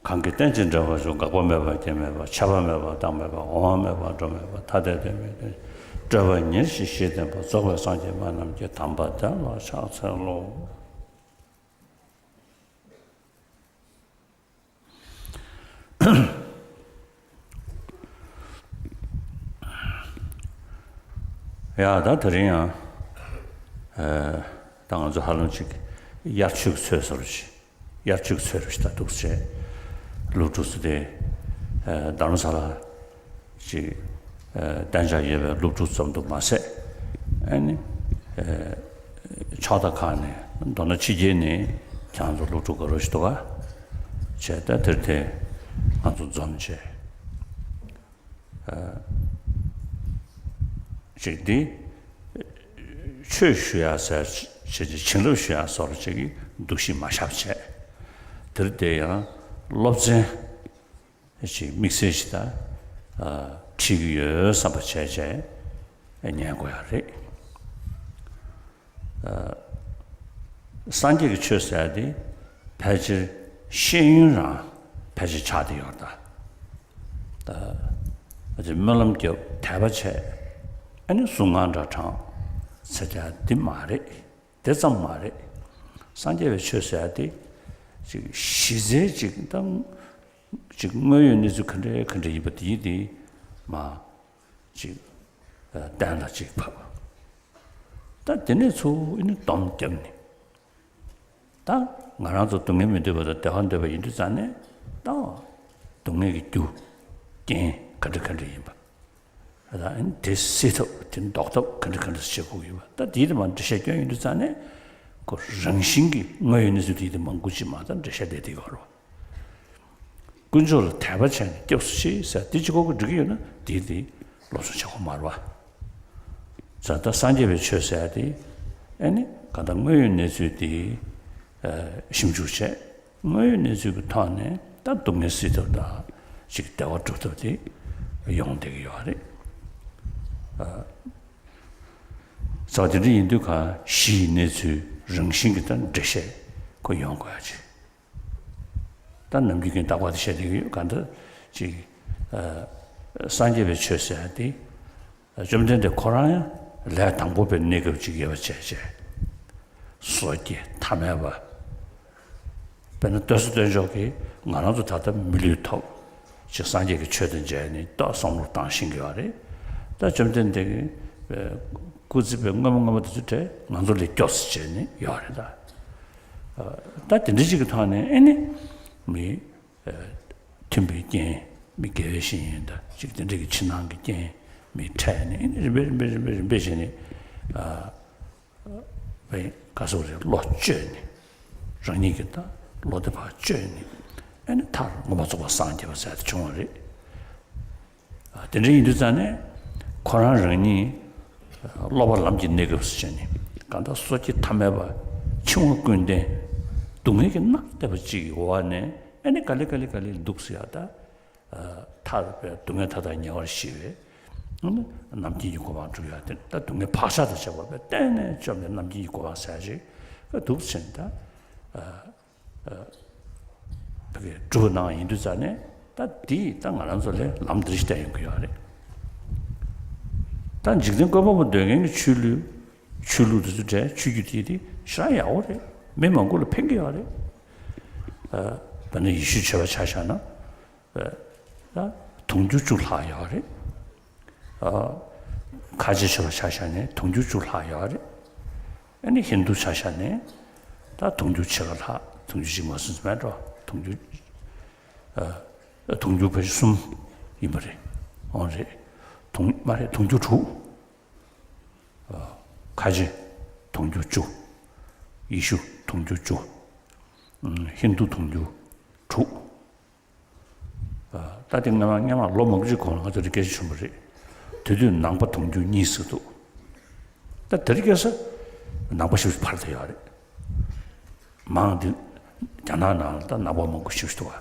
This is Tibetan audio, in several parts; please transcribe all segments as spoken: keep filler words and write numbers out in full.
གང་གིས་རྟེན་ཅིང་འབྲེལ་བར་འབྱུང་། འགག་པ་མེད་པར་སྐྱེ་མེད་པ། ཆད་པ་མེད་པར་རྟག་མེད་པ། འོང་བ་མེད་པར་འགྲོ་མེད་པ། ཐ་དད་དོན་མེད་དོན་ཅན། སྤྲོས་པ་ཉེར་ཞི་ཞི་བསྟན་པ། རྫོགས་པའི་སངས་རྒྱས་སྨྲ་རྣམས་ཀྱི། དམ་པ་བདེན་ལ་ཕྱག་འཚལ་ལོ། ཡ་ད་དེ་རིང་ཡང་ཨ་ད་ང་ཚོ་ཧ་ལམ་ཅིག་དབྱར་ཆོས་ཀྱི་ཚོད་བཟོ་འདྲ་ཅིག་དབྱར་ཆོས་ཀྱི་ཚོད་འདྲ་ཅིག་ད་འདུག་སེ་སློབ་ཕྲུག་ཚོ་དེ་ཨ་རྡ་རམ་ས་ལ་ཅིག་ཨ་གཏན་འཇགས་ཡོད་པའི་སློབ་ཕྲུག་ཙམ་དུ་མ་ཟད། ཨ་ནི་ཨ་ཕྱོགས་མཐའ་ཁག་ནས། མདོར་ན་ཕྱི་རྒྱལ་ནས་ཁྱེད་ཚོ་སློབ་ཕྲུག་ག་རོ་ཞིག་འདུག་ག་བྱས། ད་དེར་དེ་ང་ཚོ་འཛོམས་བྱས། ཨ་ཅིག་འདི་ཆོས་ཞུ་ཡ་ཟེར་བྱས་ཅིག་བྱིན་རླབས་ཞུ་ཡ་སོགས་ཅིག་གི་འདུ་ཤེས་མ་བཞག་བྱས། དེར་དེ་ཡང་སློབ་ཚན་ཅིག་དམིགས་བསལ་ཞིག་ད་ཨ་ཁྲིད་ཀྱི་ཡོད་བསམ་པ་བྱས་བྱས་ཉན་དགོས་ཡ་རེད། ཨ་སངས་རྒྱས་ཀྱི་ཆོས་ཟེར་ཡ་དེ་ཕལ་ཆེར་ཤེས་ཡོན་རང་ཕལ་ཆེར་ཆགས་བསྡད་ཡོད་རེད་ད། ཨ་ཅེ་སྨོན་ལམ་རྒྱབ་དད་པ་བྱས། ཨ་ནི་གཟུངས་སྔགས་འདྲ་བགྲངས་ཟེར་ཡ་དེ་མ་རེད། དེ་ཙམ་མ་རེད། སངས་རྒྱས་པའི་ཆོས་ཟེར་ཡ་དེ་ཅིག་གཞི་རྩའི་ཅིག་ད་ཅིག་དངོས་ཡོད་གནས་ཚུལ་ག་འདྲ་ག་འདྲ་ཡིན་པ་དེ་དེ་མ་ཅིག་ཨ་གཏན་ལ་ཅིག་ཕབ། ད་དེ་ནས་ཚུར་ཨ་ནི་སྡོམ་བརྒྱབ་ནས། ད་ང་རང་ཚོ་སྡུག་བསྔལ་མི་འདོད་པ་དང་བདེ་བ་འདོད་པ་ཡིན་དུས་ཙང་ནས། ད་སྡུག་བསྔལ་གྱི་རྒྱུ་རྐྱེན་ག་འདྲ་ག་འདྲ་ཡིན་པ། ད་ཨ་ནི་དེ་སེལ་ཐབས་དེ་ཟློག་ཐབས་ག་འདྲ་ག་འདྲ་བྱེད་དགོས་ཡོད་པ། ད་དེའི་དེ་མ་འགྲེལ་བཤད་སྐྱོན་ཡོང་དུས་ཙང་ནས། ཁོ་རང་བཞིན་གྱིས་དངོས་ཡོད་གནས་ཚུལ་དེའི་དེ་མང་པོ་ཅིག་མ་ད་འགྲེལ་བཤད་བསྡད་དེ་ཡོད་རེད་བ། དཀོན་མཆོག་ལ་དད་པ་བྱས་ནས་སྐྱབས་སུ་མཆི་ཟེར་དེ་གཅིག་པོ་གིས་འགྲིག་གི་ཡོད་ན། དེ་དེ་སློབ་སྦྱོང་བྱེད་དགོས་མ་རེད་བ། ད་ལྟ་སངས་རྒྱས་པའི་ཆོས་ཟེར་ཡ་དེ་ཨ་ནི་གང་ལྟར་དངོས་ཡོད་གནས་ཚུལ་དེ་ཨ་ཞིབ་འཇུག་བྱས། དངོས་ཡོད་གནས་ཚུལ་གྱི་ཐོག་ནས་ད་སྡུག་བསྔལ་སེལ་ཐབས་དང་ཅིག་བདེ་བ་སྒྲུབ་ཐབས་དེ་ཡོང་བསྡད་ཀྱི་ཡོད་རེད། ཨ་ས་དེ་འདྲ་ཡིན་དུས་གང་གཞི་ཡི་གནས་ཚུལ་རང་བཞིན་གྱི་ད་འགྲེལ་བཤད་ཁོ་ཡོང་དགོས་ཡ་ཅིག་ད་ནམ་རྒྱུན་གྱི་རྟག་པར་དེ་བཤད་བསྡད་ཀྱི་ཡོད། གང་ལྟར་ཅིག་ཨ་སངས་རྒྱས་པའི་ཆོས་ཟེར་ཡ་དེ་བཅོམ་ལྡན་འདས་ཁོ་རང་ཡང་ལས་དང་པོ་པའི་གནས་སྐབས་ཅིག་ཡོད་པ་བྱས་བྱས། བཟོ་བསྐྱེད་ཐ་མལ་པ། དཔེར་ན་སྟོན་ས་སྟོན་མཆོག་གིས་ང་རང་ཚོ་ད་ལྟ་མི་ལུས་ཐོབ་ཅིག་སངས་རྒྱས་ཀྱི་ཆོས་དང་མཇལ་ནས་ད་བསམ་བློ་བཏང་ཤེས་ཀྱི་ཡོད་རེད། ད་བཅོམ་ལྡན་འདས་ཀྱིས་སྐུ་ཚེ་པའི་སྔོན་མ་སྔོན་མ་དེ་ཚོ་དེ་ང་ཚོ་ལས་སྐྱོ་ས་བྱས་ནས་ཡོད་རེད་ད། ད་དེ་འདྲ་ཞིག་གི་ཐོག་ནས་ཨེ་ནི་མི་མཐུན་པའི་རྐྱེན། མི་དགེ་བའི་བཤེས་གཉེན་དང་ཅིག་དེ་འདྲ་གི་ཕྱི་ནང་གི་རྐྱེན་མི་འཕྲད་ནས་ཨེ་ནི་རིམ་པས་རིམ་པས་རིམ་པས་རིམ་པས་བྱས་ནས། ཨ་བའི་ག་སོགས་རེད། བློ་བཅོས་ནས། རང་ཉིད་ཀྱི་ད་བློ་དེ་ཕར་བཅོས་ནས་ཨ་ནི་མཐར་མངོན་པར་རྫོགས་པར་སངས་རྒྱས་པ་ཟེར་དེ་བྱུང་བ་རེད། ཨ་དེ་འདྲ་ཡིན་དུས་ཙང་ནས་ཁོ་རང་རང་ཉིད་སློབ་པ་ལམ་གྱི་གནས་སྐབས་སུ་བྱས་ནས་གང་ལྟར་བཟོ་བསྐྱེད་ཐ་མལ་པ་འཆིང་བ་ཀུན་ལྡན་སྡུག་བསྔལ་གྱི་མནར་གཏད་པ་ཅིག་གི་འོག་ནས་ཨ་ནི་ག་ལེ་ག་ལེ་ག་ལེ་འདུག་ཟེར་ཡ་ད། ཐར་པའི་སྡུག་བསྔལ་མཐའ་དག་ཉེ་བར་ཞི་བའི་རྣམ་མཁྱེན་གྱི་གོ་འཕང་སྒྲུབ་ཡ་དེ། ད་སྡུག་བསྔལ་བག་ཆགས་དང་བཅས་པ་བས་གཏན་ནས་བཅོམ་ནས་རྣམ་མཁྱེན་གྱི་གོ་འཕང་ཟེར་ཞིག་འདུག་ཕྱིན་ད། ཨ་ཨ་ཕ་གི་སྒྲུབ་གནང་ཡིན་དུས་ཙང་ནས་ད་དེས་ད་ང་རང་ཚོ་ལ་ལམ་འདིར་བསྟན་ཡོང་གི་ཡོད་རེད། ད་འཇིག་རྟེན་བཀོད་པ་པོ་འདོད་མཁན་གྱི་ཆོས་ལུགས། ཆོས་ལུགས་དེ་ཚོ་འདྲ་ཆོས་བརྒྱུད་དེ་དེ་ཞེ་དྲག་ཡག་པོ་རེད། མི་མང་པོ་ལ་ཕན་གྱི་ཡོད་རེད། ཨ་དཔེར་ན་ཡེ་ཤུའི་ཆོས་པ་ཆ་བཞག་ན། ད་དུང་ཕྱུར་བཅུ་ལྷག་ཡོད་རེད། ཨ་ཁ་ཆེ་ཆོས་པ་ཆ་བཞག་ནས་དུང་ཕྱུར་བཅུ་ལྷག་ཡོད་རེད། ཨ་ནི་ཧིན་དུ་ཆ་བཞག་ནས་ད་དུང་ཕྱུར་ཕྱེད་ཀ་ལྷག་དུང་ཕྱུར་གཅིག་མ་སོང་ཙམ་མེད་འགྲོ། དུང་ཕྱུར་ཨ་དུང་ཕྱུར་ཕལ་ཆེར་གསུམ་ཡིན་པ་རེད། འོང་རེད། དུང་མ་རེད། དུང་ཕྱུར་དྲུག་ཨ་ཁ་ཆེ་དུང་ཕྱུར་བཅུ། ཡེ་ཤུ་དུང་ཕྱུར་བཅུ། ཧིན་དུ་དུང་ཕྱུར་དྲུག་ད་དེ་སྔ་མ་སྔ་མ་ལོ་མང་པོ་ཅིག་གོང་ལ་ང་ཚོ་དེ་སྐད་ཆ་བྱུང་བ་རེད། དེ་དུས་ནང་པ་དུང་ཕྱུར་གཉིས་ཟེར་འདུག་ད་དེ་རིང་ཁ་སང་ནང་པ་ཞེ་པོ་ཅིག་འཕར་བསྡད་ཡོད་རེད། མང་དེ་རྒྱ་ནག་ནང་ལ་ད་ནང་པ་མང་པོ་ཞེ་པོ་ཅིག་འདུག་ག་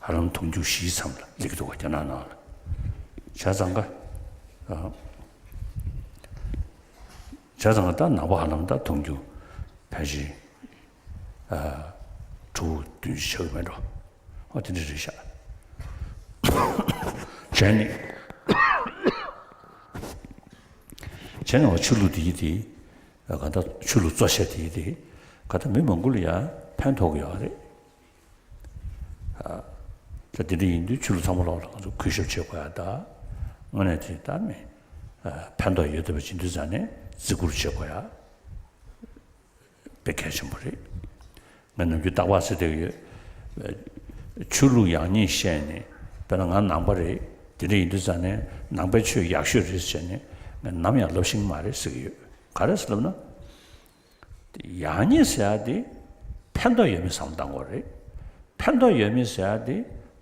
ཧ་ལམ་དུང་ཕྱུར་བཞིའི་མཚམས་ལ་སླེབས་ཀྱི་འདུག་ག་རྒྱ་ནག་ནང་ལ། བྱས་ཙང་ཀ་ཨ། བྱས་ཙང་ད་ནང་པ་ཧ་ལམ་ད་དུང་ཕྱུར་ཕལ་ཆེར་ཨ་དྲུག་ཅུ་ དྲུག་བདུན་ཅིག་ཆགས་ཀྱི་མེད་འགྲོ། ཨོ་དེ་འདྲ་རེད་ཤག་བྱས་ནས། བྱས་ནས་འོ་ཆོས་ལུགས་དེ་ཡི་དེ། ག་ད་ཆོས་ལུགས་གཙོ་ཆེ་དེ་ཡི་དེ། ག་ད་མི་མང་པོ་ལ་ཡང་ཕན་ཐོགས་ཀྱི་ཡོད་རེད། ད་དེ་འདྲ་ཡིན་དུས་ཆོས་ལུགས་ཚང་མ་ལོག་ལ་ང་ཚོ་གུས་ཞབས་བྱེད་དགོས་ཡ་ད། དངོས་གནས་དེ་ད་མི་ཕན་ཐོགས་ཡོད་བསྡད་པ་ཅིག་འདུག་ཙང་ནས་བརྩི་བཀུར་བྱེད་དགོས་ཡ། དཔེ་གལ་ཆེན་པོ་རེད། ང་ནམ་རྒྱུན་རྟག་པར་ཟེར་བསྡད་ཀྱི་ཡོད། ཆོས་ལུགས་ཡག་ཉེས་བཤད་ནས་དཔེར་ན་ང་ནང་པ་རེད། དེ་འདྲ་ཡིན་དུས་ཙང་ནས་ནང་པའི་ཆོས་ཡག་ཤོས་རེད་ཟེར་ནས་ང་ནམ་ཡང་ལབ་ཤེས་ཀྱི་མ་རེད་ཟེར་གྱི་ཡོད། ག་རེ་ཟེར་ལབ་ན། ཡག་ཉེས་ཟེར་ཡ་དེ་ཕན་ཐོགས་ཡོད་མེད་བསམ་བློ་གཏང་དགོས་རེད། ཕན་ཐོགས་ཡོད་མེད་ཟེར་ཡ་དེ་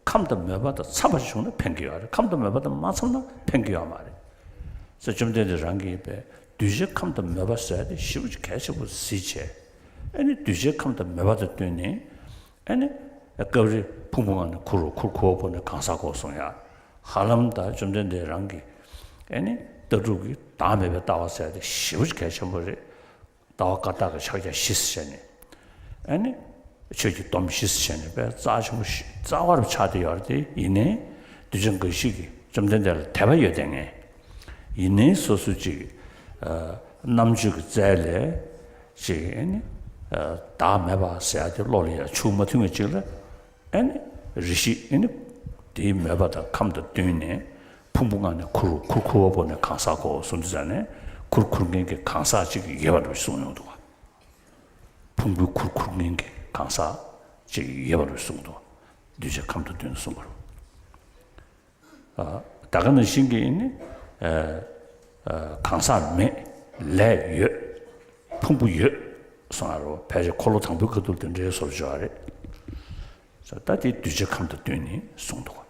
ཁམས་དང་མོས་པ་དང་འཚམས་པ་ཞིག་བྱུང་ན་ཕན་གྱི་ཡོད་རེད། ཁམས་དང་མོས་པ་དང་མ་འཚམས་ན་ཕན་གྱི་ཡོད་མ་རེད། ཟེར་བཅོམ་ལྡན་འདས་རང་གིས་པས་གདུལ་བྱའི་ཁམས་དང་མོས་པ་ཟེར་ཡ་དེ་ཞེ་པོ་ཅིག་གལ་ཆེན་པོ་གཟིགས་བྱས། ཨ་ནི་གདུལ་བྱའི་ཁམས་དང་མོས་པ་དང་བསྟུན་ནས། ཨ་ནི་སྐབས་རེ་ཕུང་པོ་ལྔ་ནི་ཁུར་རོ་ཁུར། ཁུར་བ་པོ་ནི་གང་ཟག་གོ་གསུངས་ཡ། ཧ་ལམ་ད་བཅོམ་ལྡན་འདས་རང་གིས་ཨ་ནི་ལྟ་གྲུབ་ཀྱི་བདག་མེད་པའི་ལྟ་བ་ཟེར་ཡ་དེ་ཞེ་པོ་ཅིག་གལ་ཆེན་པོ་རེད། ལྟ་བ་བཀའ་རྟགས་ཀྱི་ཕྱག་རྒྱ་བཞི་ཟེར་བྱས་ནས། ཨ་ནི། ཆོས་ཀྱི་སྡོམ་བཞི་ཟེར་བྱས་ནས་དཔེ་རྩ་ཆེན་པོ་ཞིག་རྩ་བ་རུ་ཆགས་བསྡད་ཡོད་རེད་དེ། ཡིན་ནའི་གདུལ་བྱ་འགའ་ཞིག་གིས་བཅོམ་ལྡན་འདས་ལ་དད་པ་ཡོད་བསྡད་མཁན། ཡིན་ནའི་སོ་སོ་ཅིག་ཨ། རྣམ་དཔྱོད་ཀྱི་རྩལ་ལས་ཅིག་ཨ་ནི། ཨ། བདག་མེད་པ་ཟེར་ཡ་དེ་བློ་ལ་ཡ་ཆུད་མ་ཐུབ་མཁན་ཅིག་ལ། ཨ་ནི་རེ་ཞིག་ཨ་ནི་དེའི་མོས་པ་དང་ཁམས་དང་བསྟུན་ནས་ཕུང་པོ་ལྔ་ནི་ཁུར་རོ་ཁུར། ཁུར་བ་པོ་ནི་གང་ཟག་གོ་གསུངས་དུས་ཙང་ནས་ཁུར་ཁུར་མཁན་གྱི་གང་ཟག་ཅིག་ཡོད་པ་འདྲ་གསུངས་ཡོང་འདུག་བ། ཕུང་པོའི་ཁུར་ཁུར་མཁན་གྱི་གང་ཟག་ཅིག་ཡོད་པ་འདྲ་གསུངས་འདུག་བ། གདུལ་བྱའི་ཁམས་དང་བསྟུན་ནས་གསུངས་པ་རེད། ད་ག་ནང་བཞིན་གྱི་ནི། ཨ། ཨ། གང་ཟག་མེད། ལས་ཡོད། ཕུང་པོ་ཡོད། གསུང་ཡ་རོ། ཕལ་ཆེར་འཁོར་ལོ་དང་པོའི་ཁ་ཐུག་དེ་འདྲའི་བཟོ་འདྲ་ཅིག་ཡོད་རེད། ད་དེ་གདུལ་བྱའི་ཁམས་དང་བསྟུན་ནས་གསུངས་འདུག་བ།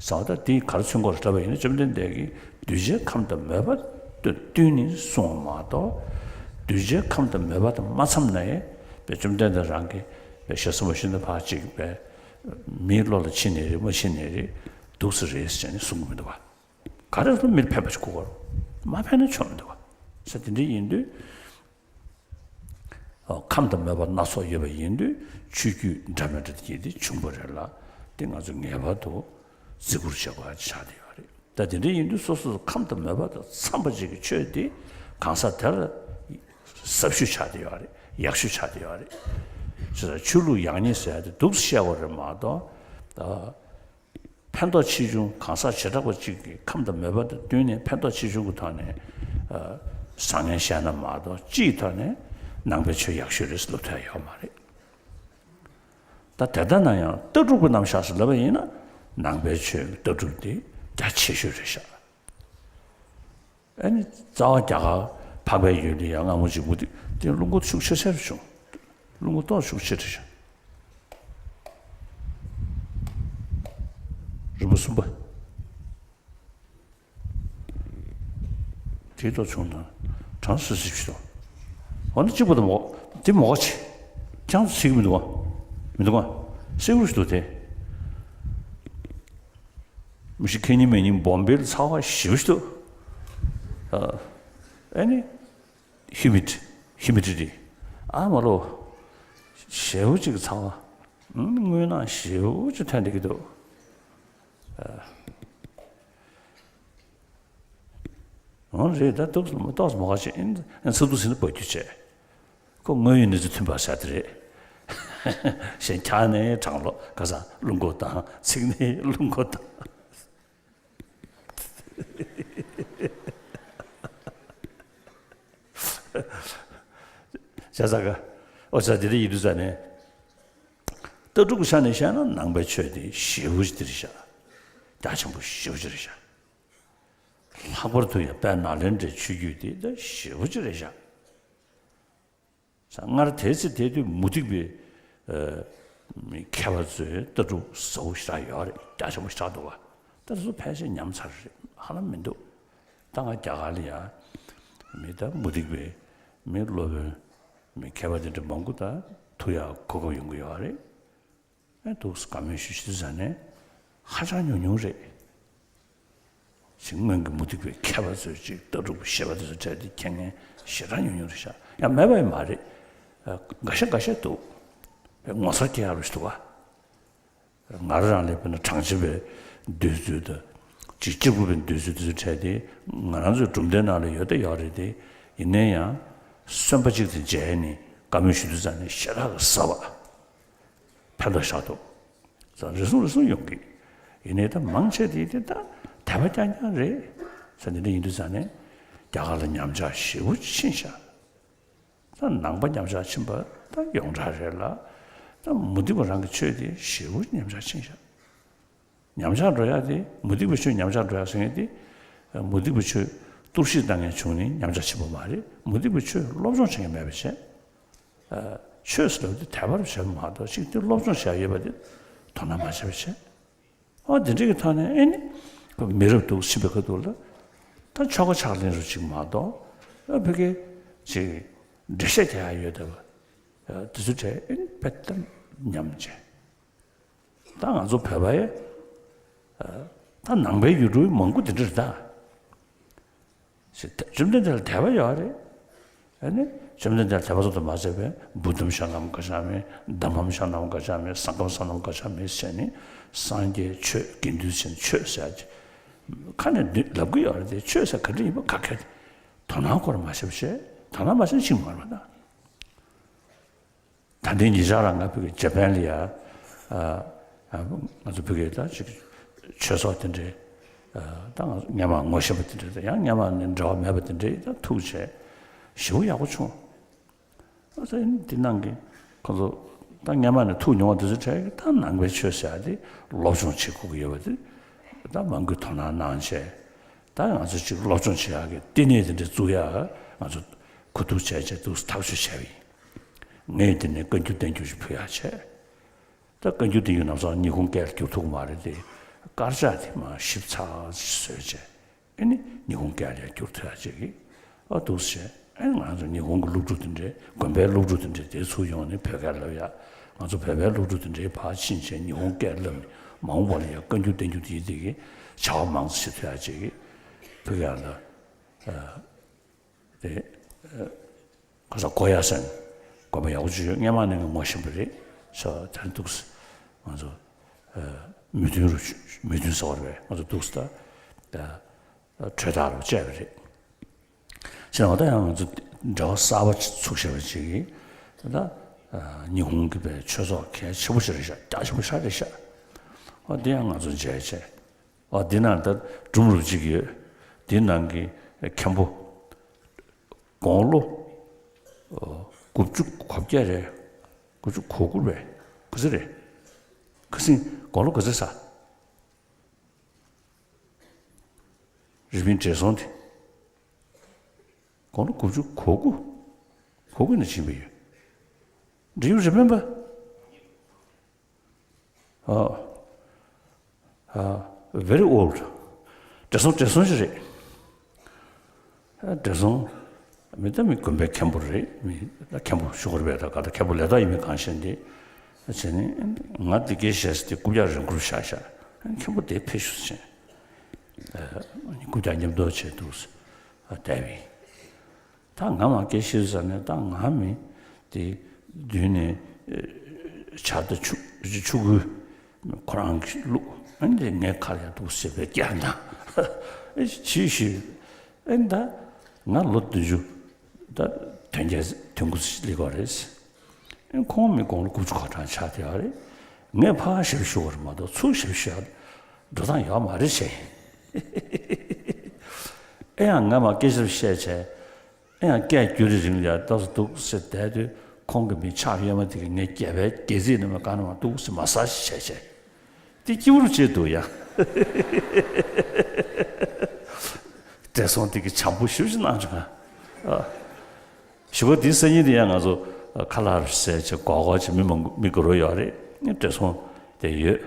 ཟེར་བ་ད་དེ་ག་རེ་མཚོན་གྱི་རེད་ལབ་པ་ཡིན་ན་བཅོམ་ལྡན་འདས་ཀྱིས་གདུལ་བྱའི་ཁམས་དང་མོས་པ་དང་བསྟུན་ནས་གསུངས་པ་མ་གཏོགས། གདུལ་བྱའི་ཁམས་དང་མོས་པ་དང་མ་འཚམས་ན་ཡང་བཅོམ་ལྡན་འདས་རང་གིས་ཞལ་གསུང་བ་བཞིན་དུ་ཕར་ཅིག་པས། མིའི་བློ་ལ་ཕྱིན་ནའི་རེད། མ་ཕྱིན་ནའི་རེད། འདུག་སེ་རེད་ཟེར་ནས་གསུང་གི་མི་འདུག་བ། ག་རེ་ཟེར་མིར་ཕན་པ་ཞིག་དགོས་པ་རེད། མ་ཕན་ན་ཆོ་མི་འདུག་བ། ས་དེ་འདྲ་ཡིན་དུས། ཨོ། ཁམས་དང་མོས་པ་སྣ་ཚོགས་ཡོད་པ་ཡིན་དུས་ཆོས་བརྒྱུད་འདྲ་མི་འདྲ་དེ་དེ་བྱུང་བ་རེད་ལ། དེ་ང་ཚོ་ངེས་པར་དུ་བརྩི་བཀུར་བྱེད་དགོས་ཡ་ཆགས་བསྡད་ཡོད་རེད། ད་དེ་འདྲ་ཡིན་དུས་སོ་སོ་ཁམས་དང་མོས་པ་དང་འཚམས་པ་ཅིག་གི་ཆོས་དེ་གང་ཟག་དེ་ལ་ཟབ་ཤོས་ཆགས་བསྡད་ཡོད་རེད། ཡག་ཤོས་ཆགས་བསྡད་ཡོད་རེད། བྱས་ཙང་ཆོས་ལུགས་ཡག་ཉེས་ཟེར་ཡ་དེ་འདུག་སེ་བཤད་དགོས་རེད་མ་གཏོགས། ད། ཕན་ཐོགས་ཆེ་ཆུང་གང་ཟག་བྱེ་བྲག་པ་གཅིག་གི་ཁམས་དང་མོས་པ་དང་བསྟུན་ནས་ཕན་ཐོགས་ཆེ་ཆུང་གི་ཐོག་ནས། ཨ། བཟང་ངན་བཤད་ན་མ་གཏོགས་སྤྱིའི་ཐོག་ནས་ནང་པའི་ཆོས་ཡག་ཤོས་རེད་ཟེར་ལབ་ཐུབ་ཡ་ཡོད་མ་རེད། ད་དེ་ལྟ་ན་ཡང་ལྟ་གྲུབ་ཀྱི་རྣམ་གཞག་ཟེར་ལབ་པ་ཡིན་ན་ནང་པའི་ཆོས་ཀྱི་ལྟ་གྲུབ་དེ་རྒྱ་ཆེ་ཤོས་རེད་ཤག་ཨ་ནི་རྩ་བ་རྒྱ་གར་འཕགས་པའི་ཡུལ་ལ་ཡང་སྔ་མོ་ཅིག་མུ་སྟེགས་དེ་རླུང་འཁོར་ཤུགས་ཆེ་ཆེར་བྱུང་། རླུང་འཁོར་ཏོག་ཤུགས་ཆེ་རེད་ཤག་རིམ་པ་གསུམ་པ། དེའི་ཐོག་བྱུང་དང་། གྲངས་སུ་སྲིད་ཞུ་དང་། འོ་ན་གཅིག་པ་དང་མོ། དེ་མོ་ག་ཆེ། ཅང་ཚིག་མི་འདུག་ག་མི་འདུག་ག་སེ་རུ་ཞིག་འདུག་དེ། མི་ཤི་ཁེ་ཉིན་མེ་ཉིན་བོམ་བེལ་ཚ་བ་ཞེ་པོ་ཞིག་འདུག་ཨ་ནི། ཧི་མི་ཌི། ཧི་མི་ཌི་ཊི། ཨ་མ་ལོ། ཞེ་པོ་ཅིག་ཚ་བ། དངོས་སྣང་ཞེ་པོ་ཅིག་ཐོན་བསྡད་ཀྱི་འདུག་འོ་རེད། ད་ཏོག་ཙམ་ཏོག་ཙམ་མ་ག་ཅིག་ཨིན་ཨིན་ཚ་དུ་ཟིན་ན་བ་རྒྱུ་བྱས། ཁོ་དངོས་ཡོད་གནས་ཚུལ་མཐུན་པ་ཟེར་དེ་རེད། གཞན་འཁྱག་ནས་གྲང་ལོ་ག་ས་རླུང་འཁོར་དང་ཚིག་ནས་རླུང་འཁོར་དང་། བྱས་ཙང་ག་ཨོ་ཙ་དེ་རེད་ཡིན་དུས་ཙ་ནས། ལྟ་གྲུབ་ཀྱི་ཆ་ནས་བཤད་ན་ནང་པའི་ཆོས་དེ་ཞེ་པོ་ཅིག་དེ་རེད་ཤག་རྒྱ་ཆེན་པོ་ཞེ་པོ་ཅིག་རེད་ཤག་ལྷག་པར་དུ་ཡང་དཔལ་ནཱ་ལེནྡྲའི་ཆོས་བརྒྱུད་དེ་ད་ཞེ་པོ་ཅིག་རེད་ཤག་ས་སྔར་དེ་ཚེ་དེ་དུས་མུ་སྟེགས་པའི་ཨ་མཁས་པ་ཚོའི་ལྟ་གྲུབ་ཟབ་པོ་ཞེ་དྲག་ཡོད་རེད། རྒྱ་ཆེན་པོ་ཞེ་དྲག་འདུག་བ། ད་དེ་ཚོ་ཕལ་ཆེར་ཉམས་ཚར་རེད། ཧ་ལམ་མི་འདུག་ད་ང་རྒྱ་གར་ལ་ཡང་མི་ད་མུ་སྟེགས་པའི་མི་སློབ་དཔོན་མི་མཁས་པ་དེ་འདྲ་མང་པོ་ད་ཐུག་ཡག་གོ་སྐབས་ཡོང་གི་ཡོད་རེད། ཨེ་འདུག་སེ་བཀའ་མོལ་ཞུ་ཞུ་ཟ་ནས་ཧ་ཅང་ཉུང་ཉུང་རེད། ཅིག་སྔོན་གྱི་མུ་སྟེགས་པའི་མཁས་པ་ཚོས་ཅིག་ལྟ་གྲུབ་ཞེས་པ་དེ་ཚོ་བྲལ་ཏེ་མཁྱེན་མཁན་ཞེ་དྲག་ཉུང་ཉུང་རེད་ཤག་ཡང་མེད་པ་ཡང་མ་རེད། ཨ་འགའ་ཤས་འགའ་ཤས་འདུག་ངོ་མཚར་སྐྱེ་ཡག་རུ་ཞིག་འདུག་བ། ང་རང་ལ་དཔེར་ན་གྲངས་ཅན་པའི་འདོད་ཚུལ་དང་། ཅིག་གཅིག་པུ་པའི་འདོད་ཚུལ་དེ་ཚོ་འཕྲད་དེ། ང་རང་ཚོའི་གྲུབ་མཐའི་ནང་ལ་ཡོད་དེ་ཡོད་རེད་དེ། ཡིན་ན་ཡང་། གསོན་པོ་གཅིག་དང་མཇལ་ནས་བཀའ་མོལ་ཞུ་དུས་ཙང་ནས་ཞེ་དྲག་གི་གཟབ་པ། ཕན་ཐོགས་ཤར་འདུག་རེ་ཟུང་རེ་ཟུང་ཡོང་གི། ཡིན་ནའི་ད་མང་ཆེ་དེ་དེ་ད་དད་པ་རྐྱང་རྐྱང་རེད། ས་འདི་འདྲ་ཡིན་དུས་ཙང་ནས་རྒྱ་གར་ལ་ཉམས་ཆག་ཞེ་པོ་ཕྱིན་ཤག་ད་ནང་པ་ཉམས་ཆག་ཕྱིན་པ་ད་ཡོངས་གྲགས་རེད་ལ། ད་མུ་སྟེགས་པ་རང་གི་ཆོས་དེ་ཞེ་པོ་ཉམས་ཆག་ཕྱིན་ཤག་ཉམས་ཆག་འགྲོ་ཡག་དེ། མུ་སྟེགས་པའི་ཆོས་ཉམས་ཆག་འགྲོ་ཡག་ཟེར་མཁན་དེ། མུ་སྟེགས་པའི་ཆོས་གཏོར་བཤིག་བཏང་མཁན་བྱུང་ནས་ཉམས་ཆག་ཕྱིན་པ་མ་རེད། མུ་སྟེགས་པའི་ཆོས་སློབ་སྦྱོང་བྱེད་མཁན་མེད་པ་བྱས། ཆོས་ཟེར་བ་དེ་དད་པར་བྱས་པ་མ་གཏོགས་གཅིག་དེ་སློབ་སྦྱོང་བྱས་ཡོད་པ་དེ་དོ་སྣང་མ་བྱས་པ་བྱས། ཨ་དེ་འདྲ་གི་ཐོག་ནས་ཨེ་ནི། མི་རབས་འདུག་ཕྱིན་པའི་ཁ་ཐུག་ལ། ད་ཆོ་ག་ཕྱག་ལེན་རུ་ཅིག་མ་གཏོགས། ཨ་ཕ་གི་ཅིག་འགྲེལ་བཤད་རྒྱག་ཡ་ཡོད་དེ། དེ་ཚོ་གྲས་ཨེ་ནི་དཔེ་ལྟར་ཉམས་བྱས། ད་ང་ཚོ་བོད་པ་ཡ། ད་ནང་པའི་ཡུལ་གྲུ་མང་པོ་དེ་འདྲ་རེད་ད། ཞེས་བཅོམ་ལྡན་འདས་ལ་དད་པ་ཡོད་རེད། ཨ་ནི་བཅོམ་ལྡན་འདས་ལ་དད་པ་ཙམ་དུ་མ་ཟད་པའི་བུདྡྷམ་ཤ་ནམ་ག་ཇ་མེ། དྷམམ་ཤ་ནམ་ག་ཇ་མེ། སངྒྷམ་ཤ་ནམ་ག་ཇ་མེ་ཟེར་ནས་སངས་རྒྱས་ཆོས་དགེ་འདུན་ཆེན་ཆོས་ཟེར་ཡ་ཅིག་ཁ་ནས་ལབ་གི་ཡོད་རེད་དེ། ཆོས་ཟེར་ག་འདྲ་ཡིན་པ་ག་གེ་དོ་སྣང་སྐོར་མ་བྱེད་པ་བྱས། དོ་སྣང་མ་བྱེད་ན་ཤེས་མ་རེད་པ་ད། ད་ལྟའི་ཉེ་ཆར་ལ་ང་ཕ་གི་ཇ་པན་ལ་ཡ། ཨ། ཨ། ང་ཚོ་ཕ་གི་ད་ཅིག་ཆོས་ཚོགས་དེ་འདྲའི། ཨ། ད་ང་ཚོ་སྔོན་མ་ངོ་ཤེས་པ་དེ་འདྲ་དང་ཡང་སྔོན་མ་ནས་འབྲེལ་བ་མེད་པ་དེ་འདྲའི་ད་ཐུག་བྱས། ཞེ་པོ་ཡག་པོ་བྱུང་། ཨ་ཙི་འདི་ནང་གི་ཁོ་ཚོ་ད་སྔོན་མ་ནས་ཐུག་མྱོང་བ་དེ་ཚོ་གྲས་ཀྱིས་ད་ནང་པའི་ཆོས་ཟེར་ཡ་དེ་སློབ་སྦྱོང་བྱེད་དགོས་ཀྱི་ཡོད་པ་དེ་ད་མང་པོས་དོ་སྣང་གནང་བྱས། ད་ང་ཚོ་ཅིག་སློབ་སྦྱོང་བྱེད་ཡག་གི་ལྟེ་གནས་དེ་འདྲ་བཙུགས་ཡག་ང་ཚོ་གོ་བསྡུར་བྱས་བྱས་འདུག་ཐག་གཅོད་བྱས་པ་ཡིན། ངས་འདི་ནས་བཀའ་འགྱུར་བསྟན་འགྱུར་ཞིག་ཕུལ་ཡག་བྱས། ད་བཀའ་འགྱུར་བསྟན་འགྱུར་ནམ་སང་ཉི་ཧོང་སྐད་ལ་བསྒྱུར་ཐུབ་ཀྱི་མ་རེད་དེ། དཀར་ཆག་དེ་མར་ཞིབ་ཚགས་ཤིག་བཟོས་བྱས། ཨེ་ནི་ཉི་ཧོང་སྐད་ལ་བསྒྱུར་ཐུབ་ཡག་ཅིག་གི་ཨ་འདུག་སེ་བྱས། ཨེ་ང་ཚོ་ཉི་ཧོང་གི་སློབ་ཕྲུག་དེ་འདྲའི་དགོན་པའི་སློབ་ཕྲུག་དེ་འདྲའི་དེ་ཚུར་ཡོང་ནས་བོད་སྐད་ལབ་ཡག་ང་ཚོ་བོད་པའི་སློབ་ཕྲུག་དེ་འདྲའི་ཕར་ཕྱིན་བྱས་ཉི་ཧོང་སྐད་ལབ་ནས་མ་འོངས་པ་ལ་ཡ་བཀའ་འགྱུར་བསྟན་འགྱུར་དེ་དེ་གི་བྱ་བ་མང་ཙམ་བྱེད་ཐུབ་ཡག་ཅིག་གི་ཕུལ་ཡག་ལ། ཨ། དེ། ཨ། ཁ་སང་གོ་ཡ་སན། དགོན་པ་ཡག་པོ་ཅིག་ཡོད། སྔོན་མ་ནས་ངས་ངོ་ཤེས་པ་རེད། ས་དེར་འདུག་སེ་ང་ཚོ། ཨ། མོས་མཐུན་རུ་མོས་མཐུན་ཟེར་བ་རེད་པས། ང་ཚོ་འདུག་སེ་ད། ད་གྲོས་ཐག་རུ་བཅད་པ་རེད། བྱས་ན་འོ་ད་ཡང་ང་ཚོ་འབྲེལ་བ་གསར་པ་ཅིག་ཚུགས་བཞག་པ་ཅིག་གིས་ད། ཨ། ཉི་ཧོང་གི་པའི་ཆོས་ཚོགས་གལ་ཆེན་པོ་ཞིག་རེད་ཤག་རྒྱ་ཆེན་པོ་ཞིག་རེད་ཤག་འོ་དེ་ཡང་ང་ཚོ་མཇལ་བྱས། ཨ། འདི་ནང་ད་སྒྲུང་རུ་གཅིག་ཡོད། འདི་ནང་གི་མཁན་པོ། དགུང་ལོ། ཨ། དགུ་བཅུ་གོ་བརྒྱད་རེད། དགུ་བཅུ་གོ་དགུ་རེད། ག་ཚོད་རེད། ཁ་སང་དགུང་ལོ་ག་ཚོད་ས། རི་པིན་བགྲེས་སོང་དེ། དགུང་ལོ་དགུ་བཅུ་གོ་དགུ། གོ་དགུ་ནས་ཕྱིན་པ་ཡོད། Do you remember? ཨ། ཨ། Very old. བགྲེས་སོང་བགྲེས་སོང་ཞིག་རེད། ཨ། བགྲེས་སོང་། མི་ད་མི་དགོན་པའི་མཁན་པོ་རེད། མི་ད་མཁན་པོ་ཞུ་དགོས་རེད་པས། ད་ག་ད་མཁན་པོ་ལས་ད་ཡིན་མིན་གང་ཤེས་འདི། བྱས་ནས་ང་འདི་སྐད་བཤད་ས་དེ་རྐུབ་བཀྱག་རིང་པོར་བཞག་བཞག་མཁན་པོ་དེ་ཕེབས་ཤོག་ཟེར། ཨ། རྐུབ་བཀྱག་མཉམ་དུ་བྱས་འདུག་སེ། ཨ། བསྡད་པ་ཡིན། ད་ང་མར་སྐད་བཤད་ས་ནས་ད་ང་མི་དེ་མདུན་ནས། ཨ། ཇ་དང་ཆུ་ཆུ་ཁོལ་ཁོ་རང་གིས་བླུགས། ཨ་ནི་དེ་ངའི་ཁ་ལ་ཡར་འདུག་སེ་བྱས་པའི་སྐྱག་དང་། ཨེ་ཞུས་ཞུས། ཨེ་ད་ང་ལོ་བདུན་ཅུ་ད་དོན་རྐྱེན་དོན་དགུ་ཙམ་སླེབས་པ་རེད། ཨེ་ཁོང་མི་དགུང་ལོ་དགུ་བཅུ་གོ་གྲངས་ཆགས་བསྡད་པ་རེད། ངས་ཕར་ཞབས་ཞུ་བ་རེད་མ་གཏོགས་ཚུར་ཞབས་ཞུ་ཡག་འགྲོ་སྟངས་ཡོད་མ་རེད་བྱས། ཨེ་ཡང་ང་མར་སྐད་ཆ་བཤད་བྱས། ཨེ་ཡང་སྐད་སྒྱུར་རེ་རིང་ལ་ཡར་ལྟ་སོ་འདུག་སེ་བསྡད་དུས་ཁོང་གི་མི་ཕྱག་གཡོན་མ་དེ་གིས་ངའི་སྐེད་པའི་སྒལ་ཚིགས་ནས་མར་གང་ནས་མར་འདུག་སེ་མ་སཱ་ཇི་བྱས་བྱས། དེ་སྐྱིད་པོ་རུ་བྱས་འདུག་ཡ། བགྲེས་སོང་དེ་གིས་བྱམས་པོ་ཞེ་པོ་ཅིག་གནང་བྱུང་ང་། ཨ། གཞུག་གུ་དེའི་སང་ཉིན་དེ་ཡང་ང་ཚོ་ཁ་ལག་རུ་ཟས་བྱས་སྒོར་སྒོར་བྱས་མི་མང་པོ་མི་དགའ་རོགས་ཡོད་རེད། བགྲེས་སོང་དེ་ཡོད།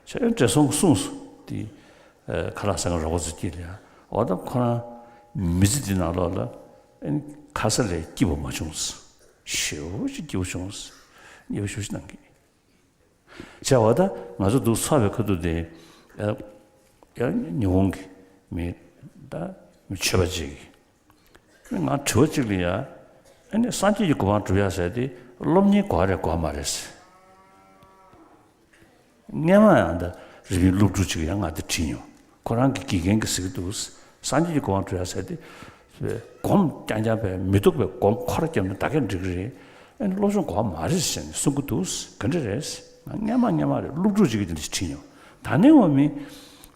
བྱས་བགྲེས་སོང་གིས་གསུངས་སོང་དེ། ཨ། ཁ་ལག་ཟ་མཁན་རོགས་པ་ཚོ་དཀྱིལ་ལ་ཡ། འོ་ད་ཁོ་རང་མི་ཚེ་འདི་ནང་ལོགས་ལ་ཨ་ནི་ཁ་ས་ལས་སྐྱིད་པ་མ་བྱུང་། ཞེ་པོ་ཅིག་སྐྱིད་པོ་བྱུང་། སྐྱིད་པ་ཞེ་པོ་ཅིག་གནང་གི། བྱས་འོ་ད་ང་ཚོ་འདུག་ཚོགས་པའི་ཁ་ཐུག་དེ། ཨ། ཡང་ཉི་ཧོང་གི་མི་ད་མི་ཆོས་པ་ཅིག་གིས། ང་དྲི་བ་གཅིག་ལ་ཡ། ཨ་ནི་སངས་རྒྱས་ཀྱི་གོ་འཕང་སྒྲུབ་ཡག་ཟེར་དེ་སློབ་གཉེར་དགོས་རེད་དགོས་མ་རེད་ཟེར། སྔས་མ་ཡང་ད་རི་པིན་སློབ་ཕྲུག་ཅིག་ཡང་ང་དེ་ཁྲིད་མྱོང་། ཁོ་རང་གི་དགེ་རྒན་གྱིས་ཟེར་གྱི་འདུག། སངས་རྒྱས་ཀྱི་གོ་འཕང་འགྲོ་ཡ་ཟེར་དེ། སྒོམ་རྐྱང་རྐྱང་པས་མི་ཐུབ་པའི་སྒོམ་ཁོ་ར་བརྒྱབ་ནས་ད་གས་འགྲིག་གི་རེད། ཨ་ནི་སློབ་སྦྱོང་གོ་བ་མ་རེད་ཟེར་ནས་གསུང་གི་འདུག། ག་འདྲ་རེད། ང་སྔས་མ་སྔས་མ་རེད། སློབ་ཕྲུག་ཅིག་གིས་དེ་འདྲ་ཁྲིད་མྱོང་། ད་ནི་འོ་མི་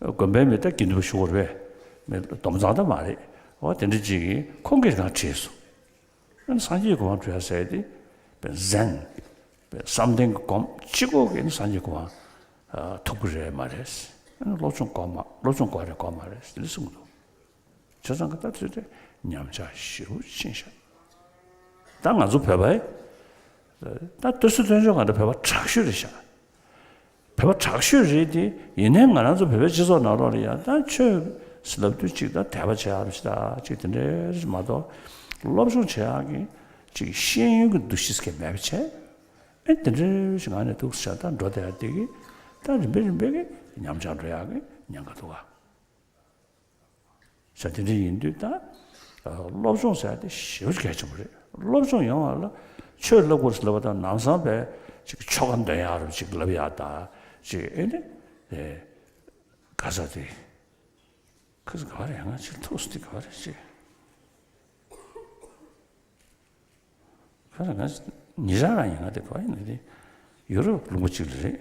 དགོན་པའི་མི་ད་དགེ་འདུན་པ་ཞུ་བར་བས་མི་སྡོམ་ཚང་ད་མ་རེད། འོ་དེ་འདྲ་ཅིག་གིས་ཁོང་གིས་ང་ཁྲིད་སོང་། ཨ་ནི་སངས་རྒྱས་གོ་འཕང་འགྲོ་ཡ་ཟེར་དེ་བས་ཟན། བས་བསམ་གཏན་གྱི་སྒོམ་གཅིག་པོ་གིས་ནི་སངས་རྒྱས་གོ་འཕང་ཐོབ་ཀྱི་རེད་མ་རེད། ཨ་ནི་སློབ་སྦྱོང་གོ་མ་སློབ་སྦྱོང་གོ་རེད་གོ་མ་རེད་དེ་འདྲ་གསུངས་འདུག། བྱས་ཙང་གི་ད་དུས་དེ་ཉམས་ཆག་ཞེ་པོ་ཕྱིན་ཤག། ད་ང་ཚོ་བོད་པའི་ད་སྟོད་སྲིད་སྟོད་འཇོག་ག་འདྲ་བོད་པ་དྲག་ཤོས་རེད་ཤག། བོད་པ་དྲག་ཤོས་རེད་དེ། ཡིན་ནའི་ང་རང་ཚོ་བོད་པའི་སྤྱི་ཚོགས་ནང་ལོགས་ལ་ཡང་ད་ཆོས་ཟེར་ལབ་དུས་གཅིག་ད་དད་པ་བྱེད་ཡག་རེད་ཤག་ད་གཅིག་དེ་འདྲའི་རེད་མ་གཏོགས། སློབ་སྦྱོང་བྱེད་ཡག་གི་གཅིག་ཤེས་ཡོན་གྱི་འདུ་ཤེས་ཀྱི་མེད་པ་བྱས། ཨེ་དེ་འདྲའི་ཞིག་ང་ནས་འདུག་ཟེར་ད་འགྲོ་བསྡད་ཡ་དེ་གི་ད་རིམ་པས་རིམ་པས་གི་ཉམས་ཆག་འགྲོ་ཡག་གི་ཉེན་ཁ་འདུག་ག། ཟེར་དེ་འདྲ་ཡིན་དུས་ད་སློབ་སྦྱོང་ཟེར་ཡ་དེ་ཞེ་པོ་གལ་ཆེན་པོ་རེད། སློབ་སྦྱོང་ཡོང་བ་ལ་ཆོས་བསླབ་དགོས་ཟེར་ལབ་པ་དང་ལམ་སང་བས་ཅིག་ཆོ་ག་འདོན་ཡག་རུ་ཅིག་ལབ་ཡག་ད་ཅིག་ཨེ་ནི་ག་ས་དེ་ག་ས་ག་བ་རེད། ང་ཅིག་ཐུགས་སུ་དེ་ག་བ་རེད་ཅིག་ཁ་ལ་ང་ཉེ་ཆར་རང་ཡིན། ང་དེ་ག་ཡིན་ན་དེ་ཡུ་རོབ་ལུང་པ་གཅིག་ལ་རེད།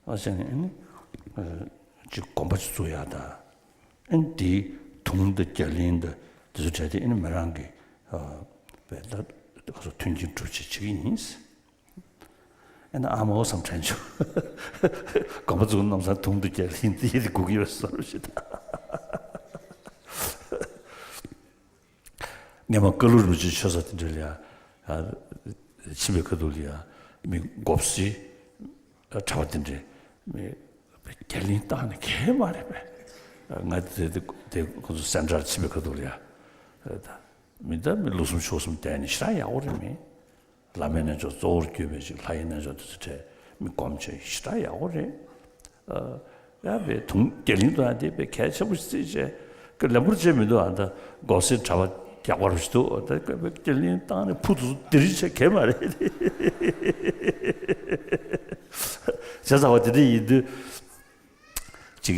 ཨ་ཟེར་ནས་ཨ་ནི་ཅིག་དགོན་པ་ཅིག་བཙུགས་ཡག་དང་། ཨ་ནི་དེའི་དུང་དང་རྒྱ་གླིང་དང་དེ་ཚོ་གྲས་དེ་ཨ་ནི་མི་རང་གི་བས་ད་ག་ཚོད་མཐུན་རྐྱེན་སྒྲུབ་བྱེད་བྱེད་ཀྱི་ཡིན། ཨ་ནི་ཨ་མའོ་བསམ་དྲན་བྱུང་། དགོན་པ་བཙུགས་ནམ་སང་དུང་དང་རྒྱ་གླིང་དེ་ཡི་དེ་སྒུག་གི་ཡོད་བསམ་ཞིག་ད། སྔས་མ་ཀ་ལུ་རིན་པོ་ཆེ་ཆོས་ས་དེ་འདྲ་ལ་ཡ། ཕྱིན་པའི་ཁ་ཐུག་ལ་ཡ་མི་མགོ་སེར་གྲྭ་པ་དེ་འདྲས་མི་རྒྱ་གླིང་བཏང་ནས་གས་མ་རེད་པས། ང་དེ་དེ་དེ་ཁོ་ཚོ་སེན་ཊར་ཕྱིན་པའི་ཁ་ཐུག་ལ་ཡ། མི་ད་མི་ལོ་གསུམ་ཕྱོགས་གསུམ་བསྡད་ནས་ཞེ་དྲག་ཡག་པོ་རེད་མི། བླ་མའི་རྣལ་འབྱོར་གཙོ་བོར་གྱུར་པའི་ཅིག་ལྷ་ཡི་རྣལ་འབྱོར་དེ་ཚོ་གྲས་མི་སྒོམ་བྱས་ཞེ་དྲག་ཡག་པོ་རེད། ཨ། ཡ་པའི་དུང་རྒྱ་གླིང་དུ་ཡང་དེ་པའི་གལ་ཆེན་པོ་ཞིག་བརྩིས་བྱས་ཀྱི་ལན་པོར་བྱས་མི་འདུག་ཨ་ད་མགོ་སེར་གྲྭ་པ་རྒྱག་པ་རུ་ཞིག་འདུག་ཨ་ད་པའི་རྒྱ་གླིང་བཏང་ནས་ཕུ་དུ་དེ་རིང་བྱས་གལ་མ་རེད། བྱས་ཙང་བ་དེ་འདྲ་ཡིན་དུས། ཅིག་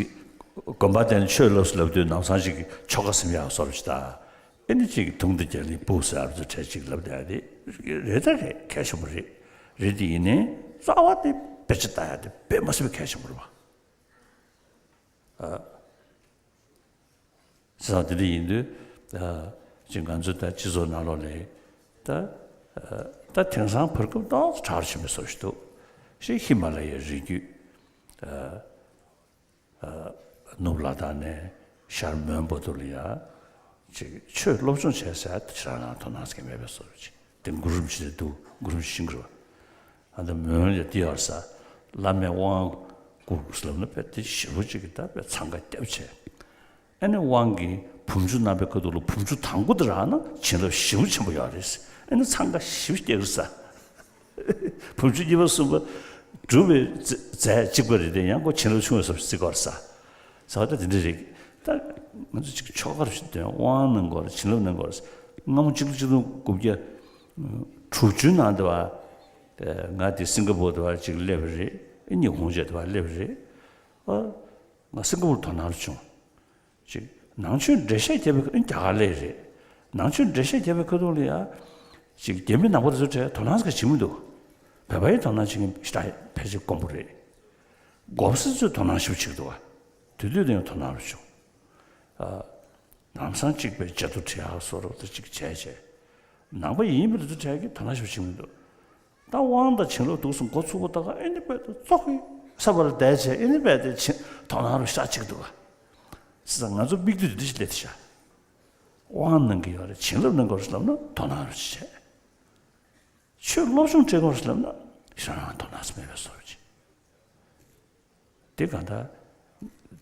དགོན་པ་དེ་ནས་ཆོས་ལབ་སུ་ལབ་དུས་ནམ་སང་ཅིག་ཆོ་ག་སེམས་ཡག་བཟོ་རུ་ཅིག་ད། ཨེ་ནི་ཅིག་དུང་དུ་རྒྱ་གླིང་སྤུག་ཟེར་ཨ་རུ་ཚོ་གྲས་ཅིག་ལབ་བསྡད་དེ་རེད་ད་རེད། གལ་ཆེན་པོ་རེད། རེད་དེ་ཡིན་ནའི་རྩ་བ་དེ་དཔེ་ཆ་ལྟ་ཡ་དེ་དཔེ་མ་སྲིད་པའི་གལ་ཆེན་པོ་རེད་པ། ཨ། བྱས་ཙང་དེ་འདྲ་ཡིན་དུས་ཨ་ཅིག་ང་ཚོ་ད་སྤྱི་ཚོགས་ནང་ལོགས་ལ་ད་ཨ་ད་དེང་སང་བར་སྐབས་ཏོག་ཙམ་དྲག་རུ་ཕྱིན་པའི་བཟོ་ཞིག་འདུག་ཤིག་ཧི་མ་ལ་ཡའི་རི་རྒྱུད་ཨ། ནུབ་ལ་དྭགས་ནས་ཤར་མོན་བར་དུ་ལ་ཡ། ཅིག་ཆོས་སློབ་སྦྱོང་བྱས་ཟེར་ཡ་དེ་ཞེ་དྲག་ནང་དོ་སྣང་ཟེར་གྱི་མེད་པའི་བཟོ་ཅིག་དེ་གུ་རུ་རིན་པོ་ཆེ་དེ་འདུག་གུ་རུ་རིན་པོ་ཆེ་ཤིང་གི་རེད་པ། ཨ་ད་མོན་ལ་དེ་ཡོད་ས། བླ་མས་དབང་བསྐུར་ཟེར་ལབ་ན་དཔེ་དེ་ཞེ་པོ་ཅིག་གི་ད་དཔེ་འཚང་ཁ་རྒྱབ་བྱས། ཨ་ནི་དབང་གིས་བུམ་ཆུང་གནང་པའི་ཁ་ཐུག་ལ་བུམ་ཆུང་དང་པོ་དེ་རག་ན་བྱིན་རླབས་ཞེ་པོ་ཆེན་པོ་ཡོད་རེད། ཨ་ནི་འཚང་ཁ་ཞེ་པོ་སྐྱེ་གི་རེད་ས། བུམ་ཆུང་གཉིས་པ་གསུམ་པ་སྒྲུབ་པའི་རྫས་རྫས་གཅིག་པ་རེད་དེ་ཡང་ཁོ་བྱིན་རླབས་ཆུང་བའི་བཟོ་ཞིག་བརྩི་གི་རེད་ས། ཟེར་བ་ད་དེ་འདྲ་རེད། ད་ང་ཚོ་ཅིག་ཆོ་ག་རུ་ཞིག་འདོན་དབང་གནང་དགོས་རེད། བྱིན་རླབས་གནང་དགོས་རེད། སྔ་མོ་གཅིག་ལོ་གཅིག་སྟོང་དགུ་བརྒྱ་དྲུག་ཅུ་ནང་དུ་བ། ང་དེ་སིང་ག་པོར་དུ་བ་ཅིག་སླེབས་པ་རེད། ཉི་ཧོང་བྱས་དུ་བ་སླེབས་པ་རེད། ཨ། ང་སིང་ག་པོར་དོ་སྣང་རུ་བྱུང་། ཅིག་ནང་ཆོས་འགྲེལ་བཤད་བརྒྱབ་པའི་ཁ་ཐུག་རྒྱ་གར་སླེབས་རེད། ནང་ཆོས་འགྲེལ་བཤད་བརྒྱབ་པའི་ཁ་ཐུག་ལ་ཡ། ཅིག་རྒྱ་མི་ནང་པ་དེ་ཚོ་གྲས་དོ་སྣང་ཟེར་བྱེད་མི་འདུག་བོད་པ་ཡི་དོ་སྣང་བྱེད་མཁན་ཞེ་དྲག་ཕལ་ཆེར་དཀོན་པོ་རེད། སྒོམ་སེ་ཚོས་དོ་སྣང་ཞེ་པོ་བྱེད་ཀྱི་འདུག་བ། དེ་དུས་དེ་ཡང་དོ་སྣང་རུ་བྱུང་། ཨ། ལམ་སང་གཅིག་པའི་བྱ་དུར་ཁྲིད་ཡག་བཟོ་རོགས་དེ་གཅིག་བྱས་བྱས། ནང་པ་ཡིན་མིན་དེ་ཚོ་གྲས་ཀྱིས་དོ་སྣང་ཞེ་པོ་བྱེད་མི་འདུག་ད་དབང་དང་བྱིན་རླབས་འདུག་སེ་འགོ་ཚུགས་པ་ད་ག་ཨེ་ནི་དཔེ་ད་ཙོག་གི་ས་བར་བསྡད་བྱས་ཨེ་ནི་དཔེ་དེ་བྱིན་དོ་སྣང་རུ་ཤ་གཅིག་འདུག་ག། བྱས་ཙང་ང་ཚོ་མིག་ལྟོས་འདི་ཞིག་སླེབས་ཤག་དབང་གནང་གི་ཡོད་རེད། བྱིན་རླབས་གནང་དགོས་རེད་ལབ་ན་དོ་སྣང་རུ་བྱེད། ཆོས་སློབ་སྦྱོང་སྤྲད་དགོས་རེད་ལབ་ན་ཞེ་དྲག་དོ་སྣང་མེད་པའི་བཟོ་འདྲ་ཅིག་དེ་གང་ལྟར་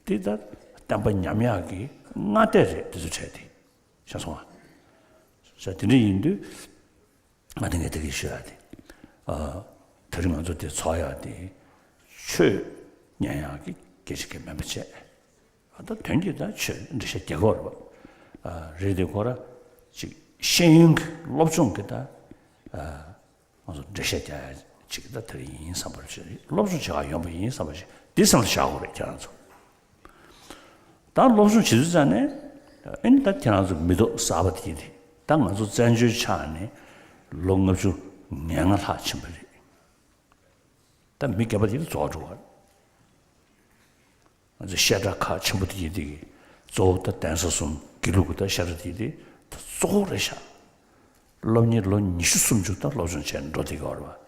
དེ་ལྟར་བསྟན་པ་ཉམས་ཡག་གི་སྔ་ལྟས་རེད། དེ་ཚོ་འཕྲད་དེ་ཤེས་སོང་ང་། ས་དེ་འདྲ་ཡིན་དུས་ང་དེ་ངས་དེ་གི་ཞུ་ཡག་དེ། ཨ། དེ་རིང་ང་ཚོ་དེ་ཚོགས་ཡག་དེ་ཆོས་ཉན་ཡག་གི་སྐད་ཆ་གི་མིན་པ་བྱས། ཨ། ད་དོན་གྱིས་ད་ཆོས་འགྲེལ་བཤད་རྒྱག་གི་ཡོད་རེད་པ། ཨ། རེད་དེ་ཁོ་ར་ཅིག་ཤེས་ཡོན་གྱི་སློབ་སྦྱོང་གི་ད། ཨ། ང་ཚོ་འགྲེལ་བཤད་རྒྱག་ཡ་ ཅིག་ད་དེ་ཡིན་བསམ་པ་ཞིག་སློབ་སྦྱོང་བྱེད་ག་ཡོང་པ་ཡིན་བསམ་པ་ཞིག་འདི་བསམ་བློ་བཞག་དགོས་རེད་ཁྱེད་རང་ཚོ། ད་སློབ་སྦྱོང་བྱེད་དུས་ཙང་ནས་ཨེ་ནི་ད་ཁྱེད་རང་ཚོ་མི་ཐོག་གསར་པ་དེ་ཡིན་དེ། ད་ང་ཚོ་བཙན་བྱོལ་ཆགས་ནས་ལོ་ལྔ་བཅུ་ང་ལྔ་ལྷག་ཕྱིན་པ་རེད། ད་མི་སྐྱེས་པ་དེ་རྫོགས་འགྲོ་བ་རེད། ང་ཚོ་བཤད་གྲྭ་ཁག་ཆེན་པོ་དེ་ཡིན་དེ་གི་གཙོ་བོ་ད་གདན་ས་གསུམ་དགེ་ལུགས་ཀྱི་ད་བཤད་གྲྭ་དེ་ཡིན་དེ་ད་གཙོ་བོ་རེད་ཤག་སློབ་གཉེར་ལོ་ཉི་ཤུ་སུམ་ཅུ་ད་སློབ་སྦྱོང་བྱས་ནས་འགྲོ་བསྡད་ཀྱི་ཡོད་རེད་བ།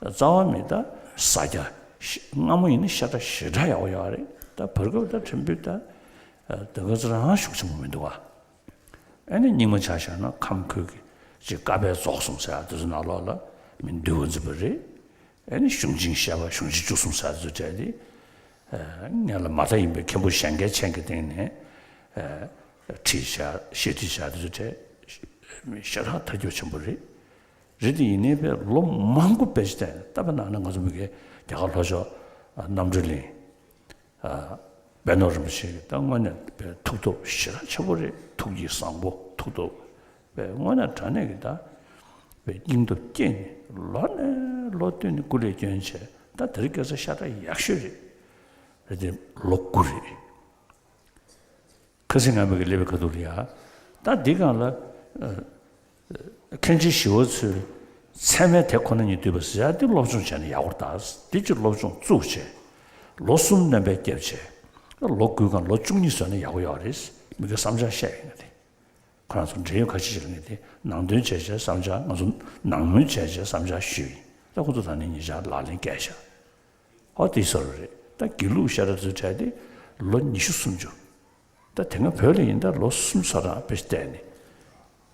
རྩ་བ་མེད་ད་ས་རྒྱ་ཤི་སྔ་མོ་ཡིན་ན་ཤ་ཁྲག་ཞེ་དྲག་ཡག་པོ་ཡོད་རེད། ད་བར་སྐབས་ད་ཕྲན་བུ་ད་ད་ག་ཚོད་རང་ཤུགས་ཆེན་པོ་མི་འདུག་བ། ཨ་ནི་རྙིང་མ་ཆ་བཞག་ན་ཁམས་ཁུལ་གྱི་ཅིག་བཀའ་པད་རྫོགས་སོང་ཟེར་ཡ་དེ་ཚོ་ནང་ལོགས་ལ་མི་འདུལ་བ་འཛིན་པ་རེད། ཨ་ནི་གཞུང་ཆེན་བཤད་པ་གཞུང་ཆེན་བཅུ་གསུམ་ཟེར་ཡ་དེ་ཚོ་བྲལ་ཏེ། ངས་ལ་མ་མཐའ་ཡིན་པའི་མཁན་པོ་གཞན་སྐད་ཆེན་གྱི་སྟེང་ནས་ཁྲིད་བྱ་བཤད་ཁྲིད་བྱ་དེ་ཚོ་བྲལ། ཞེ་དྲག་ཐལ་འགྱུར་ཆེན་པོ་རེད། རེད་དེ་ཡིན་ནའི་པའི་ལོ་མང་པོ་དཔེ་ཆ་བལྟས་ནས་ལྟ་བའི་ནང་ན་ང་ཚོ་མི་སྒེར་རྒྱ་གར་ལྷོ་ཕྱོགས་རྣམ་གྲོལ་གླིང་པད་ནོར་རིན་པོ་ཆེ་གི་ད་དངོས་གནས་པའི་ཐུགས་སྟོབས་ཞེ་དྲག་ཆེན་པོ་རེད། ཐུགས་ཀྱི་བཟང་པོ་ཐུགས་སྟོབས་པའི་དངོས་གནས་དྲང་གནས་ཀྱི་ད་པའི་སྙིང་སྟོབས་བསྐྱེད་ནས་ལོ་ནས་ལོ་བསྟུད་ནས་སྐུ་ལས་བསྐྱོན་བྱས་ད་དེ་རིང་ཁ་སང་ཤ་ཁྲག་ཡག་ཤོས་རེད། རེད་དེ་ལོ་དགུ་རེད། ཁ་སང་ང་མི་གི་སླེབས་པའི་ཁ་ཐུག་ལ་ཡ། ད་འདི་སྒང་ལ་ཨ་ཨ་མཁན་ཆེན་ཞི་བ་འཚོའི་ཚད་མའི་དེབ་ཁོ་ན་ཉིད་བསྡུས་པ་ཟེར་ཡ་འདི་སློབ་སྦྱོང་བྱས་ན་ཡག་པོ་རེད། ད་འདི་ཅིག་སློབ་སྦྱོང་བཙུགས་བྱས་ལོ་གསུམ་སྣོན་པ་བརྒྱབ་བྱས་ལོ་དགུའི་སྒང་ལོ་བཅུ་གཉིས་བཟོས་ན་ཡག་པོ་ཡོད་རེད། མི་གི་བསམ་འཆར་བཤད་ཡོད་ན་དེ། ཁོ་རང་ཚོ་འབྲེལ་ཡོད་ག་ཅི་ཞིག་ལ་ངས་དེ་ནང་དོན་བྱས་བྱས་བསམ་འཆར་ང་ཚོ་ནང་མོལ་བྱས་བྱས་བསམ་འཆར་ཞུས་ཡིན། ད་ཁོ་ཚོ་ད་ནི་ཉེ་ཆར་ལག་ལེན་བཀལ་ཤག་ཨོ་དེ་བཟོ་འདྲ་རེད། ད་དགེ་ལུགས་བཤད་གྲྭ་ཚོའི་གྲས་དེ་ལོ་ཉི་ཤུ་སུམ་ཅུ། ད་དེ་སྔ་བོད་ལ་ཡིན་ད་ལོ་གསུམ་ཙམ་རང་དཔེ་བལྟས་ནས་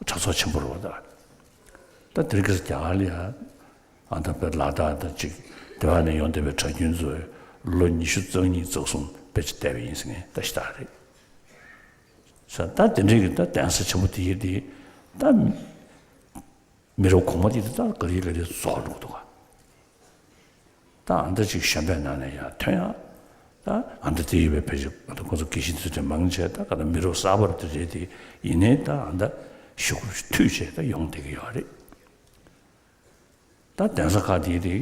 གྲྭ་ཚོགས་ཆེན་པོ་རེད་བ། ད་ད་དེ་རིང་ཁ་སང་རྒྱ་གར་ལ་ཡ་ཨ་ད་བོད་ལ་དྭགས་དང་གཅིག་དེ་བ་ནས་ཡོང་བསྡད་པའི་གྲྭ་རྒྱུན་ཚོས་ལོ་ཉི་ཤུ་རྩ་གཉིས་རྩ་གསུམ་དཔེ་ཆ་བལྟས་པ་ཡིན་ཟེར་མཁན་ད་ཞེ་དྲག་རེད། ས་ད་དེ་འདྲའི་གི་ད་གདན་ས་ཆེན་པོ་དེ་ཡི་དེ་ད་མི་རབས་གོང་མ་དེ་དེ་ད་ག་རེ་ག་རེ་རྫོགས་འགྲོ་གི་འདུག་ག་ད་ཨ་མདའ་ཅིག་གཞོན་པའི་ནང་ནས་ཡར་ཐོན་ཡ། ད་ཨ་མདའ་དེ་ཡོད་པའི་ཕལ་ཆེར་ང་ཚོ་དགེ་བཤེས་དེ་ཚོ་དེ་མང་ཆེ་ད་ག་ད་མི་རབས་གསར་པ་དེ་རེད་དེ་ཡིན་ནའི་ད་ཨ་མདའ་ཞུགས་མཐུད་བྱས་ད་ཡོང་བསྡད་ཀྱི་ཡོད་རེད། ད་གདན་ས་ཁག་དེའི་དེ་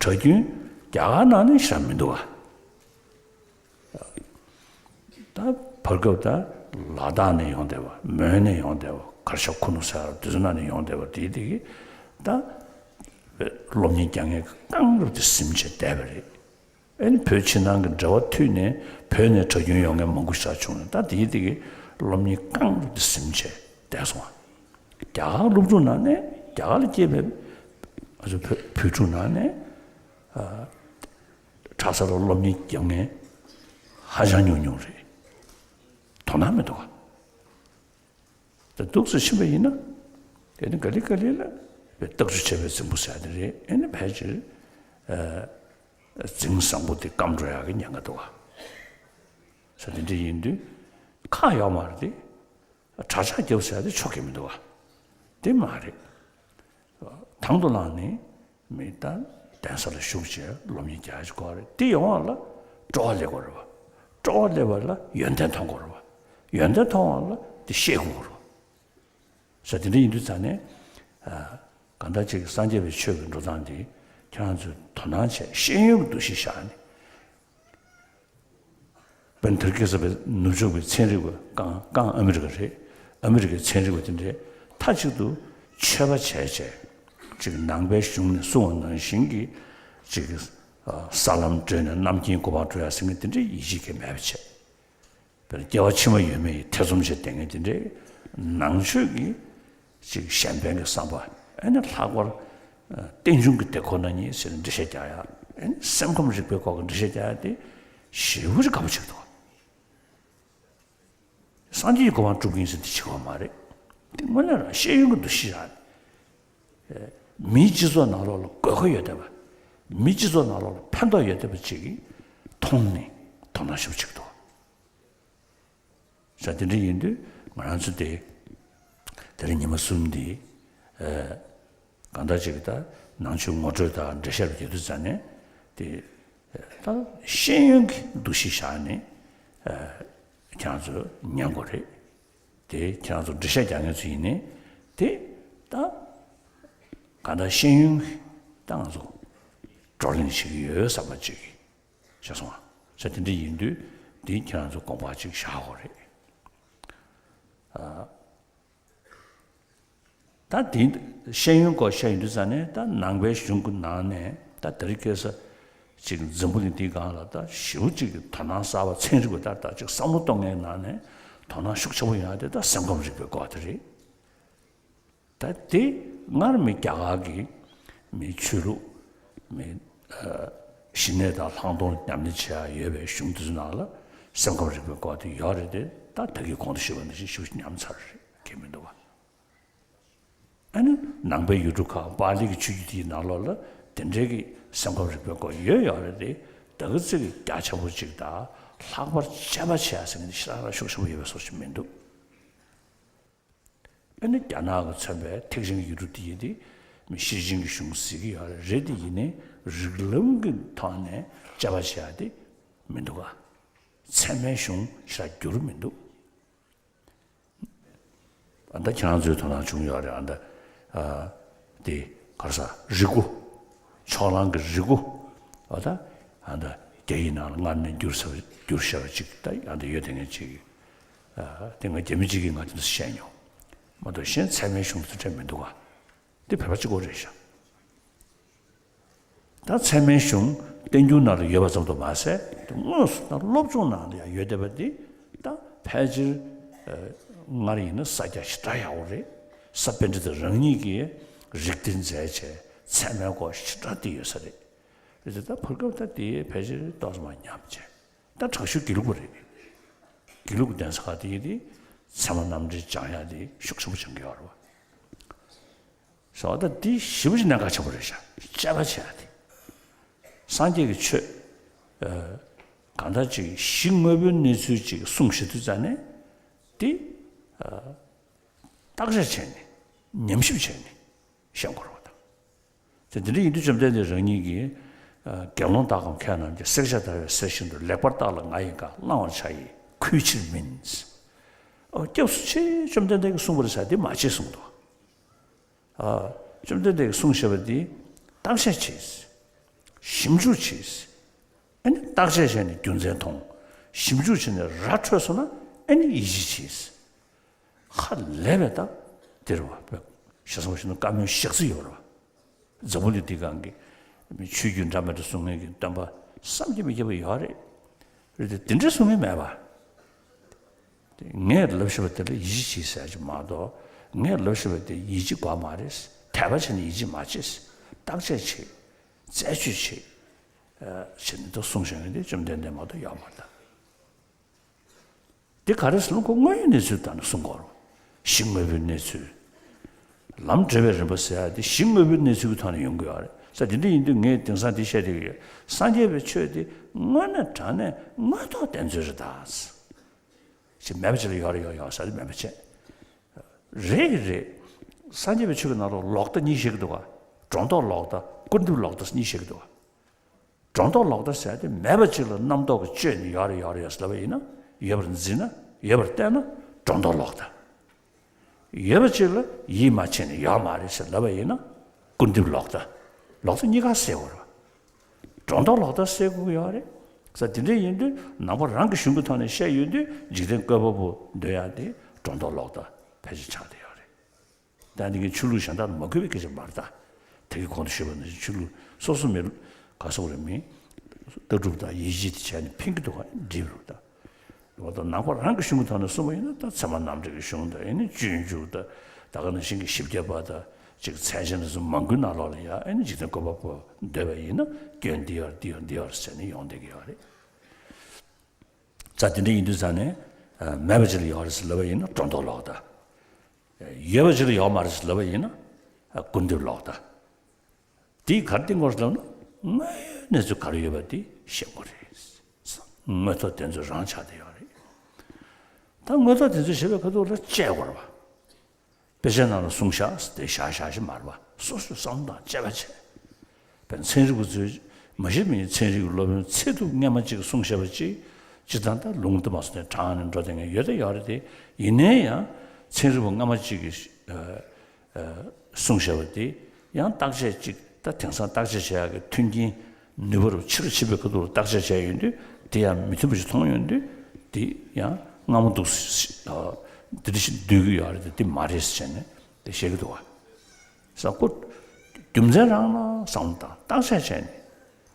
གྲྭ་རྒྱུན་རྒྱ་གར་ནང་ནས་ཞེ་དྲག་མི་འདུག་བ། ད་བར་སྐབས་ད་ལ་དྭགས་ནས་ཡོང་བསྡད་པ་མོན་ནས་ཡོང་བསྡད་པ་གར་ཞ་ཁུ་ནུ་ཟེར་དེ་ཚོ་ནང་ནས་ཡོང་བསྡད་པ་དེའི་དེ་གི་ད་སློབ་གཉེར་རྒྱག་མཁན་རྐང་རུ་དེ་ཟིན་བྱས་བསྡད་པ་རེད། ཨ་ནི་བོད་ཕྱི་ནང་གི་འབྲེལ་བ་མཐུད་ནས་བོད་ནས་གྲྭ་རྒྱུན་ཡོང་མཁན་མང་པོ་ཞིག་བྱུང་ནས་ད་དེའི་དེ་གི་སློབ་གཉེར་རྐང་རུ་དེ་ཟིན་བྱས་བསྡད་སོང་བ། རྒྱ་གར་སློབ་ཕྲུག་ནང་ནས་རྒྱ་གར་ལ་སྐྱེས་པའི་ང་ཚོ་བོད་བོད་ཕྲུག་ནང་ནས་ཨ་གྲྭ་ས་ལ་སློབ་གཉེར་རྒྱག་མཁན་ཧ་ཅང་ཉུང་ཉུང་རེད། དོ་སྣང་མི་འདུག་ག་ད་འདུག་སེ་ཕྱིན་པ་ཡིན་ན་དེ་ནི་ག་ལེ་ག་ལེ་ལ་བའི་རྟགས་ཆུ་ཆད་པའི་རྫིང་བུ་ཟེར་ཡ་དེ་རེད། ཨེ་ནི་ཕལ་ཆེར་ཨ་རྫིང་བཟང་པོ་དེ་སྐམ་འགྲོ་ཡག་གི་ཉེན་ཁ་འདུག་ག་ས་དེ་འདྲ་ཡིན་དུས་ཁག་ཡོད་མ་རེད་དེ། གྲྭ་ཆགས་རྒྱབ་ཟེར་ཡ་དེ་ཆོག་གི་མི་འདུག་ག་དེ་མ་རེད། དང་དུ་བླངས་ནས་མི་ད་གདན་ས་ལ་བཞུགས་བྱས་སློབ་གཉེར་རྒྱག་ཡ་ཅིག་དགོས་རེད། དེ་ཡོང་བ་ལ་སྤྲོ་བ་སླེབས་དགོས་རེད་བ། སྤྲོ་བ་སླེབས་པ་ལ་ཡོན་ཏན་མཐོང་དགོས་རེད་བ། ཡོན་ཏན་མཐོང་བ་ལ་དེ་ཤེས་དགོས་རེད་བ། ས་དེ་འདྲ་ཡིན་དུས་ཙང་ནས་ཨ་གང་ལྟར་ཅིག་སངས་རྒྱས་པའི་ཆོས་ཀྱི་འགྲོ་སྟངས་འདི་ཁྱེད་རང་ཚོས་དོ་སྣང་བྱས་ཤེས་ཡོན་གྱི་འདུ་ཤེས་བཞག་ནས། དཔེར་ན་ཏུར་ཀི་ས་པའི་ནུབ་ཕྱོགས་པའི་ཚན་རིག་པ་རྐང་རྐང་ཨ་མི་རི་ཀ་རེད། ཨ་མི་རི་ཀའི་ཚན་རིག་པ་དེ་འདྲས་མཐའ་གཅིག་ཏུ་ཆོས་པ་བྱས་བྱས་ཅིག་ནང་པའི་གཞུང་ནས་གསུངས་པ་ནང་བཞིན་གྱི་ཅིག་ས་ལམ་བགྲོད་ནས་རྣམ་མཁྱེན་གོ་འཕང་སྒྲུབ་ཡ་ཟེར་མཁན་དེ་འདྲས་ཡིད་ཆེས་ཀྱི་མེད་པ་བྱས། དཔེར་ན་སྐྱེ་བ་ཕྱི་མ་ཡོད་མེད་ཀྱི་ཐེ་ཚོམ་བྱས་བསྡད་མཁན་དེ་འདྲས་ནང་ཆོས་ཀྱི་ཅིག་གཞན་ཕན་གྱི་བསམ་པ། ཨེ་ནི་ལྷག་པར་རྟེན་འབྱུང་གི་དེ་ཁོ་ན་ཉིད་ཟེར་ནས་འགྲེལ་བཤད་རྒྱག་ཡ། ཨེ་ནི་སེམས་ཁམས་རིག་པའི་སྐོར་གྱི་འགྲེལ་བཤད་རྒྱག་ཡ་དེ་ཞེ་པོ་ཅིག་དགའ་པོ་བྱེད་འདུག་སངས་རྒྱས་ཀྱི་གོ་འཕང་སྒྲུབ་ཀྱི་ཡིན་ཟེར་དེ་བྱེད་དགོས་མ་རེད། དེ་དངོས་གནས་རང་ཤེས་ཡོན་གྱི་འདུ་ཤེས་རང་རེད། མིའི་སྤྱི་ཚོགས་ནང་ལོགས་ལ་དགོས་མཁོ་ཡོད་བསྡད་པ། མིའི་སྤྱི་ཚོགས་ནང་ལོགས་ལ་ཕན་ཐོགས་ཡོད་བསྡད་པ་ཅིག་གིས་མཐོང་ནས་དོ་སྣང་ཞེ་པོ་བྱེད་ཀྱི་འདུག་ས་དེ་འདྲ་ཡིན་དུས་ང་རང་ཚོ་དེ་དེ་རིང་ཉི་མ་གསུམ་འདི་ཨ་གང་ལྟར་ཅིག་ད་ནང་ཆོས་ངོ་སྤྲོད་དང་འགྲེལ་བཤད་རྒྱག་དུས་ཙམ་ནས་དེ་ད་ཤེས་ཡོན་གྱི་འདུ་ཤེས་བཞག་ནས་ཨ་ཁྱེད་རང་ཚོ་ཉན་དགོས་རེད། དེ་ཁྱེད་རང་ཚོ་འགྲེལ་བཤད་རྒྱག་མཁན་ཚོ་ཡིན་ནའི་དེ་ད་གང་ལྟར་ཤེས་ཡོན་གྱི་ད་ང་ཚོ་ བགྲོ་གླེང་བྱེད་ཀྱི་ཡོད་བསམ་པ་ཅིག་ཤེས་སོང་ང་། ས་དེ་འདྲ་ཡིན་དུས་འདི་ཁྱེད་རང་ཚོ་དགོངས་པ་ཅིག་བཞག་དགོས་རེད། ད་དེ་ཤེས་ཡོན་སྐོར་བཤད་ཡོང་དུས་ཙ་ནས་ད་ནང་པའི་གཞུང་གི་ནང་ནས་ད་དེ་རིང་ཁ་སང་ཅིག་འཛམ་བུ་གླིང་འདིའི་སྒང་ལ་ད་ཞེ་པོ་ཅིག་དོ་སྣང་གསར་པ་ཚན་རིག་པ་ལྟར་ད་ཅིག་བསམ་བློ་གཏོང་མཁན་ནང་ནས་དོ་སྣང་ཤུགས་ཆེན་པོ་ཡོང་ཡ་དེ་ད་སེམས་ཁམས་རིག་པའི་སྐོར་དེ་རེད། ད་དེ་སྔར་མི་རྒྱ་གར་གྱི་མི་ཆོས་ལུགས་མི་ཞི་གནས་དང་ལྷག་མཐོང་ཉམས་ལེན་བྱེད་ཡ་ཡོད་པའི་གཞུང་དེ་ཚོ་ནང་ལ་སེམས་ཁམས་རིག་པའི་སྐོར་དེ་ཡོད་རེད་དེ། ད་ད་གིན་གོང་དུ་ཞུས་པ་ནང་བཞིན་ཞེ་པོ་ཉམས་ཚར་རེད། གལ་མི་འདུག་ག་ཨ་ནི་ནང་པའི་ཡུལ་གྲུ་ཁག་པཱ་ལི་གི་ཆོས་བརྒྱུད་དེའི་ནང་ལོགས་ལ་དེ་འདྲའི་གི་སེམས་ཁམས་རིག་པའི་སྐོར་ཡོད་ཡོད་རེད་དེ། ད་གི་ཚིག་གི་རྒྱ་ཆེན་པོ་ཅིག་དང་ལྷག་པར་དཔྱད་པ་བྱེད་ཡ་ཟེར་མཁན་དེ་ཞེ་དྲག་ཤུགས་ཆེན་པོ་ཡོད་པའི་བཟོ་ཞིག་མི་འདུག་ཨ་ནི་རྒྱ་ནག་གིས་མཚོན་པའི་ཐེག་ཆེན་གྱི་ཡུལ་གྲུ་དེ་ཡིན་དེ་མི་ཤེར་ཕྱིན་གྱི་གཞུང་ཟེར་གྱི་ཡོད་རེད་དེ། ཡིན་ནའི་རིགས་ལམ་གྱི་ཐོག་ནས་དཔྱད་པ་བྱེད་ཡ་དེ་མི་འདུག་ག་ཚད་མའི་གཞུང་ཞེ་དྲག་འགྱུར་མི་འདུག་ཨ་ད་ཁྱེད་རང་ཚོའི་དོ་སྣང་བྱུང་ཡོད་རེད། ཨ་ད་ཨ་དེ་ག་རེ་ཟ། རིག་གོ་ཕྱོགས་གླང་གི་རིག་གོ་ཨ་ད་ཨ་ད་རྒྱ་ཡིག་ནང་ལ་སྔར་ནས་འགྱུར་ས་འགྱུར་བཞག་པ་ཅིག་ད་ཨ་ད་ཡོད་དེ་ངས་ཅིག་ཨ་དེ་ང་རྒྱ་མི་གཅིག་གིས་ང་དེ་འདྲ་བཤད་མྱོང་མ་གཏོགས་གཞན་ཚད་མའི་གཞུང་དེ་འདྲ་མི་འདུག་ག་དེ་བོད་པ་གཅིག་པོ་རེད་ཤག་ད་ཚད་མའི་གཞུང་བསྟན་འགྱུར་ནང་ལ་ཡོད་པ་ཙམ་དུ་མ་ཟད། དེ་དངོས་སུ་ད་སློབ་སྦྱོང་ནང་ལ་ཡང་ཡོད་བསྡད་པ་འདི་ད་ཕལ་ཆེར་ཨ་སྔར་ཡིན་ན་ས་རྒྱ་ཞེ་དྲག་ཡག་པོ་རེད། ས་པཎྜི་ཏ་རང་ཉིད་ཀྱིས་རིགས་གཏེར་མཛད་བྱས་ཚད་མའི་སྐོར་ཞེ་དྲག་བྲིས་ཡོད་ས་རེད། རེད་དེ་ད་བར་སྐབས་ད་དེ་ཕལ་ཆེར་ཏོག་ཙམ་མར་ཉམས་བྱས། ད་དྲག་ཤོས་དགེ་ལུགས་པ་རེད། དགེ་ལུགས་ཀྱི་གདན་ས་ཁག་དེ་ཡིན་དེ་ཚད་མ་རྣམ་འགྲེལ་སྦྱང་ཡ་དེ་ཤུགས་ཆེན་པོ་སྦྱང་གི་ཡོད་རེད་བ། ཟེར་བ་ད་འདི་ཞེ་པོ་ཅིག་གནད་འགག་ཆེན་པོ་རེད་ཤག་དཔྱད་པ་བྱེད་ཡ་དེ། སངས་རྒྱས་ཀྱི་ཆོས་ཨ་གང་ལྟར་ཅིག་གཞི་དངོས་པོའི་གནས་ཚུལ་ཅིག་གསུངས་བཞག་དུས་ཙ་ནས་དེ་ཨ་བརྟག་དཔྱད་བྱས་ནས་ཉམས་ཞིབ་བྱས་ནས་བཤད་དགོས་རེད་བ་ད། དེ་འདི་འདྲ་ཡིན་དུས་བཅོམ་ལྡན་འདས་རང་ཉིད་ཀྱིས་ཨ་དགེ་སློང་དག་གམ་མཁས་རྣམས་ཀྱིས། བསྲེག་བཅད་བརྡར་བའི་གསེར་བཞིན་དུ། ལེགས་པར་བརྟགས་ལ་ང་ཡི་བཀའ། བླང་བར་བྱ་ཡི་ཁུར་ཕྱིར་མིན། ཨོ་སྐྱབས་སུ་མཆི། བཅོམ་ལྡན་འདས་ཀྱིས་གསུངས་པ་རེད་ཟེར་དེ་མ་བྱེད་གསུངས་འདུག་ཨ་བཅོམ་ལྡན་འདས་ཀྱིས་གསུངས་བཞག་པ་འདི་བརྟག་དཔྱད་བྱེད། ཞིབ་འཇུག་བྱེད། ཨ་ནི་བརྟག་དཔྱད་བྱས་ནས་རྒྱུ་མཚན་མཐོང་། ཞིབ་འཇུག་བྱས་ནས་ར་འཕྲོད་སོང་ན་ཨ་ནི་ཡིད་ཆེས་བྱེད། ཧ་ལས་པའི་ད་དེ་རེད་བ། ཞེ་ས་མ་ཞུ་ན་བཀའ་མོལ་ཞག་རྩི་ཡོད་རེད་བ། འཛམ་བུ་གླིང་འདི་སྒང་གི་ཆོས་བརྒྱུད་འདྲ་མི་འདྲ་གསུང་མཁན་གྱི་སྟོན་པ་བསམ་གྱིས་མི་ཁྱབ་པ་ཡོད་རེད། རེད་དེ་དེ་འདྲ་གསུང་མཁན་མེད་པ། དེ་ངས་ལབ་བཞག་པ་དེ་ལ་ཡིད་ཆེས་བྱེད་ཟེར་ཡ་ཅིག་མ་གཏོགས། ངས་ལབ་བཞག་པ་དེ་ཡིད་ཆེས་དགོས་མ་རེད། དད་པ་བྱས་ནས་ཡིད་ཆེས་མ་བྱེད། བརྟག་དཔྱད་བྱེད། རྩད་གཅོད་བྱེད། ཨ་བྱས་ནས་ད་གསུངས་བཞག་མཁན་དེ་བཅོམ་ལྡན་འདས་མ་གཏོགས་ཡོད་མ་རེད་ད། འདི་ག་རེ་ཟེར་ན་ཁོ་དངོས་ཡོད་གནས་ཚུལ་དང་ནི་གསུང་གོ་རུང་། གཞི་དངོས་པོའི་གནས་ཚུལ། ལམ་འབྲས་བུའི་རིམ་པ་ཟེར་ཡ་འདི་གཞི་དངོས་པོའི་གནས་ཚུལ་གྱི་ཐོག་ནས་ཡོང་གི་ཡོད་རེད་ཟེར། འདི་འདྲ་ཡིན་དུས་ངས་དེང་སང་འདི་བཤད་བསྡད་ཀྱི་ཡོད། སངས་རྒྱས་པའི་ཆོས་འདི་དངོས་གནས་དྲང་གནས་དངོས་ཐོག་བདེན་འཚོལ་རེད་ད། ཅིག་མེད་པ་ཅིག་ལ་ཡོད་རེད་ཡོད་ཡོད་ཟེར་དེ་མེད་པ་བྱས། རེད་ཀྱི་རེད། སངས་རྒྱས་པའི་ཆོས་ཀྱི་ནང་ལོགས་ལོག་ལྟ་གཉིས་བཤད་ཀྱི་འདུག་ག་སྒྲོ་འདོགས་ལོག་ལྟ། སྐུར་འདེབས་ལོག་ལྟ་གཉིས་བཤད་ཀྱི་འདུག་ག་སྒྲོ་འདོགས་ལོག་ལྟ་ཟེར་དེ་མེད་པ་ཅིག་ལ་རྣམ་རྟོག་གིས་བཅོས་ནས་ཡོད་རེད་ཡོད་རེད་ཟེར་ལབ་པ་ཡིན་ན། ཡོད་པར་འཛིན་ན། ཡོད་པར་བལྟས་ན་སྒྲོ་འདོགས་ལོག་ལྟ། ཡོད་པ་ཅིག་ལ་ཡིད་མ་ཆེས་ནས་ཡོད་མ་རེད་ཟེར་ལབ་པ་ཡིན་ན། སྐུར་འདེབས་ལོག་ལྟ། ལོག་ལྟ་གཉིས་ཀ་སེལ་དགོས་རེད་བ། སྒྲོ་འདོགས་ལོག་ལྟ་སེལ་དགོས་ཀྱི་ཡོད་རེད་ཟེར། དེ་འདྲ་ཡིན་དུས་ནང་པ་རང་གི་གཞུང་གི་ཐོག་ནས་བཤད་ཡོང་དུས་འཇིག་རྟེན་བཀོད་པ་པོ་འདོད་ཡག་དེ་སྒྲོ་འདོགས་ལོག་ལྟ་ཕལ་ཆེར་ཆགས་བསྡད་ཡོད་རེད། ད་འདི་གའི་ཆོས་ལུགས་གཞན་དག་ལ་མ་གུས་པའི་སྐད་ཆ་མ་རེད་ད། དེ་གའི་གོང་དུ་ཞུས་པ་ནང་བཞིན་ཆོས་ལུགས་སོ་སོ་མི་ག་སོགས་རེད་མིན། ལྟ་གྲུབ་དང་ཡིད་ཆེས་དེ་བྱས་ནས་ཕན་གྱི་འདུག་ག་འགྲིག་རེད་ད། འོ་ད་ནང་པ་རང་གི་གཞུང་གི་ཐོག་ནས་གསུངས་པ་ཡིན་ན། ད་ཚད་མ་རྣམ་འགྲེལ་གྱི་གཞུང་དང་། ཨེ་ནི་སྤྱོད་འཇུག་དང་། ད་ག་ནང་བཞིན་གྱི་བཞི་བརྒྱ་པ་དང་ཅིག་མཚན་བྱང་དེ་ཚོ་མང་པོའི་ནང་ལོགས་ལ་ཡ། ཨེ་ནི་འཇིག་རྟེན་བཀོད་པ་པོ་འདོད་པ་ཡིན་ན་སྐྱོན་འདི་ཡོད་རེད། འདི་ཡོད་རེད། འདི་ཡོད་རེད་ཟེར་ནས་ཡོང་བསྡད་ཀྱི་ཡོད་རེད། ཙ་དེ་འདྲ་ཡིན་དུས་ཙ་ནས་ཨ་མེད་པ་ཅིག་ལ་ཡོད་རེད་ཟེར་ལབ་པ་ཡིན་ན་སྒྲོ་འདོགས་ལོག་ལྟ། ཡོད་པ་ཅིག་ལ་ཡོད་མ་རེད་ཟེར་ལབ་པ་ཡིན་ན་ཨ་སྐུར་འདེབས་ལོག་ལྟ། དེས་ག་རེ་བསྟན་དགོས་རེད་ལབ་ན། དངོས་ཡོད་གནས་ཚུལ་ག་རེ་ཡོད་པ་དེ་བཤད་དགོས་རེད། དངོས་ཐོག་བདེན་འཚོལ་རང་ཆགས་བསྡད་ཡོད་རེད། ད་དངོས་ཐོག་བདེན་འཚོལ་བྱེད་པའི་ཁ་ཐུག་ལ་དཔྱད་དགོས་རེད་བ། དཔེ་ཆའི་ནང་ལ་གསུངས་བཞག་དེ་བཞག་བཞག་ཞིག་མ་རེད་བ། སོ་སོས་བསམ་བློ་དང་དཔྱད་པ་བྱས། དཔེར་ན་ཚན་རིག་པ་ཚོས། མ་གཞི་མིའི་ཚན་རིག་གི་སློབ་དཔོན་ཚེ་ཐུབ་སྔོན་མ་གཅིག་གིས་གསུངས་བཞག་པ་ཅིག་སྤྱིར་བཏང་ད་ལུང་དུ་མ་སོང་ནས་དྲངས་ནས་འགྲོ་བསྡད་མཁན་ཡོད་ད་ཡོད་རེད་དེ། ཡིན་ནའི་ཡང་ཚན་རིག་པ་སྔ་མ་གཅིག་གིས་ཨ་ཨ་གསུངས་བཞག་པ་དེ་ཡང་བརྟག་དཔྱད་ཅིག་ད་དེང་སང་བརྟག་དཔྱད་བྱེད་ཡག་གི་མཐུན་རྐྱེན་ ནུས་པ་རུ་ཆེ་རུ་ཕྱིན་པའི་ཁ་ཐུག་ལ་བརྟག་དཔྱད་བྱས་ཡོང་དུས་དེ་ཡང་མི་མཐུན་པ་ཞིག་མཐོང་ཡོང་དུས་དེ་ཡང་སྔ་མོ་འདུག་ཨ། དེ་འདྲ་ཞིག་འདོད་ཀྱི་ཡོད་རེད་དེ་དེ་མ་རེད་ཟེར་བྱས་ནས་དེ་བཤད་ཀྱི་འདུག་བ། ས་ཁོ་རྒྱུ་མཚན་རང་ལ་བསམ་བློ་བཏང་བརྟག་དཔྱད་བྱས་ནས་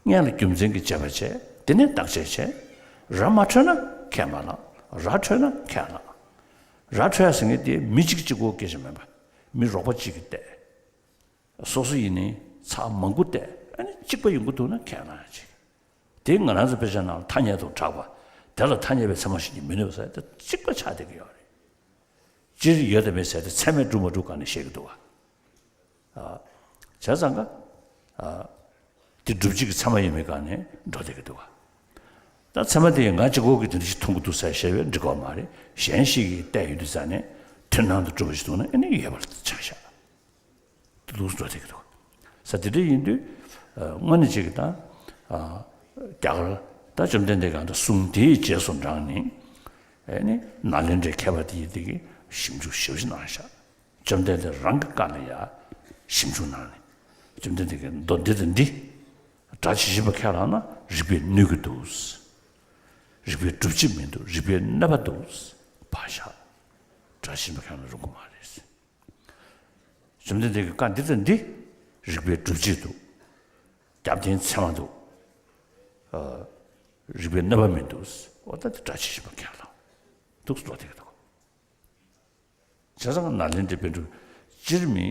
སྔོན་ལ་རྒྱུ་མཚན་གྱི་དཔྱད་པ་བྱས་དེ་ནས་བརྟག་དཔྱད་བྱས། ར་མ་འཕྲོད་ན་ཁས་མ་བླངས། ར་འཕྲོད་ན་ཁས་བླངས། ར་འཕྲོད་ཟེར་མཁན་དེ་མི་གཅིག་གཅིག་པོ་སྐད་ཆ་མིན་པ། མི་རོགས་པ་གཅིག་གིས་བལྟས། སོ་སོ་ཡིན་ནའི་ཚར་མང་པོ་བལྟས། ཨ་ནི་གཅིག་པ་ཡོང་གི་འདུག་ན་ཁས་བླངས་ཡ་གཅིག་དེ་ང་རང་ཚོ་དཔེ་ཆ་ནང་ལ་ཐ་སྙད་དུ་གྲགས་པ། དེ་ལ་ཐ་སྙད་པའི་ཚད་མ་ཞིག་ཀྱང་མི་ནུས་པ་ཟེར་དེ་གཅིག་པ་ཆགས་བསྡད་ཀྱི་ཡོད་རེད། སྤྱིར་ཡོད་དམ་མེད་ཟེར་དེ་ཚད་མས་གྲུབ་མ་གྲུབ་སྒང་ནས་བཤད་ཀྱི་འདུག་བ། ཨ། བྱས་ཙང་ཀ་ཨ། དེ་སྒྲུབ་བྱེད་ཀྱི་ཚད་མ་ཡིན་པའི་སྒང་ནས་འགྲོ་བསྡད་ཀྱི་འདུག་བ། ད་ཚད་མ་དེ་ཡང་ང་གཅིག་པོ་གིས་དེ་འདྲ་ཞིག་མཐོང་གི་འདུག་ཟེར་བཤད་པས་འགྲིག་གི་མ་རེད། གཞན་ཞིག་གིས་བལྟས་ཡོང་དུས་ཙང་ནས་མཐུན་སྣང་དུ་གྲུབ་པ་ཞིག་འདུག་ན་ཨ་ནི་ཡོད་པ་ཆགས་བཞག་དེ་འདུག་འགྲོ་བསྡད་ཀྱི་འདུག་ས། དེ་འདྲ་ཡིན་དུས་ཨ། དངོས་གནས་བྱེད་ཀྱི་ད་ཨ། རྒྱ་གར་ད་བཅོམ་ལྡན་འདས་གང་འདྲ་གསུང་དེའི་རྗེས་སུ་འབྲངས་ནས་ཨ་ནི་ནཱ་ལེནྡྲའི་མཁས་པ་དེ་ཡི་དེ་གི་ཞིབ་འཇུག་ཞེ་པོ་ཞིག་གནང་བཞག་བཅོམ་ལྡན་འདས་རང་གི་བཀའ་ལ་ཡ་ཞིབ་འཇུག་གནང་ནས་བཅོམ་ལྡན་འདས་ཀྱིས་མདོ་འདི་དང་འདི་སྒྲ་ཇི་བཞིན་པ་ཁས་བླངས་ན་རིགས་པས་གནོད་ཀྱི་འདུག་རིགས་པས་སྒྲུབ་བྱེད་མི་འདུག་རིགས་པས་གནོད་པ་འདུག་ཕར་བཞག་སྒྲ་ཇི་བཞིན་པ་ཁས་བླངས་རུང་གི་མ་རེད། བཅོམ་ལྡན་འདས་ཀྱི་བཀའ་འདི་དང་འདི་རིགས་པས་སྒྲུབ་བྱེད་འདུག་རྒྱབ་རྟེན་ཚད་མ་འདུག་ཨ། རིགས་པས་གནོད་པ་མི་འདུག་འོ་ད་འདི་སྒྲ་ཇི་བཞིན་པ་ཁས་བླངས་འདུག་འགྲོ་བསྡད་ཀྱི་འདུག་བྱས་ཙང་ནཱ་ལེནྡྲའི་པཎ་གྲུབ་སྤྱིར་མི་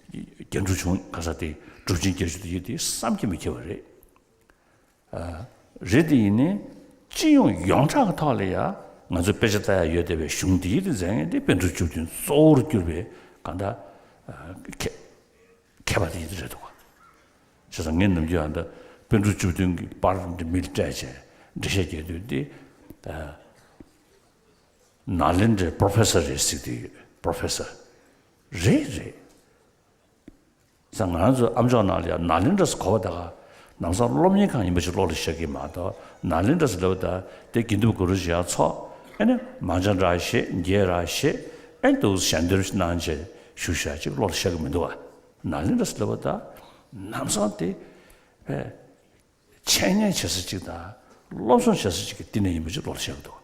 རྒྱན་དྲུག་བྱུང་ག་ས་དེ་གྲུབ་ཆེན་བརྒྱད་ཅུ་དེ་ཡོད་དེ་བསམ་གྱིས་མི་ཁྱབ་པ་རེད། ཨ། རེད་དེ་ཡིན་ནའི་སྤྱི་ཡོངས་ཡོངས་གྲགས་ཀྱི་ཐོག་ལ་ཡ་ང་ཚོས་དཔེ་ཆ་ལྟ་ཡ་ཡོད་བསྡད་པའི་གཞུང་འདི་ཡི་དེ་མཛད་མཁན་དེ་པཎ་གྲུབ་བཅུ་བདུན་གཙོ་བོར་གྱུར་པའི་གང་ལྟར་ཨ། མཁས་མཁས་པ་དེ་ཡི་དེ་རེད་འདུག་ག་བྱས་ཙང་ངས་ནམ་རྒྱུན་ཨ་ད་པཎ་གྲུབ་བཅུ་བདུན་གྱི་པར་འདི་མི་ལ་སྤྲད་བྱས་འགྲེལ་བཤད་རྒྱག་དུས་འདི་ཨ། ནཱ་ལེནྡྲའི་པྲོ་ཕེ་སར་རེད་ཟེར་གྱི་ཡོད། པྲོ་ཕེ་སར་རེད་རེད། ས་ང་རང་ཚོའི་ཨ་མཆོག་ནང་ལ་ཡང་ནཱ་ལེནྡྲ་ཟེར་གོ་བ་ད་ག་ལམ་སང་སློབ་གཉེར་ཁང་ཡིན་པ་ཞིག་བློ་ལ་ཤར་གྱི་མ་གཏོགས་ནཱ་ལེནྡྲ་ཟེར་ལབ་པ་ད་དེ་དགེ་འདུན་པ་གུ་རུ་ཞིག་ཡར་ཚོགས། ཨེ་ནི་མང་ཇ་འདྲ་བཞེས་རྒྱས་འདྲ་བཞེས་ཨེ་འདུག་ཞལ་འདེབས་གནང་བྱས་བཞུགས་བཞག་ཅིག་བློ་ལ་ཤར་གྱི་མི་འདུག་བ། ནཱ་ལེནྡྲ་ཟེར་ལབ་པ་ད་ལམ་སང་དེ་ཕལ། འཆད་ཉན་བྱེད་ས་གཅིག་དང་སློབ་སྦྱོང་བྱེད་ས་གཅིག་གི་སྟེང་ནས་ཡིན་པ་ཅིག་བློ་ལ་ཤར་གྱི་འདུག་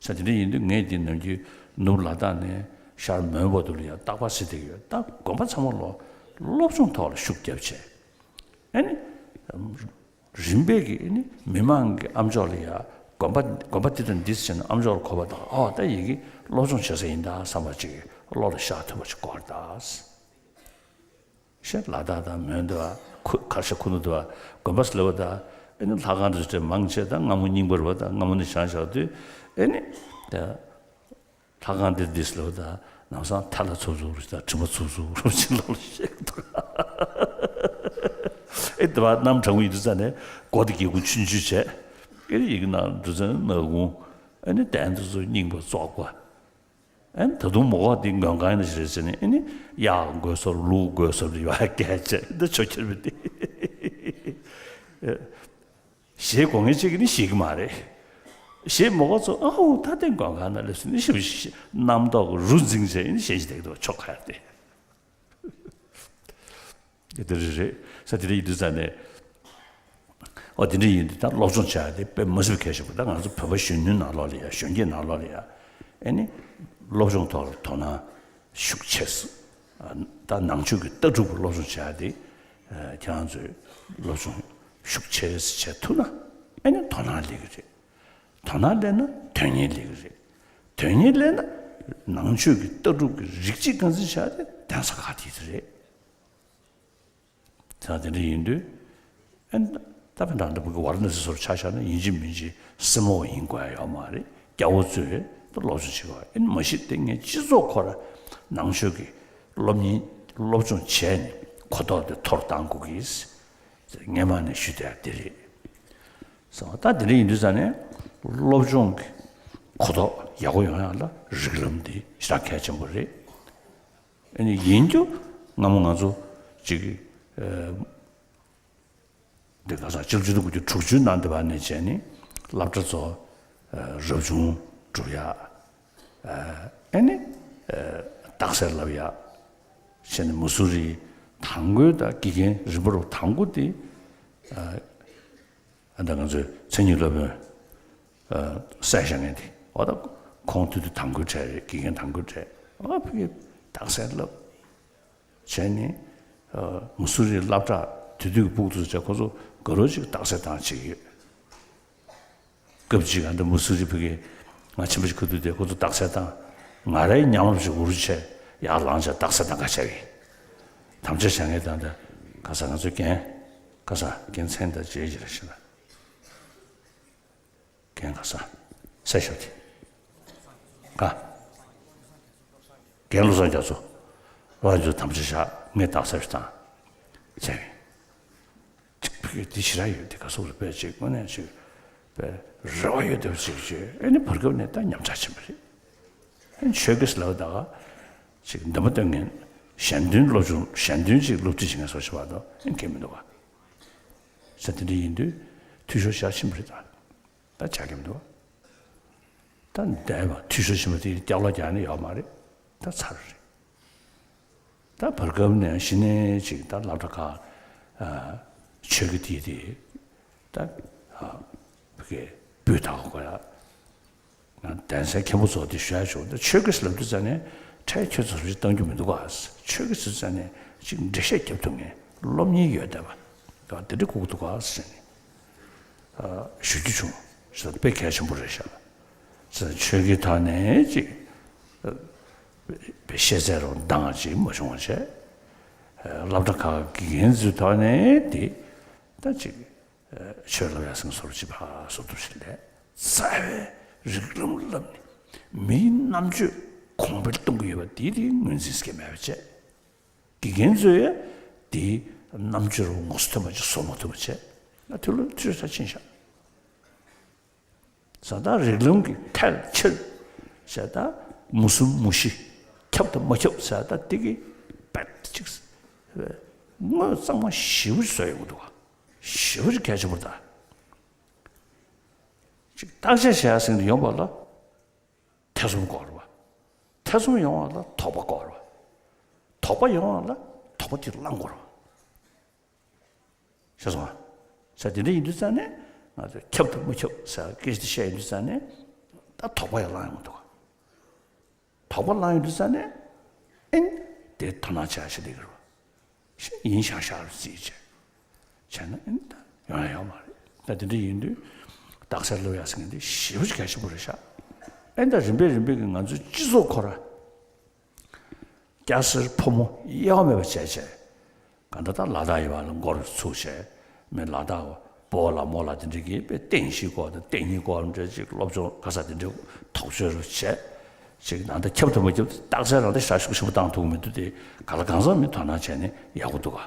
ས་དེ་འདྲ་ཡིན་དུས་ངས་འདི་ནམ་རྒྱུན་ནུབ་ལ་དྭགས་ནས་ཤར་མོན་བར་དུ་ལ་ཡང་རྟག་པར་ཟེར་བསྡད་ཀྱི་ཡོད། ད་དགོན་པ་ཚང་མ་ལོ་སློབ་སྦྱོང་ཐོག་ལ་ཤུགས་བརྒྱབ་བྱས་ཨ་ནི་རིམ་པས་ཀྱི་ཨ་ནི་མི་མང་གི་ཨ་མཆོག་ལ་ཡང་དགོན་པ་དགོན་པ་འདི་དང་འདི་ཟེར་ནས་ཨ་མཆོག་ལ་གོ་བ་དང་ཨོ་ད་ཡི་གེ་སློབ་སྦྱོང་བྱེད་ས་ཡིན་ད་བསམ་པ་ཅིག་བློ་ལ་ཤར་ཐུབ་པ་ཅིག་དགོས་རེད་ད། ཤ་ལ་དྭགས་དང་མོན་དུ་བ་ཁུ་གར་ཤ་ཁུ་ནུ་དུ་བ་དགོན་པ་སླེབས་པ་དང་ཨེ་ནི་ལྷ་ཁང་དུ་ཆེ་མང་ཆེ་དང་སྔ་མོ་རྙིང་པ་རུ་བ་དང་སྔ་མོ་ནས་བཞེངས་བཞག་དུས་ཨེ་ནི་ད་ལྷ་ཁང་འདིར་འདི་སླེབས་པ་དང་ནམ་སང་ཐལ་ལ་ཚུབ་ཚུབ་རུ་དང་དྲི་མ་ཚུབ་ཚུབ་རུ་ཅིག་ལོག་ལ་ཤེས་འདུག་ཨེ་དེ་བ་གནམ་གྲང་མོ་ཡིན་དུས་ཙ་ནས་སྒོ་དེ་སྒེའུ་ཁུང་ཆུང་ཆུང་བྱས་ཨེ་ནི་ཡི་གེ་ནང་འདུག་ཙ་ནས་ནག་ཁུང་ཨེ་ནི་གདན་དུ་ཚུར་རྙིང་པ་བཙོག་པ། ཨན་ད་དུང་མོ་གོ་དེ་མགོན་ཁང་ནས་རེད་ཟེར་ནས་ཨ་ནི་གཡག་དགོས་སོར་ལུག་དགོས་སོར་ཡོད་སྐད་ཆ་འདི་ཆོ་ཁྱེར་མི་དེ་ཞེས་གོ་ངེས་གཅིག་གིས་ནི་ཤེས་ཀྱི་མ་རེད། ཞེས་མོ་གོ་ཚོ་ཨ་ཧུ་ད་དེ་མགོན་ཁང་ན་སླེབས་སོང་ནི་ཞིབ་ཞིབ་རྣམ་རྟོག་རུ་འཛིང་བྱས་ནི་ཞེས་ཞིག་བསྡད་འདུག་ཆོ་ཁ་དེ། དེ་རེད་རེད། ས་དེ་འདྲ་ཡིན་དུས་ཙང་ནས། ཨོ་དེ་འདྲ་ཡིན་དུས་ད་སློབ་སྦྱོང་བྱ་ཡ་དེ་དཔེ་མི་སྲིད་པའི་གལ་ཆེན་པོ། ད་ང་ཚོ་བོད་པ་གཞོན་ནུའི་ནང་ལོགས་ལ་ཡ་གཞོན་སྐྱེས་ནང་ལོགས་ལ་ཡ་ཨེ་ནི་སློབ་སྦྱོང་ཐོག་ལ་དོ་སྣང་ཤུགས་ཆེ་ས། ད་ནང་ཆོས་ཀྱི་ལྟ་གྲུབ་ཀྱི་སློབ་སྦྱོང་བྱ་ཡ་དེ་ཁྱེད་རང་ཚོས་སློབ་སྦྱོང་ཤུགས་ཆེ་ས་བྱེད་ཐུབ་ན་ཨེ་ནི་དོ་སྣང་སླེབས་ཀྱི་རེད། དོ་སྣང་སླེབས་ན་དོན་གཉེར་སླེབས་ཀྱི་རེད། དོན་གཉེར་སླེབས་ན་ནང་ཆོས་ཀྱི་ལྟ་གྲུབ་ཀྱི་རིགས་གཅིག་རྐང་འཛིན་བྱ་ཡ་དེ་གདན་ས་ཁག་དེ་རེད། ད་དེ་འདྲ་ཡིན་དུས། ཨན། ད་ཕན་དང་འདྲ་བོ་གི་ཝཱ་ར་ཎ་སི་སོར་ཆ་བཞག་ན་ཡིན་གཅིག་མིན་གཅིག་སེར་མོ་བ་ཡིན་དགོས་ཡ་ཡོད་མ་རེད། རྒྱ་བོ་ཚོས་ད་སློབ་སྦྱོང་བྱེད་དགོས་ཡིན་མ་གཞི་དེ་ངས་སྤྱི་ཚོགས་ཁོ་ར་ནང་ཆོས་ཀྱི་སློབ་གཉེར་སློབ་སྦྱོང་བྱས་ནས་གོ་རྟོགས་དེ་མཐོར་གཏང་དགོས་ཀྱི་ཡིན། སྔས་མ་ནས་ཞུ་བསྡད་དེ་རེད། སོང་ད་དེ་འདྲ་ཡིན་དུས་ཙང་ནས་སློབ་སྦྱོང་གི་གོ་རྟོགས་ཡག་པོ་ཡོང་ཡ་ལ་རིགས་ལམ་དེ་ཞེ་དྲག་གལ་ཆེན་པོ་རེད། ཨ་ནི་ཡིན་རྒྱུ་སྔ་མོ་ང་ཚོ་ཅིག་ཨ། འདི་ག་ས་ཕྱི་ལོ་ཆིག་སྟོང་དགུ་བརྒྱ་དྲུག་ཅུའི་ནང་དེ་བ་ནས་བྱས་ནས་སློབ་གྲྭ་ཚོ་ཨ། རབ་བྱུང་སྒྲུབ་ཡག་ཨ་ནི་ཨ། རྟགས་གསལ་བསླབ་ཡག་བྱས་ནས་མུ་སུ་རི་དང་པོའི་ད་དགེ་རྒན་རིམ་པ་རུ་དང་པོ་དེ་ཨ། ཨ་ད་ང་ཚོའི་མཚན་ཉིད་སློབ་དཔོན་གསལ་བཞག་མཁན་དེ། འོ་ད་ཁོང་དུས་དུས་དང་འཁུར་བྲལ་རེད། དགེ་རྒན་དང་འཁུར་བྲལ། ཨ་ཕ་གི་རྟགས་གསལ་བསླབ་བྱས་ནས། མུ་སུ་རིའི་སློབ་གྲྭ་དེ་དུས་ཀྱི་ཕྲུ་གུ་ཚོ་བྱས། ཁོ་ཚོ་དགའ་རབ་ཅིག་རྟགས་གསལ་བཏང་བྱེད་ཀྱི་ཡོད། སྐབས་གཅིག་ཨ་ད་མུ་སུ་རི་ཕ་གི་ང་ཆེན་པོ་ཞིག་ཁ་ཐུག་དེ་ཁོ་ཚོ་རྟགས་གསལ་བཏང་། ང་རའི་ཉམས་ལ་ཞིག་འུར་བྱས་ཡར་ལངས་བྱས་རྟགས་གསལ་བཏང་ག་བྱས་ཡིན། དམ་བཅའ་བཞག་མཁན་དང་། ད་ག་ས་ང་ཚོའི་རྒན་ག་ས་རྒན་མཚན་དང་བརྗེད་ཀྱི་རེད་ཤག་རྒན་ག་ས་གསལ་ཤོག་དེ། ག་རྒན་བློ་བཟང་རྒྱ་མཚོ། ཨ་ནི་ཚོ་དམ་བཅའ་བཞག་ངས་རྟགས་གསལ་ཞིག་བཏང་བྱས་ཡིན། ཅིག་ཕ་གི་འདི་ཞེ་དྲག་ཡོད་དེ། ག་སོགས་ལ་དཔེ་ཅིག་དངོས་གནས་ཅིག་དཔེ་རེ་བ་ཡོད་བསྡད་པ་ཅིག་བྱས། ཨ་ནི་བར་སྐབས་ནས་ད་ཉམས་ཆག་ཕྱིན་པ་རེད། ཨ་ནི་ཆོས་དགེ་ཟེར་ལབ་ད་ག་ཅིག་འདུན་མ་གཏོང་མཁན། གཞན་དོན་སློབ་སྦྱོང་། གཞན་དོན་ཅིག་སློབ་ཁྲིད་བྱེད་མཁན་བཟོ་ཞིག་བར་དུ་ཨ་ནི་གང་ཡང་མི་འདུག་ག་ས་དེ་འདྲ་ཡིན་དུས་འཐུས་ཤོར་ཞེ་དྲག་ཕྱིན་པ་རེད། ད་ད་ཆགས་ཀྱི་མི་འདུག་ད་འདས་པ་འཐུས་ཤོར་ཕྱིན་པ་དེ་ཀྱག་ལོག་རྒྱག་ནི་ཡོད་མ་རེད། ད་ཚར་རེད། ད་བར་སྐབས་ནས་གཞི་ནས་ཅིག་ད་སློབ་གྲྭ་ཁག་ཨ་ཆོས་ཀྱི་དེ་དེ་ད་ཨ་ཕ་གི་སྤུས་དག་དགོས་ཡ། ང་གདན་སའི་མཁན་པོ་ཚོ་དེ་ཞུ་ཡ་བྱུང་། ད་ཆོས་ཀྱི་ལབ་དུས་ཙ་ནས་ཕྲད་ཁྱོད་ཚོ་སུ་ཞིག་བཏང་རྒྱུ་མི་འདུག་ག་ཆོས་ཀྱི་ཟེར་ཙ་ནས་ཅིག་འགྲེལ་བཤད་རྒྱབ་ཐུབ་མཁན་སློབ་གཉེར་ཡོད་བསྡད་པ་དེ་འདྲ་དགོས་ཀྱི་འདུག་ག་ཟེར་ནས། ཞུ་རྒྱུ་བྱུང་། ཟེར་དཔེ་གལ་ཆེན་པོ་རེད་ཤག་ཟེར། ཆོས་ཀྱི་ཐོག་ནས་ཅིག་དཔེ་ཤེས་ཚད་རོགས་འདང་ཅིག་མ་བྱུང་བ་བྱས། སློབ་གྲྭ་ཁག་གི་འགན་འཛིན་ཐོག་ནས་དེ་ད་ཅིག་ཆོས་བསླབ་ཡག་སེམས་སོར་ཅིག་ཕར་སོར་ཐུབ་ཞིག་ལས། རྩ་བའི་རིགས་ལམ་བསླབ་ནས་མིའི་རྣམ་དཔྱོད་གོང་འཕེལ་གཏོང་གི་ཡོད་པ་དེ་དེ་ངོས་འཛིན་ཟེར་མཁན་མེད་པ་བྱས། དགེ་རྒན་ཚོས་དེའི་རྣམ་དཔྱོད་རུ་ངོ་སོ་ཐོན་པ་ཅིག་བཟོ་མ་ཐུབ་པ་བྱས། ང་དུས་ལ་ཚོད་ས་ཕྱིན་ཤག་ཟེར། ད་རིགས་ལམ་གྱི་ཐལ་ཆེར་ཟེར། ད་མུ་གསུམ་མུ་བཞི་ཁྱབ་དང་མ་ཁྱབ་ཟེར། ད་དེ་གི་བེད་ཅིག་དངོས་གཙང་མ་ཞེ་པོ་ཅིག་བཟོས་ཡོང་གི་འདུག་ག་ཞེ་པོ་ཅིག་གལ་ཆེན་པོ་རེད་ད། ཅིག་བརྟག་དཔྱད་བྱེད་ཡ་ཟེར་ནས་ཡོང་བ་ལ། ཐེ་ཚོམ་དགོས་རེད་བ། ཐེ་ཚོམ་ཡོང་བ་ལ་དོགས་པ་དགོས་རེད་བ། དོགས་པ་ཡོང་བ་ལ་དོགས་པ་དེ་བསླང་དགོས་རེད་བ། ཤེས་སོང་ང་། ས་དེ་འདྲ་ཡིན་དུས་ཙང་ནས་ང་ཚོས་ཁྱབ་དང་མི་ཁྱབ་ཟེར་སྐད་ཆ་དེ་བཤད་ཡོང་དུས་ཙང་ནས་ད་དོགས་པ་ཡང་བསླང་ཡོང་གི་འདུག་ག་དོགས་པ་བསླང་ཡོང་དུས་ཙང་ནས་ཨེ་ནི་དེ་དོ་སྣང་བྱ་ཞིག་འདི་གི་རེད་བ། ཡིན་ཤག་ཤག་རུ་རྩིས་བྱས། བྱས་ན་ཨེ་ད་ཡོང་ཡ་ཡོད་མ་རེད། ད་དེ་འདྲ་ཡིན་དུས་རྟགས་གསལ་སློབ་ཡག་ཟེར་མཁན་དེ་ཞེ་པོ་ཅིག་གལ་ཆེན་པོ་རེད་ཤག་ཨེ་ད་རིམ་པས་རིམ་པས་ཀྱི་ང་ཚོའི་སྤྱི་ཚོགས་ཁོ་ར་སྐྱ་སེར་ཕོ་མོ་དབྱེ་བ་མེད་པ་བྱས་བྱས། གང་ལྟར་ད་ལ་དྭགས་ཡིན་པ་ལ་མགོ་རུ་ཚུགས་བྱས། མི་ལ་དྭགས་སྤོ་ལགས་རྨོ་ལགས་དེ་འདྲ་གིས་དཔེ་རྟེན་གཞིའི་སྐོར་དང་རྟེན་གཉིས་སྐོར་འདྲ་ཅིག་སློབ་སྦྱོང་ག་ས་དེ་འདྲ་དོགས་གཅོད་རུ་བྱས། ཅིག་ནང་ད་ཁྱབ་དང་མ་ཁྱབ་རྟགས་གསལ་རང་དེ་ཞག་ཤུགས་ཆེན་པོ་བཏང་ཐུབ་ཀྱི་མི་འདུག་དེ་ག་ལ་གང་འཚམ་མི་དོ་སྣང་བྱས་ནས་ཡག་པོ་འདུག་ག་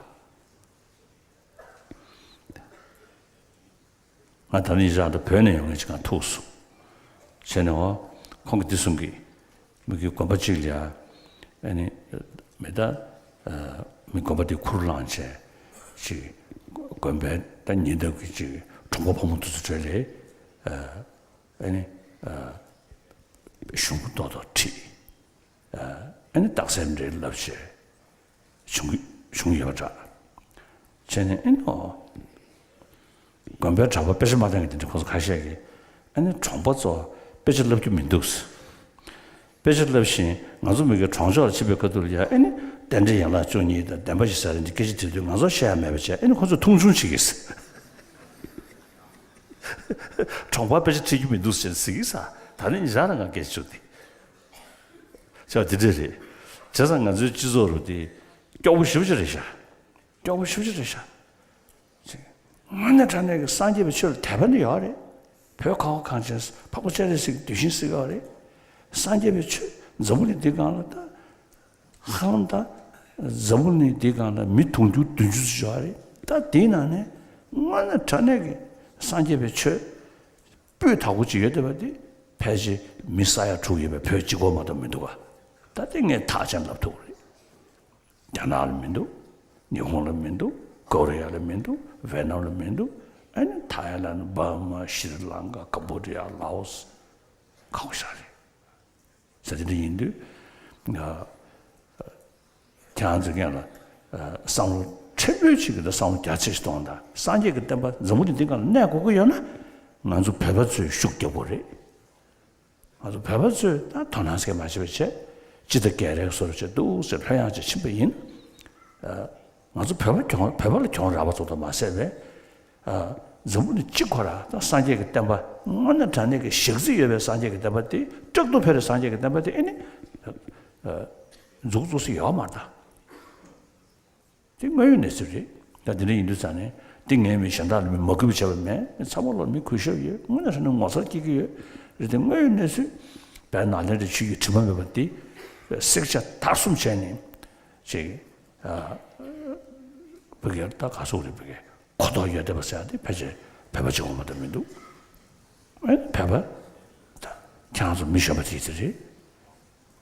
ང་ད་ནི་ཡིན་ཙང་ད་བོད་ནས་ཡོང་མཁན་ཅིག་གང་ཐུག་སོང་། བྱས་ནས་འོ་ཁོང་གིས་འདི་གསུང་གི། མི་གི་དགོན་པ་གཅིག་ལ་ཡ། ཨ་ནི་མི་ད་མི་དགོན་པ་དེ་ཁུར་བླངས་བྱས་ཅིག་དགོན་པའི་ད་ཉེ་འདབས་ཀྱི་ཅིག་གྲོང་པ་ཕོ་མོ་དེ་ཚོ་གྲས་ལས། ཨ་ནི་གཞུང་གི་མདོག་མདོག་ཁྲིད། ཨ་ནི་རྟགས་གསལ་འདྲའི་བསླབ་བྱས་བྱུང་གི་བྱུང་ཡོད་པ་འདྲ། བྱས་ནས་ཨེ་ནོ། དགོན་པའི་གྲྭ་པ་དཔེ་ཆ་མ་བཏང་གི་དེ་འདྲ་ཁོང་ཚོ་ཁ་ཤས་ཀྱིས་ཨ་ནི་གྲོང་པ་ཚོ་དཔེ་ཆ་བསླབ་རྒྱུ་མི་འདུག་དཔེ་ཆ་བསླབ་བཞིན་ང་ཚོ་མི་གི་གྲོང་ཆོག་ལ་ཕྱིན་པའི་ཁ་ཐུག་ལ་ཡ་ཨེ་ནི་རྟེན་འབྲེལ་ཡན་ལག་བཅུ་གཉིས་དང་བདེན་པ་བཞི་ཟེར་རིན་གྱི་སྐད་ཆ་དྲིས་དུས་ང་ཚོ་བཤད་ཡ་མེད་པ་བྱས། ཨེ་ནི་ཁོང་ཚོས་མཐོང་ཆུང་བྱེད་ཀྱི། གྲོང་པ་དཔེ་ཆ་ཁྲིད་རྒྱུ་མི་འདུག་ཟེར་ཟེར་གྱི་ས། ད་ནི་ཉི་ཤར་ལ་ང་སྐད་ཆ་བྱུང་སྟེ། ཆ་དེ་འདྲ་རེད། བྱས་ཙང་ང་ཚོའི་སྤྱི་ཚོགས་རུ་དེ་སྐྱོ་བོ་ཞེ་པོ་ཅིག་རེད་ཤག་སྐྱོ་བོ་ཞེ་པོ་ཅིག་རེད་ཤག་དངོས་གནས་དྲང་གནས་ཀྱི་སངས་རྒྱས་པའི་ཆོས་ལ་དད་པ་ནི་ཡོད་རེད། བོད་ཁ་བ་གངས་ཅན་འཕགས་པ་སྤྱན་རས་གཟིགས་ཀྱི་གདུལ་ཞིང་ཟེར་གྱི་ཡོད་རེད། སངས་རྒྱས་པའི་ཆོས་འཛམ་བུ་གླིང་འདི་སྒང་ལ་ད། ཧ་ལམ་ད་འཛམ་བུ་གླིང་འདི་སྒང་ལ་མི་དུང་ཕྱུར་བདུན་ཅུ་ཙམ་ཡོད་རེད། ད་དེའི་ནང་ནས་དངོས་གནས་དྲང་གནས་ཀྱི་སངས་རྒྱས་པའི་ཆོས་སྤུས་དག་པོ་ཅིག་ཡོད་བསྡད་པ་དེ་ཕལ་ཆེར་མི་ས་ཡ་དྲུག་ཡོད་པའི་བོད་གཅིག་པོ་མ་གཏོགས་མི་འདུག་ག་ད་དེ་ངས་ཐག་བཅད་ལབ་ཐུབ་རེད། རྒྱ་ནག་ལ་མི་འདུག་ཉི་ཧོང་ལ་མི་འདུག་ཀོ་རི་ཡ་ལ་མི་འདུག་ཝེ་ནམ་ལ་མི་འདུག་ཨ་ནི་ཐའི་ལན། འབར་མ། ཤྲི་ལང་ཀ། ཀམ་བོ་ཌི་ཡ། ལའོ་སི། ཁག་པོ་ཞིག་རེད། ཟེར་དེ་འདྲ་ཡིན་དུས། ང་ཁྱེད་རང་ཚོ་སྔོན་ལ་བསམ་བློ་ཁྲིད་ ཕྲན་བུ་ཅིག་གི་ད་བསམ་བློ་རྒྱ་ཆེ་ཞིག་གཏོང་དང་། སངས་རྒྱས་ཀྱི་བསྟན་པ་འཛམ་བུ་གླིང་འདི་སྒང་ལ་གནས་དགོས་ཀྱི་ཡོད་ན། ང་ཚོ་བོད་པ་ཚོས་ཤུགས་རྒྱབ་དགོས་རེད། ང་ཚོ་བོད་པ་ཚོས་ད་དོ་སྣང་ཟེར་མ་བྱས་པ་བྱས། སྤྱི་ཟླ་བརྒྱད་རེ་བཟོ་འདྲ་བྱས་འདུག་ཟེར་ལྷོད་ཡངས་ཅིག་ཕྱིན་པ་ཡིན། ཨ། ང་ཚོ་བོད་པ་གྱོང་། བོད་པ་ལ་གྱོང་རག་པ་ཙམ་དུ་མ་ཟད་པའི། ཨ། འཛམ་བུ་གླིང་སྤྱི་ཁོ་ར་ད་སངས་རྒྱས་ཀྱི་བསྟན་པ། དངོས་གནས་དྲང་གནས་ཀྱི་ཞག་རྩི་ཡོད་པའི་སངས་རྒྱས་ཀྱི་བསྟན་པ་དེ། བཀྲག་ཏུ་འཕེར་བའི་སངས་རྒྱས་ཀྱི་བསྟན་པ་དེ། ཨེ་ནི། ཨ། འཛུགས་འཛུགས་སུ་ཡོད་མ་རེད་ད། དེ་དངོས་ཡོད་གནས་ཚུལ་རེད། ད་དེ་འདྲ་ཡིན་དུས་ཙང་ནས། དེ་ངས་མི་གཞན་དག་ལ་མི་མ་གུས་པ་བྱས་པ་མེད། མི་ཚང་མ་ལ་མི་གུས་ཞབས་ཡོད། དངོས་གནས་དྲང་གནས་ངོ་མཚར་སྐྱེ་གི་ཡོད་རེད། དེ་དངོས་ཡོད་གནས་ཚུལ། བོད་ནཱ་ལེནྡྲའི་ཆོས་བརྒྱུད་དྲི་མ་མེད་པ་འདི་བསྲེག་བཅད་བརྡར་གསུམ་བྱས་ནས་ཅིག། ཨ། བོད་སྐད་ད་ག་ཟེར་རེད། བོད་སྐད་གོ་རྟོགས་ཡོད་བསྡད་པ་ཟེར་ཡ་དེ་ཕལ་ཆེར་བོད་པ་གཅིག་པོ་མ་གཏོགས་མི་འདུག། ཨེ། བོད་པ་ད་ཁྱེད་རང་ཚོ་མི་གཞོན་པ་དེ་དེ་རེད།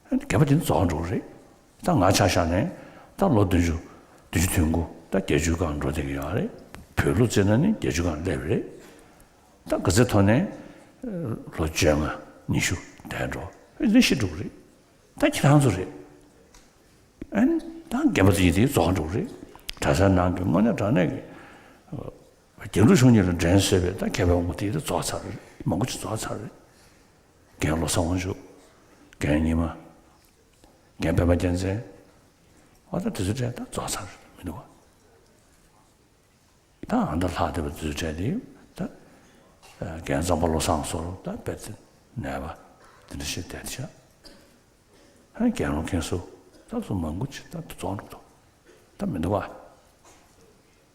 ཨ་ནི་སྐད་པ་དེ་ནི་རྫོགས་འགྲོ་གི་རེད། ད་ང་ཆ་བཞག་ནས་ད་ལོ་བདུན་ཅུ། བདུན་ཅུ་དོན་དགུ། ད་བརྒྱད་ཅུ་སྒང་འགྲོ་བསྡད་ཀྱི་ཡོད་རེད། བོད་ལུགས་བརྩིས་ན་ནི་བརྒྱད་ཅུ་སྒང་སླེབས་རེད། ད་ག་ཚོད་ཐོག་ནས་ལོ་བཅོ་ལྔ་ཉི་ཤུ་དེ་འགྲོ་རེད། ཤི་འགྲོ་གི་རེད། ད་ཁྱེད་རང་ཚོ་རེད། ཨ་ནི་ད་སྐད་པ་དེ་དེ་རྫོགས་འགྲོ་གི་རེད། གྲྭ་ས་ནང་གི་དངོས་གནས་དྲང་གནས་ཀྱི། རྒྱན་དྲུག་མཆོག་གཉིས་ལ་འགྲན་བཟོད་པའི་ད་མཁས་པའི་དབང་པོ་དེ་དེ་རྫོགས་ཚར་རེད། མང་པོ་ཅིག་རྫོགས་ཚར་རེད། རྒན་བློ་བཟང་དབང་ཕྱུག། རྒན་རྙིང་མ། རྒན་པད་མ་རྒྱལ་མཚན། འོ་ད་དེ་ཚོ་གྲས་ད་རྫོགས་ཚར་མི་འདུག་ག། ད་ཨ་ད་ལྷག་བསྡད་པ་དེ་ཚོ་གྲས་དེ་ད། རྒན་གཙང་པ་བློ་བཟང་སོགས་ད་དཔེ་དེ་ནད་པ་དེ་འདྲ་ཞིག་བསྡད་ཤག། ཨ། རྒན་རོང་མཁན་ཟུར་ད་ཚོ་མང་པོ་ཅིག་ད་རྫོགས་འགྲོ་འདུག། ད་མི་འདུག་ག།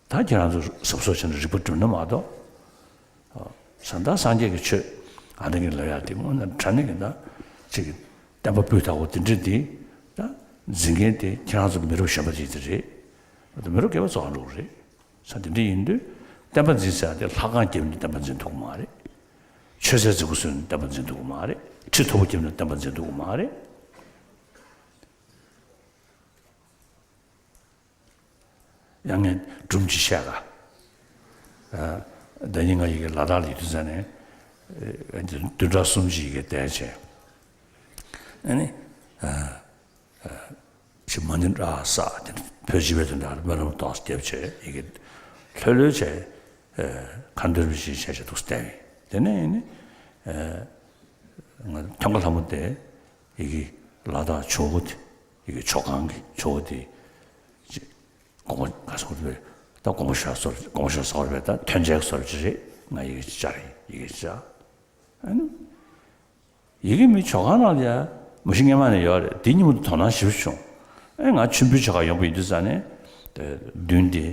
ད་ཁྱེད་རང་ཚོ་གཟབ་གཟབ་བྱས་ནས་རིག་པ་བསྒྲུབས་ན་མ་གཏོགས། བཟའ་ཟླ་སངས་རྒྱས་ཀྱི་ཆོས་ཨ་འདྲ་གི་ལབ་ཡག་དེ་དངོས་གནས་དྲང་གནས་ཀྱི་ད་ཅིག་གི་བསྟན་པ་སྤུས་དག་པོ་དེ་འདྲ་དེ་ད་འཛིན་མཁན་དེ་ཁྱེད་རང་ཚོ་མི་རབས་གཞོན་པ་ཅིག་དེ་རེད། ད་མི་རབས་བསྐལ་པ་རྫོགས་འགྲོ་གི་རེད། ས་དེ་འདྲ་ཡིན་དུས་བསྟན་པ་འཛིན་ཟེར་ཡག་དེ་ལྷ་ཁང་བརྒྱབ་ནས་བསྟན་པ་འཛིན་ཐུབ་ཀྱི་མ་རེད། མཆོད་རྫས་རྫིག་པོ་བཟོས་ནས་བསྟན་པ་འཛིན་ཐུབ་ཀྱི་མ་རེད། ཁྲི་མཐོ་པོ་བརྒྱབ་ནས་བསྟན་པ་འཛིན་ཐུབ་ཀྱི་མ་རེད། ཡང་ངས་སྒྲུང་ཅིག་བཤད་ག། ཨ། ཟླ་ཉིན་ང་ཡི་གེ་ལ་དྭགས་ལ་ཡོད་དུས་ཙང་ནས། ཨ། བདུན་ཕྲག་གསུམ་ཅིག་ཡི་གེ་བསྟན་བྱས། ཨ་ནི། ཨ། ཨ། ཅི་མ་ཎི་བསྒྲགས་ས་དེ་བོད་སྤྱི་པའི་དོན་དག་ལ་སྨོན་ལམ་ཏོག་ཙམ་བརྒྱབ་བྱས། ཡི་གེ་ལྷོད་ལྷོད་བྱས། ཨ། ཁ་འདོན་རེ་བྱས་བྱས་བྱས་འདུག་བསྟན་བས། དེ་ནས་ཨ་ནི། ཨ། ང་ཁྱང་ག་ལྷ་མོ་དེ་ཡི་གེ་ལ་དྭགས་ཇོ་བོ་དེ། ཡི་གེ་ཇོ་ཁང་གི་ཇོ་བོ་དེ། ཅིག། དགོངས་པ་ག་ཟེར་དགོས་རེད་པས། ད་དགོངས་པ་བཞག་སོར། དགོངས་པ་བཞག་སོར་བས་ད་ཐོན་འཇལ་སོར་ཅིག་རེད། ང་ཡི་གེ་ཅིག་བཅར། ཡི་གེ་ཅིག་བཅར། ཨ་ནི། ཡི་གེ་མི་ཇོ་ཁང་ནང་ལ་ཡ་མ་གཞི་སྔོན་མ་ནས་ཡོད་རེད། དེ་གཉིས་པོ་དོ་སྣང་ཞེ་པོ་བྱུང་། ཨེ། ང་མཆོད་འབུལ་བྱེད་གར་ཡོང་པ་ཡིན་དུས་ཙང་ནས། དེ་མདུན་དེ་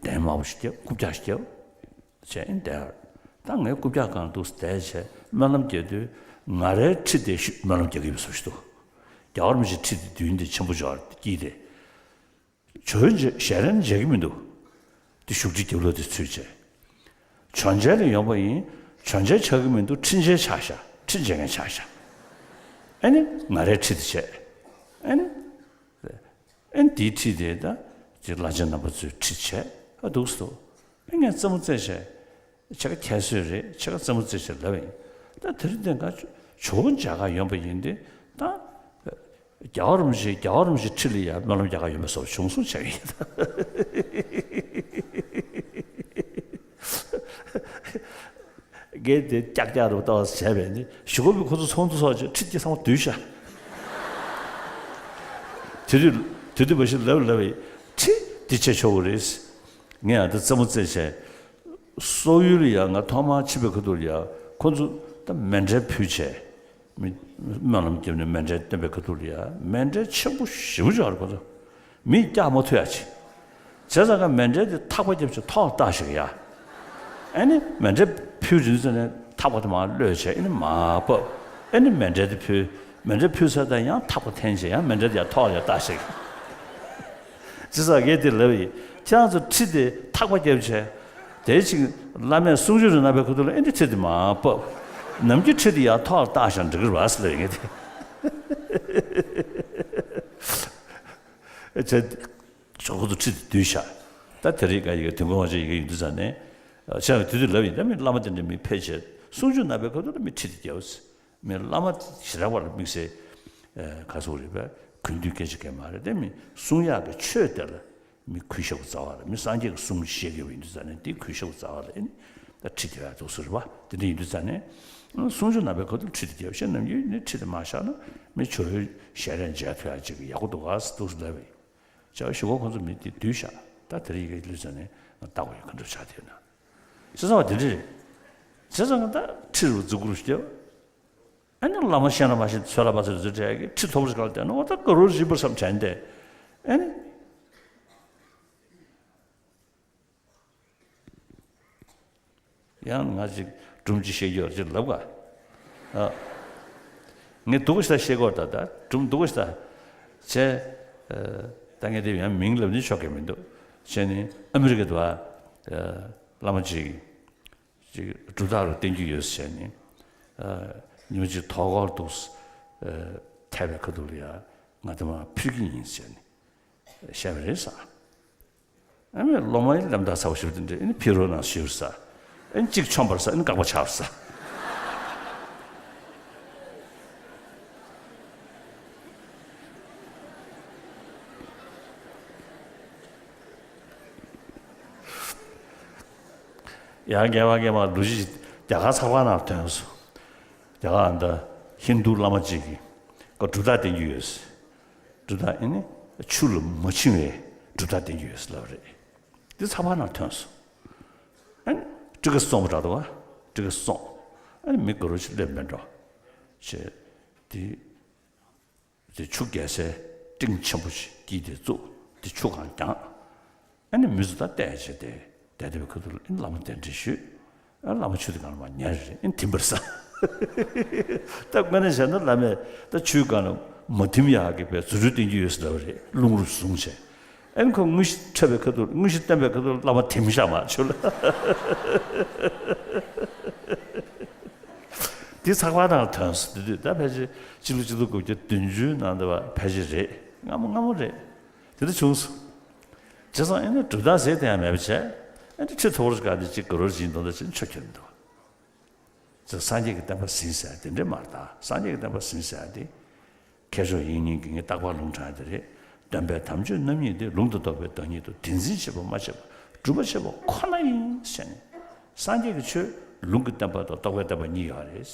གདན་དམར་པོ་ཞིག་བརྒྱབ། རྐུབ་བཀྱག་ཞིག་བརྒྱབ། བྱས་ཨིན་བསྡད། ད་ངའི་རྐུབ་བཀྱག་སྒང་དུ་བསྡད་བྱས་སྨོན་ལམ་རྒྱག་དུས། ང་རའི་ཁྲི་དེ་ཤུ་སྨོན་ལམ་རྒྱག་གི་ཡོད་པའི་བཟོ་ཞིག་འདུག། རྒྱལ་བ་རིན་པོ་ཆེའི་ཁྲི་དེ་མདུན་དེ་ཆེན་པོ་ཅིག་ཡོད་རེད། དཀྱིལ་དེ། ཇོ་བོའི་ཞལ་རས་མཇལ་གྱི་མི་འདུག། དེ་བཞུགས་ཁྲི་རྒྱབ་ལོགས་དེ་ཚུད་བྱས། ཇོ་མཇལ་ལ་ཡོང་པ་ཡིན། ཇོ་མཇལ་ཆགས་ཀྱི་མི་འདུག། ཁྲི་མཇལ་ཆགས་ཤག། ཁྲི་མཇལ་མཁན་ཆགས་ཤག། ཨ་ནི་ང་རའི་ཁྲི་དེ་བྱས། ཨ་ནི། ཨ་ནི་དེའི་ཁྲི་དེ་ད་ཅིག་བླ་ཆེན་རྣམ་པ་ཚོའི་ཁྲི་བྱས། ཨ། འདུག་སེ་འདུག། ཨ། ངས་རྩེད་མོ་རྩེ་བྱས། ཕྱེད་ཀ་ཁྱད་གསོད་རེད། ཕྱེད་ཀ་རྩེད་མོ་རྩེ་བྱས་ལབ་པ་ཡིན། ད་དེ་རིང་དེ་ང་ཇོ་བོ་མཇལ་གར་ཡོང་པ་ཡིན་ཏེ། ད་རྒྱལ་བ་རིན་པོ་ཆེ། རྒྱལ་བ་རིན་པོ་ཆེའི་ཁྲི་ལ་ཡ་སྨོན་ལམ་རྒྱག་གར་ཡོང་པའི་བཟོ་བྱུང་སོང་བྱས་ཡིན། རྒན་དེ་ཀྱག་ཀྱག་རུ་ལྟ་བ་བྱས་པས་ནི། གཞུག་གུ་མི་ཁོ་ཚོ་ཚོགས་འདུ་ཚོགས་བྱས་ཁྲི་དེ་ཚང་མ་བསྡུས་ཤག། དེ་དུས། དེ་དུས་མ་གཞི་ལབ་ལབ་པའི། ཁྲི་འདི་བྱས་ཆོག་གི་རེད། ངས་ཨ་ད་རྩེད་མོ་རྩེ་བྱས། སོག་ཡུལ་ལ་ཡ་ང་ཐོག་མར་ཕྱིན་པའི་ཁ་ཐུག་ལ་ཡ་ཁོ་ཚོ་ད་མཎྜལ་ཕུལ་བྱས། མི་སྨོན་ལམ་བརྒྱབ་ནས་མཎྜལ་བཏོན་པའི་ཁ་ཐུག་ལ་ཡ་མཎྜལ་ཆེན་པོ་ཞེ་པོ་ཅིག་ཡོད་རེད། ཁོ་ཚོ་མི་བཀྱག་མ་ཐུབ་ཡ་ཅིག། བྱས་ཙང་ཀ་མཎྜལ་དེ་ཐག་པ་བརྒྱབ་བྱས་ཐོག་ལ་བཏགས་ཤིག་ཡ། ཨ་ནི་མཎྜལ་ཕུལ་རིན་ཙམ་ནས་ཐག་པ་དེ་མར་གློད་བྱས། ཨ་ནི་མར་ཕབ། ཨ་ནི་མཎྜལ་དེ་ཕུལ། མཎྜལ་ཕུལ་ཚར་དང་ཡང་ཐག་པ་འཐེན་བྱས་ཡང་མཎྜལ་དེ་ཡར་ཐོག་ལ་ཡར་བཏགས་ཤིག། བྱས་ཙང་ངས་དེ་ལབ་ཡིན། ཁྱེད་རང་ཚོ་ཁྲི་དེ་ཐག་པ་བརྒྱབ་བྱས། དེ་ཅིག་བླ་མས་གསུང་ཆོས་རེ་གནང་པའི་ཁ་ཐུག་ལ་ཨེ་འདྲ་ཁྲི་དེ་མར་ཕབ། ནམ་རྒྱུན་ཁྲི་དེ་ཡར་ཐོག་ལ་བཏགས་བཞག་འགྲིག་གི་རེད་པ་ཟེར་ལབ་ཡིན་ངས་དེ། བྱས། ཇོ་བོ་ཚོ་ཁྲི་དེ་བསྡུས་བཞག། ད་དེ་རིང་ཀ་ཡི་གེ་དུས་འཁོར་དབང་ཆེན་ཡི་གེ་ཡིན་དུས་ཙང་ནས། ཆ་ཡང་དེ་དུས་ལབ་ཡིན། ད་མི་བླ་མ་དེ་འདྲ་མི་ཕལ་ཆེར་གསུང་ཆོས་གནང་པའི་ཁ་ཐུག་ལ་མི་ཁྲི་དེ་རྒྱབ། མི་བླ་མ་ཞེ་དྲག་པ་ལ་དམིགས་བསལ། ཨ། ག་ཟེར་དགོས་རེད་པས། གུས་འདུད་སྐད་ཆ་གང་ཡང་མ་རེད། དེ་མི་གསུང་ཡག་གི་ཆོས་དེ་ལ་ མི་གུས་ཞབས་རྩ་བ་ལ། མི་སངས་རྒྱས་ཀྱི་གསུང་བཤད་ཀྱི་ཡོད་པ་ཡིན་དུས་ཙང་ནས། དེ་གུས་ཞབས་རྩ་བ་ལ་ཨེ་ནི་ད་ཁྲི་དེ་ཡར་འདུག་སེ་རེད་པ། དེ་འདྲ་ཡིན་དུས་ཙང་ནས་གསུང་ཆོས་གནང་བའི་ཁ་ཐུག་ཁྲི་དེ་རྒྱབ་བཤད་གནང་རྒྱུ་ཡིན་ནའི་ཁྲི་དེ་མར་བཞག་ན་མི་ཇོ་བོའི་ཞལ་རས་མཇལ་ཐུབ་ཡག་ཅིག་ཡག་པོ་འདུག་ག་ཟེར་འདུག་སེ་ལབ་པ་ཡིན། བྱས་པ་གཞུག་གུ་ཁོང་ཚོ་མི་དེ་བསྡུས་བཞག་ད་དེ་རིང་ཡི་གེ་ལུས་ཙང་ནས་ང་ལྟ་དགོས་ཡོད། ག་འདྲ་ཆགས་བསྡད་ཡོད་ན། བྱས་ཙང་བ་དེ་འདྲ་རེད། བྱས་ཙང་ང་ད་ཁྲི་རུ་འཛུགས་རུ་ཞིག་བསྡད། ཨ་ནི་བླ་མ་ཤེས་ན་མ་ཤེས་ཚོད་ལ་མ་ཚོད་ཚོད་བྲལ་གི་ཁྲི་མཐོ་པོ་ཞིག་སྒང་ལ་བསྡད་ན་འོ་ད་དགའ་རབ་རིམ་པ་བསམ་དྲན་ཏེ། ཨ་ནི་ཡང་ང་ཅིག་སྒྲུང་ཅིག་བཤད་རྒྱུ་ཡོད་ཅེས་ལབ་ག་ཨ། ངས་སྡུག་པོ་ཞིག་ད་བཤད་དགོས་ད། ད་སྒྲུང་སྡུག་པོ་ཞིག་ད་བྱས། ད་ངས་དེ་ཡང་མིང་ལབ་ནི་ཆོག་གི་མི་འདུག་བྱས་ནས་ཨ་མི་རི་ཀ་དུ་བ་བླ་མ་ཅིག་ཅིག་གྲུབ་རྟགས་རུ་བསྟན་རྒྱུ་ཡོད་ཟེར་ནས། ཉི་མ་ཅིག་དོ་ཁུར་འདུག་ཐལ་བའི་ཁ་ཐུག་ལ་ཡ་ང་དེ་མར་ཕུལ་གྱི་ཡིན་ཟེར་ནས་བཤད་པ་རེད་ཟེར། ཨ་མས་སློབ་མ་ཡི་ལམ་ཐག་ཚ་བོ་ཞིག་དེ་འདྲ་ཨ་ནི་ཕུལ་རོགས་གནང་ཞུས་ཟེར། ཨ་ནི་གཅིག་མཆོངས་པ་རེད་ཟེར། ཨ་ནི་བཀག་པ་ཆགས་པ་རེད་ཟེར། ཡང་རྒན་པ་རྒན་མ་ལོ་རྒྱུས་རྒྱ་གར་ཚགས་པར་ནང་ཐོན་སོང་། རྒྱ་གར་ཨ་མདའ་ཧིན་རྡུ་བླ་མ་གཅིག་གིས་ཁོ་གྲུབ་རྟགས་བསྟན་རྒྱུ་ཡོད་ཟེར། གྲུབ་རྟགས་ཨེ་ནི་ཆུ་ལ་མ་བྱིང་བའི་གྲུབ་རྟགས་བསྟན་རྒྱུ་ཡོད་ཟེར་ལབ་པ་རེད། འདི་ཚགས་པར་ནང་ཐོན་སོང་། ཨེ་ནི་སྤྲི་ཁ་བཙོང་པ་འདྲ་འདུག་ག་སྤྲི་ཁ་བཙོང་། ཨེ་ནི་མི་དགའ་རབ་ཅིག་སླེབས་མེད་འགྲོ། བྱས། དེ། དེ་ཆུ་རྒྱས་སའི་སྤྲིན་ཆེན་པོ་ཞིག་དཀྱིལ་དེ་བཙུགས། དེ་ཆུ་གང་བརྒྱངས། ཨ་ནི་མི་ཚོ་ད་བལྟས་བྱས་ཏེ་བསྡད་བསྡད་པའི་ཁ་ཐུག་ལ་ཨ་ནི་བླ་མ་གདན་འདྲེན་ཞུས། ཨ་བླ་མ་ཆུ་དེ་སྒང་ལ་མར་ཉལ་རེད། ཨ་ནི་ཐིམ་པ་རེད་ཟེར། ད་དངོས་གནས་བྱས་ན་བླ་མས་ད་ཆུའི་སྒང་ལ་མ་ཐིམ་ཡག་གི་བའི་རྫུ་འཕྲུལ་བསྟན་རྒྱུ་ཡོད་ཟེར་ལབ་པ་རེད། རླུང་རུ་བཟུང་བྱས། ཨ་ནི་ཁོ་དངོས་གཞི་འཁྲབ་པའི་ཁ་ཐུག་དངོས་གཞི་བསྟན་པའི་ཁ་ཐུག་བླ་མ་ཐིམ་ཤག་མར་ཆུ་ལ། འདི་ཚགས་པར་ནང་ཐོན་སོང་། དེ་དུས་ད་ཕལ་ཆེར་སྤྱི་ལོ་གཅིག་སྟོང་དགུ་བརྒྱ་བདུན་ཅུ་ནང་དུ་བ་ཕལ་ཆེར་རེད། སྔ་མོ་སྔ་མོ་རེད། དེ་འདྲ་བྱུང་སོང་། བྱས་ཙང་ཨེ་ནི་གྲུབ་རྟགས་ཟེར་དེ་ཡང་མེད་པ་བྱས། ཨེ་ནི་ཁྲི་མཐོ་པོ་ཞིག་སྒང་དེ་གཅིག་དགའ་རབ་ཅིག་ཡིན་མདོག་མདོག་བྱས་ནས་ཆོ་འཁྱེར་འདུག་བྱས་སངས་རྒྱས་ཀྱི་བསྟན་པ་ཟིན་ཟེར་དེ་འདྲས་མ་རེད་ད། སངས་རྒྱས་ཀྱི་བསྟན་པ་ཟིན་ཟེར་དེ། མཁས་མཆོག་དབྱིག་གཉེན་གྱིས་ངས་རྟག་པར་ལུང་དྲངས་དེ་རེད། སྟོན་པའི་དམ་ཆོས་རྣམ་གཉིས་ཏེ། ལུང་དང་རྟོགས་པའི་བདག་ཉིད་དོ། དེ་འཛིན་བྱེད་པ་མ་བྱས་པ་སྒྲུབ་པ་བྱེད་པ་ཁོ་ན་ཡིན་ཟེར་ནས། སངས་རྒྱས་ཀྱི་ཆོས་ལུང་གི་བསྟན་པ་དང་རྟོགས་པའི་བསྟན་པ་གཉིས་ཡོད་རེད་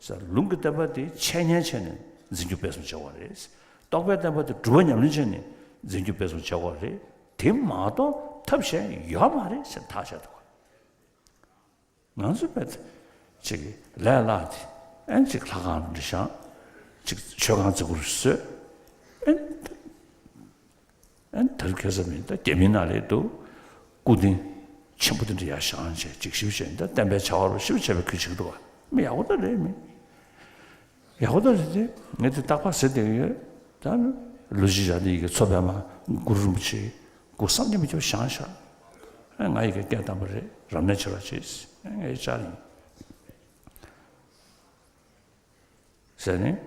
ཟེར། ལུང་གི་བསྟན་པ་དེ་འཆད་ཉན་བྱས་ནས་འཛིན་སྐྱོང་སྤེལ་གསུམ་བྱེད་དགོས་རེད། རྟོགས་པའི་བསྟན་པ་དེ་སྒྲུབ་པ་ཉམས་ལེན་བྱས་ནས་འཛིན་སྐྱོང་སྤེལ་གསུམ་བྱེད་དགོས་རེད། དེ་མ་གཏོགས་ཐབས་གཞན་ཡོད་མ་རེད་ཟེར་ཐག་བཅད་འདུག་ང་ཚོ་བས་ཅིག་ལས་སླ་དེ་ཨན་ཅིག་ལྷ་ཁང་འདྲ་བཞེངས། ཅིག་མཆོད་ཁང་བརྩེགས་པོ་བཟོས། ཨན་ཨན་དེར་ཁེ་ས་མིན་ད་རྒྱ་མི་ནང་ལས་འདུག་སྐུ་རྟེན་ཆེན་པོ་དེ་འདྲ་ཡར་བཞེངས་བྱས་ཅིག་ཞིབ་བྱས་ད་བསྟན་པའི་བྱ་བ་རུ་ཞིབ་བྱས་པའི་ཁུལ་བྱེད་ཀྱི་འདུག་བ། མི་ཡག་པོ་ད་རེད་མི། ཡག་པོ་ད་རེད་དེ། ངས་དེ་རྟག་པར་ཟེར་བསྡད་ཀྱི་ཡོད། ད་ལོ་གཅིག་རྗེས་དེ་ཡི་གེ་མཚོ་པདྨ་གུ་རུ་རིན་པོ་ཆེ་སྐུ་བསམ་གྱིས་མི་ཁྱབ་པ་བཞེངས་ཤག་ཨ་ང་ཡི་གེ་སྐད་བཏང་པ་རེད། རབ་གནས་བྱེད་རོགས་བྱེད། ཨ་ངས་བཅར་ཡིན་ཟེར་ནས།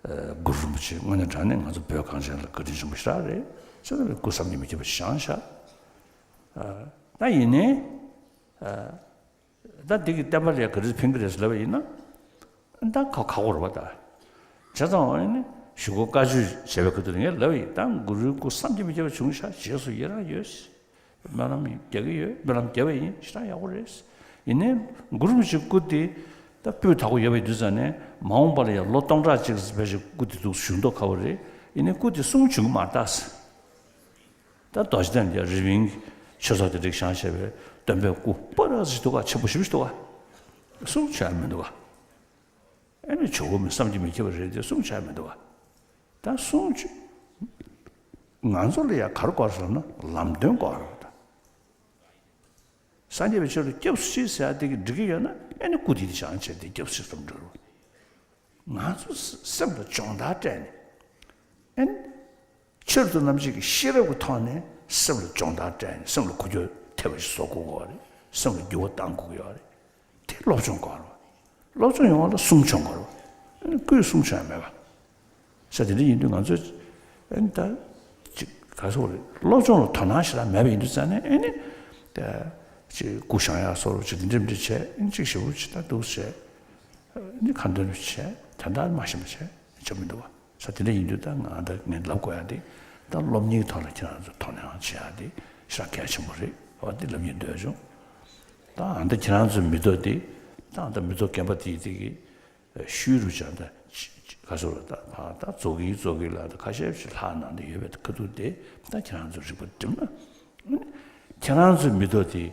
ཨ་གུ་རུ་རིན་པོ་ཆེ་དངོས་གནས་དྲང་གནས་ང་ཚོ་བོད་གངས་ཅན་ལ་བཀའ་དྲིན་ཆེན་པོ་ཞེ་དྲག་རེད་ཟེར་ནས་སྐུ་བསམ་གྱིས་མི་ཁྱབ་པ་བཞེངས་ཤག་ཨ་ད་ཡིན་ནའི། ཨ། ད་འདི་གི་བསྟན་པ་ལ་ག་རེ་ཕན་གི་རེད་ཟེར་ལབ་པ་ཡིན་ན། ད་ཁག་ཁག་པོ་རེད་པ་ད། བྱས་ཙང་ཨ་ནི་གཞུག་གུ་བཀའ་ཆོས་བྱས་པའི་ཁ་ཐུག་ལ་ངས་ལབ་པ་ཡིན། ད་གུ་རུའི་སྐུ་བསམ་གྱིས་མི་ཁྱབ་པ་བྱུང་ཤག་རྗེས་སུ་ཡི་རང་ཡོད། སྨོན་ལམ་རྒྱག་གི་ཡོད། སྨོན་ལམ་རྒྱབ་པ་ཡིན། ཞེ་དྲག་ཡག་པོ་རེད། ཡིན་ནའི་གུ་རུ་རིན་པོ་ཆེའི་སྐུ་དེ་ད་སྤུས་དག་པོ་ཡོད་པ་ཡིན་དུས་ཙང་ནས་མ་འོངས་པ་ལ་ཡང་ལོ་སྟོང་ཕྲག་གཅིག་ཙམ་ཕལ་ཆེར་སྐུ་དེ་འདུག་བཞུགས་མདོག་ཁ་པོ་རེད། ཡིན་ནའི་སྐུ་དེ་གསུང་བྱུང་གི་མ་རེད་ད། ད་རྡོ་རྗེ་གདན་རི་པིན་ཆོས་ཚོགས་དེ་རིགས་བཞེངས་བྱས་པའི་སྟོན་པའི་སྐུ་པ་ར་ཞིག་འདུག་ག་ཆེན་པོ་ཞེ་པོ་ཞིག་འདུག་ག་གསུང་བྱས་མི་འདུག་ག་ཨ་ནི་ཇོ་བོ་མི་བསམ་གྱིས་མི་ཁྱབ་པ་རེད་དེ་གསུང་བྱས་མི་འདུག་ག་ད་གསུང་བྱས། ང་ཚོ་ལ་ཡང་ག་རེ་དགོས་ཟེར་ན་ལམ་སྟོན་དགོས་རེད་ད། སངས་རྒྱས་པའི་ཆོས་ལ་སྐྱབས་སུ་མཆི་ཟེར་ཡ་དེ་གི་འགྲིག་གི་ཡོད་ན་ཨ་ནི་སྐུ་དེ་དེ་བཞེངས་བྱས་དེ་སྐྱབས་སུ་མཆི་ཙམ་འགྲོ་རུང་། ང་ཚོ་སེམས་ལ་སྦྱོང་བརྡར་སྤྲད་ནས། ཨེ་ནི། ཆེད་དུ་རྣམ་འབྱེད་ཀྱི་ཤེས་རབ་ཀྱི་ཐོག་ནས་སེམས་ལ་སྦྱོང་བརྡར་སྤྲད་ནས་སེམས་ལ་འགུལ་སྐྱོད་ཐེབས་པ་ཞིག་བཟོ་དགོས་ཀྱི་ཡོད་རེད། སེམས་ལ་འགྱུར་བ་གཏང་དགོས་ཀྱི་ཡོད་རེད། དེ་སློབ་སྦྱོང་དགོས་རེད། སློབ་སྦྱོང་ཡོང་བ་ལ་གསུང་སྦྱོང་དགོས་རེད། ཨེ་ནི་སྐུའི་གསུང་སྦྱོང་ཡང་མེད་པ། ས་དེ་འདྲ་ཡིན་དུས་ང་ཚོས་ཨེ་ནི་ད་ཅིག་ག་རེ་ཟེར་དགོས་རེད། སློབ་སྦྱོང་ལ་དོ་སྣང་ཞེ་དྲག་མེད་པ་ཡིན་དུས་ཙང་ནས་ཨེ་ནི་ད་ཅིག་སྐུ་བཞེངས་ཡག་བཟོ་འདྲ་ཅིག་དེ་འདྲ་འདྲ་བྱས་ཨེ་ནི་ཅིག་ཞེ་པོ་ཅིག་ད་འདུག་བྱས། ནི་ཁ་འདོན་བྱས་དོན་དག་མ་ཤེས་པ་བྱས་བྱ་མི་འདུག་བ། ས་དེ་འདྲ་ཡིན་དུས་ད་ང་ད་ངས་ལབ་དགོས་ཡ་དེ་ ད་སློབ་གཉེར་ཐོག་ལ་ཁྱེད་རང་ཚོ་དོ་སྣང་བྱེད་ཡ་དེ་ཞེ་དྲག་གལ་ཆེན་པོ་རེད། འོ་དེ་ལབ་སྙིང་འདོད་བྱུང་། ད་ཨ་ད་ཁྱེད་རང་ཚོའི་མི་ཐོག་དེ་ད་ཨ་ད་མི་ཐོག་རྒན་པ་དེ་དེ་གི་ཤུལ་རུ་ཅང་ད་ག་སོ་ལ་ད་ཕ་ད་རྫོགས་ཀྱི་རྫོགས་ཀྱི་ལ་ད་ཁ་ཤས་ཤིག་ལྷག་གནང་དེ་ཡོད་པའི་ཁ་ཐུག་དེ་ད་ཁྱེད་རང་ཚོ་རིག་པ་སྒྲིམ་ན། ཁྱེད་རང་ཚོའི་མི་ཐོག་དེ་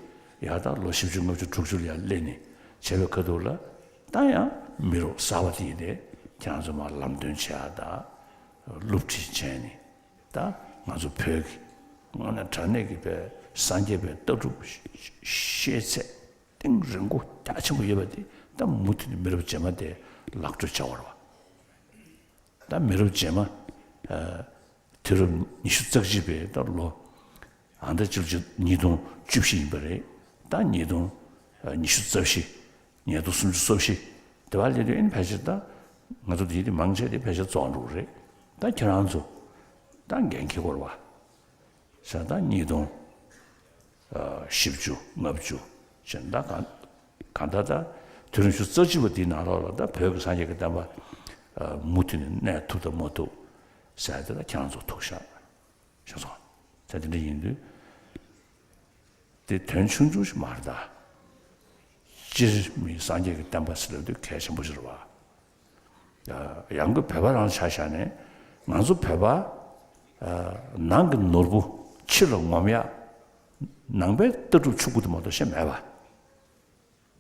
ཡ་ད་ལོ་བཞི་བཅུ་ལྔ་བཅུ་དྲུག་ཅུ་ལ་ཡ་སླེབས་ནས་བྱས་པའི་ཁ་ཐུག་ལ་ད་ཡང་མི་རབས་གསར་པ་དེ་ཡིན་ཏེ་ཁྱེད་རང་ཚོ་མར་ལམ་སྟོན་བྱེད་ཡ་ད་སློབ་ཁྲིད་བྱས་ནས། ད་ང་ཚོ་བོད་ཀྱི་དངོས་གནས་དྲང་གནས་ཀྱི་པའི་སངས་རྒྱས་པའི་ལྟ་གྲུབ་ཤེས་ཚད་གཏིང་རིང་པོ་རྒྱ་ཆེན་པོ་ཡོད་པ་དེ་ད་མུ་མཐུད་ནས་མི་རབས་རྗེས་མ་དེ་ལག་སྤྲོད་བྱ་བར་བ། ད་མི་རབས་རྗེས་མ་དུས་རབས་ཉི་ཤུ་རྩ་གཅིག་པའི་ད་ལོ་ཨ་ད་ཅིག་ཅིག་ཉིས་སྟོང་བཅུ་བཞི་ཡིན་པ་རེད། ད་ཉིས་སྟོང་ཉི་ཤུ་རྩ་བཞི། ཉིས་སྟོང་སུམ་ཅུ་སོ་བཞི་དེ་བ་ལས་དུས་ཨིན་ཕལ་ཆེར་ད་ང་ཚོ་དེའི་དེ་མང་ཆེ་དེ་ཕལ་ཆེར་རྫོགས་འགྲོ་གི་རེད། ད་ཁྱེད་རང་ཚོ་ད་འགན་འཁྱེར་དགོས་རེད་བ། ཟེར་ད་ཉིས་སྟོང་བཞི་བཅུ་ལྔ་བཅུ་ཟེར་ད་གང་གང་ལྟར་ད་དུས་རབས་ཉི་ཤུ་རྩ་གཅིག་པ་འདིའི་ནང་ལོགས་ལ་ད་བོད་ཀྱི་སངས་རྒྱས་ཀྱི་བསྟན་པ་མུ་མཐུད་ནས་གནས་ཐུབ་དང་མ་ཐུབ་ཟེར་དེ་ད་ཁྱེད་རང་ཚོ་ཐུག་ཤག་ཤེས་སོང་། ད་དེ་འདྲ་ཡིན་དུས། དེ་དོན་ཆུང་ཆུང་ཞིག་མ་རེད་ད། སྤྱིར་མི་སངས་རྒྱས་ཀྱི་བསྟན་པ་ཟེར་ལབ་དུས་གལ་ཆེན་པོ་ཞིག་རེད་བ། ཡང་སྒོས་བོད་པ་རང་ཆ་བཞག་ནས་ང་ཚོ་བོད་པ་ནང་གི་ནོར་བུ་ཕྱི་ལ་ངོམ་ཡག་ནང་པའི་ལྟ་གྲུབ་ཕྱུག་པོ་དེ་མ་གཏོགས་གཞན་མེད་པ། རེད་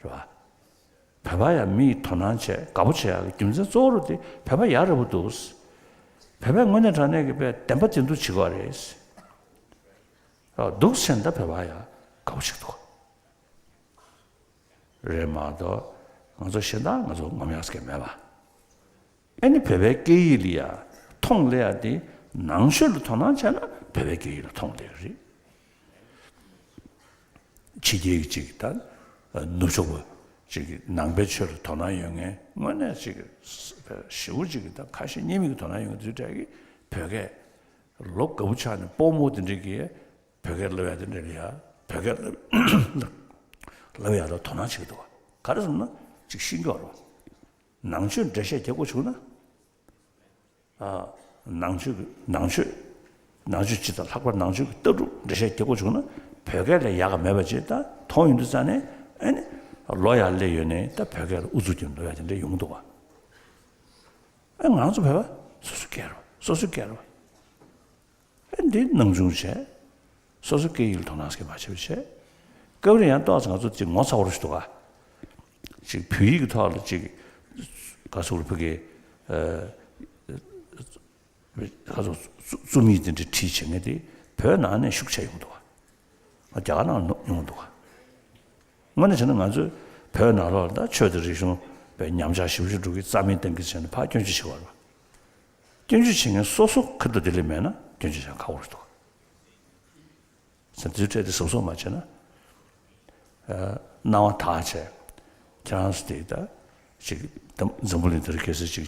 བ། བོད་པ་ཡང་མི་ཡི་དོ་སྣང་བྱས་དགའ་པོ་བྱེད་ཡག་གི་རྒྱུ་མཚན་གཙོ་བོ་རུ་དེ་བོད་པ་ཡག་རེད་པོ་འདུག་བོད་པའི་དངོས་གནས་དྲང་གནས་ཀྱི་བོད་བདེན་པ་བདེན་མཐུ་བྱེད་དགོས་རེད། འདུག་ཟེར་ན་ད་བོད་པ་ཡག་དགའ་པོ་བྱེད་འདུག་རེད་མ་གཏོགས་ང་ཚོ་གཞན་དག་ང་ཚོ་ངོམ་ཡག་ཟེར་མཁན་མེད་པ། ཨ་ནི་བོད་པའི་སྐད་ཡིག་ལ་ཡ་མཐོང་སླེབས་ཡ་དེ་ནང་ཆོས་ལ་དོ་སྣང་བྱས་ན་བོད་པའི་སྐད་ཡིག་ལ་མཐོང་སླེབས་རེད། ཕྱི་རྒྱལ་གྱི་ཅིག་ད་ནུབ་ཕྱོགས་པ་ཅིག་གི་ནང་པའི་ཆོས་ལ་དོ་སྣང་ཡོད་མཁན་དངོས་གནས་ཅིག་གི་ཞེ་པོ་ཅིག་གི་ད་ཁ་ཞེ་གཉིས་མེད་ཀྱི་དོ་སྣང་ཡོད་མཁན་དེ་འདྲ་གི་བོད་སྐད་ལོ་དགའ་པོ་ཆགས་ནས་སྤོ་རྨོ་དེ་འདྲ་གི་བོད་སྐད་ལབ་ཡ་དེ་འདྲ་ལ་ཡ་བོད་སྐད་ལབ་ལབ་ཡ་ལ་དོ་སྣང་བྱེད་ཀྱི་འདུག་བ། ག་རེ་ཟེར་ན་ཅིག་ཤེས་ཀྱི་ཡོད་རེད་བ། ནང་ཆོས་འགྲེལ་བཤད་རྒྱག་དགོས་བྱུང་ན། ནང་ཆོས་ཀྱི་ནང་ཆོས་ནང་ཆོས་སྤྱི་དང་ལྷག་པར་ནང་ཆོས་ཀྱི་ལྟ་གྲུབ་འགྲེལ་བཤད་རྒྱག་དགོས་བྱུང་ན་བོད་སྐད་ལས་ཡག་ག་མེད་པ་ཅིག་ད་མཐོང་ཡོང་དུས་ཙང་ནས་ཨ་ནི་ལོ་ཡར་སླེབས་ཡོད་ནས་ད་བོད་སྐད་ལ་ཨུ་ཚུགས་རྒྱབ་ལོ་ཡ་དེ་འདྲ་ཡོང་གི་འདུག་བ། ཨ་ང་ཚོ་བོད་པ་སོ་སོའི་སྐད་རེད་བ། སོ་སོའི་སྐད་རེད་བ། ཨ་འདི་སྣང་ཆུང་བྱས། སོ་སོ་སྐད་ཡིག་ལ་དོ་སྣང་སྐྱེ་མ་བྱེད་པ་བྱས། སྐབས་རེ་ཡང་ཏོག་ཙམ་ང་ཚོ་ཅིག་ངོ་ཚ་བོ་རུ་ཞིག་འདུག་ག་ཅིག་བོད་ཡིག་གི་ཐོག་ལ་ཅིག་ག་ཟེར་བོད་ཀྱི་ཨ་ག་ཟེར་རྩོམ་ཡིག་དེ་འདྲ་བྲིས་བྱེད་མཁན་དེ་བོད་ནང་ནས་ཤུགས་ཆེ་ཡོང་འདུག་ག་རྒྱ་གར་ནང་ཉུང་འདུག་ག་དངོས་གནས་བྱས་ན་ང་ཚོས་བོད་ནང་ལོགས་ལ་ད་ཆོས་དང་རིག་གཞུང་པའི་ཉམས་ཆག་ཞེ་པོ་ཞིག་འགྲོ་གི་རྩ་མེད་གཏོང་གི་བྱས་ནས་ཕར་སྐྱོན་བརྗོད་བྱེད་པ་རེད། སྐྱོན་བརྗོད་བྱེད་མཁན་སོ་སོ་ཁ་ཐུག་དེ་ལས་མེད་ན་སྐྱོན་བརྗོད་བྱེད་ཁག་པོ་རེད་འདུག་ཟེར་དུས་འཕྲལ་དེ་གཟབ་གཟབ་མ་བྱས་ན། སྣང་བ་དག་བྱས། ཁྱེད་རང་ཚོ་དེ་ད་ཅིག་འཛམ་བུ་གླིང་འདིར་གལ་སྲིད་ཅིག་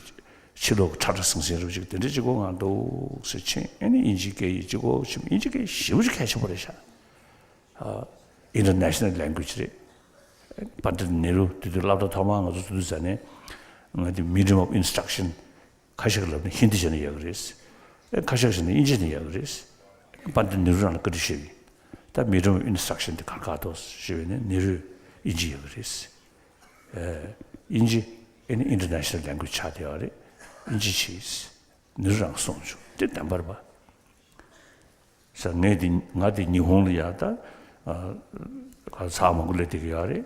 ཕྱི་ལོགས་ཁྲ་ཁྲ་ཟིང་ཟིང་རུ་ཅིག་དེ་འདྲ་ཅིག་གོ་ང་འདུག་ཟེར་ཕྱིན་ཨ་ནི་དབྱིན་ཇིའི་སྐད་ཡིག་ཅིག་གོ་ཕྱིན་དབྱིན་ཇིའི་སྐད་ཡིག་ཞེ་པོ་ཅིག་གལ་ཆེན་པོ་རེད་ཤག International language རེད། པཎྜི་ཏ་ནེ་རུ་དེ་དུས་སློབ་གྲྭ་ཐོག་མར་ང་ཚོ་ཚུགས་དུས་ཙ་ནས་ང་དེ་medium of instruction ཁ་ཤས་ལབ་ན་ཧིན་དི་བྱས་ན་ཡག་གི་རེད། ཨེ་ཁ་ཤས་བྱས་ན་དབྱིན་ཇི་བྱས་ན་ཡག་གི་རེད། པཎྜི་ཏ་ནེ་རུ་རང་ལ་བཀའ་འདྲི་ཞུས་ཡིན། ད་medium of instruction དེ་ག་རེ་ག་རེ་འདུག་ཞུས་པ་ཡིན་ན་ནེ་རུས་དབྱིན་ཇི་ཡག་གི་རེད། ཨེ་དབྱིན་ཇི་ཨེ་ནི་international language ཆགས་བསྡད་ཡོད་རེད། དབྱིན་ཇི་བྱས། ནེ་རུ་རང་གསུངས་བྱུང་དེ་བདེན་པ་རེད་པ། ཟེར་ངས་དེ་ང་དེ་ཉི་ཧོང་ལ་ཡ་ད་ག་ཚར་མང་པོ་སླེབས་བསྡད་ཀྱི་ཡོད་རེད།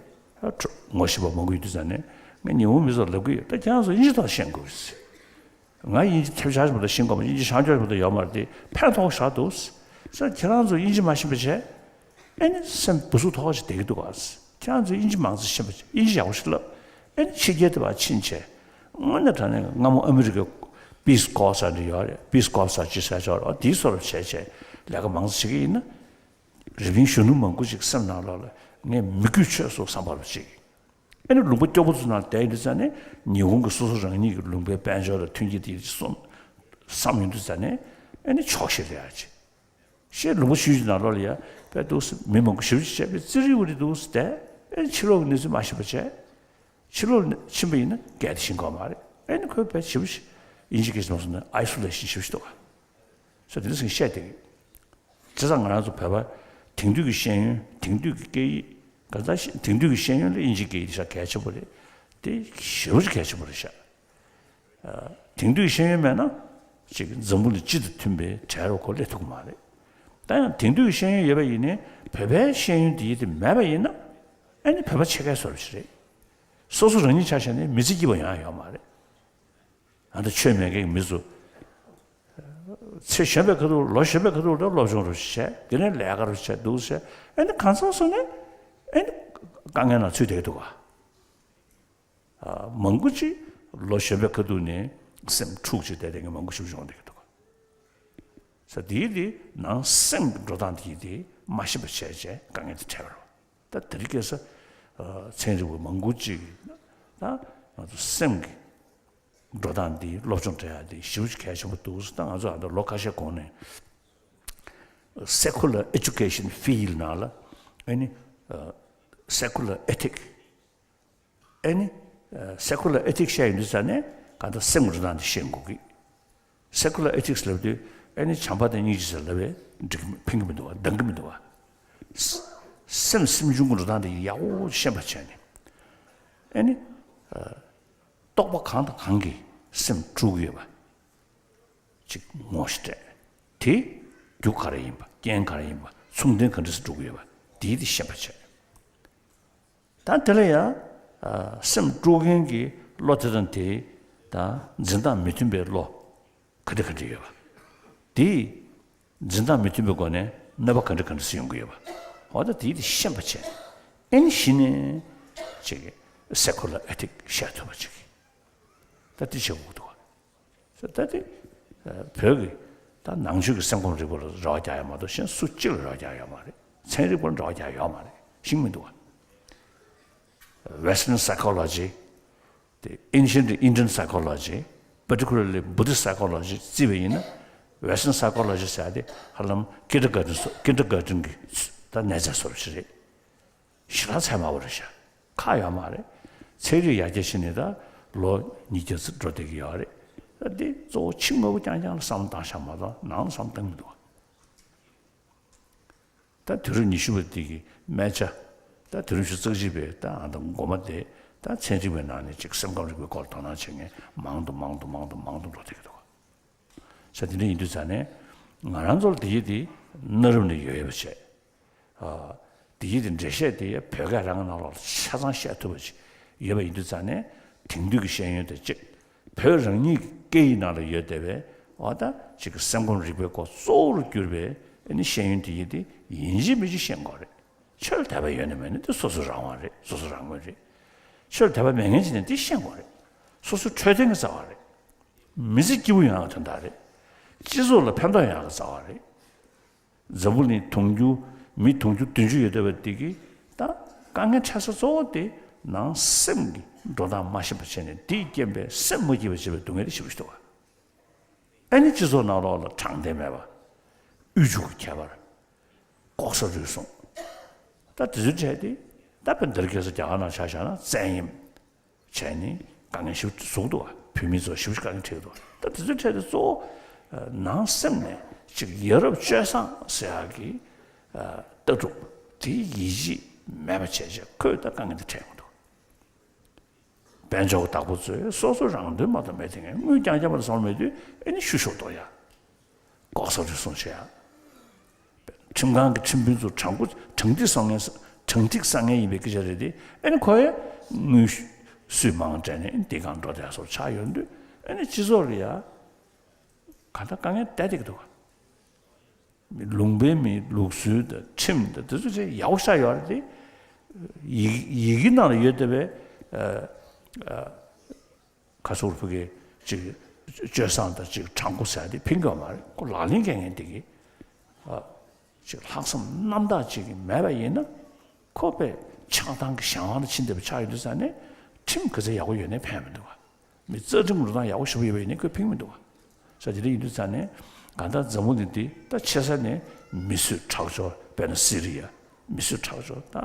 ངོ་ཤེས་པ་མང་པོ་ཡོད་དུས་ཙང་ནས་ངས་ཉི་ཧོང་མི་ཚོར་ལབ་ཀྱི་ཡོད། ད་ཁྱེད་རང་ཚོ་དབྱིན་ཇི་ཐོག་ཤེས་དགོས་ཟེར། ང་དབྱིན་ཇི་ཐེབས་ཆག་ཞིག་མ་གཏོགས་ཤེས་དགོས་མ་རེད། དབྱིན་ཇི་ཤང་ཆོག་ཞིག་མ་གཏོགས་ཡོད་མ་རེད། དེ་ཕན་ཐོགས་ཤག་འདུག་ཟེར། ཁྱེད་རང་ཚོ་དབྱིན་ཇི་མ་ཤེས་པ་བྱས། ཨེ་ནི་སེམས་སྦུ་སུག་ཐོག་ཅིག་བསྡད་ཀྱི་འདུག་ག་ཁྱེད་རང་ཚོ་དབྱིན་ཇི་མང་ཙམ་ཤེས་པ་བྱས། དབྱིན་ཇི་ཡག་པོ་ཞིག་ལབ། ཨེ་ནི་ཕྱི་རྒྱལ་དུ་ཕར་ཕྱིན་བྱས། དངོས་གནས་དྲང་གནས་སྔ་མོ་ཨ་མི་རི་ཀའི་Peace Corps ཟེར་འདྲ་ཡོད་རེད། Peace Corps ཟེར་ཅི་ཟེར་ཆོག་རེད། དེའི་བཟོ་འདྲ་བྱས་བྱས་ལས་ཀ་མང་ཙམ་བྱེད་ཀྱི་ཡིན་ན། རི་པིན་གཞོན་ནུ་མང་པོ་ཅིག་སེམས་ནང་ལོགས་ལ་ངས་མི་དགོས་ཆོག་སོང་བསམ་པ་ཅིག་ཨེ་ནི་ལུང་པ་སྐྱོ་པོ་ཚོ་ནང་བསྡད་ཡོད་དུས་ཙང་ནས་ཉི་ཧོང་གི་སོ་སོ་རང་ཉིད་ཀྱི་ལུང་པའི་དཔལ་འབྱོར་ལ་མཐུན་རྐྱེན་དེ་གསུམ་བསམ་ཡོང་དུས་ཙང་ནས་ཨེ་ནི་ཆོག་ཤེས་ལ་ཡ་ཅིག་ཤེས་ལུང་པ་ཆུང་ཆུང་ནང་ལོགས་ལ་ཡ་དཔེ་འདུག་སེ་མི་མང་པོ་ཞེ་པོ་ཅིག་བྱས་པའི་རྩེད་རིགས་འུ་རི་འདུག་སེ་བསྡད། ཨེ་ཕྱི་ལོགས་ཀྱི་གནས་ཚུལ་མ་ཤེས་པ་བྱས། ཕྱི་ལོགས་ལ་ཕྱིན་པ་ཡིན་ན་སྐད་དེ་ཤེས་ཀྱི་ཡོད་མ་རེད། ཨེ་ནི་ཁོས་དཔེ་ཞེ་པོ་ཅིག་དབྱིན་ཇི་སྐད་ཅིག་མ་སོང་ན་isolation ཞེ་པོ་ཅིག་འདུག་ག་ས་དེ་འདྲ་ཟིག་བཤད་བསྡད་ཀྱི། བྱས་ཙང་ང་རང་ཚོ་བོད་པ་དེང་དུས་ཀྱི་ཤེས་ཡོན། དེང་དུས་ཀྱི་སྐད་ཡིག་ག་ཚ་ཤེས། དེང་དུས་ཀྱི་ཤེས་ཡོན་ལ་དབྱིན་ཇིའི་སྐད་ཡིག་དེ་ཤ་གལ་ཆེན་པོ་རེད། དེ་ཞེ་པོ་ཅིག་གལ་ཆེན་པོ་རེད་ཤག་དེང་དུས་ཤེས་ཡོན་མེད་ན་ཅིག་འཛམ་བུ་གླིང་སྤྱི་དང་མཐུན་པའི་གྲལ་རུ་ཁོ་སླེབས་ཐུབ་ཀྱི་མ་རེད། ད་ཡང་དེང་དུས་ཤེས་ཡོན་ཡོད་པ་ཡིན་ནའི་བོད་པའི་ཤེས་ཡོན་དེ་ཡིན་དེ་མེད་པ་ཡིན་ན། ཨ་ནི་བོད་པ་ཕྱེད་ཀའི་བཟོ་འདྲ་ཞིག་རེད། སོ་སོ་རང་ཉིད་ཆ་བཞག་ནས་མི་ཚེ་སྐྱིད་པོ་ཡོང་ཡ་ཡོད་མ་རེད། ཨ་ད་ཆོས་མེད་མཁན་གྱི་མི་ཚོ་ཚེ་གཞོན་པའི་ཁ་ཐུག་ལོ་གཞོན་པའི་ཁ་ཐུག་ལ་སློབ་སྦྱོང་རུ་བྱས། དེ་ནས་ལས་ཀ་རུ་བྱས་འདུག་བྱས། ཨ་ནི་གང་ཚང་སོང་ནས་ཨ་ནི་དཀའ་ངལ་ནང་ཚུད་བསྡད་འདུག་ག་ཨ། མང་པོ་ཅིག་ལོ་གཞོན་པའི་ཁ་ཐུག་ནས་སེམས་འཁྲུག་ཅིག་བསྡད་བསྡད་མཁན་མང་པོ་ཞིག་བྱུང་བསྡད་ཀྱི་འདུག་ག་ས་དེའི་དེ་ནང་སེམས་ཀྱི་འགྲོ་སྟངས་དེ་དེ་མ་ཤེས་པ་བྱས་བྱས་དཀའ་ངལ་དེ་འཕྲད་པ་རེད། ད་དེ་རིང་ཁ་སང་ཚན་རིག་པ་མང་པོ་ཅིག་ད་ང་ཚོ་སེམས་ཀྱི་འགྲོ་སྟངས་འདི་སློབ་སྦྱོང་སྤྲད་ཡ་འདི་ཞེ་པོ་ཅིག་གལ་ཆེན་པོ་འདུག་ད་ང་ཚོ་ཨ་ད་ལོ་ཁ་ཤས་གོང་ནས་secular education field ནང་ལ་ཨ་ནི་secular ethic ཨ་ནི་secular ethic བཤད་ཡོང་དུས་ཙ་ནས་གང་ལྟར་སེམས་ཀྱི་འགྲོ་སྟངས་འདི་ཤེས་དགོས་ཀི། secular ethics ལབ་དུས་ཨ་ནི་བྱམས་པ་དང་སྙིང་རྗེ་ཟེར་ལབ་པས་འགྲིག་གི་མི་ཕན་གི་མི་འདུག་བ། འདང་གི་མི་འདུག་བ། ས་སེམས་སེམས་བྱུང་གི་འགྲོ་སྟངས་དེ་ཡག་པོ་ཤེས་པ་བྱས་ནས་ཨ་ནི་རྟོག་པ་གང་དང་གང་གིས་སེམས་དཀྲུག་གི་ཡོད་པ་ཅིག་ངོ་ཤེས་སྤྲད། དེ་རྒྱུ་ག་རེ་ཡིན་པ། རྐྱེན་ག་རེ་ཡིན་པ། མཚུངས་ལྡན་ག་འདྲ་སེ་དཀྲུག་གི་ཡོད་པ་དེ་དེ་ཤེས་པ་བྱས། ད་དེ་ལ་ཡང་སེམས་དཀྲུག་མཁན་གྱི་བློ་དེ་དང་དེའི་ད་འཛིན་སྟངས་མི་མཐུན་པའི་བློ་ག་འདྲ་ག་འདྲ་ཡོད་པ། དེས་འཛིན་སྟངས་མི་མཐུན་པའི་སྒོ་ནས་གནོད་པ་ག་འདྲ་ག་འདྲ་སེ་ཡོང་གི་ཡོད་པ། འོ་ད་དེའི་དེ་ཤེས་པ་བྱས། ཨེ་ནི་གཞི་ནས་ཅིག་secular ethic བཤད་ཐུབ་པ་ཅིག་ད་དེ་བྱེད་དགོས་འདུག་བ། ད་དེ་བོད་ཀྱི་ད་ནང་ཆོས་ཀྱི་སེམས་ཁམས་རིག་པ་ལ་རེ་བ་རྒྱག་ཡ་མ་གཏོགས་གཞན་སུ་གཅིག་ལ་རེ་བ་རྒྱག་ཡོད་མ་རེད། ཚན་རིག་པ་ལ་རེ་བ་རྒྱག་ཡོད་མ་རེད། ཤེས་མི་འདུག་བ། Western psychology དེ་ancient Indian psychology, particularly Buddhist psychology བརྩིས་པ་ཡིན་ན། Western psychology ཟེར་ཡ་དེ་ཧ་ལམ་kindergarten སོ་kindergarten གི་ད་གནས་ཚད་བཟོ་འདྲ་ཞིག་རེད། ཞེ་དྲག་ཚད་དམའ་བོ་རེད་ཤག་ཁག་ཡོད་མ་རེད། ཚན་རིག་ཡར་རྒྱས་ཕྱིན་ནས་ད་ལོ་ཉིས་བརྒྱ་ཙམ་འགྲོ་བསྡད་ཀྱི་ཡོད་རེད། ད་འདི་གཙོ་བོ་ཕྱི་དངོས་པོ་རྐྱང་རྐྱང་ལ་བསམ་བློ་བཏང་ཤག་མ་གཏོགས་ནང་ལ་བསམ་བློ་བཏང་གི་མི་འདུག་ད་དུས་རབས་ཉི་ཤུ་པ་འདི་གི་སྨད་ཆ། ད་དུས་རབས་ཉི་ཤུ་རྩ་གཅིག་པའི་ད་ཨ་ད་འགོ་མ་དེ་ད་ཚན་རིག་པའི་ནང་ནས་ཅིག་སེམས་ཁམས་རིག་པའི་སྐོར་དོ་སྣང་བྱེད་མཁན་མང་དུ་མང་དུ་མང་དུ་མང་དུ་འགྲོ་བསྡད་ཀྱི་འདུག་ས་དེ་འདྲ་ཡིན་དུས་ཙང་ནས་ང་རང་ཚོར་དེ་ཡི་དེ་གནའ་རབས་ནས་ཡོད་ཡོད་པ་བྱས། ཨ། དེ་ཡི་དེ་འགྲེལ་བཤད་དེ་བོད་སྐད་རང་གི་ནང་ལོགས་ལ་ཆ་ཚང་བཤད་ཐུབ་པ་ཅིག་ཡོད་པ་ཡིན་དུས་ཙང་ནས་དེང་དུས་ཀྱི་ཤེས་ཡོན་དེ་གཅིག་བོད་རང་ཉིད་ཀྱི་སྐད་ཡིག་ནང་ལ་ཡོད་བསྡད་པའི་འོ་ད་ཅིག་གི་སེམས་ཁམས་རིག་པའི་སྐོར་གཙོ་བོར་གྱུར་པའི་ཨ་ནི་ཤེས་ཡོན་དེ་ཡི་དེ་ཡིན་གཅིག་མིན་གཅིག་ཤེས་དགོས་རེད། ཆོས་ལ་དད་པ་ཡོད་ན་མེད་ན་དེ་སོ་སོའི་རང་དབང་རེད། སོ་སོའི་རང་མོས་རེད། ཆོས་ལ་དད་པ་མེད་མཁན་ཅིག་ནས་དེ་ཤེས་དགོས་རེད། སོ་སོའི་འཕྲོད་བསྟེན་གྱི་རྩ་བ་རེད། མི་ཚེ་སྐྱིད་པོ་ཡོང་ཡག་དོན་དག་རེད། སྤྱི་ཚོགས་ལ་ཕན་ཐོགས་ཡོང་ཡག་གི་རྩ་བ་རེད། འཛམ་བུ་གླིང་དུང་ཕྱུར་མི་དུང་ཕྱུར་བདུན་ཅུ་ཡོད་བསྡད་པ་དེ་གི་ད་དཀའ་ངལ་འཕྲད་ས་གཙོ་བོ་དེ་ནང་སེམས་ཀྱི་འགྲོ་སྟངས་མ་ཤེས་པ་བྱས་ནས་དེའི་རྐྱེན་པས་སེམས་མ་སྐྱིད་པ་བྱེད་པའི་སྡུག་བསྔལ་དེ་ཞེ་པོ་ཞིག་འདུག་བ། ཨ་ནི་སྤྱི་ཚོགས་ནང་ལོགས་ལ་དྲང་བདེན་མེད་པ། དབུལ་ཕྱུག་གི་ཁྱད་པར། ལྐོག་ཟ་རུལ་སུངས། ད་དེ་ཚོའི་གྲས་དེ་ད་དཔེ་འདིར་ཁ་སང་རྒྱ་གར་ནང་ཆ་བཞག་ན་བཙན་གཡེམ་བྱས་ནས་དཀའ་ངལ་ཞེ་པོ་ཅིག་བཟོ་གི་འདུག་བ། བོད་མི་ཚོ་ཞེ་པོ་ཅིག་དཀའ་ངལ་འཕྲད་ཀྱི་འདུག་བ། ད་དེ་ཚོའི་གྲས་དེ་གཙོ་བོ་ནང་སེམས་ནས་ཅིག་ཡ་རབས་སྤྱོད་བཟང་ཟེར་ཡག་གི་ལྟ་གྲུབ་དེ་ཡིད་ཆེས་མེད་པ་བྱས་བྱས་ཁོས་ད་དཀའ་ངལ་དེ་འཕྲད་ཀྱི་འདུག་དཔལ་འབྱོར་བདག་པོ་ཚོས་སོ་སོ་རང་དོན་མ་གཏོགས་མེད་དེ་ངས་དངུལ་རྐྱང་རྐྱང་མ་བསམ་བློ་མེད་དུས་ཨེ་ནི་ཤུ་ཤོག་གཏོང་ཡ། ལྐོག་ཟ་རུལ་སུངས་བྱེད་ཡ། ཁྲིམས་ཁང་གི་ཁྲིམས་དཔོན་ཚོ་དྲང་པོ་དྲང་ཐིག་བསགས་མཁན་དྲང་ཐིག་བསགས་མཁན་ཡིན་པའི་སྐད་ཆ་རེད་དེ། ཨེ་ནི་ཁོ་ཡ་དངུལ་སུས་མང་སྤྲད་ནས་ཨེ་ནི་དེ་གང་འགྲོ་བསྡད་སོགས་ཆགས་ཡོང་དུས་ཨེ་ནི་སྤྱི་ཚོགས་ལ་ཡ་གང་ལྟར་དཀའ་ངལ་བསྡད་བསྡད་ཀྱི་འདུག་ག་ལུང་པའི་མི་ལུགས་སྲོལ་དང་ཁྲིམས་དང་དེ་ཚོ་ཆེས་ཡག་པོ་ཤ་ཡོད་རེད་དེ། ཡི་ཡི་གེ་ནང་ལ་ཡོད་བསྡད་པའི་ཨ་ཨ་ཁ་སོར་ཕུ་གེ་ཅིག་སྤྱོད་བཟང་དང་ཅིག་དྲང་པོ་ཟེར་དེ་ཕན་གྱི་ཡོད་མ་རེད། ཁོ་ལག་ལེན་འཁེལ་མཁན་དེ་གི་ཨ་ཅིག་ལྷག་བསམ་རྣམ་དག་ཅིག་གི་མེད་པ་ཡིན་ན། ཁོ་པས་ཆགས་སྡང་གི་གཞན་དབང་ལ་ཕྱིན་བསྡད་པ་ཆགས་ཡོད་དུས་ཙང་ནས་ཁྲིམས་ག་ཚད་ཡག་པོ་ཡོད་ནའི་ཕན་མི་འདུག་བ། མི་རྩ་ཁྲིམས་འགྲོ་སྟངས་ཡག་པོ་ཞེ་པོ་ཡོད་པ་ཡིན་ནའི་ཁོས་ཕན་མི་འདུག་བ། ས་དེ་འདྲ་ཡིན་དུས་ཙང་ནས་གང་ལྟར་འཛམ་བུ་གླིང་འདི་ད་ཆེ་ས་ནས་མི་གསོད་ཁྲག་སྦྱོར་དཔེར་ན་སི་རི་ཡ་མི་གསོད་ཁྲག་སྦྱོར་ད་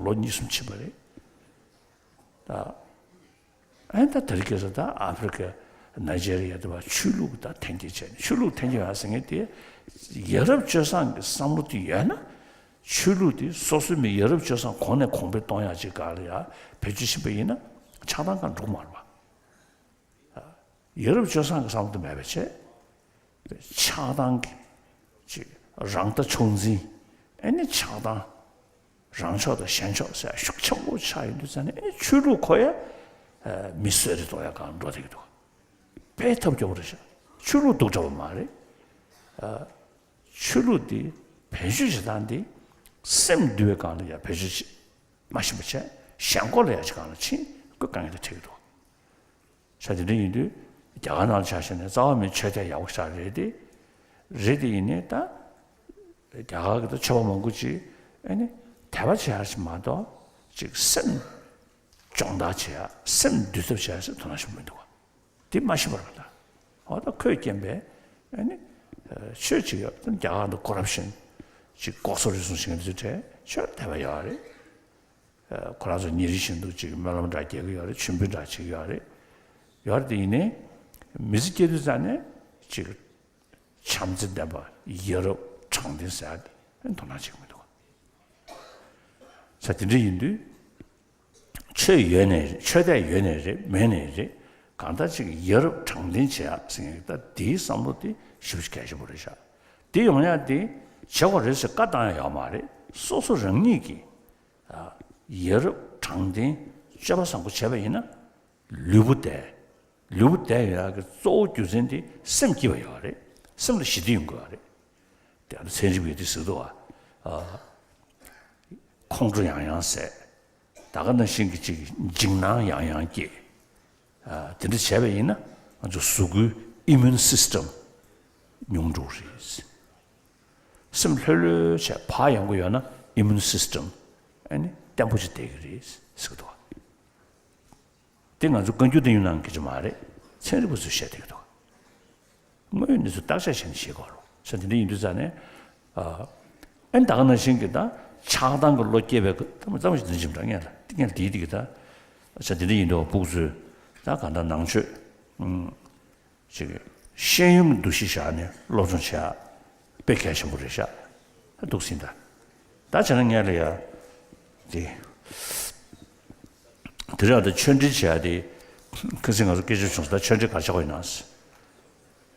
ལོ་གཉིས་གསུམ་ཕྱིན་པ་རེད། ད་ཨེ་ད་དེ་རིང་ཁ་སང་ད་ཨ་ཧྥེ་རི་ཁ་ ནཱི་ཇེ་རི་ཡ་དེ་བ་ཆོས་ལུགས་དང་འཐེན་འཁྱེར་བྱས་ནས། ཆོས་ལུགས་འཐེན་འཁྱེར་ཡོད་ཟེར་མཁན་དེ། ཡ་རབས་སྤྱོད་བཟང་གི་བསམ་བློ་དེ་ཡོད་ན། ཆོས་ལུགས་དེ་སོ་སོའི་མི་ཡ་རབས་སྤྱོད་བཟང་གོང་ནས་གོང་འཕེལ་གཏོང་ཡག་ཅིག་སྒང་ལ་ཡ་བེད་སྤྱོད་ཕྱིན་པ་ཡིན་ན། ཆགས་སྡང་གང་འགྲོ་གི་མ་རེད་པ། ཡ་རབས་སྤྱོད་བཟང་གི་བསམ་བློ་དེ་མེད་པ་བྱས། ཆགས་སྡང་གི་ཅིག་རང་ལྟ་མཆོག་འཛིན། ཨེ་ནི་ཆགས་སྡང་། རང་ཕྱོགས་དང་གཞན་ཕྱོགས་ཟེར་ཤུགས་ཆེན་པོ་ཆགས་ཡོང་དུས་ཙང་ནས། ཨེ་ནི་ཆོས་ལུགས་ཁོ་ཡ་མི་གསོད་རེས་གཏོང་ཡག་སྒང་འགྲོ་བསྡད་ཀྱི་འདུག། དཔེ་ཐབས་སྐྱོ་པོ་རེད་ཤག། ཆོས་ལུགས་སྡུག་དྲགས་པ་མ་རེད། ཆོས་ལུགས་འདི་བེད་སྤྱོད་བྱེད་སྟངས་འདི་སེམས་འདུལ་བའི་སྒང་ལ་ཡ་བེད་སྤྱོད་བྱེད། མ་ཤེས་པ་བྱས། ཞེན་ཁོག་ལ་ཡ་ཅིག་སྒང་ལ་ཕྱིན། ཁོ་དཀའ་ངལ་དེ་འཕྲད་ཀྱི་འདུག། ས་དེ་འདྲ་ཡིན་དུས་རྒྱ་གར་ནང་ལ་ཆ་བཞག་ན་རྩ་བ་མེད་ཆོས་དད་ཡག་པོ་ཞེ་དྲག་རེད་དེ། རེད་དེ་ཡིན་ནའི་ད་རྒྱ་གར་གྱི་ད་ཆོས་པ་མང་པོ་ཅིག་ཨེ་ནི་དད་པ་བྱེད་ཡག་ཞིག་མ་གཏོགས། ཅིག་སེམས་སྦྱོང་བརྡར་བྱེད་ཡག། སེམས་འདུལ་ཐབས་བྱེད་ཡག་ཟེར་དོ་སྣང་ཞིག་མི་འདུག་བ། དེ་མ་ཤེས་པར་ད། འོ་ད་ཁོས་རྐྱེན་པས་ཨེ་ནི་ཆོས་ཅིག་ཡོད། རྒྱ་གར་དུ་ཀོ་རབ་ཤན་ཅིག་ལྐོག་ཟ་རུལ་སུངས་བྱེད་མཁན་དེ་ཚོའི་གྲས་ཆོས་དད་པ་ཡོད་རེད། ཁོ་རང་ཚོ་ཉིན་རེ་བཞིན་དུ་ཅིག་སྨོན་ལམ་འདྲ་རྒྱག་གི་ཡོད་རེད། མཆོད་འབུལ་འདྲ་བྱེད་ཀྱི་ཡོད་རེད། ཡོད་རེད་དེ་ཡིན་ནའི་མི་ཚེ་སྐྱེལ་དུས་ཙང་ནས་ཅིག་བྱམས་བརྩེ་ལྡན་པ། ཡ་རབས་དྲང་བདེན་ཟེར་ཡག་དེ་དོ་སྣང་བྱེད་ཀྱི་མི་འདུག་བ། ས་དེ་འདྲ་ཡིན་དུས། ཆོས་ཡོད་ནའི་རེད། ཆོས་དད་ཡོད་ནའི་རེད། མེད་ནའི་རེད། གང་ལྟར་ཅིག་ཡ་རབས་དྲང་བདེན་བྱེད་ཡག་ཟེར་མཁན་ད་དེའི་བསམ་བློ་དེ་ཞེ་པོ་ཅིག་གལ་ཆེན་པོ་རེད་ཤག། དེ་ཡོང་ཡག་དེ་བྱེད་དགོས་རེད་ཟེར་བཀའ་བཏང་ཡག་ཡོད་མ་རེད། སོ་སོ་རང་ཉིད་ཀྱིས་ཡ་རབས་དྲང་བདེན་སྤྱོད་པ་བཟང་པོ་བྱས་པ་ཡིན་ན། ལུས་པོ་བདེ། ལུས་པོ་བདེ་ཡོང་ཡག་གི་གཙོ་བོ་རྒྱུ་མཚན་དེ་སེམས་སྐྱིད་པ་ཡོད་རེད། སེམས་ལ་ཞི་བདེ་ཡོང་གི་ཡོད་རེད། དེ་ཚན་རིག་པས་དེ་ཟེར་འདུག་བ། ཨ། ཁོང་ཁྲོ་ཡང་ཡང་ཟ། ད་ག་ནང་བཞིན་གྱི་ཅིག་འཇིགས་སྣང་ཡང་ཡང་སྐྱེ། ཨ། དེ་འདྲ་བྱས་པ་ཡིན་ན་ང་ཚོ་གཟུགས་པོའི་ཨི་མུན་སིས་ཊམ་ཉུང་འགྲོ་གི་རེད། སེམས་ལྷོད་ལྷོད་བྱས་ཕར་ཡོང་གི་ཡོད་ན་ཨི་མུན་སིས་ཊམ་ཨ་ནི་བརྟན་པོ་ཅིག་བསྡད་ཀྱི་རེད་ཟེར་གི་འདུག་བ། དེ་ང་ཚོ་བཀའ་འགྱུར་བསྟན་འགྱུར་ནང་གི་ཅིག་མ་རེད། ཚན་རིག་པ་ཚོས་བཤད་བསྡད་ཀྱི་འདུག། དངོས་ཡོད་གནས་ཚུལ་བརྟག་དཔྱད་བྱས་ནས་བཤད་དགོས་རེད། ས་དེ་འདྲ་ཡིན་དུས་ཙང་ནས། ཨ། ཨན་ད་ག་ནང་བཞིན་གྱི་ད་ཆགས་སྡང་གི་བློ་སྐྱེས་པའི་ད་མ་ཙམ་ཞིག་འདི་འཇིམ་འདྲ་ངན་ལ་ངན་ལ་དེའི་དེ་གི་ད། ས་དེ་འདྲ་ཡིན་དུས་སྤུག་ཚོས་ད་གང་ལྟར་ནང་ཆོས། ཨུམ། ཅིག་ཤེས་ཡོན་གྱི་འདུ་ཤེས་བཞག་ནས་སློབ་སྦྱོང་བྱེད་ཡག་དཔེ་གལ་ཆེན་པོ་རེད་ཤག། འདུག་སེ་ད། ད་བྱས་ན་ངས་ལ་ཡ། དེ། དེ་རིང་ད་ཆོས་འབྲེལ་བྱེད་ཡག་དེ། ཁ་སང་ང་ཚོ་སྐད་ཆ་བྱུང་སོང་། ད་ཆོས་འབྲེལ་ག་རེ་བྱེད་དགོས་ཡིན་ན།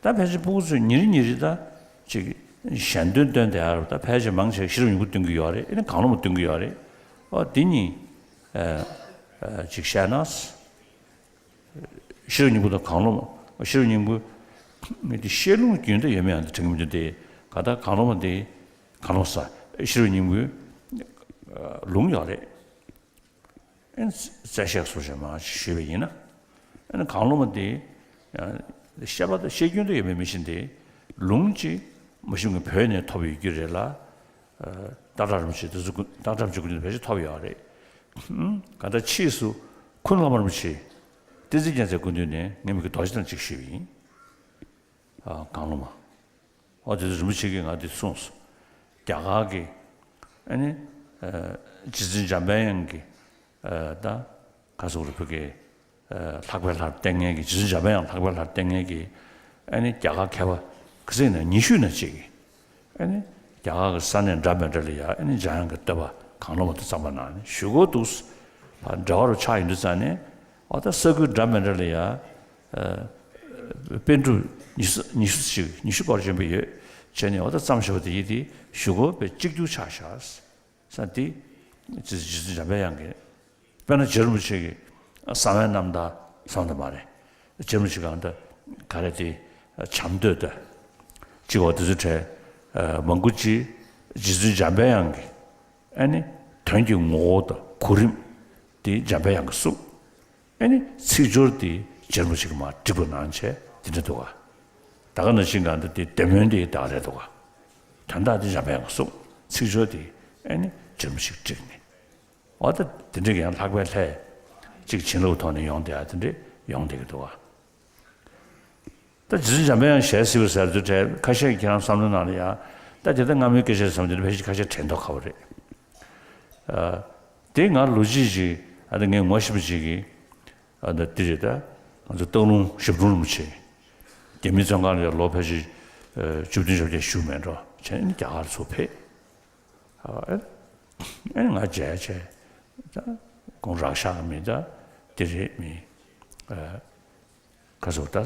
ད་ཕལ་ཆེར་སྤུ་གུ་ཚོས་ཉིན་རེ་ཉིན་རེ་ད་ཅིག་ཞལ་འདོན་སྟོན་བསྡད་ཡག་རེད། ད་ཕལ་ཆེར་མང་ཆེ་ཤེས་རབ་སྙིང་པོ་སྟོན་གྱི་ཡོད་རེད། ཨེ་ནི་གང་བློ་མ་སྟོན་གྱི་ཡོད་རེད། ཨོ་དེ་གཉིས། ཨ། ཨ། ཅིག་བཤད་ན། ཤེས་རབ་སྙིང་པོ་དང་གང་བློ་མ། ཤེས་རབ་སྙིང་པོ་ངས་དེ་བཤད་ལུང་རྒྱུན་དུ་ཡོད་མེད་ཡང་དེ་དྲན་གྱི་མི་འདུག་སྟེ། ག་ད་གང་བློ་མ་དེ། གང་བློ་མ་ས་ཤེས་རབ་སྙིང་པོའི་ལུང་ཡོད་རེད། ཨེ་ནི་རྩ་བཤད་སོགས་བྱས་མ་ཞུས་པ་ཡིན་ན། ཨེ་ནི་གང་བློ་མ་དེ་བཤད་པ་དང་བཤད་རྒྱུན་དུ་ཡོད་པའི་མི་ཞིག་སྟེ། ལུང་ཅིག་མ་གཞི་ངས་བོད་ནས་ཐོབ་ཡོད་རྒྱུ་རེད་ལ། སྟག་བྲག་རིན་པོ་ཆེ་དེ་ཚོ་སྟག་བྲག་རིན་པོ་ཆེ་སྐུ་མདུན་ཕལ་ཆེར་ཐོབ་ཡོད་རེད། གང་ལྟར་ཕྱིས་སུ་ཁུ་ནུ་བླ་མ་རིན་པོ་ཆེ། བསྟན་འཛིན་རྒྱལ་མཚན་སྐུ་མདུན་ནས་ངའི་མིག་གི་རྡོ་རྗེ་གདན་ཅིག་ཞུས་པ་ཡིན། ཨ། གང་བློ་མ། ཨོ་དེ་ཚོ་རིན་པོ་ཆེ་གིས་ང་འདི་གསུངས་སོང་། རྒྱ་གར་གྱི། ཨ་ནི། ཨ། རྗེ་བཙུན་འཇམ་དཔལ་དབྱངས་ཀྱི། ཨ། ད་ག་ཟེར་དགོས་རེད། བོད་ཀྱི། ཨ། ལྷག་པའི་ལྷར་བསྟེན་མཁན་གྱི། རྗེ་བཙུན་འཇམ་དཔལ་དབྱངས་ལྷག་པའི་ལྷར་བསྟེན་མཁན་གྱི། ཨ་ནི་རྒྱ་གར་མཁས་པ་ག་ཚོད་ཡིན་ན་ཉི་ཤུ་ན་གཅིག་གིས། ཨ་ནི་རྒྱ་གར་གྱི་ས་གནས་འདྲ་མི་འདྲ་ལ་ཡ། ཨ་ནི་འཇམ་དབྱངས་ཀྱི་བསྟོད་པ་གང་བློ་མ་དེ་བརྩམས་པ་གནང་ནས་ཞུ་སྒོ་འདུག། ཕར་འབྲེལ་བ་རུ་ཆགས་ཡོང་དུས་ཙང་ནས། ཨོ་ད་ས་ཁུལ་འདྲ་མི་འདྲ་ལ་ཡ། ཨ། པཎ་གྲུབ་ཉི་ཤུ་ཉི་ཤུ་ཅིག་ཉི་ཤུ་སྐོར་བྱོན་པ་ཡོད་བྱས་ནས། ཨོ་ད་བརྩམས་བཞག་པ་དེ་ཡིན་དེ་ཞུ་སྒོ་དཔེ་གཅིག་གྱུར་ཆགས་བཞག་ས་དེ། རྗེ་བཙུན་འཇམ་དཔལ་དབྱངས་ཀྱི། དཔེར་ན་རྗེ་རིན་པོ་ཆེ་གི་གསང་བའི་རྣམ་ཐར་བསམ་དུ་མ་རེད། རྗེ་རིན་པོ་ཆེ་གང་ལྟར་ག་རེ་དེ། བྱམས་བསྟོད་དང་། ཅིག་འོ་དེ་ཚོ་གྲས། ཨ། མང་པོ་ཅིག་རྗེ་བཙུན་འཇམ་དཔལ་དབྱངས་ཀྱི། ཨ་ནི་དོན་གྱི་ངོ་བོ་དང་གོ་རིམ་དེ་འཇམ་དཔལ་དབྱངས་ཀྱིས་གསུངས། ཨ་ནི་ཚིག་སྦྱོར་དེ་རྗེ་རིན་པོ་ཆེ་གིས་མར་འགྲིག་པ་གནང་བྱས་དེ་འདྲ་འདུག་ག། ད་ག་ནང་བཞིན་གང་ལྟར་དེ་བདེ་སྨོན་དེ་ད་ག་རེད་འདུག་ག། དོན་དག་དེ་འཇམ་དཔལ་དབྱངས་ཀྱིས་གསུངས། ཚིག་སྦྱོར་དེ་ཨ་ནི་རྗེ་རིན་པོ་ཆེ་གིས་བསྒྲིགས་ནས། འོ་ད་དེ་འདྲ་གི་ཡང་ལྷག་པའི་ལྷས་ཅིག་བྱིན་རླབས་ཐོག་ནས་ཡོང་བསྡད་ཡ་དེ་འདྲ་ཡོང་བསྡད་ཀྱི་འདུག་ག། ད་རྗེ་བཙུན་འཇམ་དཔལ་དབྱངས་ཞལ་གཟིགས་པ་ཟེར་དུས་གྲས་ཁ་ཤས་ཀྱིས་ཁྱེད་རང་བསམ་བློ་ནང་ལ་ཡ། ད་དེ་ལྟར་སྔ་མོའི་སྐད་ཆ་བསམ་དུས་ཕལ་ཆེར་ཁ་ཤས་དྲན་མདོག་ཁ་པོ་རེད། ཨ། དེ་ང་ལོ་རྒྱུས་ཅིག། ཨ། ད་ངས་ངོ་ཤེས་པ་ཅིག་གིས། ཨ། ད་དེ་རེད་ད། ང་ཚོ་སྟག་ལུང་ཞབས་དྲུང་རིན་པོ་ཆེ་རྒྱ་མིའི་བཙོན་ཁང་ལ་ལོ་ཕལ་ཆེར་བཅུ་བདུན་བཅོ་བརྒྱད་བཞུགས་མེད་འགྲོ་བྱས་ནས་རྒྱ་གར་ཚུར་ཕེབས། ཨ་ཨེ་ང་མཇལ་བྱས། ད་ཁོང་རག་ཤག་མི་ད་དེ་རེད་མི། ཨ་ག་ཚོད་ད་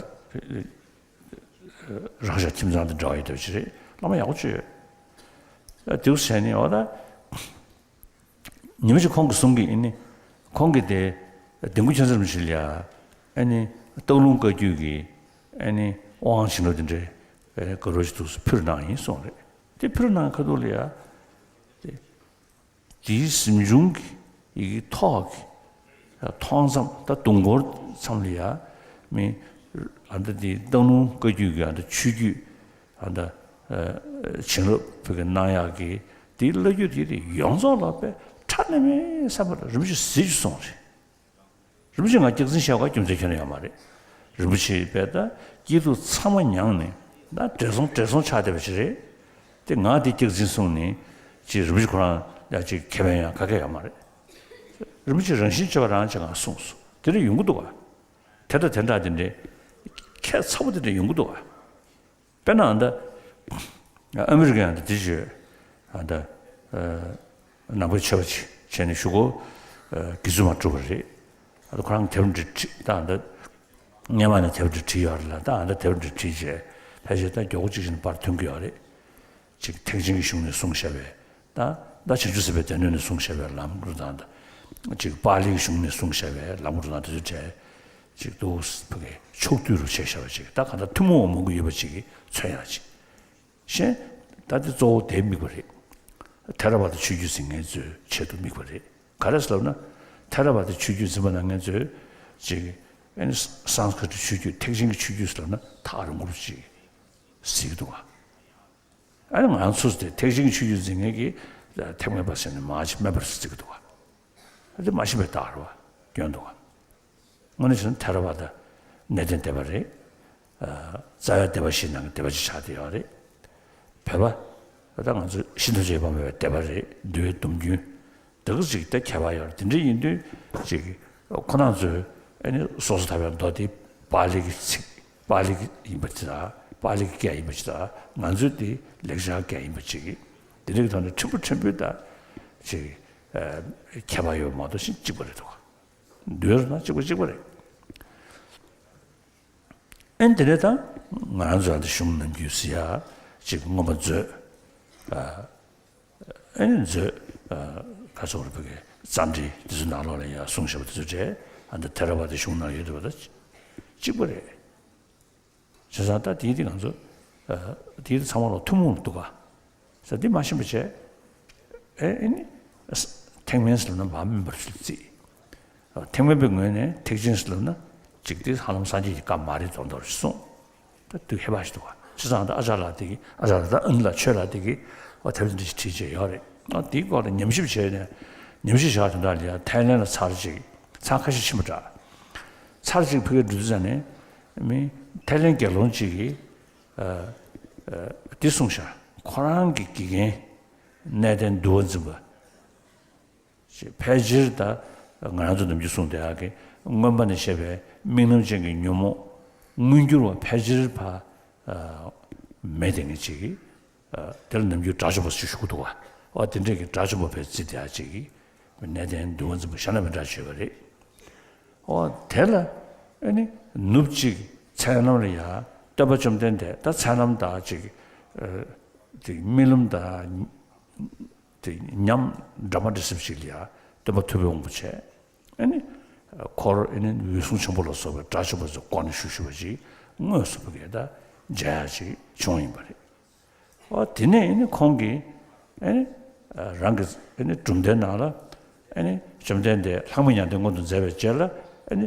རག་ཤག་ཁྱིམ་ཚང་དང་འདྲ་བ་ཡོད་འདྲ་ཅིག་རེད། བླ་མ་ཡག་པོ་བྱོས། ཨ་དེའུ་ཟེར་ནས་འོ་ད། ཉི་མ་ཅིག་ཁོང་གིས་གསུང་གི་ཡིན་ནི། ཁོང་གིས་དེ་ལྡེ་མགོ་ཁྱད་མཚར་མི་ཞིག་ལ་ཡ། ཨ་ནི་སྟག་ལུང་བཀའ་བརྒྱུད་ཀྱི་ཨ་ནི་དབང་བྱིན་རླབས་དེ་འདྲའི་ཨ་ག་རོ་ཅིག་འདུག་ཕུལ་གནང་ཡིན་གསུངས་རེད། དེ་ཕུལ་གནང་ཁ་ཐུག་ལ་ཡ། དེ་དེའི་གཟིམ་ཆུང་གི་ཡི་གེ་ཐོག་གི་མཐོང་མཚམས་ད་དུང་འཁོར་མཚམས་ལ་ཡ། མི་ཨ་ད་དེ་སྟག་ལུང་བཀའ་བརྒྱུད་ཀྱི་ཨ་ད་ཆོས་བརྒྱུད། ཨ་ད་བྱིན་རླབས་ཕ་གི་གནང་ཡག་གི་དེའི་བླ་བརྒྱུད་དེ་དེ་ཡོངས་རྫོགས་ལ་དཔེ་ཁྲ་ནས་མེད་ས་མ་རེད། རིན་པོ་ཆེ་གཟི་བརྗིད་སོང་རེད། རིན་པོ་ཆེ་ང་སྐྱག་རྫུན་བཤད་དགོས་རྒྱུ་མཚན་ཁྱོན་ནས་ཡོད་མ་རེད། རིན་པོ་ཆེ་དཔེ་ད་སྐྱིད་སྡུག་ཚང་མ་མྱངས་ནས་ད་བགྲེས་སོང་བགྲེས་སོང་ཆགས་བསྡད་པ་ཞིག་རེད། དེ་ང་དེ་སྐྱག་རྫུན་གསུངས་ནས་ཅིག་རིན་པོ་ཆེ་ཁོ་རང་ཡང་ཅིག་ཁེ་ཕན་ཡང་ག་གེ་ཡོད་མ་རེད། རིན་པོ་ཆེ་རང་བཞིན་བརྗོད་པ་རང་ཅིག་ང་གསུངས་སོང་། དེ་འདྲ་ཡོང་གི་འདུག་ག་དེ་འདྲ་དེ་འདྲ་དེ་འདྲའི་ཁྱད་མཚར་པོ་དེ་འདྲ་ཡོང་གི་འདུག་ག་དཔེར་ན་ཨ་ད། ཨ་མི་རི་ཀའི་ཨ་ད་དེ་བྱོས། ཨ་ད། ཨ་ནང་པའི་ཆོས་པ་ཅིག་བྱས་ནས་གཞུག་གུ། ཨ་དགེ་ཚུལ་མ་གྲུབ་པ་རེད། ཨ་ད་ཁོ་རང་དེབ་འདྲ་བྲིས་ད་ཨ་ད། སྔས་མ་ནས་དེབ་འདྲ་བྲིས་ཡོད་རེད་ལ། ད་ཨ་ད་དེབ་འདྲ་བྲིས་རྗེས་ཕལ་ཆེར་ད་མགྱོགས་པོ་གཅིག་བཞིན་པར་ཐོན་གྱི་ཡོད་རེད། ཅིག་ཐེག་ཆེན་གྱི་གཞུང་ནས་གསུངས་བཞག་པའི། ད་ད་བྱང་ཆུབ་སེམས་དཔའི་སྡེ་སྣོད་ནས་གསུངས་བཞག་པའི་ལམ་འགྲོ་སྟངས་དང་། ཅིག་པཱ་ལིའི་གཞུང་ནས་གསུངས་བཞག་པའི་ལམ་འགྲོ་སྟངས་དེ་ཚོ་བྲལ། ཅིག་ཏུ་ཕ་གི་ཕྱོགས་བསྡུས་རུ་བྱས་བཞག་པ་ཅིག་ད་ག་ད་ཐུན་མོང་བ་མང་པོ་ཡོད་པ་ཅིག་གིས་མཚོན་ཡག་ཅིག་གཞན། ད་དེ་གཙོ་བོ་དེ་དམིགས་པ་རེད། ཐེ་ར་བ་ད་ཆོས་བརྒྱུད་འཛིན་མཁན་ཚོའི་ཆེད་དུ་དམིགས་པ་རེད། ག་རེ་ཟེར་ལབ་ན། ཐེ་ར་བ་ད་ཆོས་བརྒྱུད་འཛིན་པ་གནང་མཁན་ཚོས་ཅིག་ཨ་ནི་སཾ་སྐྲྀ་ཏ་ཆོས་བརྒྱུད་ཐེག་ཆེན་གྱི་ཆོས་བརྒྱུད་ཟེར་ལབ་ན་ཐག་རིང་པོ་ཅིག་གཟིགས་འདུག་ག་ཨ་ནི་ང་ཚོས་དེ་ཐེག་ཆེན་གྱི་ཆོས་བརྒྱུད་འཛིན་མཁན་གྱི་ཐེག་དམན་པ་ཟེར་ནས་མར་ཅིག་དམན་པར་གཟིགས་ཀྱི་འདུག་ག་ཨ་དེ་མ་ཤེས་པའི་རྟགས་རེད་བ། སྐྱོན་འདུག་ག་དངོས་གནས་བྱས་ན་ཐེ་ར་བ་ད་གནས་བརྟན་སྡེ་པ་རེད། ཨ་རྩ་བའི་སྡེ་པ་བཞིའི་ནང་གི་སྡེ་པ་ཅིག་ཆགས་བསྡད་ཡོད་རེད། བོད་པ་ད་ང་ཚོ་ཤིང་རྟ་བཅས་པ་མེད་པའི་སྡེ་པ་རེད། འདུལ་བའི་སྡོམ་རྒྱུན་དེ་ག་ཅིག་ད་ཁྱད་པར་ཡོད་རེད། དེ་འདྲ་ཡིན་དུས་ཅིག་ཁོ་རང་ཚོས་ཨ་ནི་སོ་སོ་ཐར་པའི་མདོ་དེ་པཱ་ལི་གི་ཚིག་པཱ་ལི་གི་ཡིན་པ་ཅིག་དང་། པཱ་ལི་གི་སྐད་ཡིན་པ་ཅིག་དང་། ང་ཚོའི་དེ་ལེགས་སྦྱར་སྐད་ཡིན་པ་ཅིག་གིས་དེ་འདྲ་གི་ཐོག་ནས་ཕྲན་བུ་ཕྲན་བུ་ད་ཅིག་ཨ་ཁྱད་པར་ཡོད་མ་གཏོགས་ཤིང་གཅིག་པ་རེད་འདུག་འདོད་ན་གཅིག་པ་གཅིག་པ་རེད། ཨེ་དེ་ནས་ད་ང་རང་ཚོ་ཨ་ད་གཞུང་ནམ་རྒྱུན་ཟེར་ཡ་ཅིག་མངོན་པ་མཛོད། ཨ་ཨེ་མཛོད། ཨ་ག་ཚོད་རེད་བོད་ཀྱི་རྩ་འགྲེལ་དེ་ཚོ་ནང་ལོགས་ལ་ཡ་གསུངས་བཞག་པ་དེ་ཚོ་འདྲ་ཨ་ད་ཐེ་ར་བ་ད་གཞུང་ནང་ཡོད་འདུག་པ་ད་གཅིག་པ་རེད། བྱས་ཙང་ད་དེའི་དེ་ང་ཚོ་ཨ་དེའི་དེ་ཚང་མ་ལ་ཐུན་མོང་ལ་འདུག་ག་ས་དེ་མ་ཤེས་པ་བྱས། ཨེ་ཨེ་ནི། ཐེག་དམན་ཟེར་ན་མ་སྨིན་པར་ཞིག་བརྩིས། ཐེག་དམན་པའི་ངོས་ནས་ཐེག་ཆེན་ཟེར་ན་ཅིག་དེ་ཧ་ལམ་སངས་རྒྱས་ཀྱི་བཀའ་མ་རེད་མདོག་མདོག་རེད་གསུངས། ད་དུས་ཧེ་བག་ཞིག་འདུག་ག་བྱས་ཙང་ད་ཨ་ཅག་ལགས་དེ་གི་ཨ་ཅག་ལགས་ད་ཨ་ནི་ལགས་ཆོས་ལགས་དེ་གི་ཨོ་དེབ་འདི་འདྲ་ཞིག་བྲིས་བྱས་ཡོད་རེད། ཨ་དེའི་སྐོར་ལ་ཉམས་ཞིབ་བྱས་ནས་ཉམས་ཞིབ་བྱ་དོན་དག་ལ་ཡང་ཐའི་ལན་ལ་ཚར་གཅིག་ཚར་ཁ་ཤས་ཕྱིན་པ་འདྲ། ཚར་གཅིག་ཕ་གིར་འགྲོ་དུས་ཙ་ནས་མི་ཐའི་ལན་དགེ་སློང་གཅིག་གིས་ཨ་ཨ་འདི་གསུངས་ཤག་ཁོ་རང་གི་དགེ་རྒན་གནས་བརྟན་འདུལ་བ་འཛིན་པ། ཅེས་ཕལ་ཆེར་ད་ང་རང་ཚོ་ནམ་རྒྱུན་གསུངས་བསྡད་ཡག་གི་མངོན་པ་ནས་བཤད་པའི་དམིགས་རྣམ་ཅན་གྱི་ཉོན་མོངས་མངོན་གྱུར་བ་ཕལ་ཆེར་ཕ་ཨ་མེད་བསྡད་མཁན་ཅིག་གིས་ཨ་དེ་ལ་ནམ་རྒྱུན་དགྲ་བཅོམ་པ་ཞེས་ཞུ་གི་འདུག་ག་ཨོ་དེ་འདྲས་ཀྱི་དགྲ་བཅོམ་པ་ཕར་བརྩིས་བསྡད་ཡག་ཅིག་གིས་གནས་བརྟན་འདུལ་བ་འཛིན་པ་གཞན་ལ་མི་འདྲ་བྱས་པ་རེད། ཨོ་དེ་ལ་ཨ་ནི་ནུབ་གཅིག་མཚན་ལམ་ལ་ཡ་སྟོན་པ་བཅོམ་ལྡན་འདས་ད་མཚན་ལམ་དང་ཅིག་ཨ་དེ་རྨི་ལམ་དང་། དེ་ཉམས་འདྲ་མ་འདྲ་སེ་ཞིག་ལ་ཡ་སྟོན་པ་ཐུབ་པའི་དབང་པོ་བྱས། ཨ་ནི་འཁོར་ཨ་ནི་འོད་སྲུང་ཆེན་པོ་ལ་སོགས་པའི་དགྲ་བཅོམ་པ་ཚོ་བསྐོར་ནས་བཞུགས་བཞུགས་པ་ཅིག་དངོས་སུ་ཕ་གིར་ད་མཇལ་ཡག་ཅིག་བྱུང་ཡིན་པ་རེད། ཨོ་དེ་ནས་ཨ་ནི་ཁོང་གིས་ཨ་ནི་རང་གི་ཨ་ནི་གྲུབ་མཐའི་ནང་ལ་ཨ་ནི་བཅོམ་ལྡན་འདས་ལྷག་མ་མྱང་འདས་མངོན་དུ་མཛད་པའི་རྗེས་ལ་ཨ་ནི་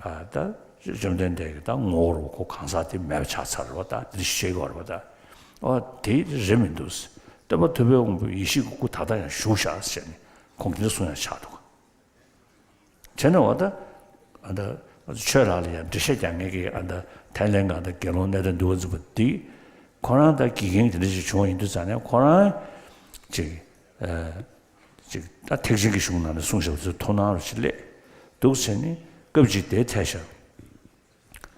ཨ་ད་བཅོམ་ལྡན་འདས་ཀྱི་ད་ངོ་བོ་རུ་ཁོ་གང་ཟག་དེ་མེད་པ་ཆགས་ཚར་བ་ད་དེ་ཤེས་དགོས་རེད་བ་ད། ཨོ་དེ་རེད་མི་འདུག་སྟོན་པ་ཐུབ་པའི་དབང་པོ་ཡེ་ཤེས་ཀྱི་སྐུ་ད་ལྟ་ཡང་བཞུགས་ཤག་ཟེར་ནས་ཁོང་གིས་གསུང་ཡག་ཆགས་འདུག་བྱས་ན་འོ་ད་ཨ་ད་ཆོས་ལ་ལ་ཡང་འགྲེལ་བཤད་རྒྱག་མཁན་གྱི་ཨ་ད་ཐའི་ལན་གྱི་ཨ་ད་དགེ་སློང་གནས་བརྟན་འདུལ་བ་འཛིན་པ་འདི་ཁོ་རང་ད་དགེ་རྒན་དེ་འདྲ་ཞིག་བྱུང་བ་ཡིན་དུས་ཙང་ནས་ཁོ་རང་ཅིག་ཨ་ཅིག་ད་ཐེག་ཆེན་གྱི་གཞུང་ནང་ནས་གསུངས་བཞག་པ་ཚོའི་མཐོང་སྣང་རུ་ཞིག་སླེབས་འདུག་ཟེར་ནས་སྐབས་ཅིག་དེ་ཐད་ཤར།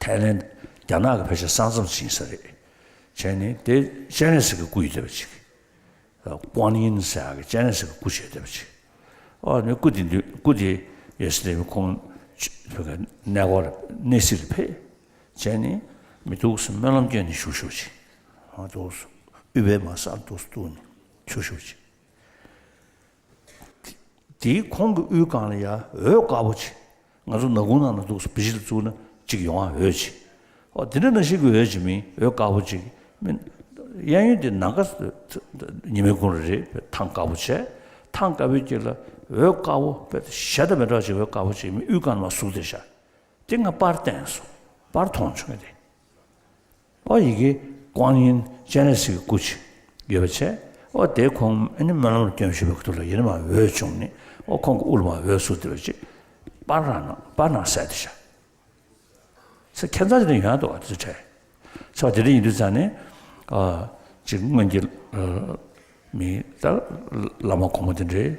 ཐའི་ལེན་རྒྱ་ནག་གི་ཕལ་ཆེར་ས་མཚམས་ཅིག་ཡིན་ས་རེད། བྱས་ནས་དེ་སྤྱན་རས་གཟིགས་ཀྱི་སྐུ་ཡོད་བསྡད་པ་ཅིག་ཀོན་ཡིན་ཟེར་ཡག་གི་སྤྱན་རས་གཟིགས་ཀྱི་སྐུ་ཅིག་ཡོད་བསྡད་པ་ཅིག་ཨོ་ནི་སྐུ་དེ་འདུག་སྐུ་དེ་ཡོད་ས་དེ་མི་ཁོང་ཁོང་གི་གནས་སྐོར་གནས་གཟིགས་ལ་ཕེབས། བྱས་ནས་མི་འདུག་སེ་སྨོན་ལམ་སྐྱོན་ནས་བཞུགས་བཞུགས་ཅིག་ཨོ་འདུག་སེ་ཨུཏྤལ་མ་ས་འདུག་སེ་བཏུགས་ནས་བཞུགས་བཞུགས་ཅིག་དེའི་ཁོང་གི་དབུའི་སྒང་ལ་ཡ་འོད་དཀར་པོ་ཅིག་ང་ཚོ་ནག་ཁུང་ནང་ན་འདུག་སེ་བི་ཇི་ལ་བཙུགས་ན་གཅིག་ཡོང་ཨ་འོད་ཅིག་ཨོ་དེ་འདྲ་ནང་བཞིན་གྱི་འོད་ཅིག་མིན་འོད་དཀར་པོ་ཅིག་མིན། གཡས་གཡོན་དེ་ནམ་མཁའ་ཉི་མའི་གུང་རེ་རེ་ཐང་དཀར་པོ་བྱས། ཐང་དཀར་པོའི་དཀྱིལ་ལ་འོད་དཀར་པོ་བྱས་ད་མི་འདྲ་ཅིག་འོད་དཀར་པོ་ཅིག་མིན་དབུའི་སྒང་ལ་ཟུག་བསྡད་ཤག་དེ་ང་པར་བསྟན་སོང་། པར་མཐོང་བྱུང་ངས་དེ། ཨོ་ཡི་གེ་ཀོན་ཡིན་སྤྱན་རས་གཟིགས་ཀྱི་སྐུ་ཅིག་ཡོད་པ་བྱས། ཨོ་དེ་ཁོང་ཨ་ནི་སྨོན་ལམ་སྐྱོན་ཞུས་པའི་ཁུ་ཐུག་ལ་ཡིན་ན་མ་འོད་བྱུང་ནས་ཨོ་ཁོང་གི་དབུ་ལ་མ་འོད་ཟུག་དེ་བ་ཅིག་པར་རང་ནང་པར་ནང་གསལ་དེ་བཞག་ས་ཁྱད་མཚར་དེ་འདྲ་ཡོང་ཡ་འདུག་བ་དེ་ཚོ་དྲན། ས་བ་དེ་འདྲ་ཡིན་དུས་ཙང་ནས་ཨ་ཅིག་སྔོན་གྱི་མི་ད་བླ་མ་གོང་མ་དེ་འདྲས་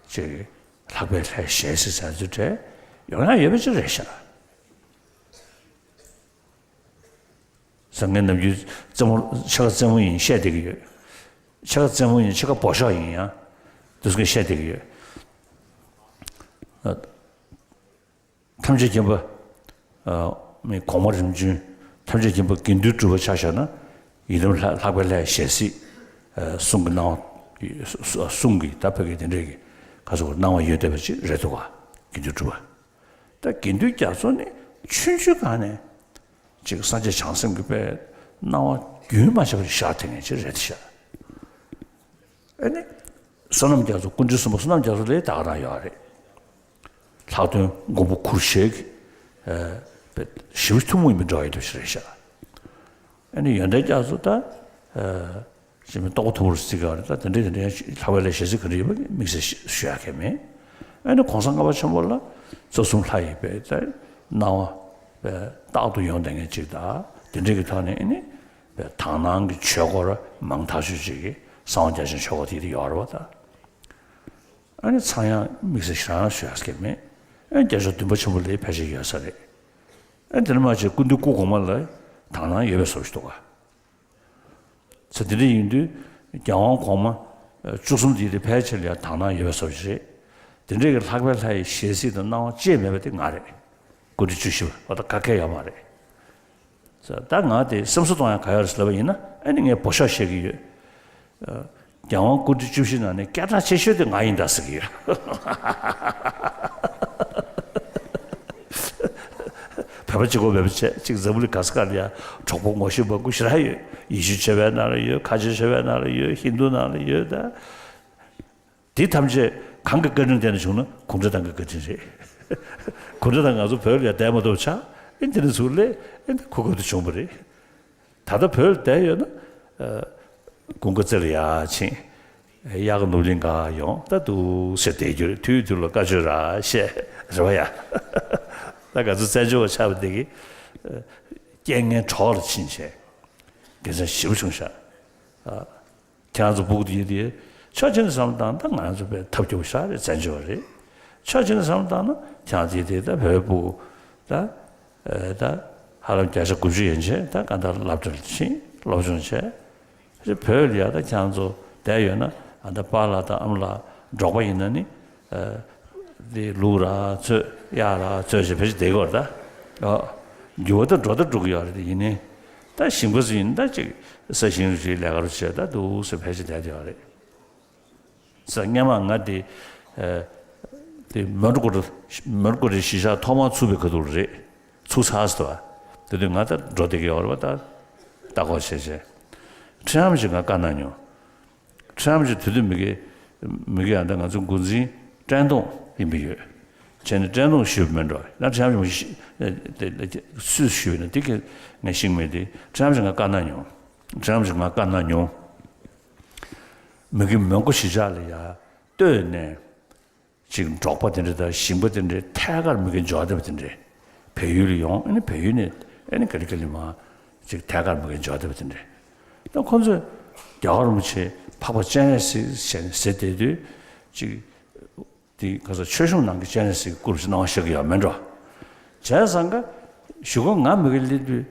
ཅིག་ལྷག་པའི་ལྷའི་ཞལ་གཟིགས་ས་ཚོ་དྲན་ཡོང་ཡ་ཡོད་པ་ཅིག་རེད་ཤག་བཟང་ངན་ནམ་རྒྱུན་རྩེད་མོ་ཕྱེད་ཀ་རྩེད་མོ་ཡིན་བཤད་བསྡད་ཀྱི་ཡོད། ཕྱེད་ཀ་རྩེད་མོ་ཡིན་ཕྱེད་ཀ་འབོ་ཤོག་ཡིན་ཡང་དུས་ཀྱི་བཤད་བསྡད་ཀྱི་ཡོད། ཐམས་ཅད་མཁྱེན་པ་མི་གོང་མ་རིམ་བྱོན་ཐམས་ཅད་མཁྱེན་པ་དགེ་འདུན་གྲུབ་པ་ཆ་བཞག་ན་ཡི་དམ་ལྷ་ལྷག་པའི་ལྷའི་ཞལ་གཟིགས་གསུང་གི་སྣང་བ་གསུང་གི་ད་ཕ་གི་དེ་འདྲས་ཀྱི་ག་ཚོད་སྣང་བ་ཡོད་བསྡད་པ་ཅིག་རེད་འདུག་ག་དགེ་འདུན་གྲུབ་པ། ད་དགེ་འདུན་རྒྱ་མཚོ་ནི་ཆུང་ཆུང་སྒང་ནས་ཅིག་སངས་རྒྱས་བྱང་སེམས་ཀྱི་དཔེ་སྣང་བ་རྒྱུན་མ་ཆད་པར་ཤར་ཐེངས་ངེས་ཅིག་རེད་ཤག་ཨ་ནི་བསོད་ནམས་རྒྱ་མཚོ་སྐུ་ཕྲེང་གསུམ་པ་བསོད་ནམས་རྒྱ་མཚོ་ལས་ད་ག་རང་ཡོད་རེད། ལྷག་དོན་མགོན་པོ་གུ་རུ་ཞལ་གྱི་དཔེ་ཞེ་པོ་ཐུན་མོང་མི་འདྲ་བ་ཡོད་པ་ཞིག་རེད་ཤག་ཨ་ནི་ཡོན་ཏན་རྒྱ་མཚོ་ད། ཅེས་མི་རྟོགས་པ་ཐོབ་པར་བརྩི་དགོས་རེད། ད་དེ་འདྲའི་དེ་འདྲའི་ལྷག་པའི་ལྷའི་ཞལ་གཟིགས་ག་འདྲ་ཡོད་པ་དམིགས་བསལ་ཞུ་ཡག་གི་མེད། ཨ་ནི་གོང་ས་ལྔ་པ་ཆེན་པོ་ལ་རྩ་གསུམ་ལྷ་ཡི་དཔེ་ད་སྣང་བ་དཔེ་རྟག་ཏུ་ཡོང་བསྡད་མཁན་ཅིག་དང་དེ་འདྲའི་གི་ཐོག་ནས་ཨ་ནི་དཔེ་དག་སྣང་གི་ཆོས་སྐོར་མང་ཐག་ཆོད་ཅིག་གི་གསང་བ་རྒྱ་ཆེན་ཆོས་སྐོར་དེ་དེ་ཡོད་རེད་བ་ད། ཨ་ནི་ཚངས་དབྱངས་དམིགས་བསལ་ཞེ་དྲག་ཞུ་ཡག་གི་མེད། ཨ་ནི་རྒྱལ་མཆོག་བདུན་པ་ཆེན་པོ་ལ་ཕལ་ཆེར་ཡོད་ས་རེད། ཨ་ནི་དེ་ནས་མ་ཕྱིན་སྐུ་མདུན་སྐུ་གོང་མ་ལ་དག་སྣང་ཡོད་པའི་བཟོ་ཞིག་འདུག་ག་ཚེ་འདི་འདྲ་ཡིན་དུས་རྒྱལ་དབང་གོང་མ་བཅུ་གསུམ་དེ་དེ་ཕལ་ཆེར་ཡང་དག་སྣང་ཡོད་པའི་བཟོ་ཞིག་རེད། དེ་འདྲའི་གི་ལྷག་པའི་ལྷ་ཡི་ཞལ་གཟིགས་དང་སྣང་བ་ཅི་ཡང་མེད་པ་དེ་ང་རེད། སྐུ་ཕྲེང་བཅུ་བཞི་པ་བ་ད་ག་གེ་ཡོད་མ་རེད། ད་ང་དེ་སེམས་གསོ་གཏོང་ཡག་ག་ཡོད་རེད་ཟེར་ལབ་པ་ཡིན་ན་ཨ་ནི་ངས་འབོ་ཤོག་བཤད་ཀྱི་ཡོད། རྒྱལ་དབང་སྐུ་ཕྲེང་བཅུ་བཞི་ནང་ནས་སྐད་གྲགས་ཆེ་ཤོས་དེ་ང་ཡིན་ད་ཟེར་གྱི་ཡོད། བོད་པ་གཅིག་པོ་མེད་པ་བྱས་གཅིག་འཛམ་བུ་གླིང་ག་ས་ག་ལ་ཡང་གྲོགས་པོ་ངོ་ཤེས་མང་པོ་ཞེ་དྲག་ཡོད། ཡེ་ཤུ་ཆོས་པའི་ནང་ལ་ཡོད། མཁའ་སྤྱོད་ཆོས་པའི་ནང་ལ་ཡོད། ཧིན་དུ་ནང་ལ་ཡོད་ད། དེ་ཐམས་ཅད་གང་གི་བཀའ་དྲིན་བརྟེན་ནས་བྱུང་ན་གུང་ཁྲན་ཏང་གི་བཀའ་དྲིན་རེད། གུང་ཁྲན་ཏང་ང་ཚོ་བོད་ལ་ཡང་བསྡད་མ་ཐུབ་ཆགས་ཨེ་འདི་ནས་ཚུར་སླེབས་ཨེ་འདི་གོ་སྐབས་དེ་བྱུང་བ་རེད། ད་ལྟ་བོད་ལ་བསྡད་ཡོད་ན། དགུན་ཁ་བཙལ་ཡག་ཕྱིན། དབྱར་ཁ་ནུབ་གླིང་ག་ཡོང་ད་འདུག་སེ་བསྡད་རྒྱུ་རེད། དུས་དུས་ལ་བཀའ་ཆོས་ར་བཤད་རེད་བ་ཡ། ད་ང་ཚོ་བཙན་བྱོལ་བ་ཆགས་པ་འདི་གི་རྐྱེན་ངན་གྲོགས་ལ་ཕྱིན་བྱས་དགེ་མཚན་ཞེ་པོ་བྱུང་ཤག་ཁྱེད་རང་ཚོ་སྤུ་གུ་དེ་དེ་ཕྱོགས་གཅིག་ནས་བསམ་བློ་བཏང་ད་ང་རང་ཚོ་དཔེ་ཐབས་སྐྱོ་པོ་ཤག་རེད། བཙན་བྱོལ་བ་རེད། ཕྱོགས་གཅིག་ནས་བསམ་བློ་བཏང་ན་ཁྱེད་རང་ཚོ་དེ་ད་བོད་སྤུ་གུ་ད། ཨེ་ད་ཧ་ལམ་བརྒྱ་ཆ་དགུ་བཅུ་ཡན་ཆད་ད་གང་ལྟར་སློབ་གྲྭར་ཕྱིན་སློབ་སྦྱོང་བྱས། བོད་ལ་ཡ་ད་ཁྱེད་རང་ཚོ་བསྡད་ཡོད་ན་ཨ་ད་པཱ་ལགས་དང་ཨ་མ་ལགས་འབྲོག་པ་ཡིན་ན་ནི་ཨེ་དེ་ལུག་ར་འཚོས་གཡག་ར་འཚོས་བྱས་ཕལ་ཆེར་བསྡད་ཀྱི་ཡོད་རེད་ད། ཨ་རྒྱུ་བ་ད་འགྲོ་ད་འགྲོ་གི་ཡོད་རེད། དེ་ཡིན་ནའི་ད་ཞིང་པ་ཚོ་ཡིན་ད་ཅིག་ས་ཞིང་རུ་ཞིག་ལས་ཀ་རུ་བྱས་ད་འདུག་སེ་ཕལ་ཆེར་བསྡད་ཡོད་རེད། ས་སྔོན་མ་ང་དེ་ཨ་དེ་མོན་གྷོ་གྲུ་མོན་གྷོ་གྲུ་གཞིས་ཆགས་ཐོག་མར་ཚུགས་པའི་ཁ་ཐུག་རེད། ཚུགས་ཚར་སོང་བ། དེ་དུས་ང་ད་འགྲོ་བསྡད་ཀྱི་ཡོད་རེད་བ། ད་ལྟ་སྐོར་བྱས་བྱས། ཁྲི་རབས་ཅིག་ང་བཀའ་གནང་མྱོང་། ཁྲི་རབས་ཅིག་དེ་དུས་མི་དགེ་མི་དགེ་ཨ་ད་ང་ཚོ་འགོ་འཛིན་བཀྲས་མཐོང་ཡིན་པ་ཡོད། བྱས་ནས་བཀྲས་མཐོང་ཞུས་པ་མིན་འགྲོ་ན་ཁྲི་རབས་ཅིག་སུས་ཞུས་ཡོད་ན་དེ་གི་ངས་ཤེས་ཀྱི་མེད་དེ་ཁྲི་རབས་ཅིག་ང་བཀའ་གནང་མྱོང་། ཁྲི་རབས་ཅིག་ང་བཀའ་གནང་མྱོང་། མི་དགེ་མོན་གྷོ་གཞིས་ཆགས་ལ་ཡ་ལྟོས་ནས་ཅིག་འབྲོག་པ་དེ་འདྲ་དང་ཞིང་པ་དེ་འདྲའི་ཐད་ཀར་མི་དགེ་འབྱོར་བསྡད་པ་དེ་འདྲས་བལ་ཡུལ་ལ་ཡོང་ཨ་ནི་བལ་ཡུལ་ནས་ཨ་ནི་ག་ལེ་ག་ལེ་མར་ཅིག་ཐད་ཀར་མི་དགེ་འབྱོར་བསྡད་པ་དེ་འདྲས་ད་ཁོང་ཚོས་རྒྱལ་བ་རིན་པོ་ཆེ་འཕགས་པ་སྤྱན་རས་གཟིགས་ཟེར་ནས་ཟེར་བསྡད་དུས་ཅིག་དེ་ག་ས་ཆོས་གཞུང་ནང་གི་སྤྱན་རས་གཟིགས་སྐུ་རུ་སྣང་བ་ཤར་གྱི་ཡོད་མེད་འགྲོ། བྱས་ཙང་ཀ་ གཞུག་གུ་ང་མི་གི་སླེབས་དུས་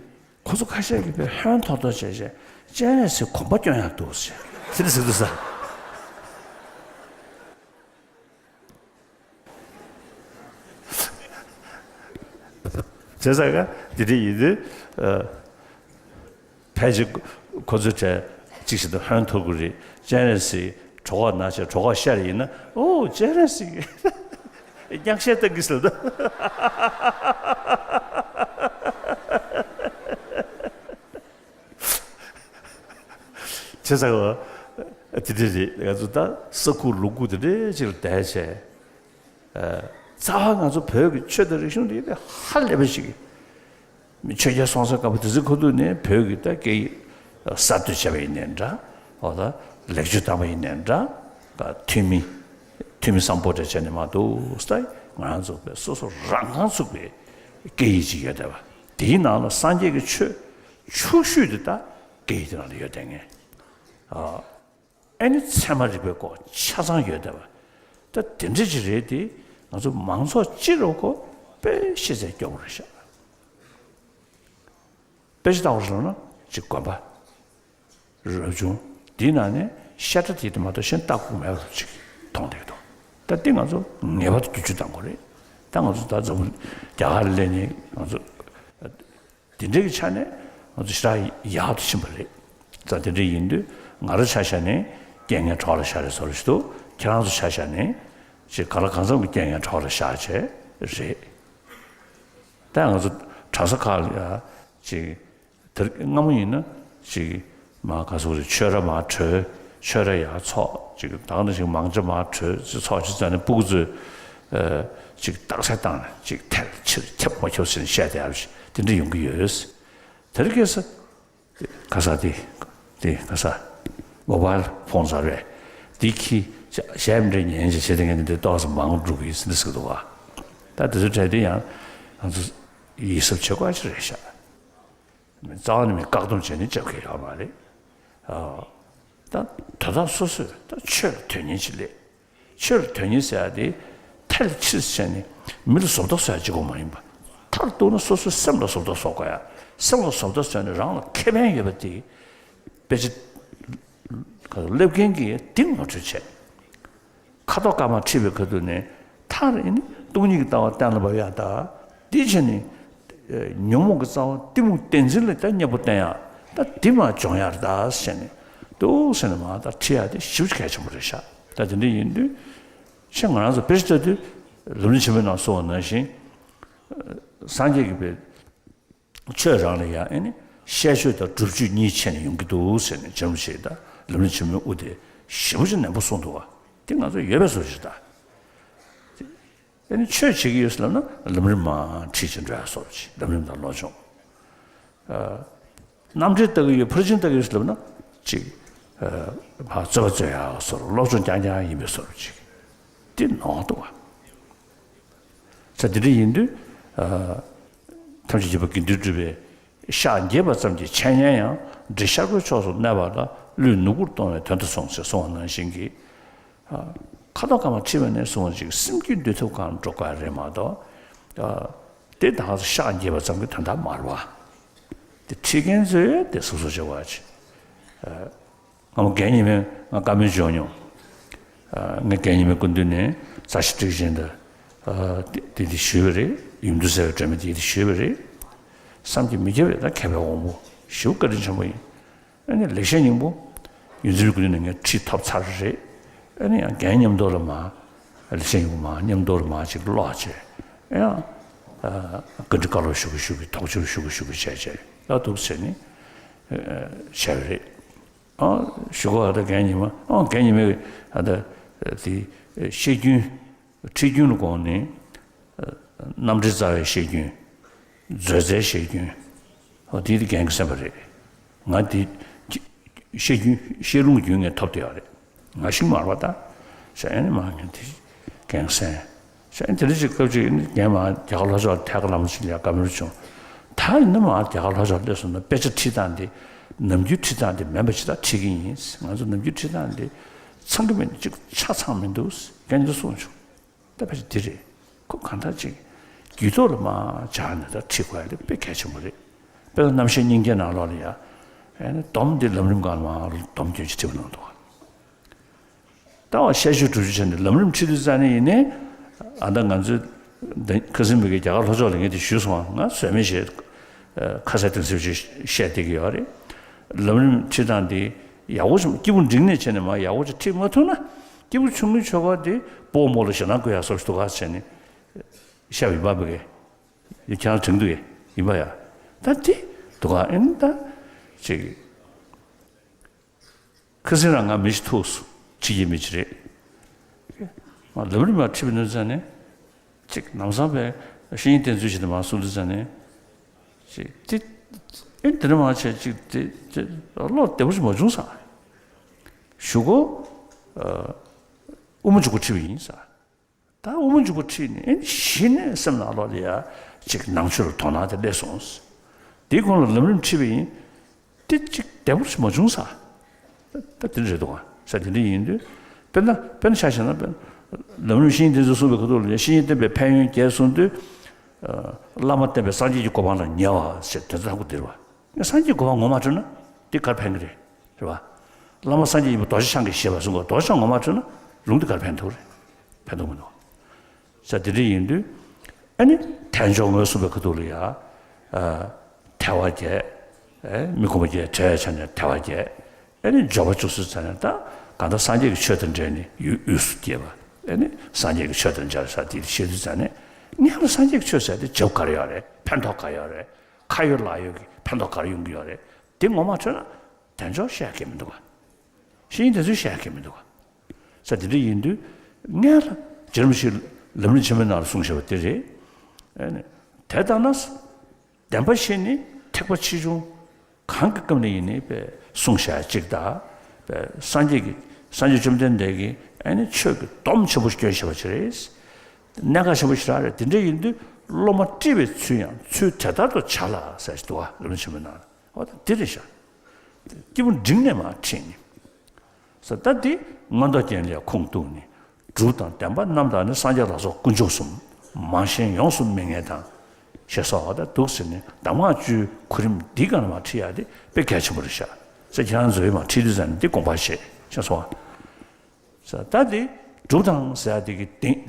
ཁོ་ཚོ་ཁ་ཤས་ཀྱིས་དཔེ་ཧོན་ཐོར་ཐོར་བྱས་བྱས་སྤྱན་རས་གཟིགས་གོམ་པ་སྐྱོན་ཡག་འདུག་ཟེར་དེ་འདྲ་ཟེར་འདུག་ས། བྱས་ཙང་ཀ་འདི་འདྲ་ཡིན་དུས། ཕལ་ཆེར་ཁོ་ཚོའི་གྲས་གཅིག་བཞིན་དུ་ཧོན་ཐོར་གི་རེད། སྤྱན་རས་གཟིགས་གྲོད་ཁོག་ན་བྱས་གྲོད་ཁོག་ཤར་ཡིན་ན། ཨོ་སྤྱན་རས་གཟིགས་སྙག་གཞས་བཏང་གི་ཟེར་ད། བྱས་ཙང་ཀ་དེ་འདྲ་རེད། ང་ཚོ་ད་ས་ཁུག་ལུང་ཁུག་དེ་འདྲ་ཅིག་ལ་བསྡད་བྱས། རྩ་བ་ང་ཚོ་བོད་ཀྱི་ཆོས་དང་རིག་གཞུང་འདི་ཧ་ལས་པ་ཞིག་ཆོས་རྒྱལ་སྲོང་བཙན་སྒམ་པོ་དེ་ཚོའི་ཁ་ཐུག་ནས་བོད་ཀྱི་ད་སྐད་ཡིག་གསར་གཏོད་བྱས་པ་ཡིན་ནའི་འདྲ། འོ་ད་ལེགས་བཅོས་བཏང་པ་ཡིན་ནའི་འདྲ། ཐོན་མི་ཐོན་མི་སམ་བྷོ་ཊ་བྱས་ནས་མ་འདུག་ད་ང་ཚོ་བོད་སོ་སོ་རང་རྐང་ཚུགས་པའི་སྐད་ཡིག་ཅིག་ཡོད་བསྡད་པ། དེའི་ནང་ལ་སངས་རྒྱས་ཀྱི་ཆོས་ཕྱོགས་བཞུགས་དེ་ད་སྐད་ཡིག་དེ་ནང་ལ་ཡོད་བསྡད་མཁན། ཨ་ནི་ཚད་མ་རིག་པའི་སྐོར་ཆ་ཚང་ཡོད་བསྡད་པ། ད་དེ་འདྲ་ཅིག་རེད་དེ། ང་ཚོ་མང་ཚོགས་སྤྱི་ལོ་ཁོ་དཔེ་ཤེས་ཚད་སྐྱོ་པོ་རེད་ཤག་དཔེ་ཆ་ལྟ་བར་སོང་ན་ཅིག་དགོན་པ་རབ་བྱུང་འདིའི་ནང་ནས་བཤད་གྲྭ་དེ་དེ་མ་གཏོགས་གཞན་ལྟ་དགོས་མེད་པ་ཅིག་མཐོང་བསྡད་ཀྱི་འདུག་ད་འདི་ང་ཚོ་ངེས་པར་དུ་བསྒྱུར་བཅོས་གཏང་དགོས་རེད། ད་ང་ཚོ་ད་འཛམ་བུ་རྒྱ་གར་ལ་སླེབས་ནས་ང་ཚོ་དེ་འདྲའི་གི་ཆ་ནས་ང་ཚོ་ཞེ་དྲག་ཡག་ཏུ་ཕྱིན་པ་རེད། ད་དེ་འདྲ་ཡིན་དུས་ང་རང་ཆ་བཞག་ནས་རྐྱེན་ངན་གྲོགས་ལ་ཤར་རེ་བཟོ་རེ་ཞིག་འདུག་ཁྱེད་རང་ཚོ་ཆ་བཞག་ནས་ཅིག་ག་ལ་གང་འཚམ་གྱི་རྐྱེན་ངན་གྲོགས་ལ་ཤར་བྱས་རེད། ད་ང་ཚོ་གྲྭ་ས་ཁག་ལ་ཡ་ཅིག་དེར་སྔ་མོ་ཡིན་ན་ཅིག་མ་ག་ཟེར་རེད། ཆོས་ར་མ་གྲོལ། ཆོས་ར་ཡར་ཚོགས། ཅིག་ད་ནི་ཅིག་མང་ཇ་མ་གྲོལ་ཅིག་ཚོགས་ཅིག་ཙམ་ནས་སྤུ་གུ་ཚོས་ཅིག་རྟགས་གསལ་བཏང་ནས་ཅིག་ཐལ་ཕྱིར་ཁྱབ་མ་ཁྱབ་ཟེར་ནས་བཤད་བསྡད་ཡ་ཞིག་དེ་འདྲ་ཡོང་གི་ཡོད། དེར་སྐྱེས་ས་དེ་ག་ས་དེ་དེ་ག་ས་མོ་བཱལ་ཕོན་ཟེར་བས་དེ་ཁྱི་གཞས་མི་འདྲ་ཉན་ཅིག་བྱེད་དེ་ངས་འདི་ཏོག་ཙམ་མང་འགྲོ་གི་ཟེར་འདི་ཟེར་འདུག་བ། ད་དེ་ཚོ་གྲས་དེ་ཡང་ང་ཚོ་ཡིད་གཟབ་བྱེད་དགོས་ཅིག་རེད་ཤག་རྩ་བ་ནས་མི་བཀག་སྡོམ་བྱས་ནས་རྒྱབ་ཁ་ཡོད་མ་རེད། ཨ། ད་དོན་དག་སོ་སོས་ད་ཆོས་ལ་དོན་གཉེར་ཅིག་སླེབས། ཆོས་ལ་དོན་གཉེར་ཟེར་ཡ་དེ་ཐལ་ཕྱིར་བྱས་ནས་མི་ལ་བཟོ་ལྟ་བཟོ་ཡ་གཅིག་པོ་མ་ཡིན་པ། མཐར་གཏུགས་ན་སོ་སོའི་སེམས་ལ་བཟོ་ལྟ་བཟོ་དགོས་ཡ། སེམས་ལ་བཟོ་ལྟ་བཟོས་ནས་རང་ལ་ཁེ་ཕན་ཡོད་པ་དེ་དཔེ་ཆ་སླེབས་མཁན་གྱིས་དེ་ངོ་སྤྲོད་བྱས། ཁ་དོག་དཀར་དམར་འཁྲིད་པའི་ཁ་ཐུག་ནས་མཐར་ཨེ་ནི་སྟོང་ཉིད་ཀྱི་ལྟ་བ་གཏན་ལ་ཕབ་ཡག་ད། དེ་བྱས་ནས་ཉོན་མོངས་ཀྱི་རྩ་བ་གཏི་མུག་བདེན་འཛིན་ལ་ད་གཉེན་པོ་བསྟེན་ཡག་ད་དེ་མར་སྦྱོང་ཡག་རེད་ད་ཟེར་ནས་འདུག་ཟེར་ནས་མར་ད་ཁྲིད་ཡག་དེ་ཞེ་པོ་ཅིག་གལ་ཆེན་པོ་རེད་ཤག་ད་དེ་འདྲ་ཡིན་དུས་ཤ་ང་རང་ཚོ་དཔེ་ཆ་ལྟ་དུས་ལམ་རིམ་ཆེན་མོའི་ནང་གསུངས་པ་ནང་བཞིན་སངས་རྒྱས་ཀྱི་དཔེ། ཆོས་རང་ལ་ཡང་ཨེ་ནི་ཤེས་ཆོས་དང་སྒྲུབ་ཆོས་གཉིས་ཕྱེ་ནས་ཡོང་གི་འདུག་ཟེར་ནས་རྗེ་རིན་པོ་ཆེས་ད་ལམ་རིམ་ཆེན་མོའི་དབུ་དེ་ཞེ་པོ་ཅིག་ནན་པོ་གསུངས་འདུག་བ། དེ་ང་ཚོ་ཡོད་པའི་བཟོ་ཞིག་ད། ཨེ་ནི་ཆོས་བྱེད་ཀྱི་ཡོད་ཟེར་ལབ་ན་ལམ་རིམ་མར་ཁྲིད་ཅིག་འགྲོ་ཡ་བཟོ་ཅིག་ལམ་རིམ་དང་བློ་སྦྱོང་། རྣམ་འགྲེལ་ལྟ་གི་ཡོད་ཕར་ཕྱིན་ལྟ་གི་ཡོད་ཟེར་ལབ་ན་ཅིག་ཕར་རྩོད་པ་རྩོད་ཡ་བཟོ་རུ་སློབ་སྦྱོང་རྐྱང་རྐྱང་ཡིན་པའི་བཟོ་རུ་ཅིག་དེ་ནོར་འདུག་བ། ས་དེ་འདྲ་ཡིན་དུས། ཐམས་ཅད་མཁྱེན་པ་དགེ་འདུན་གྲུབ་པའི་ཤག་འགྱེད་པ་ཙམ་གྱི་འཆད་ཉན་ཡང་། འདྲེ་ཤར་སྒོའི་ཕྱོགས་སུ་གནས་པ་ལ། ཀླུས་ནུ་གུར་གཏོང་བའི་དོན་དུ་གསུངས་ཞེས་གསུངས་པ་ནང་བཞིན་གྱི། ཁ་དོག་དཀར་དམར་ཁྲིད་པ་ནས་གསུངས་པ་ཅིག་སེམས་རྒྱུད་འདུལ་ཐབས་གང་རུ་འགྲོ་དཀའ་རེད་མ་གཏོགས། དེ་དག་ཤག་འགྱེད་པ་ཙམ་གྱི་དོན་དག་མ་རེད་བ། དེ་ཁྲིད་མཁན་ཚོས་དེ་སོ་སོ་བྱེད་དགོས་ཅིག་སྔ་མོ་རྒན་ཉི་མས་ང་བཀའ་མོལ་བྱུང་མྱོང་། ཨ། ངས་རྒན་ཉི་མའི་སྐུ་མདུན་ནས་རྩ་ཞིག་སྒྲིག་བཞིན་དུ། ཨ། དེ་དེ་དེ་ཞུས་པ་རེད། ཡུམ་དུ་ཟེར་བའི་སྒྲོན་མེ་དེ་དེ་ཞུས་པ་རེད། བསམ་གྱིས་མི་ཁྱབ་པའི་ད་མཁས་པའི་དབང་པོ་ཞེ་པོ་བཀའ་དྲིན་ཆེན་པོ་ཡིན། ཨ་ནི་ལེགས་བཤད་སྙིང་པོ་ཡོངས་འཛིན་པའི་སྐུ་མདུན་ནས་ངས་ཁྲིད་ཐོབ་ཚར་རེད། ཨ་ནི་ཡང་རྒན་མཉམ་དུ་ལ་མ་ལེགས་བཤད་སྙིང་པོ་མ་མཉམ་དུ་ལ་མ་ཅིག་ཀློག་བྱས། ཡང་། ཨ། བཀའ་འདྲི་བཀའ་སློབ་ཞུ་གི་ཞུ་གི་དོགས་གཅོད་ཞུ་གི་ཞུ་གི་བྱས་བྱས་ལ་འདུག་ཟེར་ནས་བྱས་པ་རེད། ཨ། ཞུ་གོ་ཨ་ད་རྒན་ཉི་མ། ཨ། རྒན་ཉི་མས་ཨ་ད་དེ་བཤད་རྒྱུན། ཁྲིད་རྒྱུན་ལ་དགོངས་ནས། རྣམ་འགྲེལ་རྩ་བའི་བཤད་རྒྱུན། མཛོད་རྩའི་བཤད་རྒྱུན། ཨོ་དེ་དེ་རྒན་གྱིས་གསན་པ་རེད། ང་དེ་བཤད་རྒྱུན་བཤད་ལུང་རྒྱུན་ངས་ཐོབ་བསྡད་ཡོད་རེད། ང་ཞིག་མ་རེད་པ་ད། ཟེར་ནས་མ་ངས་དེ་རྒན་གྱིས་གསན། ཟེར་ནས་དེ་འདྲ་ཅིག་སྐབས་ཅིག་རྒན་མ་རྒྱ་གར་ལྷོ་ཕྱོགས་ཐད་ཀར་ལམ་ཞིག་ལ་བཀའ་མོལ་བྱུང་། ད་ཡིན་ན་མ་རྒྱ་གར་ལྷོ་ཕྱོགས་སླེབས་སོང་ན་དཔེ་ཆ་ཁྲིད་སྟངས་དེ་ནམ་རྒྱུན་ཁྲིད་སྟངས་དེ་མིན་པ་ཅིག་ད་ཁྲིད་ཀྱི་ཡིན། ང་ཚོ་ནམ་རྒྱུན་ཁྲིད་སྟངས་དེ་ཚང་གི་མིན་ཅིག་ཆ་ཚང་མི་འདུག་རྒན་གྱིས་གསུངས་བྱུང་། ད་ཕལ་ཆེར་འདི་རེད། ཁོ་གང་ལྟར་ཅིག་ རྒྱུད་ཐོག་ལ་མར་སྦྱར་ནས་ད་ཁྲིད་དགོས་ཡ་དེ་དཔེ་གལ་ཆེན་པོ་རེད། དཔེར་ན་རྣམ་བཤད་སྙིང་གའི་ནང་ལོགས་ལ་ཡ། ཨེ་ནི་སྡོམ་འདི་ལམ་རིམ་སྒང་ལ་མར་སྡོམ་སྐྱོན་ཅིག་ཁྲིད་པ་གནང་འདུག་ད་བ་བཤད་རྒྱུད་སྒྲུབ་རྒྱུ་བྱས་ནས་ལམ་རིམ་ཁྲིད་དུས་ཙང་ནས་ཡིན་ནའི། ཨ་ད་ང་ཚོའི་ཁ་སང་བོད་ཀྱི་རྒྱ་གར་ལྷོ་ཕྱོགས་ལ་ངས་དེ་ཞུས་སོང་། ང་ཟོལ་མེད་ཞེས་ཁ་གསལ་གཏིང་ཟབ་ཅིག་བཤད་བསྡད་ཀྱི་ཡོད་རེད། ལམ་རིམ་ཁྲིད་སྟངས་དེ་ཡག་པོ་ཞིག་སྐྱེས་བུ་འབྲིང་ནས་བྱས་ནས་མར་ཡག་པོ་ཅིག་ཁྲིད་མ་ཐུབ་ན། སྐྱེས་བུ་ཆུང་ངུའི་ཆོ་ག་དེ་སྤོ་བོ་རྨོག་ལ་ཞེ་སྡང་སྐུལ་ཡག་བཟོ་ཞིག་འདུག་ག་བྱས་ནས་བཤད་པ་ཡིན་པ་བོད་ཀྱི་ཁྱེད་རང་དྲན་འདུག་གས། ཡིན་པ་ཡ། ད་དེ་འདུག་ག་ཨེ་ནི་ད་ཅིག་ཁ་སང་རང་ང་མི་ཞིག་ཐུག་སོང་། ཕྱི་རྒྱལ་མི་ཅིག་རེད། ང་ལམ་རིམ་མར་ཁྲིད་པའི་ནང་ཙང་ནས། ཅིག་ལམ་སང་བའི་བཤེས་གཉེན་བསྟེན་ཚུལ་ཞིག་དེ་མར་གསུངས་དུས་ཙང་ནས། ཅིག་དེ་ཨེ་དེ་འདྲ་མང་ཆེ་ཅིག་དེ་དེ་བློ་བདེ་པོ་ཞིག་མ་བྱུང་ས། གཞུག་གུ་ཨ་དབུ་མ་འཇུག་པ་ཁྲིད་པ་ཡིན་ས། ད་དབུ་མ་འཇུག་པ་ཁྲིད་ནས་ཨེ་གཞི་ནས་སེམས་ནང་ལོགས་ལ་ཡ་ཅིག་ནང་ཆོས་ལ་དོ་སྣང་དེ་སླེབས་སོང་། དེའི་གོང་ལ་ལམ་རིམ་ཁྲིད་པ་ཡིན། དེ་ཅིག་བདེ་པོ་ཞིག་མ་བྱུང་ས། ད་དེ་འདྲ་རེད་འདུག་ག་ས་དེ་འདྲ་ཡིན་དུས། དཔེར་ན་དཔེར་ན་ཆ་བཞག་ན། དཔེར་ན་ལམ་རིམ་བཤེས་གཉེན་བསྟེན་ཚུལ་གསུངས་པའི་ཁ་ཐུག་ལ་ཡ། བཤེས་གཉེན་བསྟེན་པའི་ཕན་ཡོན་བརྒྱད་གསུངས་དུས། ཨ་བླ་མ་བསྟེན་པས་སངས་རྒྱས་ཀྱི་གོ་འཕང་ལ་ཉེ་བ་ཞེས་དོན་ཚན་དང་པོ་འདིར་བ། ངས་སངས་རྒྱས་གོ་འཕང་ངོ་མ་འཕྲོད་ན་དེ་ག་རེ་ཕན་གྱི་རེད། རེད་བ། བླ་མ་སངས་རྒྱས་ཡིན་པ་རྡོ་རྗེ་འཆང་གིས་བཞེད་པ་གསུངས་པ། རྡོ་རྗེ་འཆང་ངོ་མ་འཕྲོད་ན་ལུང་དེ་ག་རེ་ཕན་ཐོགས་རེད། ཕན་ཐོགས་མི་འདུག་ས་དེ་འདྲ་ཡིན་དུས། ཨ་ནི་དལ་འབྱོར་ངོས་བཟུང་བའི་ཁ་ཐུག་ལ་ཡ། ཨ་དལ་བ་བརྒྱད། ཨེ་མི་ཁོམ་པ་བརྒྱད་བྲལ་བའི་ཆ་ནས་དལ་བ་བརྒྱད། ཨ་ནི་འབྱོར་པ་བཅུ་གསུམ་ཟེར་ནས་ད་གང་ལྟར་སངས་རྒྱས་ཀྱི་ཆོས་དང་འབྲེལ་ནས་ཡུལ་དབུས་སུ་སྐྱེས་པ། ཨ་ནི་སངས་རྒྱས་ཀྱི་ཆོས་དང་མཇལ་ས་དེ་བཤད་དུས་ཙང་ནས། སྔོན་ལ་སངས་རྒྱས་ཀྱི་ཆོས་ཟེར་དེ་བྱ་བ་ག་རེ་ཡོད་རེད། ཕན་ཐོགས་ག་རེ་ཡོད་རེད། ཁ་ཡོད་ལག་ཡོད་ཀྱི་ཕན་ཐོགས་ག་རེ་ཡོང་གི་ཡོད་རེད། དེ་ངོ་མ་འཕྲོད་ན་དལ་འབྱོར་བཤད་ཡ་གང་ཡང་མི་འདུག་ག་བཤེས་གཉེན་བསྟེན་ཚུལ་བཤད་ཡ་གང་ཡང་མི་འདུག་ག་ས་དེ་འདྲ་ཡིན་དུས། སྔོན་ལ་རྗེ་རིན་པོ་ཆེས་ལམ་རིམ་ཆེན་མོའི་ནང་ལ་གསུངས་བཞག་པ་དེ་རེད། ཨ་ནི་དེ་ལྟར་ན། བདེན་པ་བཞི་ནི་ཐེག་པ་ཆེ་ཆུང་གང་གི་སྐབས་ནས་ཡིན་ནའི་པའི་གསུངས་བཞག་ཅིག་དང་། པའི་སངས་རྒྱས་ཀྱི་སངས་རྒྱས་བཅོམ་ལྡན་འདས་ཀྱིས་ཨ་ནི་ཆོས་ཀྱི་སྡོམ་ཆེན་པོ་སྐྱོན་བཞག་པ་ཅིག་རེད། གནད་འགག་ཆེན་པོ་ཞིག་རང་རེད། དེ་འདྲ་ཡིན་དུས་སློབ་མ་དཀྲི་བའི་ཚུལ་ཡང་ཚུལ་དེ་ལྟར་དུ་བྱ་ལ་ཟེར་ཞིག་འདུག་ག་ལམ་རིམ་ཆེན་མོའི་ནང་ལ། འོ་ད་འདི་རེད་ཤག་སྐྱེས་བུ་འབྲིང་ནས་མར་ཁྲིད་ནས། ས་ད་འདི་མངོན་རྟོགས་རྒྱན་ལས་ཁུངས་གཏུགས་ནས། སྒྲུབ་དང་བདེན་པ་རྣམ་དག་ནི། སངས་རྒྱས་ལ་སོགས་དཀོན་མཆོག་གསུམ། མ་ཞེན་ཡོངས་སུ་མི་ངལ་དང་། ཞེས་སོགས་ད་འདུག་ཟེར་ནས་གདམས་ངག་བཅུའི་གོ་རིམ་འདིའི་སྒང་ལ་མར་ཁྲིད་ཡ་དེ་དཔེ་གལ་ཆེན་པོ་རེད་ཤག་ས་ཁྱེད་རང་ཚོས་མར་ཁྲིད་དུས་ཙང་ནས་འདི་དགོངས་པ་བཞེས་ཤག་སོང་། ས་ད་འདི་སྒྲུབ་དང་ཟེར་ཡ་དེ་གི་སྟེང་།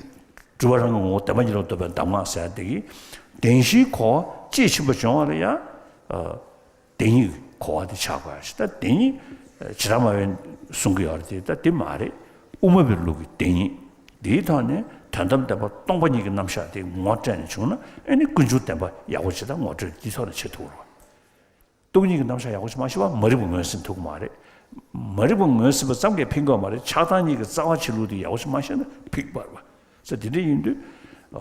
སྒྲུབ་པ་རང་གི་ངོ་བོ་བདེན་པ་གཉིས་ལ་ལྟོས་པའི་གདམས་ངག་ཟེར་ཡ་དེ་གི་བདེན་བཞིའི་གོ་བ་དཔྱད་ཕྱིན་པ་བྱུང་བ་ལ་ཡ། ཨ། བདེན་གཉིས་ཀྱི་གོ་བ་དེ་ཆགས་དགོས་ཡ་ཞིག་ད་བདེན་གཉིས་བྱེ་བྲག་སྨྲ་བས་གསུང་གི་ཡོད་རེད་དེ། ད་དེ་མ་རེད། དབུ་མ་པའི་ལུགས་ཀྱི་བདེན་གཉིས་འདིའི་ཐོག་ནས་དོན་དམ་བདེན་པ་སྟོང་པ་ཉིད་ཀྱི་རྣམ་གཞག་དེ་ངོ་སྤྲད་ནས་བྱུང་ན། ཨ་ནི་ཀུན་འབྱུང་བདེན་པ་ཡག་པོ་ཅིག་ད་ངོ་སྤྲོད་འདིའི་ཐོག་ནས་བྱེད་ཐུབ་རེད། སྟོང་ཉིད་ཀྱི་རྣམ་གཞག་ཡག་པོ་ཅིག་མ་ཤེས་པ་མ་རིག་པ་ངོས་ཟིན་ཐུབ་ཀྱི་མ་རེད། མ་རིག་པ་ངོས་ཟིན་པ་ཙམ་གྱིས་ཕན་གྱི་ཡོད་མ་རེད། ཆགས་སྡང་གཉིས་ཀྱི་རྩ་བ་ཆེ་ལུགས་དེ་ཡག་པོ་ཅིག་མ་ཤེས་ན་ཕིག་པར་བ། ས་དེ་འདྲ་ཡིན་དུས། ཨ།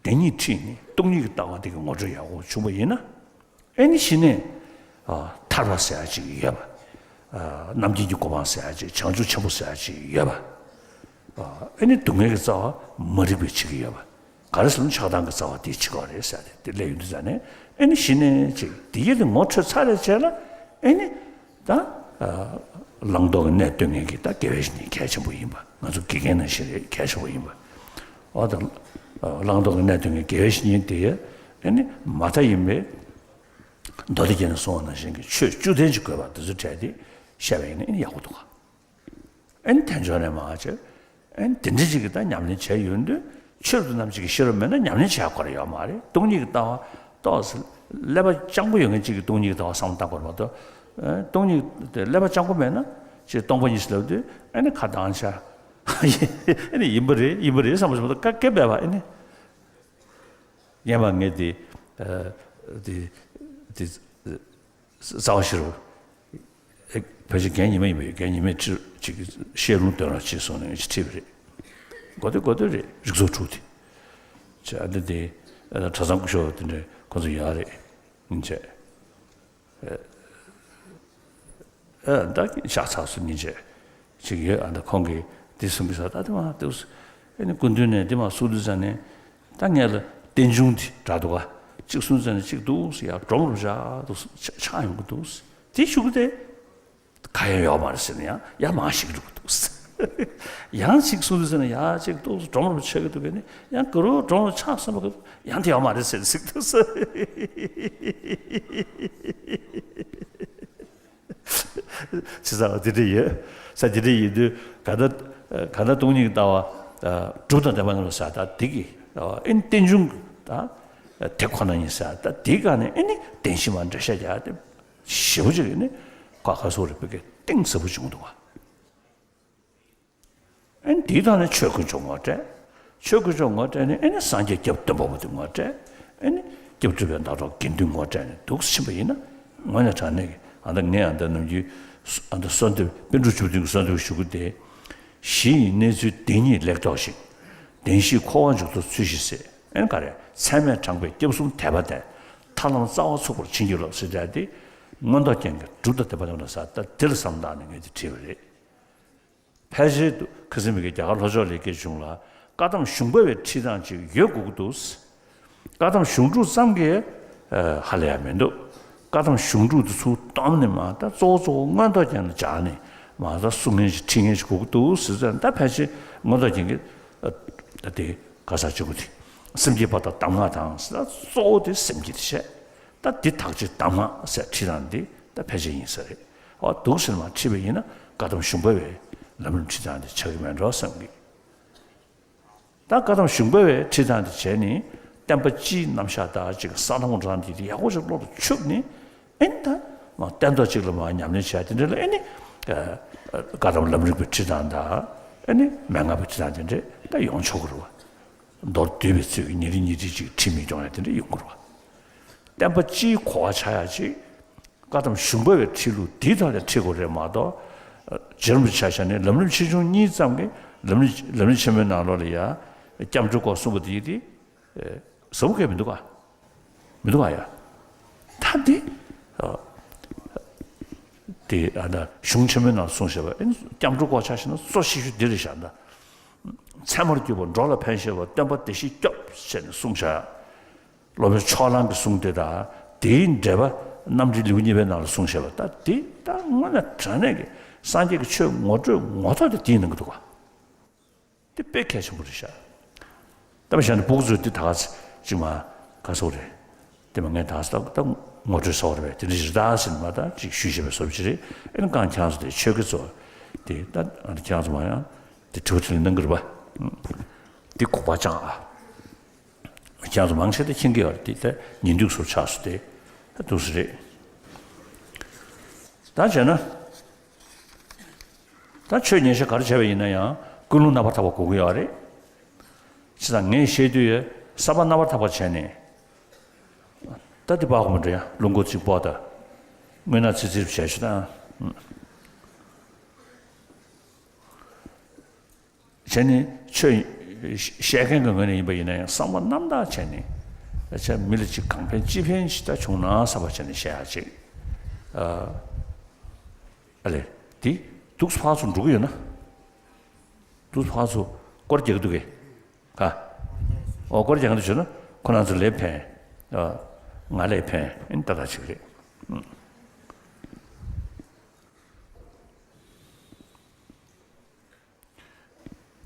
བདེན་གཉིས་ཁྲིད་ནས་སྟོང་ཉིད་ཀྱི་ལྟ་བ་དེ་གི་ངོ་སྤྲོད་ཡག་པོ་བྱུང་བ་ཡིན་ན། ཨེ་ནི་གཞི་ནས། ཨ། ཐར་པ་ཟེར་ཡ་ཅིག་ཡོད་པ། ཨ། རྣམ་མཁྱེན་གྱི་གོ་འཕང་ཟེར་ཡ་ཅིག་བྱང་ཆུབ་ཆེན་པོ་ཟེར་ཡ་ཅིག་ཡོད་པ། ཨ། ཨེ་ནི་སྡུག་བསྔལ་གྱི་རྩ་བ་མ་རིག་པས་འབྱེད་ཀྱི་ཡོད་པ། ག་རེ་ཟེར་ན་ཆགས་སྡང་གི་རྩ་བ་དེ་འབྱེད་ཀྱི་ཡོད་རེད་ཟེར་ཏེ་དེ་སླེབས་ཡོང་དུས་ཙང་ནས། ཨེ་ནི་གཞི་ནས་ཅིག་དེ་ཡི་དེ་ངོ་འཕྲོད་ཚར་རེ་བྱས་ལ། ཨེ་ནི། ད། ཨ། བླང་དོར་གྱི་གནས་སྟོན་མཁན་གྱི་ད་དགེ་བའི་བཤེས་གཉེན་གལ་ཆེན་པོ་ཡིན་པ། ང་ཚོ་དགེ་རྒན་ནང་བཞིན་རེད། གལ་ཆེན་པོ་ཡིན་པ། འོ་ད། ཨ། བླང་དོར་གྱི་གནས་སྟོན་མཁན་དགེ་བའི་བཤེས་གཉེན་དེ། ཨེ་ནི་མ་མཐའ་ཡིན་པའི་མདོ་སྡེ་རྒྱན་ནས་གསུངས་པ་ནང་བཞིན་གྱི་ཆོས་བཅུ་ལྡན་གྱི་དགོས་པ་དེ་ཚོ་བྲལ་ཏེ་བཤད་པ་ཡིན་ན་ཨེ་ནི་ཡག་པོ་འདུག་ག་ཨེ་ནི་དལ་འབྱོར་ནས་མར་བྱས། ཨེ་ནི་དེ་འདྲ་ཅིག་གི་ད་ཉམས་ལེན་བྱས་ཡོང་དུས་ཆོས་རབ་ཏུ་རྣམ་འབྱེད་ཀྱི་ཤེས་རབ་མེད་ན་ཉམས་ལེན་བྱེད་ཡག་ག་རེ་ཡོད་མ་རེད། སྟོང་ཉིད་ཀྱི་ལྟ་བ་ཏོག་ཙམ་ཀླད་པ་སྤྱང་པོ་ཡོད་མཁན་ཅིག་གིས་སྟོང་ཉིད་ཀྱི་ལྟ་བ་བསམ་བློ་བཏང་དགོས་རེད་མ་གཏོགས། ཨེ། སྟོང་ཉིད་དེ་ཀླད་པ་སྤྱང་པོ་མེད་ན་ཅིག་སྟོང་པ་ཉིད་ཟེར་ལབ་དུས་ཨེ་ནི་ཁ་གདངས་ཤག་ཨེ་ནི་ཡིན་པ་རེད། ཡིན་པ་རེད་བསམ་པ་བྱུང་མ་གཏོགས་སྐད་སྐད་མེད་པ། ཨེ་ནི་སྔོན་མ་ངས་དེ། ཨ། དེ་དེ། རྩ་བ་ཤེས་རབ། ཨེ། ཕལ་ཆེར་རྒན་ཉི་མ་ཡིན་པས། རྒན་ཉི་མས་ཁྲིད་ཅིག་བཤད་ལུང་སྟོན་རོགས་བྱེད་གསུངས་ནས་ཅིག་ཁྲིད་པ་རེད། གོ་ཐོས་གོ་ཐོས་རེད། རིགས་ཚོགས་དྲུག་དེ། ཅེས་ཨ་འདི་དེ། ཨ། གྲྭ་ཚང་སྐུ་ཞབས་དེ་འདྲ་ཁོང་ཚོ་ཡོད་རེད། ཨིན་ཅེ། ཨ། ཨ། ད་ཤག་ཚགས་སུ་ཉིན་བྱས་ཅིག་ཡོད། ཨ། ད་ཁོང་གིས་འདི་གསུང་གི་ས། ད་དེ་མ་འདུག་ཨེ་ནི་སྐུ་མདུན་ནས་འདི་མ་གསུང་དུས་ཙང་ནས། ད་ངས་ལ་རྟེན་འབྱུང་འདི་འདྲ་འདུག་ག་ཅིག་གསུང་ཙང་ནས་ཅིག་འདུག་ཟེར། ཡ་འགྲོ་མ་རུ་བཞག་འདུག་ཆག་ཆག་ཡོང་གི་འདུག་དེ་ཞུ་གི་དེ་ག་ཡང་ཡོད་མ་རེད་ཟེར་ན་ཡང་ཡ་མ་ཞིག་འགྲོ་གི་འདུག་ཡང་ཅིག་གསུང་དུས་ཟེར་ན་ཡང་ཅིག་ཏོག་ཙམ་སྒྲོམ་རུ་ཆགས་ཀྱི་འདུག་གས་ནི། ཡང་གུ་རུ་སྒྲོམ་རུ་ཆགས་ཟིན་པ་གི་ཡང་དེ་ཡོད་མ་རེད་ཟེར་ཟིག་འདུག་ས། ཅི་ཟེར་བ་དེ་འདྲ་ཡོད་ས། དེ་འདྲ་ཡིན་དུས་ག་ད་ག་ད་སྟོང་ཉིད་ཀྱི་ལྟ་བ་གྲུབ་དང་ལྡན་པ་རྣམས་ལ་ཟེར། ད་དེ་གི་ཨ་ནི་རྟེན་འབྱུང་གི་ད་དེ་ཁོ་ན་ཡིན་ཟེར། ད་དེ་ག་ནས་ཨ་ནི་བདེན་བཞི་མ་འགྲེལ་བཤད་རྒྱག་དེ་ཞེ་པོ་ཅིག་ནི་ཁ་ཁ་སོ་རེ་བོད་སྐད་གཏིང་ཟབ་པོ་བྱུང་འདུག་བ། ཨ་ནི་དེའི་ཐོག་ནས་ཆོས་དཀོན་མཆོག་ངོ་སྤྲད། ཆོས་དཀོན་མཆོག་ངོ་སྤྲད་ནས་ཨ་ནི་སངས་རྒྱས་སྐྱབས་སྟོན་པ་པོ་དེ་ངོ་སྤྲད། ཨ་ནི་སྐྱབས་སྒྲུབ་པའི་བདག་གྲོགས་དགེ་འདུན་ངོ་སྤྲད་ནས་འདུག་ཕྱིན་པ་ཡིན་ན། ངོས་ནས་དྲང་གནས་ཀྱི་ཨ་ད་ངས་ཨ་ད་ནམ་རྒྱུན་ཨ་ད་གསོལ་འདེབས་པཎ་གྲུབ་བཅུ་བདུན་གྱི་གསོལ་འདེབས་ཞུ་གི་དེ། གཞི་ཡི་གནས་ཚུལ་བདེན་གཉིས་ལེགས་རྟོགས་ཤིང་། བདེན་བཞིས་འཁོར་བ་མཇུག་རྫོགས་ཚུལ་བཞིན་གསལ། ཨ་ནི་ག་རེ་ཚད་མས་དྲངས་པའི་སྐྱབས་གསུམ་དད་པ་ལྡན། ཐར་ལམ་རྩ་བ་ཚུགས་པར་བྱིན་གྱིས་རློབས་ཟེར་ཡ་དེ། མངོན་རྟོགས་རྒྱན་གྱི་གྲུབ་དང་ལྡན་པ་རྣམས་ལ་ཟེར། ད་དེ་ལ་བསམ་བཏང་ནས་ངས་དེ་བྲིས་པ་རེད། ཕལ་ཆེར་དུ་ཁ་སང་མི་གི་རྒྱ་གར་ལྷོ་ཕྱོགས་ལ་སྐད་བྱུང་ལ། བཀའ་གདམས་གཞུང་པ་བའི་ཁྲིད་སྟངས་ཅིག་ཡོད་དགོས་ཀྱི་འདུག་བཀའ་གདམས་གཞུང་དྲུག་ཙམ་གྱིས་ཨ་ཧ་ལས་ཡ་མི་འདུག་བཀའ་གདམས་གཞུང་དྲུག་དེ་ཚུར་བསྡོམས་ནས་མར་ད་གཙོ་བོ་གཙོ་བོ་མངོན་རྟོགས་རྒྱན་ལ་སྦྱར་ནས་མར་ད་གསུང་མཁན་ཞིག་ཁྲིད་མཁན་ཞིག་དགོས་ཀྱི་འདུག་ཟེར་ཙང་། ད་ཕལ་ཆེར་མངོན་རྟོགས་རྒྱན་གྱི་ཨ་ད་དེ་ག་ས་གཅིག་པུ་དེ་སེམས་བསྐྱེད་པ་དང་གདམས་ངག་དང་ཟེར། ད་གཙོ་བོ་དེ་སེམས་བསྐྱེད་དེ་བྱས། ད་འདི་དག་བྱེད་གདམས་ངག་ཟེར་ཁྲིད་སྟངས་འདི་ད་ཕལ་ཆེར་ཡིན་ས་རེད། འོ་འདུག་ཟེར་མར་ཁྲིད་པ་ཡིན་ན་བཀའ་གདམས་གཞུང་པ་བའི་ལམ་རིམ་ཁྲིད་སྟངས་འདི་ཆགས་ཀྱི་མེད་འགྲོ་བསམ་གི། ད་བཀའ་གདམས་གཞུང་པ་བའི་ཁྲིད་སྟངས་འདི་བྱས་ནས་བསྟན་པ་སྤྱིའི་རྣམ་གཞག་དང་ཅིག་གསང་སྟོང་རང་འདི་ཡག་པོ་ཞིག་བློ་ལ་ཆུབ་ནས། ཨེ་ནི་ད་མར་སྟན་ཐོག་ཅིག་ལ་མར་ཉམས་ལེན་བྱས། དེ་འདྲ་ལ་ཨེ་ནི་ཨ་བཀའ་གདམས་ལམ་རིམ་པའི་ཁྲིད་སྟངས་དང་། ཨེ་ནི་མན་ངག་པའི་ཁྲིད་སྟངས་དེ་འདྲ་ད་ཡོང་ཆོག་གི་རེད་བ། མདོར་བསྡུས་པའི་ཚུལ་གྱིས་ཉིན་རེ་ཉིན་རེ་ཅིག་ཁྲིད་མི་སྐྱོང་ཡ་དེ་འདྲ་ཡོང་གི་རེད་བ། བསྟན་པ་སྤྱིའི་གོ་བ་ཆགས་ཡ་ཅིག་བཀའ་གདམས་གཞུང་པ་བའི་ཁྲིད་ལུགས་འདིའི་ཐོག་ནས་ཁྲིད་དགོས་རེད་མ་གཏོགས། རྗེ་རིན་པོ་ཆེ་ཆ་བཞག་ནས་ལམ་རིམ་ཆེ་ཆུང་གཉིས་ཙམ་གྱིས་ལམ་རིམ་ལམ་རིམ་ཆེན་མོའི་ནང་ལོགས་ལ་ཡ་སྐྱབས་འགྲོའི་སྐོར་གསུངས་པ་དེ་ཡིན་ཏེ། ཟབ་མོ་གང་ཡང་མི་འདུག་ག་མི་འདུག་ག་ཡ། ད་འདི་ཨ་དེ་ཨ་ད་གཞུང་ཆེན་མོའི་ནང་གསུངས་བཞག་པ། ཨེ་སྐྱབས་འགྲོའི་སྐོར་ཆ་བཞག་ན་གཙོ་ཆེ་ཤོས་འདི་རེད་བཞག་ད། ཚད་མར་གྱུར་པ་འགྲོ་ལ་ཕན་བཞེད་པ། སྟོན་པ་བདེ་གཤེགས་སྐྱོབས་ཟེར་ནས་གསུངས་བཞག་སློབ་དཔོན་ཕྱོགས་གླང་གི་གསུང་དེ་དང་། དེའི་འགྲེལ་པ་རྣམ་འགྲེལ་ལེའུ་གཉིས་པའི་ནང་ལ་གསུངས་བཞག་པ། ད་དེ་ད་དངོས་གནས་དྲང་གནས་ཀྱི་སངས་རྒྱས་ཀྱི་ཆོས་ངོ་སྤྲོད་ངོ་ཐོག་དེ་དེ་ཡིན་གྱི་འདུག་ག་དེ་དཔེ་གལ་ཆེན་པོ་རེད་ཤག་ད་མ་བྱས་ན་སྤུ་གུ་ཚོས་དེ་ད་ག་ཚོད་ཅིག་མ་ག་ཚོད་རེད། དེ་མ་ངས་ད་ད་ད་ངོ་སྤྲོད་ཟེར་བ་རེད་པས། དེ་འདྲ་ཞིག་རེད་ད་ཟེར་ནས་མ་ད་ཅིག་ཞུས་བཞག་པའི་བཟོ་ཅིག་རེད། ཨེ་ནི་གང་ཁྱེད་རང་ཚོ་དེ་ཆོས་དགེ་ཚོ་དེ་ད་ཨ་ནི་ཁྱེད་རང་ཚོ་མ་ཡང་དེ་དྲི་བ་དྲིས་ལན་གནང་གི་རེད་པ། དེ་གོ་བ་ཅང་ཨ། ཁྱེད་ཚོ་མང་ཆེ་ད་མཁྱེན་གྱི་ཡོད་རེད། དེ་ད་ཉིན་དུས་སུ་ཆགས་སུ་དེ་ད་འདུག་སེ་རེད། ད་བྱས་ན་ད་ཆོས་ཉན་བཤད་ག་རེ་བྱས་པ་ཡིན་ན་ཡང་ཀུན་སློང་རྣམ་པར་དག་པ་དགོས་ཀྱི་ཡོད་རེད། བྱས་ཙང་ངས་བཤད་དུས་ཡ་བསམ་པ་རྣམ་པར་དག་པ་བྱས་ནས། ད་དེ་པགས་ཀོ་མི་འགྲོ་ཡ། རླུང་ཀོ་གཅིག་པོ་ད་དངོས་གནས་ཚིར་ཚིར་བྱས་ཤོག་དང་། བྱས་ནས་ཆོས་བཤད་མཁན་གྱི་ངོས་ནས་ཡིན་པ་ཡིན་ན་ཡང་བསམ་པ་རྣམ་དག་བྱས་ནས། ཆ་མི་ལ་ཅིག་གང་ཕན་ཅི་ཕན་ཞིག་ད་བྱུང་ན་བསམ་པ་བྱས་ནས་བཤད་ཡ་ཅིག་ཨ་ལས་དེ་འདུག་སེ་ཕར་ཚུར་འགྲོ་གི་ཡོད་ན། འདུག་སེ་ཕར་ཚུར་སྐོར་རྒྱག་གི་འདུག་གས། ག་ཨོ་སྐོར་རྒྱག་གི་འདུག་བྱས་ན་ཁོ་རང་ཚོ་ལས་ཕན། ཨ་ང་ལས་ཕན་ཨིན་ཏག་ཏག་ཅིག་རེད།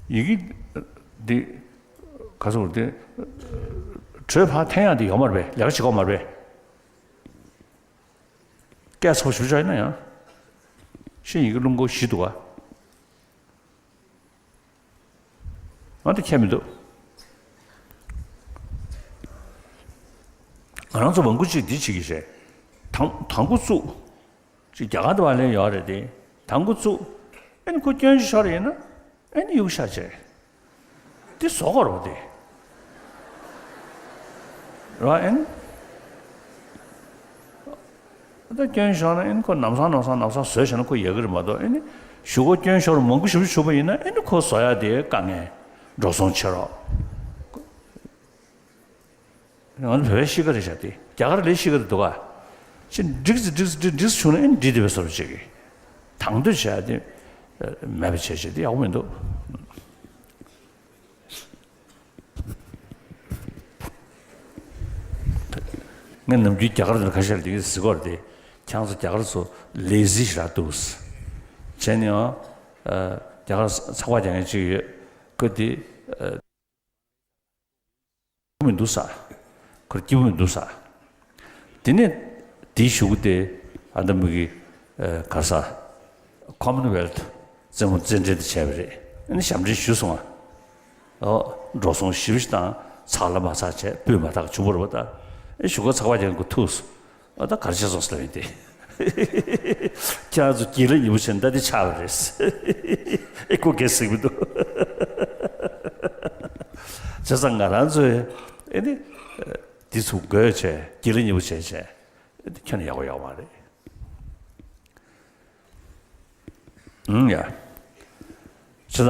ཡི་གེ་འདི་ག་ཚོད་དེ་གྲོས་ཕར་འཐེན་ཡག་འདི་ཡོད་མ་རེད་པས། ལས་ཀ་བྱེད་ཀྱི་ཡོད་མ་རེད་པས། སྐད་ཚ་པོ་ཞེ་པོ་ཅིག་ཡིན་ན་ཡང་ཤེས་ཡི་གེ་རླུང་ཁོག་བཞི་འདུག་ག་ང་དེ་ཁྱད་མི་འདུག་ང་རང་ཚོ་མང་པོ་ཅིག་འདི་བྱེད་ཀྱི་རེད། དང་དང་པོ་བཙུགས། ཅིག་རྒྱ་གར་དུ་བ་ལས་ཡོད་རེད་དེ། དང་པོ་བཙུགས། ཨེ་ནི་ཁོ་སྐྱོན་ཤོར་ཡིན་ན་ཨེ་ནི་གཡུག་ཤག་བྱས། དེ་བཟོ་དགོས་རེད་དེ། ར་ཨེ་ནི། ད་སྐྱོན་ཤོར་ན་ཨེ་ནི་ཁོ་ལམ་སང་ལམ་སང་ལམ་སང་བཟོས་བྱས་ན་ཁོ་ཡག་གི་རེད་མ་གཏོགས། ཨེ་ནི་གཞུག་གུ་སྐྱོན་ཤོར་མང་པོ་ཞིག་བྱུང་བ་ཡིན་ན་ཨེ་ནི་ཁོ་བཟོ་ཡ་དེ་དཀའ་ངལ་འགྲོ་སོང་ཆེ་རོགས། ང་ཚོ་བོད་པའི་གཤིས་ཀ་རེད་ཤག་དེ་རྒྱ་གར་ལས་གཤིས་ཀ་རེད་འདུག་ག་ཅི་འགྲིག་ཙི་འགྲིག་ཙི་འགྲིག་ཙི་བྱུང་ན་ཨེ་ནི་འགྲིག་བསྡད་པའི་བཟོ་འདྲ་ཅིག་གི་དང་དོད་བྱས་ཏེ་མེད་པ་བྱས་བྱས་དེ་ཡག་པོ་མི་འདུག་ངས་ནམ་རྒྱུན་རྒྱ་གར་དུ་ཁ་ཤས་ལ་དེ་ག་ཟེར་གོ་རེད་དེ། ཁྱེད་ཚོ་རྒྱ་གར་ཚོ་ལེ་ཟི་ཞེ་དྲག་འདུག་བྱས་ནས་ཡང་། རྒྱ་གར་ཚགས་པར་རྒྱག་མཁན་ཅིག་ཡོད། ཁོ་དེ་མི་འདུག་ས། ཁོར་སྐྱིད་པོ་མི་འདུག་ས། དེ་ནས་དེའི་གཞུག་གུ་དེ་ཨ་ད་མི་གི་ག་ས་Commonwealth་རྩེད་མོ་རྩེད་འགྲན་དེ་བྱས་པ་རེད། ཨ་ནི་ཞབས་འདྲེན་ཞུས་སོང་ང་། ཨོ། འགྲོ་སོང་ཞེ་པོ་ཞིག་བཏང་། ཚར་ལ་མ་ཚར་བྱས་སྤུས་མ་དག་བྱུང་བ་རེད་པ། ད་ཨེ་གཞུག་གུ་ཚགས་པར་རྒྱག་མཁན་ཁོ་ཐུག་སོང་། ཨ་ད་ག་རེ་བྱས་སོང་ཟེར་ལབ་ཡིན་ཏེ། ཁྱེད་རང་ཚོ་སྒྱིད་ལ་ཉི་པོ་བྱས་ན་ད་འདི་ཆགས་པ་རེད། ཨེ་ཁོ་གལ་སྲིད་མི་འདུག་བྱས་ཙང་ང་རང་ཚོས་ཨེ་ནི་འདི་ཚོ་དགོས་བྱས་སྒྱིད་ལ་ཉི་པོ་བྱས་བྱས་ཁྱོན་ནས་ཡག་པོ་ཡོད་མ་རེད། ཨང་ཡ། བྱས་ཙང་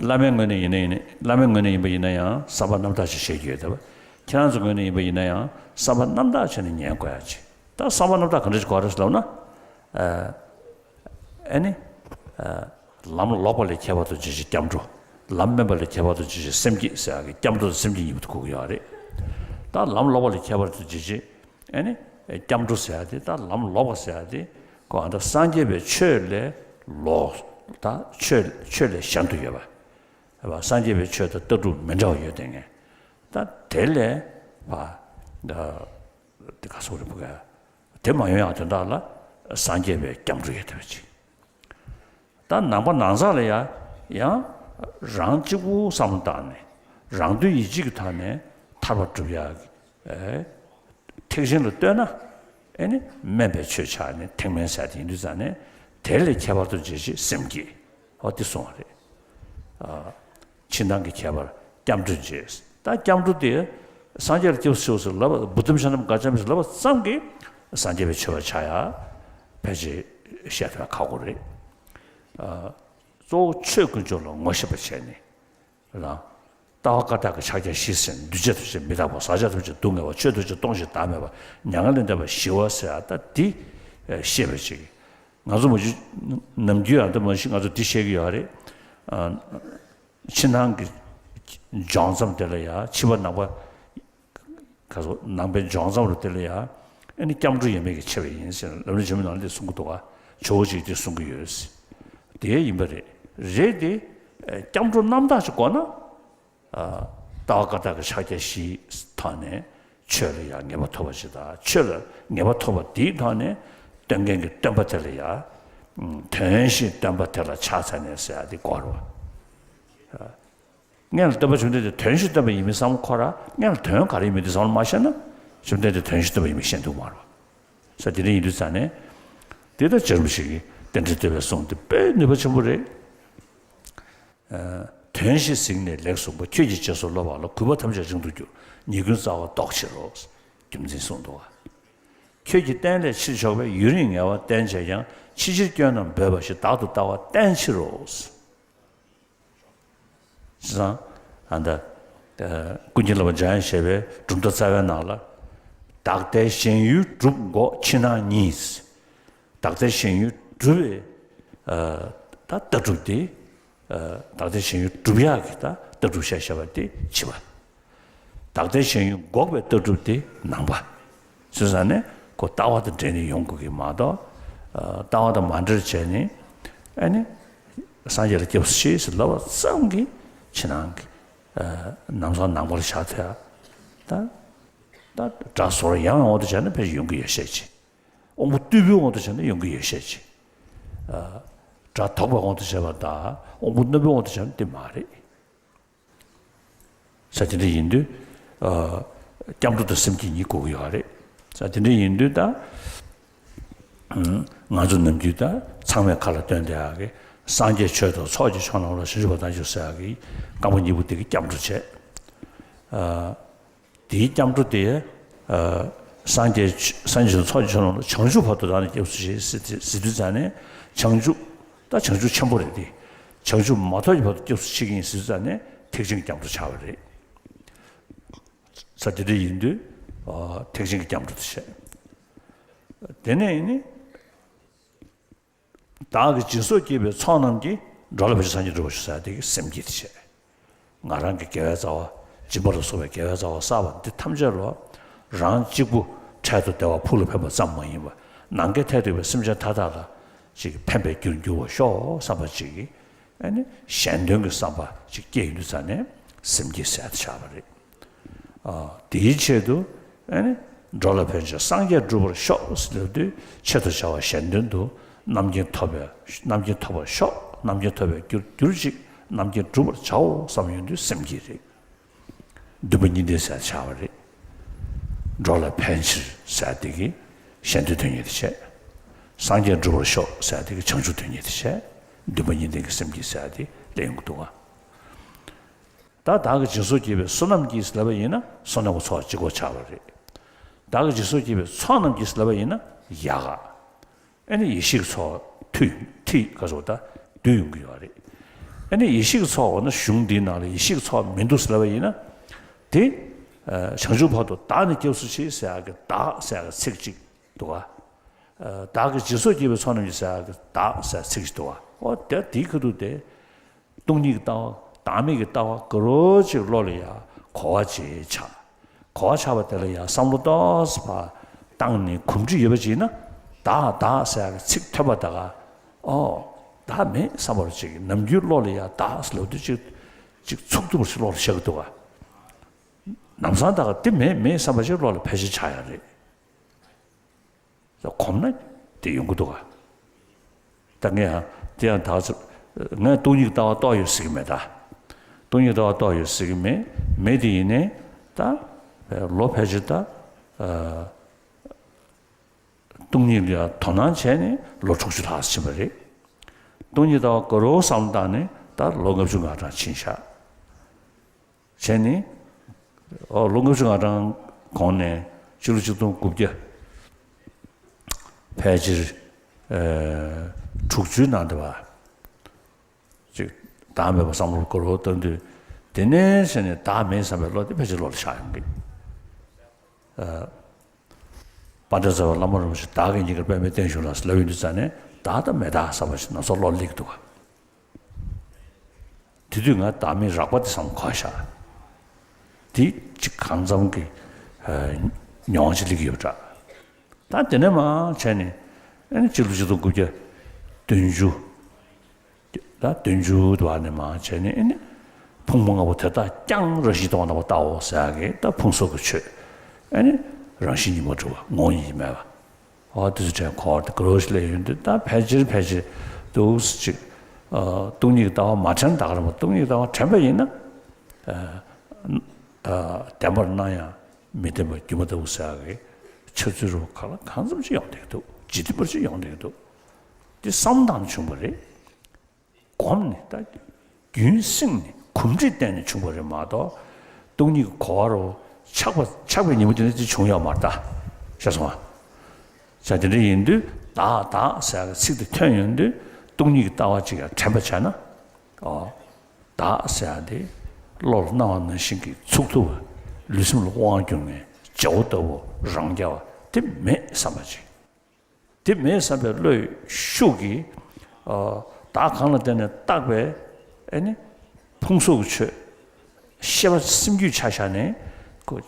བླ་མའི་ངོས་ནས་ཡིན་ན་ཡིན་ན། བླ་མའི་ངོས་ནས་ཡིན་པ་ཡིན་ན་ཡང་བསམ་པ་རྣམ་དག་ཅིག་བྱེད་རྒྱུ་ཡོད་དེ། ཁྱེད་རང་ཚོའི་ངོས་ནས་ཡིན་པ་ཡིན་ན་ཡང་བསམ་པ་རྣམ་དག་བྱས་ནས་ཉན་དགོས་ཡ་ཅིག་ད་བསམ་པ་རྣམ་དག་ག་འདྲ་ཞིག་དགོས་རེད་ལབ་ན། ཨ་ནི། ལམ་ལོག་པ་ལས་ཁྱད་པར་དུ་འབྱེད་བྱེད་སྐྱབས་འགྲོ། ལམ་དམན་པ་ལས་ཁྱད་པར་དུ་འབྱེད་བྱེད་སེམས་བསྐྱེད་ཟེར་ཡ་གི་སྐྱབས་འགྲོ་དང་སེམས་བསྐྱེད་གཉིས་པོ་དེ་གོ་གི་ཡོད་རེད། ད་ལམ་ལོག་པ་ལས་ཁྱད་པར་དུ་འབྱེད་བྱེད། ཨ་ནི། སྐྱབས་འགྲོ་ཟེར་ཡ་དེ་ད་ལམ་ལོག་པ་ཟེར་ཡ་དེ་ཁོ་ཨ་ད་སངས་རྒྱས་པའི་ཆོས་ལས་ལོག་ད་ཆོས་ཆོས་ལས་གཞན་དུ་ཡོད་པ། ཧེ་བ། སངས་རྒྱས་པའི་ཆོས་དང་ལྟ་གྲུབ་མི་འདྲ་བ་ཡོད་དེ་ངས། ད་དེ་ལས་བ། ད་དེ་ག་སོགས་རེ་བུ་ག་དེ་མ་ཡོང་ཡག་དོན་དག་ལ་སངས་རྒྱས་པའི་སྐྱབས་འགྲོ་ཡོད་དེ་བ་ཅིག་ད་ནང་པ་ནང་ཚགས་ལ་ཡ་ཡང་རང་གཅིག་པུ་བསམ་བློ་བཏང་ནས་རང་དོན་ཡིད་བྱེད་ཀྱི་ཐོག་ནས་ཐར་པ་སྒྲུབ་ཡག་གི་ཨེ་ཐེག་ཆེན་ལ་ལྟོས་ན། ཨེ་ནི་དམན་པའི་ཆོས་ཆགས་ནས་ཐེག་དམན་ཟེར་དེ་ཡིན་དུས་ཙང་ནས་དེ་ལས་ཁྱད་པར་དུ་འབྱེད་བྱེད་སེམས་བསྐྱེད། ཨོ་དེ་གསུངས་པ་རེད། ཨ་ཕྱི་ནང་གི་ཁྱད་པར་སྐྱབས་འགྲོ་འབྱེད། ད་སྐྱབས་འགྲོ་དེ་སངས་རྒྱས་ལ་སྐྱབས་སུ་མཆིའོ་ཟེར་ལབ་པ། བུདྡྷཾ་ཤཱ་ནཾ་ག་ཙམ་ཞིག་ལབ་པ་ཙམ་གྱིས་སངས་རྒྱས་པའི་ཆོས་པ་ཆགས་ཡ་ཕལ་ཆེར་བཤད་ཐུབ་ཡ་ཁག་པོ་རེད། ཨ་གཙོ་བོ་ཆོས་དཀོན་མཆོག་ལ་ངོ་ཤེས་པར་བྱས་ནས། རང་། ལྟ་བ་བཀའ་རྟགས་ཀྱི་ཕྱག་རྒྱ་བཞི་ཟེར་ནས། འདུས་བྱས་ཐམས་ཅད་མི་རྟག་པ། ཟག་བཅས་ཐམས་ཅད་སྡུག་བསྔལ་བ། ཆོས་ཐམས་ཅད་སྟོང་ཞིང་བདག་མེད་པ། མྱ་ངན་ལས་འདས་པ་ཞི་བ་ཟེར་ཡ་ད་འདི་ཤེས་པ་ཅིག་ང་ཚོ་མ་གཞི་ནམ་རྒྱུན་ཡང་ད་མ་གཞི་ང་ཚོ་འདི་ཤེས་ཀྱི་ཡོད་རེད། ཕྱི་ནང་གི་སྦྱོང་མཚམས་དེ་ལ་ཡ་ཕྱི་པ་ནང་པ། ཁ་སོ་ནང་པའི་སྦྱོང་མཚམས་རུ་དེ་ལ་ཡ། ཨ་ནི་སྐྱབས་འགྲོ་ཡོད་མེད་ཀྱི་ཕྱེ་བ་ཡིན་ཟེར་ལམ་རིམ་ཆེན་མོའི་ནང་ལ་དེ་གསུང་གི་འདུག་ག་ཇོ་བོ་རྗེས་དེ་གསུང་གི་ཡོད། དེ་ཡིན་པ་རེད། རེད་དེ། སྐྱབས་འགྲོ་རྣམ་དག་ཅིག་དགོས་ན། ལྟ་བ་བཀའ་རྟགས་ཀྱི་ཕྱག་རྒྱ་བཞིའི་ཐོག་ནས་ཆོས་ལ་ཡང་ངེས་པ་ཐོབ་པ་ཞིག་དང་། ཆོས་ལ་ངེས་པ་ཐོབ་པ་དེའི་ཐོག་ནས་སྟོན་མཁན་གྱི་སྟོན་པ་དེ་ལ་ཡང་དོན་བཞིན་སྟོན་པ་དེ་ལ་ཕྱག་འཚལ་ནས་ཟེར་ཡ་དེ་དགོས་རེད་བ། སྔོན་ལ་སྟོན་པ་བཅོམ་ལྡན་འདས་དོན་བཞིན་སྟོན་པ་ཡིན་མིན་བསམ་བློ་འཁོར་ར། སྔོན་ལ་དོན་ག་རེ་ཡིན་མིན་དེ་བསམ་བློ་མ་བཤད་ན་བཅོམ་ལྡན་འདས་དོན་བཞིན་སྟོན་པ་ཡིན་མིན་ཤེས་ཐུབ་མ་རེད་བ། ས་དེ་འདྲ་ཡིན་དུས་ཙང་ནས། དེ་ལྟར་རྗེ་རིན་པོ་ཆེ་གིས་རྟེན་འབྲེལ་བསྟོད་པའི་གསུང་དེ་དཔེ་ནུས་པ་ཆེན་པོ་རེད། དོན་བཞིན་གཟིགས་ནས་ལེགས་གསུངས་པ། ཁྱོད་ཀྱི་རྗེས་སུ་སློབ་པ་ལ། གུས་པ་ཐམས་ཅད་རིང་དུ་གྱུར། ཉེས་ཀུན་རྩ་བ་ཟློག་ཕྱིར་རོ། རྒྱུ་མཚན་གསུངས་འདུག་བ། ཁྱོད་ཀྱི་བསྟན་ལས་ཕྱིར་ཕྱོགས་པའི། ཡུན་རིང་ངལ་བ་བསྟེན་བྱས་ཀྱང་། ཕྱི་ཕྱིར་སྐྱོན་རྣམས་འབོད་པ་ཞིག། བདག་ཏུ་ལྟ་བ་བསྟེན་ཕྱིར་རོ། བྱས་ཙང་། ཨ་ད། ཀུན་མཁྱེན་བླ་མ་འཇམ་དབྱངས་བཞད་པའི་གྲུབ་མཐའ་རྩ་བའི་ནང་ལ། བདག་ལྟའི་ཞེན་ཡུལ་སྒྲུབ་འགོག་ཕྱི་ནང་གཉིས། བདག་ལྟའི་ཞེན་ཡུལ་སྒྲུབ་པའི། ད་ལྟ་གྲུབ་དེ། བདག་ལྟའི་ཞེན་ཡུལ་སྒྲུབ་ཡག་གི་ད་ལྟ་གྲུབ་བཤད་བཤད་པ་དེ་ཕྱི་པ། བདག་ལྟའི་ཞེན་ཡུལ་འགོག་པའི་ལྟ་གྲུབ་དེ་ནང་པ། བྱས་ཙང་ནས་ཁོ་ལྟ་བ་དང་འབྲེལ་ནས་ཡོང་དགོས་ཀྱི་མ་གཏོགས། ལྟ་བ་དང་མ་འབྲེལ་བྱས་ནས། ཨ་ནི། སངས་རྒྱས་ལ་སྐྱབས་སུ་མཆི་ཟེར་ལབ་པ་ཙམ་གྱིས་ཕྱི་ནང་གི་ལམ་སང་ནང་པར་བཞག་ཐུབ་ཡ། ད། ད་དགྲ་ཟོར་ཡང་ཡང་འོང་དུ་བྱས་ན་ཕལ་ཆེར་ཡོང་གི་ཡོད་ཤས་ཆེ། དབང་པོ་རྟུལ་པོའི་དབང་དུ་བྱས་ན་ཡོང་གི་ཡོད་ཤས་ཆེ། ཨ། དགྲ་དོག་པའི་དབང་དུ་བྱས་པ་དང་དབང་པོ་རྣོན་པོའི་དབང་དུ་བྱས་ན་དེ་མ་རེད། ས་དེ་འདྲ་ཡིན་དུས། ཨ། སྐྱབས་འགྲོ་དང་སེམས་བསྐྱེད་གཉིས་དགོས་ཀྱི་ཡོད་རེད། ས་དེ་འདྲ་ཡིན་དུས་ད། ང་ཚོ་ནམ་རྒྱུན་ད་ཚང་མས་ཁ་ལ་བཏོན་བསྡད་ཡག་གི་སངས་རྒྱས་ཆོས་དང་ཚོགས་ཀྱི་མཆོག་རྣམས་ལ། བྱང་ཆུབ་བར་དམ་ཞུ་ཟེར་ཡག་གི་རྐང་པ་གཉིས་པོ་དེ་གི་སྐྱབས་འགྲོ་བྱས། ཨ། དེའི་སྐྱབས་འགྲོ་དེ། ཨ། སངས་རྒྱས་སངས་རྒྱས་ཆོས་དང་ཚོགས་ཀྱི་མཆོག་རྣམས་ལ། བྱང་ཆུབ་བར་དུ་བདག་ནི་སྐྱབས་སུ་མཆི་ཟེར་ཟེར་དུས་ཙང་ནས་བྱང་ཆུབ། ད་བྱང་ཆུབ་ཆེན་པོ་རེད་དེ། བྱང་ཆུབ་མ་ཐོབ་ཀྱི་བར་དུ་སྐྱབས་སུ་མཆི་གི་ཡིན་ཟེར་དུས་ཙང་ནས་ཐེག་ཆེན་གྱི་སྐྱབས་འགྲོ་ཆགས་པ་རེད། ས་དེ་འདྲ་ཡིན་དུས། ཨ། ཐེག་ཆེན་གྱི་སྐྱབས་འགྲོ་དེ་བྱས། དེ་ནས་ནི། བདག་གིས་སྦྱིན་སོགས་བགྱིས་པའི་ཚོགས་རྣམས་ཀྱིས། འགྲོ་ལ་ཕན་ཕྱིར་སངས་རྒྱས་འགྲུབ་པར་ཤོག་ཟེར་དེ་གི་སེམས་བསྐྱེད་དེ་བྱས། ང་རང་གི་དགེ་བའི་རྩ་བ། སྦྱིན་པ་ལ་སོགས་པའི་དགེ་བའི་རྩ་བ་བསགས་པ་འདི་ཐམས་ཅད་ལ། རང་གཅིག་པུ་འཕྲལ་དུ་བདེ་བ་ཕུགས་ལ་ཕན་པ་ཙམ་མ་ཡིན་པར། ནམ་མཁའི་མཐས་གཏུགས་པའི་སེམས་ཅན་མཐའ་དག་ལ་ཅིག་ཕན་པའི་རྒྱུར་འགྱུར་བར་ཤོག་བསམ་པ་ཅིག་གིས། ཨ་ནི་གཞན་དོན་གྱི་བསམ་པ་ཅིག་སྐྱེས་ཡོང་དུས་ཙ་ནས་སེམས་བསྐྱེད་ཟེར་ཡ་དེ་ཆགས་པ་རེད། ཨ། དེའི་ཆེད་དུ་ཨ་ནི་འགྲོ་ལ་ཕན་ཕྱིར་སངས་རྒྱས་འགྲུབ་པར་ཤོག་ཟེར་ལབ་དུས་ཆེད་དུ་བྱ་བ་གཞན་དོན་དུ་རྣམ་མཁྱེན་ཐོབ་པའི་རྣམ་མཁྱེན་ཐོབ་པར་ཤོག་རྣམ་མཁྱེན་ཐོབ་པའི་རྒྱུར་གྱུར་ཅིག་རྣམ་མཁྱེན་འགྲུབ་པར་བྱའོ་བསམ་ཡོང་དུས་སེམས་བསྐྱེད་རེད། འདུན་པ་གཉིས་ལྡན་ཟེར་ཆགས་པ་རེད། འགྲོ་ལ་ཕན་ཕྱིར་ཟེར་དེ་གི་གཞན་དོན་དོན་གཉེར་དེ་བྱས། སངས་རྒྱས་འགྲུབ་པར་ཤོག་ཟེར་དེ་གི་བྱང་ཆུབ་དོན་གཉེར་དེ་བྱས། འདུན་པ་གཉིས་ལྡན་གྱི་སེམས་བསྐྱེད་ཟེར་དེ་ལས་ཡོང་གི་འདུག་ག་ད་བདག་གིས་སྦྱིན་སོགས་བགྱིས་པའི་བསོད་ནམས་ཀྱིས་ལབ་པ་ཡིན་ན་བསོད་ནམས་ཀྱི་ཚོགས་གཅིག་པོ་ཆགས་པ་རེད། བདག་གིས་སྦྱིན་སོགས་བགྱིས་པའི་ཚོགས་རྣམས་ཀྱིས་ལབ་པ་ཡིན་ན་ཡག་ག་ཨ་ནི་ཡེ་ཤེས་ཀྱི་ཚོགས་མཐུད་མཐུད་ག་ཚོད་ད་བསྡུས་ཡོང་གི་ཡོད་རེད། ཨ་ནི་ཡེ་ཤེས་ཀྱི་ཚོགས་འོ་ན་གཞུང་འདིའི་ནང་ལ་ཡེ་ཤེས་ཀྱི་ཚོགས་མི་འདུག་ཟེར་ལབ་པ་ཡིན་ན། དེ་བྱང་ཆུབ་བར་དུ་བདག་ནི་སྐྱབས་སུ་མཆི་ཟེར་ཡག་གི་བདག་ཟེར་ཡག་གི་ཚིག་གཅིག་འདུག་ག་བདག་གིས་སྦྱིན་སོགས་བགྱིས་པའི་ཚོགས་རྣམས་ཀྱིས་ཟེར་ཡག་གི་བདག་ཟེར་ཚིག་གཅིག་འདུག་ག་འོ་དེ་དེའི་ཁ་ཐུག་དེ། སྟོང་ཉིད་ཀྱི་ལྟ་བ་བདག་མེད་ཀྱི་ལྟ་བ་ག་རོ་ཅིག་བློ་ལ་ཡ་གོ་བ་ཅིག་ཆགས། གོ་བ་ཆགས་པ་དེ་ལ་ཡང་བསམ་བློ་ཏོག་ཙམ་ཕར་བཏང་ནས་གོམས་འདྲིས་ཡོད་པ་ཅིག་ཡིན་ན། བདག་བདག་ཟེར་ཡག་གི་ཚིག་ཐོས་པ་ད་ག་ཨོ། བདག་མེད་བསམ་པ་རུ་ཅིག་ནམ་རྒྱུན་བློ་ལ་ཡང་བདག་ཟེར་ལབ་དུས་ཅིག་ཅིག་ཚུགས་ཐུབ་པ་ཞིག་བློ་ལ་ཤར་གི་འདུག་ག་ལམ་སང་ད་ག་དེ་མེད་མེད་བསམ་པ་ཞིག་བློ་ལ་ཕལ་ཆེར་ཆགས་ཡག་རེད། གོམས་ན་དེ་ཡོང་གི་འདུག་ག་ད་ངས་ཡང་དེ་ཡང་ད་ག་ཚོད་ངས་སྟོང་ཉིད་ཀྱི་ལྟ་བ་རྟོགས་ཡོད་ཟེར་གི་མེད་ད། སྟོང་ཉིད་ཀྱི་ལྟ་བ་རྟོགས་ཡོད་ཟེར་གི་མེད། མེད་དེ་ཡིན་ནའི་ད་ལོ་ཕལ་ཆེར་ད་སྟོང་ཉིད་ལ་དོ་སྣང་བྱས་ནས་ལོ་དྲུག་ཅུ་ལྷག་ཕྱིན་པ་རེད། སྟོང་ཉིད་ལྟ་བ་ག་རོ་བསམ་བློ་བཏང་ནས་ད་ལོ་ལྔ་བཅུ་ང་གྲངས་ཕྱིན་ཤག་བྱས་ནས། ཨོ་ལོ་ལྔ་བཅུ་ང་གྲངས་གོང་ནས་སྤྱི་ལོ་ཆིག་སྟོང་དགུ་བརྒྱ་ཕལ་ཆེར་ཨེ་དྲུག་ཅུའི་ནང་དུ་བ་ཅིག་བདག་མེད་པ་བསམ་བློ་འཁོར་བ་བཏང་དུས། དེ་ནས་བྱས་ནས་བདག་མེད་བསམ་པའི་བློ་དེ་ཕལ་ཆེར་བློ་ལ་ཤར་ཡོང་གི། ཨ། དཔལ་ལྡན་རྩ་བའི་བླ་མ་རིན་པོ་ཆེ་བདག་གིས་ཉིན་དཀར་པདྨའི་སྟེང་བཞུགས་ལ་ལབ་ཡོང་དུས་ཙ་ནས་བདག་དང་མི་བདག་བསམ་པ་ཞིག་ནམ་སང་བློ་སླེབས་ཀྱི་འདུག་ག་དེ་དུས་ང་བདག་མེད་རགས་པ་དེ་བསམ་གོ་ཤག་དེ་གཅིག་གང་འཚམ་གྱི་ཨ་མྱོང་བ་ཅིག་སླེབས་ཀྱི་ཡོད་པ་འདྲ། ད་དེ་ནས་མར་བྱས་ནས་ཨ་ནི་སྤྱི་ལོ་ཆིག་སྟོང་དགུ་བརྒྱ་བདུན་ཅུ། ད་བདུན་ཅུ་བར་ནས་མར་བྱས་ནས་ཨ་ནི་ཕུང་པོ་ལྔ་པོ་དེ་དག་ཀྱང་རང་བཞིན་སྟོང་པ་རྣམ་པར་བལྟའོ་ཟེར་ཡག་གི་ད་ཕུང་སོགས་ཀྱི་ཆོས། ཨ་ནི་རང་བཞིན་གཉིས་པོ་གྲུབ་པ་ངོ་བོ་ཉིད་མེད་པ། འོ་དེ་ཚོ་དྲན་འཁོར་དེ་ག་རོ་ཞིག་སླེབས་ཡོང་དུས་ད་ཕལ་ཆེར་ཕལ་ཆེར་འདུག་སེ་ཅིག་ཨ་སྟོང་ཉིད་ཀྱི་ལྟ་བ་མ་དྲན་ད་ག་རང་པོ་སྟོང་ཉིད་ཀྱི་ལྟ་བ་དྲན་པ་ཡིན་ན། ཨ་ཨ་བདེན་པར་སྣང་ཡང་མི་བདེན་པ་སྒྱུ་མ་ལྟ་བུ་ཟེར་ཡག་གི་འཆར་ཚུལ་རུ་ག་ལ་གང་འཚམ་ཅིག་ཡོང་བསྡད་ཀྱི་འདུག་འཇིག་རྟེན་པར་ཅིག་ཡོང་བསྡད་ཀྱི་འདུག་དེ་བསམ་བློ་བཏང་ནས་བྱུང་བ་རེད། སྒོམ་ནས་ད་རྒྱུན་བསྲིངས་ནས་གོམས་འདྲིས་བསྟེན་ནས་བྱུང་བ་རེད་མ་གཏོགས། སྟོང་ཉིད་ཀྱི་གོ་བ་རུ་ཆགས་པ་ཆགས་པའི་ཉིན་མོ་དེ་ནས་དེ་བྱུང་ཡོད་མ་རེད་ད། ཤེས་སོང་ང་། ཆ་དེ་འདྲ་ཡིན་དུས་བདག་བདག་ཟེར་ཡག་གི་ཚིག་དེ་ཐོན་ཡོང་དུས་སྟོང་ཉིད་ཀྱི་ལྟ་བ་ཅིག་ཡང་དྲན་པ་བྱས་ན། ཨོ། བདག་ཟེར་ཡག་དེ་བློ་ལ་སྣང་བ་ནང་བཞིན་གྱི་ཚུགས་ཐུབ་པ། ལུས་སེམས་ལ་དབང་བསྒྱུར་ནས་བྱ་བ་ལྟ་བུ་རང་རྐྱ་བ་དེ་མེད་བསམ་པ་ཅིག་དེ་མེད་བསམ་པའི་བློའི་ཤུགས་ཀྱིས། ཨ། བདག་གང་ལ་བརྟེན་ནས་བཏགས་པའི་ཨ་ནི་ཕུང་སོགས་ཀྱི་ཆོས། ཤེས་པ་སེམས་རྒྱུད་ཆ་བཞག་ནས་ཁོ།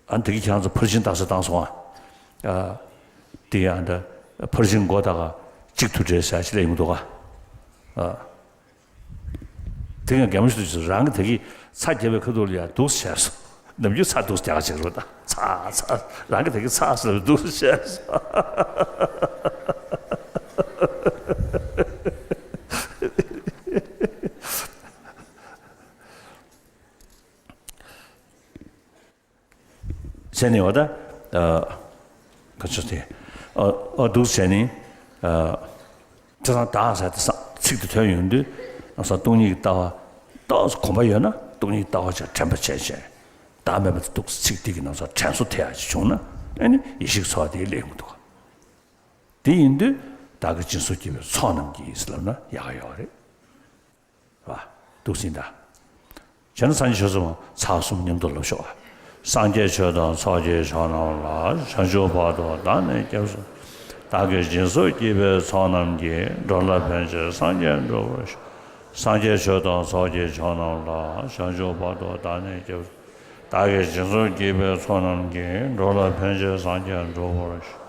ཨ་འདི་གི་ཁྱེད་རང་ཚོ་ཕར་ཕྱིན་བཏགས་ས་བཏང་སོང་ཨ། ཨ། དེ་ཡང་འདྲ་ཕར་ཕྱིན་མགོ་ད་ག་གཅིག་ཐུག་འདྲེས་ཟེར་ཞིག་ལ་ཡོང་འདུག་ག་ཨ། དེ་ཡང་རྒན་མོ་ཞིག་ཏུ་རང་གི་དེ་གི་ཚ་རྒྱབ་པའི་ཁ་ཐུག་ལ་ཡ་འདུག་བྱས་སོ། ནམ་རྒྱུན་ཚ་འདུག་རྒྱག་བྱེད་རོགས་དང་ཚ་ཚ་རང་གི་དེ་གི་ཚ་ཟེར་འདུག་བྱས་སོ། བྱས་ནས་བ་ད། ཨ། ག་ཚོད་དེ། ཨ་ཨ་འདུག་བྱས་ནས། ཨ། དེ་སང་བདག་ཟེར་དེ་སང་ཚིག་དེ་ཐོན་ཡོང་དུས་ལམ་སང་སྟོང་ཉིད་ཀྱི་ལྟ་བ་ཏོག་ཙམ་གོམས་པ་ཡོད་ན་སྟོང་ཉིད་ཀྱི་ལྟ་བ་ཅིག་དྲན་པ་བྱས་བྱས། བདག་མེད་པ་དེ་འདུག་ཚིག་དེ་གི་ལམ་སང་དྲན་གསོ་ཐེབས་ཡག་ཅིག་བྱུང་ན་ཨ་ནི་ཡེ་ཤེས་ཀྱི་ཚོགས་དེ་སླེབས་ཡོང་གི་འདུག་དེ་ཡིན་དུས་བདག་གིས་སྦྱིན་སོགས་བགྱིས་པའི་ཚོགས་རྣམས་ཀྱིས་ལབ་ན་ཡག་ག་ཡོད་རེད། བ། འདུག་སེ་ད། བྱས་ན་སངས་རྒྱས་ཆོས་ཚོགས་ཚར་གསུམ་མཉམ་དུ་ལབ་ཤོག་སངས་རྒྱས་ཆོས་དང་ཚོགས་ཀྱི་མཆོག་རྣམས་ལ། བྱང་ཆུབ་བར་དུ་བདག་ནི་སྐྱབས་སུ། བདག་གིས་སྦྱིན་སོགས་བགྱིས་པའི་ཚོགས་རྣམས་ཀྱིས། འགྲོ་ལ་ཕན་ཕྱིར་སངས་རྒྱས་འགྲུབ་པར་ཤོག་སངས་རྒྱས་ཆོས་དང་ཚོགས་ཀྱི་མཆོག་རྣམས་ལ། བྱང་ཆུབ་བར་དུ་བདག་ནི་སྐྱབས་སུ། བདག་གིས་སྦྱིན་སོགས་བགྱིས་པའི་ཚོགས་རྣམས་ཀྱིས། འགྲོ་ལ་ཕན་ཕྱིར་སངས་རྒྱས་འགྲུབ་པར་ཤོག་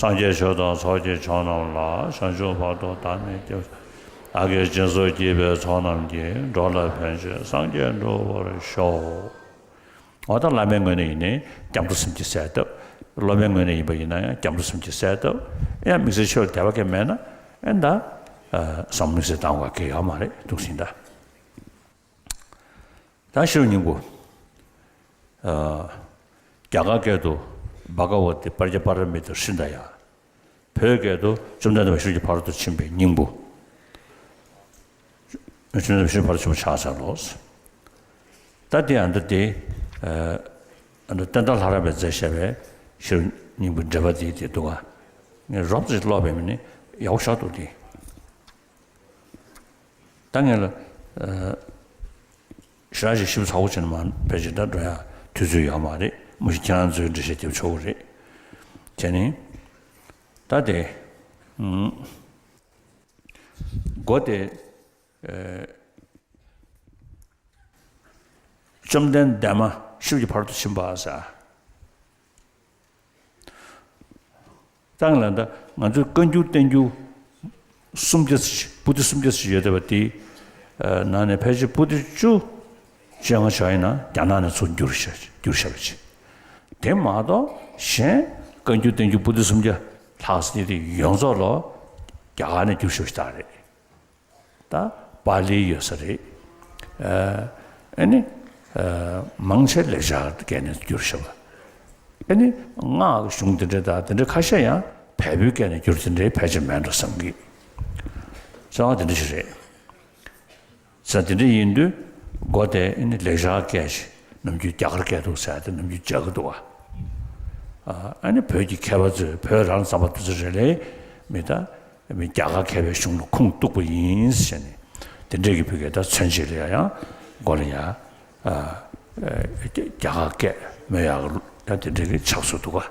སངས་རྒྱས་ཆོས་དང་ཚོགས་ཀྱི་མཆོག་རྣམས་ལ། བྱང་ཆུབ་བར་དུ་བདག་ནི་སྐྱབས་སུ། བདག་གིས་སྦྱིན་སོགས་བགྱིས་པའི་ཚོགས་རྣམས་ཀྱིས། འགྲོ་ལ་ཕན་ཕྱིར་སངས་རྒྱས་འགྲུབ་པར་ཤོག། འོ་ད་བླ་མའི་ངོས་ནས་ཡིན་ནའི་སྐྱབས་འགྲོ་སེམས་བསྐྱེད་གསལ་བཏབ། སློབ་མའི་ངོས་ནས་ཡིན་པ་ཡིན་ན་ཡང་སྐྱབས་འགྲོ་སེམས་བསྐྱེད་གསལ་བཏབ། ཡང་དམིགས་བསལ་ཆོས་ལ་དད་པ་གང་མེད་ན་ཨེ་ད་ཨ་བསམ་དམིགས་བསལ་བཏང་བ་གང་ཡོད་མ་རེད་འདུག་ཟིན་ད། ད་ཤེས་རབ་སྙིང་པོ། ཨ། རྒྱ་གར་སྐད་དུ་བྷ་ག་ཝ་ཏི་པྲཛྙཱ་པཱ་ར་མི་ཏཱ་ཧྲྀ་ནུ་ཏཱ་ཡ། བོད་སྐད་དུ་བཅོམ་ལྡན་འདས་མ་ཤེས་རབ་ཀྱི་ཕ་རོལ་ཏུ་ཕྱིན་པའི་སྙིང་པོ། བཅོམ་ལྡན་འདས་མ་ཤེས་རབ་ཕ་རོལ་ཏུ་ཕྱིན་པ་ཆགས་ཚར་ལོ། ད་དེ་ཨ་འདི་དེ། ཨ་འདི་བསྟན་དར་ལྷ་རམས་པས་མཛད་བཞག་པའི་ཤེས་རབ་སྙིང་པོའི་འགྲེལ་པ་དེ་དེ་འདུག་ག་ངས་རོབ་ཙམ་ཀློག་པའི་མི་ནི་ཡག་པོ་ཞེ་དྲག་འདུག་དེ། ད་ངས་ལ། ཨ། ཞེ་དྲག་ཞིག་ཞིབ་ཚགས་པོ་བྱས་ནས་མ་ཕལ་ཆེར་ད་འགྲོ་ཡ་དུས་ཚོད་ཡོད་མ་རེད། མུ་བཞི་ཁྱེད་རང་ཚོའི་འགྲེལ་བཤད་དེ་ཆོག་གི་རེད། བྱས་ནས། ད་དེ། ཨུམ། མགོ་དེ། ཨ། བཅོམ་ལྡན་འདས་མ་ཤེས་རབ་ཀྱི་ཕ་རོལ་ཏུ་ཕྱིན་པ་ཟེར། ད་ང་ལ་ད་ང་ཚོའི་བཀའ་འགྱུར་བསྟན་འགྱུར་སུམ་བརྒྱ་ཙམ་ཞིག་པོ་ཏི་སུམ་བརྒྱ་ཙམ་ཞིག་ཡོད་བསྡད་པ་དེའི་ནང་ནས་ཕལ་ཆེར་པོ་ཏི་བཅུ་བཅོ་ལྔ་བྱས་ཡིན་ན་རྒྱ་ནག་ནས་ཚུར་བསྒྱུར་བཞག་བསྒྱུར་བཞག་པ་ཅིག་དེ་མ་གཏོགས་གཞན་བཀའ་འགྱུར་བསྟན་འགྱུར་པོ་ཏི་སུམ་བརྒྱ་ལྷག་ཙམ་དེ་ཡོངས་རྫོགས་ལོ་རྒྱ་གར་ནས་བསྒྱུར་བཞག་པ་ཞིག་རེད། ད་པཱ་ལི་ཡོད་ས་རེད། ཨ་ནི་ཨ་མང་ཆེ་ལེགས་སྦྱར་སྐད་ནས་བསྒྱུར་བཞག་པ། ཨ་ནི་སྔགས་ཀྱི་གཞུང་དེ་འདྲ་དང་དེ་འདྲ་ཁ་ཤས་ཡང་བལ་པོའི་སྐད་ནས་བསྒྱུར་དེ་འདྲའི་ཕལ་ཆེར་མེད་འགྲོ་བསམ་གི། རྩ་བ་དེ་འདྲ་ཞིག་རེད། ས་དེ་འདྲ་ཡིན་དུས་མགོ་དེ་ཨ་ནི་ལེགས་སྦྱར་སྐད་ཞིག་ནམ་རྒྱུན་རྒྱ་གར་སྐད་འདུག་ཟེར་ཏེ་ནམ་རྒྱུན་རྒྱག་གི་འདུག་བ། ཨ་ནི་བོད་ཀྱི་མཁས་པ་ཚོས་བོད་རང་བསམ་པ་དེ་ཚོ་རེ་ལས་མི་ད། མི་རྒྱ་གར་མཁས་པའི་གཞུང་ལ་ཁུངས་གཏུགས་པ་ཡིན་ཟེར་ནས་དེ་འདྲས་ཀྱི་བོད་སྐད་ད་མཚོན་བྱེད་ལ་ཡང་མགོ་ལ་ཡང་ཨ་ཨ་རྒྱ་གར་སྐད་སྨོས་ཡག་གི་ད་དེ་འདྲས་ཀྱི་ཆགས་སུ་འདུག་ག་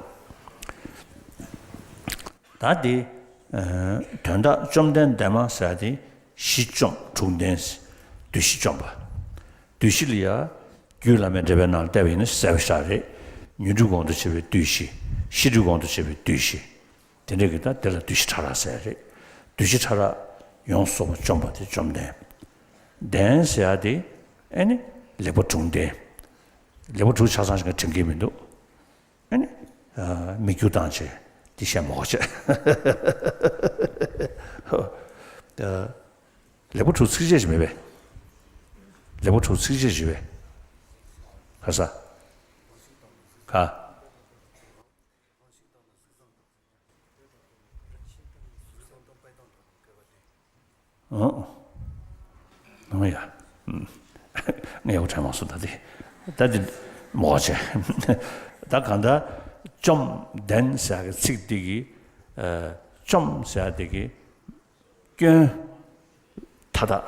ད་དེ་ཨ་དོན་དག་བཅོམ་ལྡན་འདས་མ་ཟེར་ཡ་དེ་གཞི་བཅོམ་དྲུག་ལྡན་བདུད་བཞི་བཅོམ་པ། བདུད་བཞི་ལ་ཡང་རྒྱུད་བླ་མའི་འགྲེལ་པའི་ནང་བལྟས་པ་ཡིན་ན་གསལ་པོ་ཞིག་རེད། ཉོན་སྒྲིབ་གོང་དུ་བྱས་པའི་བདུད་བཞི། ཤེས་སྒྲིབ་གོང་དུ་བྱས་པའི་བདུད་བཞི། དེ་འདྲ་གི་ད་དེ་ལ་བདུད་བཞི་ཕྲ་རགས་ཟེར་རེད། བདུད་བཞི་ཕྲ་རགས་ཡོངས་རྫོགས་པ་བཅོམ་པ་དེ་བཅོམ་ལྡན། ལྡན་ཟེར་ཡ་དེ་ཨེ་ནི་ལེགས་པ་དྲུག་ལྡན། ལེགས་པ་དྲུག་ཆ་ཚང་ཞིག་དྲན་གྱི་མི་འདུག་ཨེ་ནི་ཨ་མི་རྒྱུ་དང་བཅས་དེ་བཤད་མ་དགོས་བྱས། ཨ་ལེགས་པ་དྲུག་ཚིགས་བཅད་ཞིག་མེད་པས། ལེགས་པ་དྲུག་ཚིགས་བཅད་ཞིག་པས། ག་ས། ག་ཨོ། ཨོ་ཡ། ཨུམ། ངས་ཡག་པོ་དྲན་མ་སོང་ད་དེ། ད་དེ་མོ་བྱས། ད་གང་ལྟར་བཅོམ་ལྡན་ཟེར་གི་ཚིག་འདི་གི་ཨ་བཅོམ་ཟེར་འདི་གི་སྐྱོན་མཐའ་དག་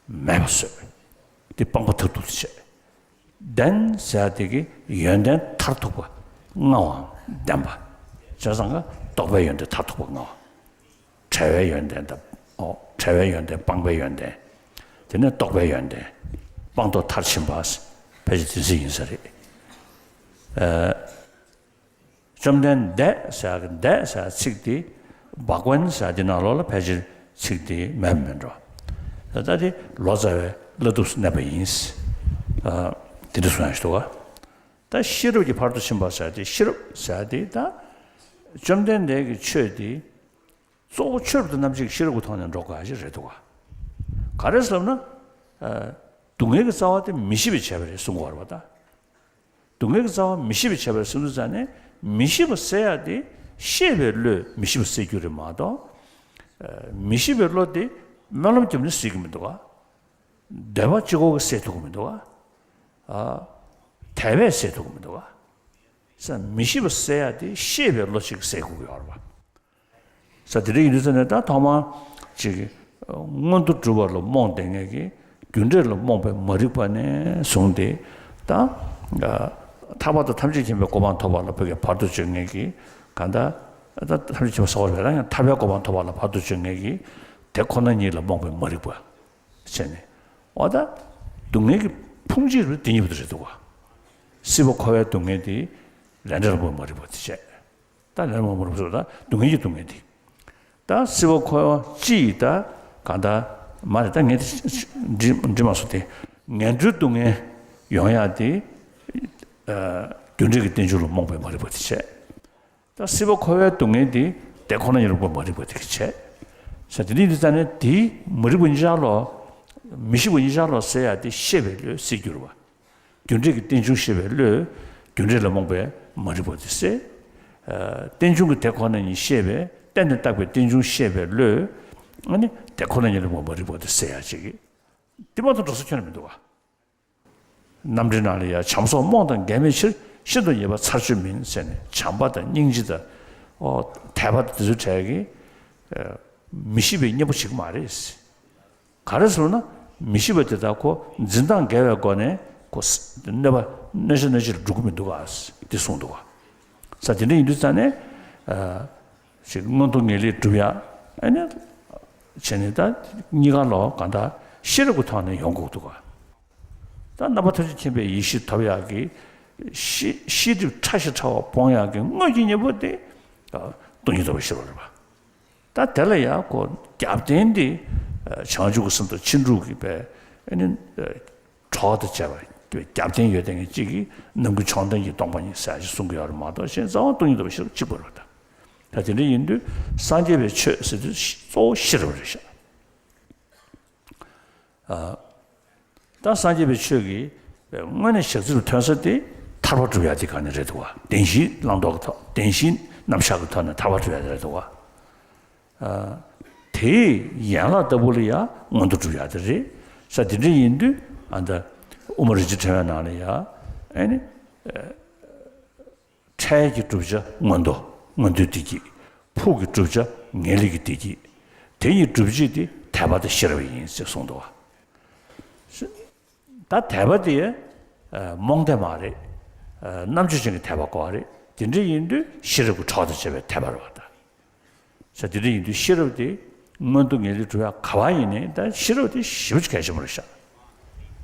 མེད་པ་བཟོས། འདི་སྤངས་པ་མཐར་ཐུག་ཏུ་བྱས། ལྡན་ཟེར་ཡ་དེ་གི་ཡོན་ཏན་མཐར་ཐུག་པ་མངའ་བའམ་ལྡན་པ། བྱས་ཙང་ཀ་རྟོགས་པའི་ཡོན་ཏན་མཐར་ཐུག་པ་མངའ་བ། བྲལ་བའི་ཡོན་ཏན་དང་། ཨོ། བྲལ་བའི་ཡོན་ཏན་སྤངས་པའི་ཡོན་ཏན། དེ་ནས་རྟོགས་པའི་ཡོན་ཏན། སྤངས་རྟོགས་མཐར་ཕྱིན་པ། ཕལ་ཆེར་དེ་ཚོ་ཡིན་ས་རེད། ཨ། བཅོམ་ལྡན་འདས་ཟེར་གི་འདས་ཟེར་ཚིག་དེ་བྷ་ག་ཝན་ཟེར་དེ་ནང་ལོགས་ལ་ཕལ་ཆེར་ཚིག་དེ་མེད་མི་འགྲོ། ད་ལྟ་དེ་ལོ་ཙཱ་བའི་བླ་སྡུད་སུ་གནས་པ་ཡིན། ཨ། དེ་འདྲ་གསུང་ཡག་ཞིག་འདུག་ག་ད་ཤེས་རབ་ཀྱི་ཕ་རོལ་ཏུ་ཕྱིན་པ་ཟེར་དེ་ཤེས་རབ་ཟེར་དེ་ད་བཅོམ་ལྡན་འདས་ཀྱི་ཆོས་དེ་གཙོ་བོ་ཆོས་རབ་ཏུ་རྣམ་འབྱེད་ཀྱི་ཤེས་རབ་ཀྱི་ཐོག་ནས་འགྲོ་དགོས་ཡག་ཞིག་རེད་འདུག་ག་ག་རེ་ཟེར་ན། ཨ། སྡུག་བསྔལ་གྱི་རྩ་བ་དེ་མི་ཤེས་པས་བྱས་པ་རེད་གསུང་གི་ཡོད་རེད་པ་ད། སྡུག་བསྔལ་གྱི་རྩ་བ་མི་ཤེས་པས་བྱས་པ་རེད་གསུངས་དུས་ཙ་ནས་མི་ཤེས་པ་སེལ་ཡག་དེ་ཤེས་པའི་བློས་མི་ཤེས་པ་སེལ་རྒྱུ་རེད་མ་གཏོགས། ཨ། མི་ཤེས་པའི་བློ་དེ་སྨོན་ལམ་བརྒྱབ་ནས་སེལ་གྱི་མི་འདུག་ག་འདོད་པ་ལྕི་སྐོར་གྱིས་སེལ་ཐུབ་ཀྱི་མི་འདུག་ག་ཨ། དད་པས་སེལ་ཐུབ་ཀྱི་མི་འདུག་ག་ས་མི་ཤེས་པ་སེལ་ཡག་དེ་ཤེས་པའི་བློ་གཅིག་གིས་སེལ་དགོས་ཀྱི་ཡོད་རེད་པ། ས་དེ་འདྲ་ཡིན་དུས་ཙ་ནས་ད་ཐོག་མ་ཅིག་མངོན་མཐོ་གྲུབ་པ་ལ་རྨོངས་བསྡད་མཁན་གྱི་རྒྱུ་འབྲས་ལ་རྨོངས་པའི་མ་རིག་པ་ནས་བཟུང་སྟེ་ད་ཐར་པ་དང་ཐམས་ཅད་མཁྱེན་པའི་གོ་འཕང་ཐོབ་པ་ལ་བོད་སྐད་བར་དུ་གཅོད་མཁན་གྱི་གང་ལྟར་ད་ཐམས་ཅད་མཁྱེན་པ་ཟེར་བ་རེད་ན་ཡང་ཐར་པའི་གོ་འཕང་ཐོབ་པ་ལ་བར་དུ་གཅོད་མཁན་གྱི་དེ་ཁོ་ན་ཉིད་ལ་རྨོངས་པའི་མ་རིག་པ་བྱས་ནས་འོ་ད་སྡུག་བསྔལ་གྱི་ཕུང་བྱེད་རེད་དེ་གཉིས་པོ་དེ་རེད་འདུག་ག་སྲིད་པ་འཁོར་བའི་སྡུག་བསྔལ་དེ་ལས་འབྲས་ལ་རྨོངས་པའི་མ་རིག་པ་དེ་བྱས། ད་ལན་མང་པོ་རུ་སོ་ད་སྡུག་བསྔལ་གྱི་སྡུག་བསྔལ་འདི། ད་སྲིད་པ་འཁོར་བ་སྤྱི་ཡི་ད་གང་ད་ མ་རེད། ད་ངས་དེ་འགྲིག་འགྲིག་མ་སོང་སྟེ། ངན་འགྲོའི་སྡུག་བསྔལ་ཡོང་ཡག་དེ། ཨ། རྒྱུ་འབྲས་ཀྱི་རྟེན་འབྱུང་ལ་རྨོངས་པའི་མ་རིག་པ་དེ་བྱས། ད་སྲིད་པ་འཁོར་བའི་སྡུག་བསྔལ་དེ་དེ་ཁོ་ན་ཉིད་ལ་རྨོངས་པའི་མ་རིག་པ་དེ་བྱས། ས་དེ་འདྲ་ཡིན་དུས་ཙང་ནས་དེའི་མ་རིག་པ་གཉིས་ཆར་ལོག་མི་ཤེས་པ་གཉིས་ཆར་ལོག་སེལ་ཡག་དེ་ཤེས་པའི་བློས་སེལ་རྒྱུ་རེད་བ། རྒྱུ་འབྲས་ཀྱི་རྟེན་འབྱུང་ཤེས་པའི་བློས་རྒྱུ་འབྲས་ལ་རྨོངས་པའི་མ་རིག་པ་དེ་སེལ། ཨ། རྟེན་འབྱུང་གི་དེ་ཁོ་ན་ཉིད་ཤེས་པའི་གཏན་ནས་བཏགས་པའི་རྟེན་འབྱུང་ཤེས་པའི་བློས། ཨ་ནི་དེ་ཁོ་ན་ཉིད་ལ་རྨོངས་པའི་མ་རིག་པ་དེ་སེལ་ཡག་ཅིག་གིས། དེ་མ་གཏོགས་འགྲོ་ས་ཁྱོན་ནས་མི་འདུག་བ། རྣམ་འགྲེལ་ནང་ལ་ཡང་བྱམས་སོགས་རྨོངས་དང་འགལ་མེད་ཕྱིར། ཤིན་ཏུ་ཉེས་པ་ཚར་གཅོད་མིན་ཟེར་ནས། བྱམས་པ་དང་སྙིང་རྗེ་དང་། ཨོ། དད་པ་དང་དེ་ཚོའི་གྲས་ཀྱིས། ཨ། མི་ཤེས་པའི་གཉེན་པོ་བྱེད་ཀྱི་མ་རེད། ག་རེ་ཟེར་ན། མི་ཤེས་པ་དེ་དག་ཁོ་འཛིན་སྟངས་འགལ་བའི་སྒོ་ནས་ཁོ་ས་གནོད་པ་གནོད་བྱ་གནོད་བྱེད་ལ་འགྲོ་གི་མི་འདུག་ག་དེ་གསུངས་འདུག་ག་ས་དེ་འདྲ་ཡིན་དུས་ཙང་ནས། ཨ། ཅིག་མངོན་མཐོ་ངེས་ལེགས་སྒྲུབ་ཡག་ཨ་ནི་བྱས་ནས་ད་གཉིས་ཀ་ལོག་གང་ལྟར་ཤེས་རབ་ཀྱི་ཐོག་ནས་ཡོང་དགོས་འདུག་ག་ད་རྣམ་པ་ཐམས་ཅད་མཁྱེན་པའི་ཡེ་ཤེས་ཐོབ་ཡག་གི་ཤེས་ཤེས་སྒྲིབ་ཕྲ་ཞིང་ཕྲ་བ་སྤོང་ཡག་གི་དངོས་ཀྱི་གཉེན་པོ་དེ། ཨ། སྟོང་ཉིད་རྟོགས་པའི་ཤེས་རབ་རེད་པ། ད་དེ་ལ་ཡང་ཁོ་རྒྱབ་རྟེན་དེ། ཨ། བྱང་ཆུབ་ཀྱི་སེམས་དང་ཕྱིན་དྲུག་གི་པའི་ཨ་ནི། ཨ། གྲོགས་དང་བཅས་པ་རྒྱབ་རྟེན་ཡོད་བསྡད་མཁན་གཅིག་གིས་ནམ་མཁའི་མཆོག་ལྡན་གྱི་སྟོང་པ་ཉིད་ཟེར་ཞིག་གསུང་གི་ཡོད་རེད་མ་གཏོགས། གཞན་རྩ་བ་སྟོང་ཉིད་རྟོགས་པའི་ཤེས་རབ་གཅིག་པ་རེད་པ། ད་དེ་འདྲ་ཡིན་དུས་སངས་རྒྱས་པའི་ཆོས་ཟེར་དུས་གཙོ་བོ་ཤེས་རབ་རེད་ཤག་ཨ། ད་སངས་རྒྱས་པའི་ཆོས་ཀྱི་དངོས་གནས་ཞག་རྩི་རུ་ཐོན་ས་དེ་ཐར་པ་སྒྲུབ་ཡག་དེ་ག་ནས་རེད་འདུག་བ། བདེན་བཞིའི་བླང་དོར་གྱི་ཐོག་བདེན་བཞིའི་རྣམ་གཞག་གི་ཐོག་ནས་ཐར་པ་སྒྲུབ་ཡག་དེ་རེད་འདུག་བ། ཨ། དེའི་ཡན་ལག་ལྟ་བུ་ལ་ཡང་མངོན་མཐོ་སྒྲུབ་ཡག་དེ་རེད། ས་དེ་འདྲ་ཡིན་དུས་ཨ་ད་དབུ་མ་རིན་ཆེན་ཕྲེང་བའི་ནང་ལ་ཡང་ཨ་ནི། ཨ། འཕྲལ་གྱི་བསྒྲུབ་བྱ་མངོན་མཐོ། མངོན་མཐོའི་བདེ་སྐྱིད། ཕུགས་ཀྱི་བསྒྲུབ་བྱ་ངེས་ལེགས་ཀྱི་བདེ་སྐྱིད། དེ་གཉིས་སྒྲུབ་བྱེད་དེ་དད་པ་དང་ཤེས་རབ་ཡིན་ཞེས་གསུངས་འདུག་བ། ད་དད་པ་དེ། ཨ། རྨོངས་དད་མ་རེད། ཨ། རྣམ་དཔྱོད་ཅན་གྱི་དད་པ་དགོས་པ་རེད། དེ་འདྲ་ཡིན་དུས་ཤེས་རབ་ཀྱི་གྲོགས་དང་བཅས་པའི་དད་པ་རེད་བ་ད། ས་དེ་འདྲ་ཡིན་དུས་ཤེས་རབ་དེ་མངོན་མཐོ་ངེས་ལེགས་སྒྲུབ་ཡག་ག་བ་ཡིན་ནའི་ད་ཤེས་རབ་དེ་ཞེ་པོ་ཅིག་གལ་ཆེན་པོ་རེད་ཤག་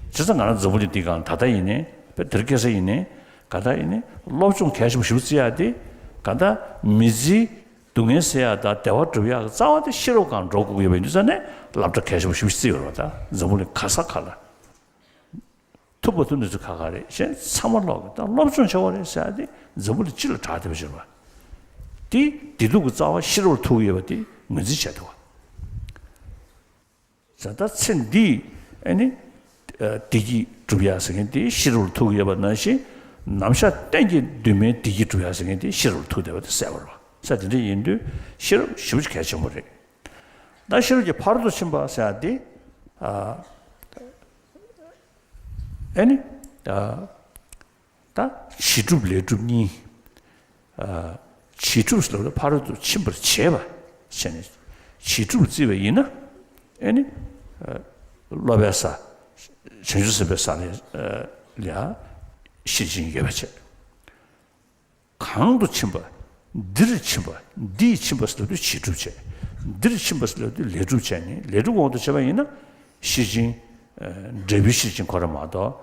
བྱས་ཙང་ང་རང་འཛམ་བུ་གླིང་འདིའི་སྒང་ད་ལྟ་ཡིན་ནའི་དཔེ་དེ་རིང་ཁ་སང་ཡིན་ནའི་ག་ད་ཡིན་ནའི་སློབ་སྦྱོང་གལ་ཆེན་པོ་ཞེ་པོ་བརྩི་ཡག་དེ་ག་ད་མི་ཚེའི་སྡུག་བསྔལ་སེལ་ཡག་དང་བདེ་བ་སྒྲུབ་ཡག་གི་རྩ་བ་དེ་ཤེས་རབ་སྒང་འགྲོ་དགོས་ཀྱི་ཡོད་པ་ཡིན་དུས་ཙང་ནས་སློབ་གྲྭ་གལ་ཆེན་པོ་ཞེ་པོ་ཅིག་བརྩི་ཡོད་རེད་བ། ད་འཛམ་བུ་གླིང་ག་ས་ག་ལ། ཐུབ་པ་ཐུབ་ནི་ཚོ་ཁ་ཁ་རེད། གཞན་ཚང་མ་ལོག་གི་ད་སློབ་སྦྱོང་བྱ་བ་རེད་ཟེར་ཡ་དེ་འཛམ་བུ་གླིང་སྤྱི་ལ་གྲགས་བསྡད་པ་ཞིག་རེད་པ། དེ་བདེ་སྡུག་གི་རྩ་བ་ཤེས་རབ་ལ་ཐུག་ཡོད་པ་དེ་ངོས་འཛིན་བྱས་འདུག་བ། ད་ལྟ་ཚེ་འདིའི་ཨ་ནི་བདེ་སྐྱིད་སྒྲུབ་ཡ་ཟེར་མཁན་དེ་ཤེས་རབ་ལ་ཐུག་ཡོད་པ་ནང་བཞིན། ནམ་ཞག་གཏན་གྱི་འདུན་མའི་བདེ་སྐྱིད་སྒྲུབ་ཡ་ཟེར་མཁན་དེ་ཤེས་རབ་ལ་ཐུག་བསྡད་པ་དེ་གསལ་པོ་རེད་བ། ས་དེ་འདྲ་ཡིན་དུས་ཤེས་རབ་ཞེ་པོ་ཅིག་གལ་ཆེན་པོ་རེད། ད་ཤེས་རབ་ཀྱི་ཕ་རོལ་ཏུ་ཕྱིན་པ་ཟེར་ཡ་དེ། ཨ། ཨ་ནི། ཨ། ད་བྱེད་སྒྲུབ་ལས་སྒྲུབ་གཉིས། ཨ། བྱེད་སྒྲུབ་ལ་ཕ་རོལ་ཏུ་ཕྱིན་པར་བྱེད་པ་བྱས་ནས་བྱེད་སྒྲུབ་བརྩིས་པ་ཡིན་ན། ཨ་ནི། ཨ། སློབ་པའི་ས། བྱང་ཆུབ་སེམས་དཔའི་ས་ལ། ཨ། ལ་ཤེར་ཕྱིན་ཡོད་པ་བྱས། གང་དུ་ཕྱིན་པ། འདིར་ཕྱིན་པ། འདིས་ཕྱིན་པ་ཟེར་ལབ་དུས་བྱེད་སྒྲུབ་བྱས། འདིར་ཕྱིན་པ་ཟེར་ལབ་དུས་ལས་སྒྲུབ་བྱས་ནས་ལས་སྒྲུབ་དབང་དུ་བྱས་པ་ཡིན་ན། ཤེར་ཕྱིན། ཨ། འབྲས་བུའི་ཤེར་ཕྱིན་ཁོ་རང་མ་གཏོགས།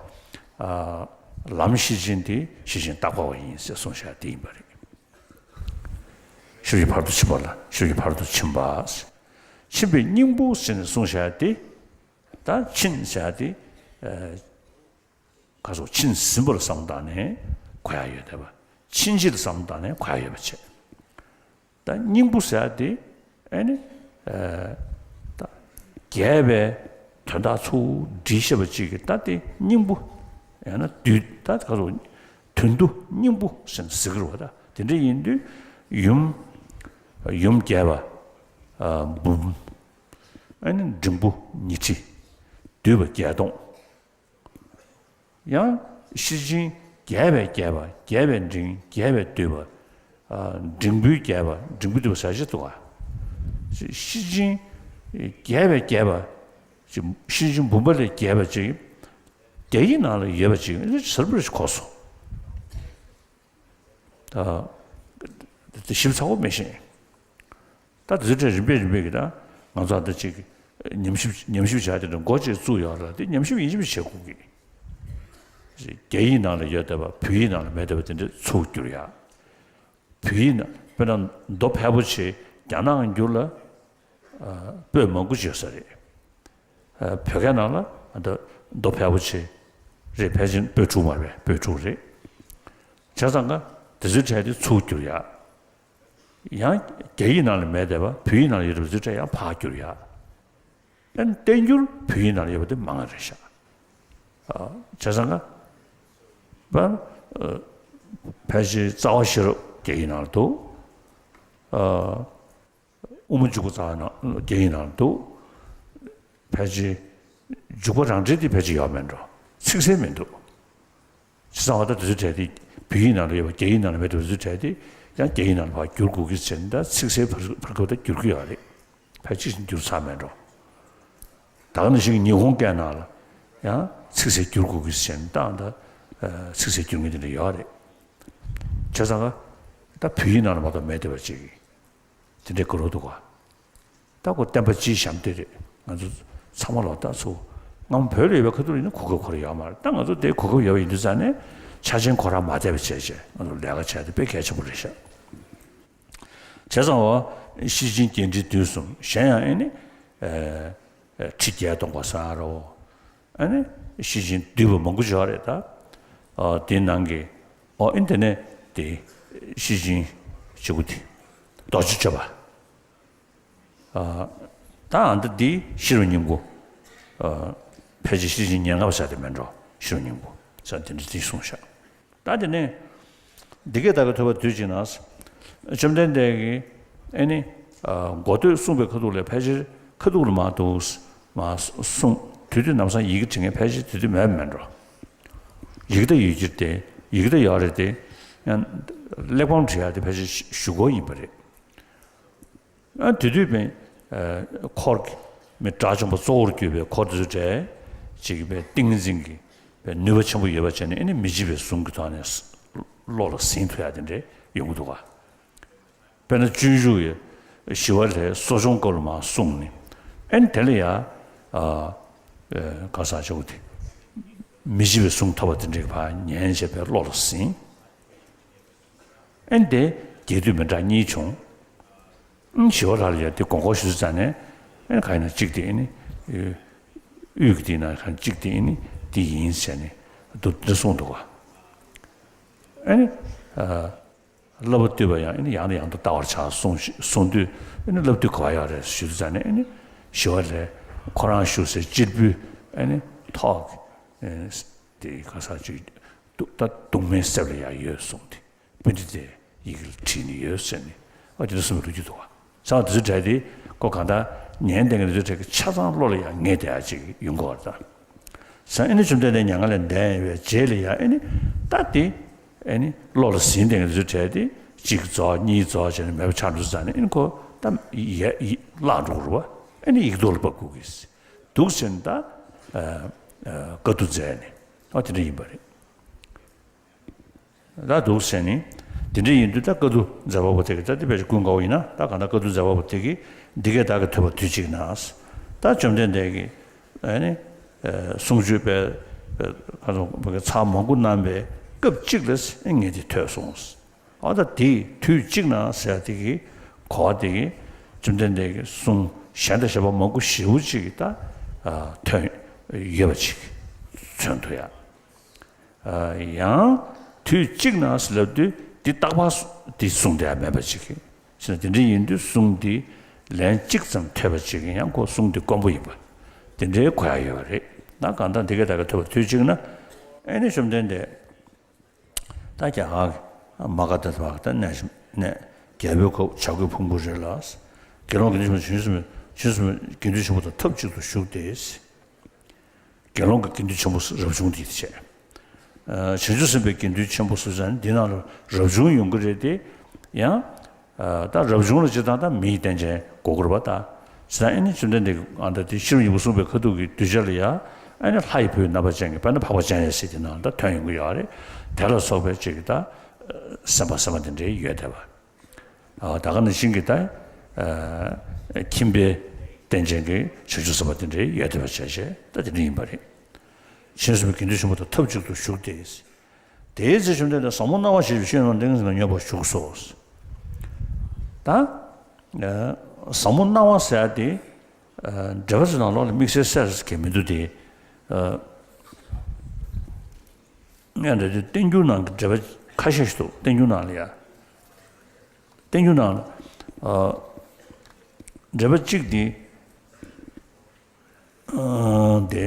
ཨ། ལམ་ཤེར་ཕྱིན་དེ་ཤེར་ཕྱིན་རྟག་པ་བ་ཡིན་ཟེར་གསུངས་བཞག་དེ་ཡིན་པ་རེད། ཤེས་རབ་ཀྱི་ཕ་རོལ་ཏུ་ཕྱིན་པ་ལ་ཤེས་རབ་ཀྱི་ཕ་རོལ་ཏུ་ཕྱིན་པ། ཕྱིན་པའི་སྙིང་པོ་ཟེར་ནས་གསུངས་བཞག་དེ། ད་ཕྱིན་བྱ་དེ། ཨ། ག་སོགས་ཕྱིན་ཟིན་པར་བསམ་བཏང་ནས་གོ་ཡ་ཡོད་བསྡད་པ། ཕྱིན་ཅི་ལ་བསམ་བཏང་ནས་གོ་ཡ་ཡོད་པ་བྱས། ད་སྙིང་པོ་ཟེར་ཡ་དེ་ཨ་ནི། ཨ། ད་རྒྱས་པའི་དོན་དག་ཚུར་འདྲི་ཤེས་པ་ཅིག་གིས་ད་དེ་སྙིང་པོ། ཡང་ན་བསྡུས་ད་ག་སོགས་དོན་བསྡུ་སྙིང་པོ་ཟེར་ཟེར་གི་རེད་བ། ད་དེ་འདྲ་ཡིན་དུས་ཡུམ། ཡུམ་རྒྱས་པ། ཨ། འབུམ། ཨ་ནི་འབྲིང་པོ་ཉི་ཁྲི། བསྡུས་པ་བརྒྱད་སྟོང་། ཡང་ཤེར་ཕྱིན་རྒྱས་པའི་རྒྱས་པ། རྒྱས་པའི་འབྲིང་། རྒྱས་པའི་བསྡུས་པ། ཨ། འབྲིང་པོའི་རྒྱས་པ། འབྲིང་པོའི་བསྡུས་པ་ཟེར་ཞིག་འདུག་ག་ཤེར་ཕྱིན་རྒྱས་པའི་རྒྱས་པ་ཅིག་ཤེར་ཕྱིན་འབུམ་པ་ལས་རྒྱས་པ་ཅིག་རྒྱ་ཡིག་ནང་ལ་ཡོད་པ་ཅིག་ཟུར་པར་ཞིག་གོ་སོང་། ཨ། དེ་ཞིབ་ཚགས་པོ་མི་ཤེས། ད་དེ་ཚོའི་གྲས་རིམ་པས་རིམ་པས་ཀྱི་ད་ང་ཚོ་ད་ཅིག་ཉམས་ཞིབ་ཉམས་ཞིབ་བྱ་དེ་འདྲ་འགོ་ཅིག་བཙུགས་ཡོད་ལ། དེ་ཉམས་ཞིབ་ཡིན་ཞིབ་བྱེད་དགོས་ཀྱི། རྒྱ་ཡིག་ནང་ལ་ཡོད་བསྡད་པ་བོད་ཡིག་ནང་ལ་མེད་བསྡད་པ་དེ་འདྲ་ཚུར་བསྒྱུར་ཡ། བོད་ཡིག་ནང་དཔེར་ན་མདོ་ཕལ་པོ་ཆེ་རྒྱ་ནག་འགྱུར་ལ། ཨ། པོད་མང་པོ་ཅིག་ཡོད་ས་རེད། བོད་སྐད་ནང་ལ་ད་མདོ་ཕལ་པོ་ཆེ་རེད། ཕལ་ཆེར་པོད་དྲུག་མ་རེད། པོད་དྲུག་རེད། བྱས་ཙང་ཀ་དེ་ཚོའི་གྲས་དེ་ཚུར་བསྒྱུར་ཡག་ཡང་རྒྱ་ཡིག་ནང་ལ་མེད་བསྡད་པ་བོད་ཡིག་ནང་ལ་ཡོད་པ་ཚོའི་གྲས་ཡང་ཕར་བསྒྱུར་ཡག་ཨ་ནི་བསྟན་འགྱུར་བོད་ཡིག་ནང་ལ་ཡོད་པ་དེ་མང་བ་རེད་ཤག་བྱས་ཙང་ཀ་པ་ཕལ་ཆེར་རྩ་བ་ཤེས་རབ་རྒྱ་ཡིག་ནང་ལ་འདུག་དབུ་མ་འཇུག་པ་རྩ་བ་ནང་རྒྱ་ཡིག་ནང་ལ་འདུག་ཕལ་ཆེར་འཇུག་པ་རང་འགྲེལ་དེ་ཕལ་ཆེར་ཡོད་མེད་འགྲོ། ཚིག་གསལ་མི་འདུག་བྱས་ཙང་བ་ད་དེ་ཚོའི་གྲས་དེ་བོད་ཡིག་ནང་ལ་ཡོད་པ་རྒྱ་ཡིག་ནང་ལ་མེད་པ་དེ་ཚོའི་གྲས་དེ་ཡང་རྒྱ་ཡིག་ནང་ལ་ཕར་བསྒྱུར་དགོས་ཀྱི་ཟེར་ནས་ད་ཚིག་གསལ་ཕར་ཕར་སྐབས་ད་བསྒྱུར་གྱི་ཡོད་རེད། ཕལ་ཆེར་བསྒྱུར་ཚར་མེད་འགྲོ། ད་ག་ནང་བཞིན་ཉི་ཧོང་སྐད་ནང་ལ་ཡང་ཚིག་གསལ་བསྒྱུར་དགོས་ཀྱི་ཟེར་ནས་ད་ད་ཚིག་གསལ་བསྒྱུར་མཁན་དེ་འདྲ་ཡོད་རེད། བྱས་ཙང་ད་བོད་ཡིག་ནང་ལ་མ་གཏོགས་མེད་བསྡད་པ་ཅིག་དེ་འདྲའི་དགའ་རབ་འདུག་ག་ད་ཁོ་བསྟན་པ་སྤྱིའི་ཞབས་འདེགས་རེད། ང་ཚོ་ཚང་མ་ལོ་ལྟར་ཚོ་སྔ་མོ་བོད་ལ་ཡོད་པའི་ཁ་ཐུག་ལ་ཡིན་ན་གོ་སྐབས་ཁོ་རང་ཡོད་མ་རེད། ད་ང་ཚོ་དེ་གོ་སྐབས་ཡོད་པ་ཡིན་དུས་ཙང་ནས་ཆ་རྐྱེན་ཁོ་རང་མ་བསྡད་པ་བྱས་བྱས་ང་ཚོ་ལས་ཀ་བྱས་ཏེ་དཔེ་གལ་ཆེན་པོ་རེད་ཤག་བྱས་ཙང་འོ་ཤེར་ཕྱིན་རྒྱས་འབྲིང་བསྡུས་གསུམ་གཞན་ཡང་ཨེ་ནི་ཁྲི་བརྒྱད་སྟོང་པ་ཟེར་རོ། ཨ་ནི་ཤེར་ཕྱིན་བསྡུས་པ་མང་པོ་ཅིག་ཡོད་རེད་ད། ཨ་དེའི་ནང་གི་ཨོ་ཨེ་འདི་ནས་དེ་ཤེར་ཕྱིན་གཅིག་པུ་དེ་རྡོ་རྗེ་གཅོད་པ། ཨ་ད་ཨ་འདི་འདི་ཤེས་རབ་སྙིང་པོ། ཨ་ཕལ་ཆེར་ཤེར་ཕྱིན་ཉེར་ལྔ་པ་ཟེར་དེ་མིན་འགྲོ། ཤེས་རབ་སྙིང་པོ་ཟེར་དེ་འདྲ་དེ་གསུངས་ཤག་ད་དེ་ནས་འདི་སྐད་བདག་གིས་ཐོས་པ་དུས་གཅིག་ན། བཅོམ་ལྡན་འདས་ཀྱིས་ཨེ་ནི་ཨ་གོ་ཐོས་གསུངས་པའི་ཁ་ཐུག་ལ་ཕལ་ཆེར་ཁ་ཐུག་ལ་མ་འདུག་མ་གསུངས། དེ་དུས་ལམ་སང་ཡི་གེ་བྲི་མཁན་ཕལ་ཆེར་དེ་དུས་མེད་མེད་འགྲོ། ཡི་གེ་ད་ཡོད་ཀྱི་རེད་དེ། ཡི་གེ་ད་ཡོད་རེད་དེ། ཡང་གླེགས་བམ་བྲིས་ཡག་དེ་ཕལ་ཆེར་གཞུག་གུ་ཡིན་པ་རེད། ཨ་དེ་དུས་པའི་ཨ་འཁོར་གྱི་མི་དགྲ་བཅོམ་པ་གཙོ་བོར་གྱུར་པའི་འཁོར་དེ་ཚོ་གྲས་ཅིག་གི་པའི་ཏིང་ངེ་འཛིན་གྱི་པའི་ནུས་པ་ཆེན་པོ་ཡོད་པ་བྱས་ནས་ཨེ་ནི་མི་འཇིགས་པའི་གཟུངས་ཀྱི་ཐོག་ནས་བློ་ལ་ཟིན་ཐུབ་ཡག་དེ་འདྲས་ཡོང་གི་འདུག་ག་དཔེར་ན་སྤྱོད་འཇུག་ཡི་ཞི་བ་ལྷས་གསོ་སྦྱོང་སྐོར་ལ་མར་གསུངས་ནས་ཨེ་ནི་དེ་ལ་ཡ་ཨ་ཨ་ག་ས་ཆོག་དེ་མི་འཇིགས་པའི་གཟུངས་ཐོབ་པ་དེ་འདྲས་ཕར་ཉན་བྱས་པའི་བློ་ལ་ཟིན། ཨེ་ནི་དེ་རྒྱས་བསྡུས་མི་འདྲ་གཉིས་བྱུང་། ཨེ་ནི་ཞི་བ་ལྷ་ལ་ཡང་དེ་དགོངས་སྐོར་ཞུ་ཙ་ནས་ཨེ་ནི་ག་ཡིན་ན་གཅིག་དེ་ཨེ་ནི་དབུས་ཀྱི་དེ་ན་ག་གཅིག་དེ་ཨེ་ནི་དེ་ཡིན་ཟེར་ནས་འདུག་འདི་གསུངས་འདུག་ག་ཨེ་ནི་ཨ་བསླབ་པ་བཏུས་པ་ཡང་ཨེ་ནི་ཡང་དང་ཡང་དུ་བལྟ་བར་བྱ་གསུངས་ཤི་གསུངས་དུས་ཨེ་ནི་བསླབ་བཏུས་ག་པར་ཡོད་རེད་ཞུ་ཙ་ནས་ཨེ་ནི་ཞི་བ་ལྷས་ཁོ་རང་བཞུགས་སའི་གཅེར་བུ་ཨེ་ནི་ཐོག་གི་ཨེ་ནི་དེ་ག་ས་ཅིག་ད་གདུང་མའི་གསེབ་ལ་ཡང་ཡོད་གསུངས་ཏེ། པཎྜི་ཏས་ཡི་གེ་ལ་བྲིས་ནས་ཡོད་ཟེར་ནས་ཨ་དེ་འདྲ་གསུངས་པའི་ལོ་རྒྱུས་འདུག་བ། ཚང་དེ་ཚོ་གྲས་དེ་ཁོ་གང་ལྟར་ཉན་བསྡད་མཁན་དེ་ཚོ་གྲས་ཀྱི་ཆ་ཚང་བློ་ལ་ཡང་ངེས་བསྡད་ཡ་ཅིག་ཡོང་གི་བ་རེད་ད། ས་ཨེ་ནི་བཅོམ་ལྡན་འདས་མྱ་ངན་ལས་འདས་པའི་རྗེས་ལ་ཡང་ཨེ་ནི་ད་དེ་ཨེ་ནི་བློ་ལ་ཟིན་བསྡད་མཁན་དེ་ཚོ་གྲས་དེ་གཅིག་རྫོགས་གཉིས་རྫོགས་བྱས་ནས་མེད་པ་ཆགས་འགྲོ་ཙ་ནས་ཨེ་ནི་ཁོ་ད་ཡ་ཡི་བརླག་འགྲོ་གི་རེད་བ། ཨེ་ནི་ཡིག་ཐོག་ལ་ཕབ་དགོས་ཀྱི་འདུག་ཟེར་ནས་ད་ཨ་ཨ་བཀའ་བསྡུ་མཛད་ནས་ཨ་དེ་འདྲ་ཡིན་པ་རེད། ད་འདུག་ཟེར་ནས། དེ་འདྲ་ཡིན་དུས་ད་བཀའ་བསྡུ་མཛད་པ་པོ་དེ་གིས་ད་དེ་བས་ཀུན་དགའ་བོ་ཡིན་ན་ད་གང་ལྟར་བཀའ་བསྡུ་མཛད་པ་པོ་དེ་གིས་འདི་སྐད་བདག་གིས་ཐོས་པ་དུས་གཅིག་ན། ད་བཅོམ་ལྡན་འདས་ཀྱིས་ཨ་ནི་གསུང་ཆོས་པའི་ཚར་མང་པོ་གནང་བའི་སྐབས་གཅིག་ལ་ངས་འདི་ཐོས་སོང་། ཨ་ད་དེ་དུས་གཅིག་ན་ཟེར་དེ་གིས་གོ་བ་དེ་གིས་བཅོམ་ལྡན་འདས་ཀྱི་གསུང་གཞན་དང་གཞན་པ་མང་པོ་ཞེ་པོ་ཅིག་ད་ཐོན་ཡོད་པ་ཅིག་མཚོན་ཐུབ་ཡ། ཡང་དུས་གཅིག་ན་ཟེར་ལབ་དུས་འདི་རྟག་པར་འདི་གསུངས་བསྡད་མེད་པ་ཅིག་ཟེར་ན་དེ་འདྲ་ཡིན་དུས་གསུང་འདི་ལན་གཅིག་ཙམ་ཐོས་པ་ཅིག་ཡང་ཁོ་གསུང་འདི་དཀོན་པོ་ཡིན་པ་དེ་འདྲའི་གོ་ཡ་ཡོད་རེད། ད་གང་ལྟར་འདི་སྐད་བདག་གིས་ཐོས་པ་དུས་གཅིག་ན་ཨེ་ནི་བཅོམ་ལྡན་འདས་ད་རྒྱ་གར་མ་ག་དྷ་དེ་བར་ད་གནས་གནས་རྒྱལ་པོའི་ཁབ་བྱ་རྒོད་ཕུང་པོ་རེ་ལ་དགེ་སློང་དགེ་འདུན་ཆེན་པོ་བྱང་ཆུབ་སེམས་དཔའི་དགེ་འདུན་ཆེན་པོ་དང་ཐབས་གཅིག་ཏུ་བཞུགས་ཏེ། དགེ་སློང་གི་དགེ་འདུན་ཆེན་པོ་རབ་བྱུང་དེ་བྱས། བྱང་ཆུབ་སེམས་དཔའི་དགེ་འདུན་ཆེན་པོ་སུ་ཟེར་ན་འདི་ནང་ལ་རབ་བྱུང་ཡོང་གི་རེད་དེ། ཡང་ད་རབ་བྱུང་ལ་སྤྱིར་བཏང་ད་མིའི་རྟེན་ཅན་དགོས་ཀྱི་རེད་པ་ད། ཟེར་ན་ཨེ་ནི་བཅོམ་ལྡན་འདས་ཀྱིས་ཨ་ད་དེ་ཤེས་རབ་སྙིང་པོ་གསུངས་པའི་ཁ་ཐུག་གི་གདུལ་བྱ་ལ་ཡང་ཨེ་ནི་ལྷ་ཡི་བུའི་རྣམ་པ་ཅན་གྱི་དཔེར་ན་འཕགས་པ་སྤྱན་རས་གཟིགས་དེ་ནང་ད་ཐོན་ཡོང་གི་ཡོད་རེད། དེ་ལ་སོགས་པའི་ཅིག་གི་ད་སེམས་དཔའ་སེམས་མ་དེ་འདྲའི་ཡོད་བསྡད་པ། ཨ་ད་ག་ནང་བཞིན་གྱི་ད་ཨ་ཁྱིམ་པའི་རྟེན་ཅན་གྱི་བྱང་ཆུབ་སེམས་དཔའ་དེ་འདྲའི་ཡོད་བསྡད་པ་བྱས་བྱས་ད་དེ་འདྲ་ཡིན་པ་རེད། བྱང་ཆུབ་སེམས་དཔའི་དགེ་འདུན་ཆེན་པོ་དང་ཐབས་གཅིག་ཏུ་བཞུགས་ཏེ། དེའི་ཚེ་བཅོམ་ལྡན་འདས་ཟབ་མོ་སྣང་བ་ཞེས་བྱ་བཤད་ནས་ཏིང་ངེ་འཛིན་ལ་སྙོམས་པར་ཞུགས་སོ། ད་ཨ་ཟབ་མོ་སྣང་བ་ཟེར་ཡ་དེ་ འགྲེལ་པ་ཚོའི་ནང་ལོགས་ལ་དམིགས་བསལ་གསལ་གྱི་མི་འདུག་སྟེ། ཨ། ང་འདྲ་དེ་བསྟན་འགྱུར་ནང་གི་འགྲེལ་པ་ཁ་ཤས་ཤིག་འདུག་བསྟན་འགྱུར་ནང་ལ་ཡ། བསྟན་འགྱུར་ནང་ལ། ཨ། འགྲེལ་པ་གཅིག་དེ། ཨ། དེ།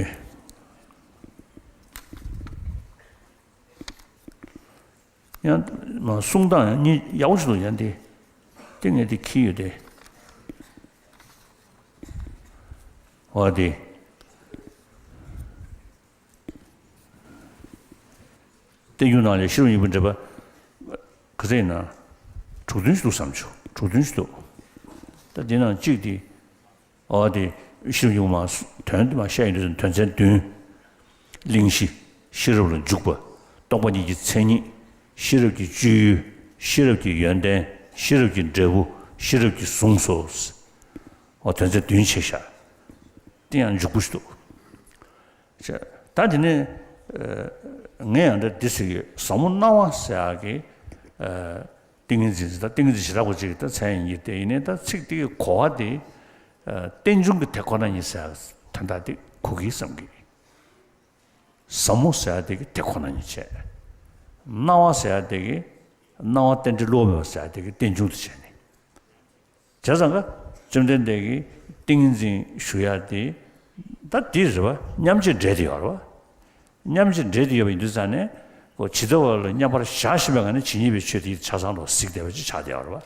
ཡང་མ་གསུང་སྟངས་ཡང་གཉིས་ཡག་པོ་ཞིག་འདུག་ཡང་དེ། དེ་ངས་དེ་ཁྱེར་ཡོད་དེ། འོ་དེ། བསྟན་འགྱུར་ནང་ལས་ཤེས་རབ་སྙིང་པོའི་འགྲེལ་པ། ག་ཚད་ཡིན་ན། དྲུག་བདུན་ཞིག་འདུག་བསམ་བྱུང་། དྲུག་བདུན་ཞིག་འདུག་ད་དེ་ནང་གཅིག་དེ། འོ་དེ། ཤེས་རབ་སྙིང་པོ་མ་དོན་དེ་མ་བཤད་ཡོང་དུས་དོན་ཚན་བདུན། གླེང་གཞི། ཤེས་རབ་ལ་འཇུག་པ། སྟོང་པ་ཉིད་ཀྱི་མཚན་ཉིད། ཤེས་རབ་ཀྱི་སྤྱོད་ཡུལ། ཤེས་རབ་ཀྱི་ཡོན་ཏན། ཤེས་རབ་ཀྱི་འབྲས་བུ། ཤེས་རབ་ཀྱི་གཟུངས་སོ། འོ་དོན་ཚན་བདུན་ཕྱེ་བཞག་དེ་ཡང་འཇུག་པོ་ཞིག་འདུག་ད་དེ་ནས། ཨ། ངས་ཡང་འདྲ་འདི་ཟེར་གྱི། ཟབ་མོ་སྣང་བ་ཟེར་ཡག་གི། ཨ། ཏིང་ངེ་འཛིན་ཟེར། ད་ཏིང་ངེ་འཛིན་ཞེ་དྲག་པོ་ཅིག་ད་མཚན་ཡིན་གྱི། དེ་ཡིན་ནའི་ད་ཚིག་དེ་གི་གོ་བ་དེ། ཨ། རྟེན་འབྱུང་གི་དེ་ཁོ་ན་ཉིད་ཟེར་ཡག་དོན་དག་དེ་གོ་གི་བསམ་གྱི། ཟབ་མོ་ཟེར་ཡག་དེ་གི་དེ་ཁོ་ན་ཉིད་བྱས། སྣང་བ་ཟེར་ཡག་དེ་གི། སྣང་བ་རྟེན་འབྲེལ་བསླུ་བ་མེད་པ་ཟེར་ཡག་དེ་གི་རྟེན་འབྱུང་དུ་བྱས་ནས། བྱས་ཙང་ཀ། བཅོམ་ལྡན་འདས་ཀྱིས་ཏིང་ངེ་འཛིན་ཞུ་ཡག་དེ། ད་འདི་རེད་པ། མཉམ་རྗེས་འབྲེལ་དེ་ཡོད་རེད་པ། མཉམ་རྗེས་འབྲེལ་དེ་ཡོད་པ་ཡིན་དུས་ཙང་ནས། ཁོ་ཇི་ལྟ་བ་ལ་མཉམ་པར་བཞག་བཞིན་པའི་ངང་ནས་ཇི་སྙེད་པའི་ཆོས་དེ་ཆ་ཚང་དུ་གཟིགས་བསྡད་པ་ཅིག་ཆགས་བསྡད་ཡོད་རེད་པ།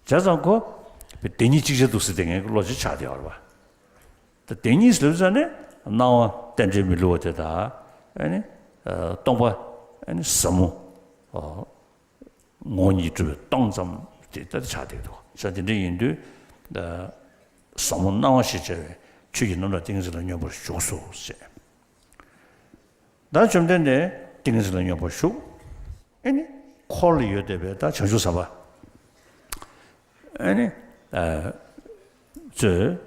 བྱས་ཙང་ཁོ། བདེན་གཉིས་གཅིག་ཆར་དུ་གཟིགས་བསྡད་མཁན་གྱི་བློ་ཅིག་ཆགས་བསྡད་ཡོད་རེད་པ། ད་བདེན་གཉིས་ཟེར་ཙང་ནས་སྣང་བ་རྟེན་འབྲེལ་མི་བསླུ་བ་དེ་དང་། ཨ་ནི། ཨ། སྟོང་པ། ཨ་ནི་ཟབ་མོ། ཨ། ངོ་བོ་ཉིད་གྲུབ་པའི་སྟོང་ཙམ་དེ་ལྟར་ཆགས་བསྡད་འདུག་ས། དེ་འདྲ་ཡིན་དུས། ཨ། ཟབ་མོ་སྣང་བ་ཞེས་བྱ་བའི་ཆོས་ཀྱི་རྣམ་གྲངས་ཏིང་ངེ་འཛིན་ལ་སྙོམས་པར་ཞུགས་སོ་ཞེས། ད་བཅོམ་ལྡན་འདས་ཏིང་ངེ་འཛིན་ལ་སྙོམས་པར་ཞུགས། ཨ་ནི་འཁོར་ལ་ཡོད་བསྡད་པའི་ད་བྱང་ཆུབ་སེམས་དཔའ། ཨ་ནི། ཨ། ཚོས་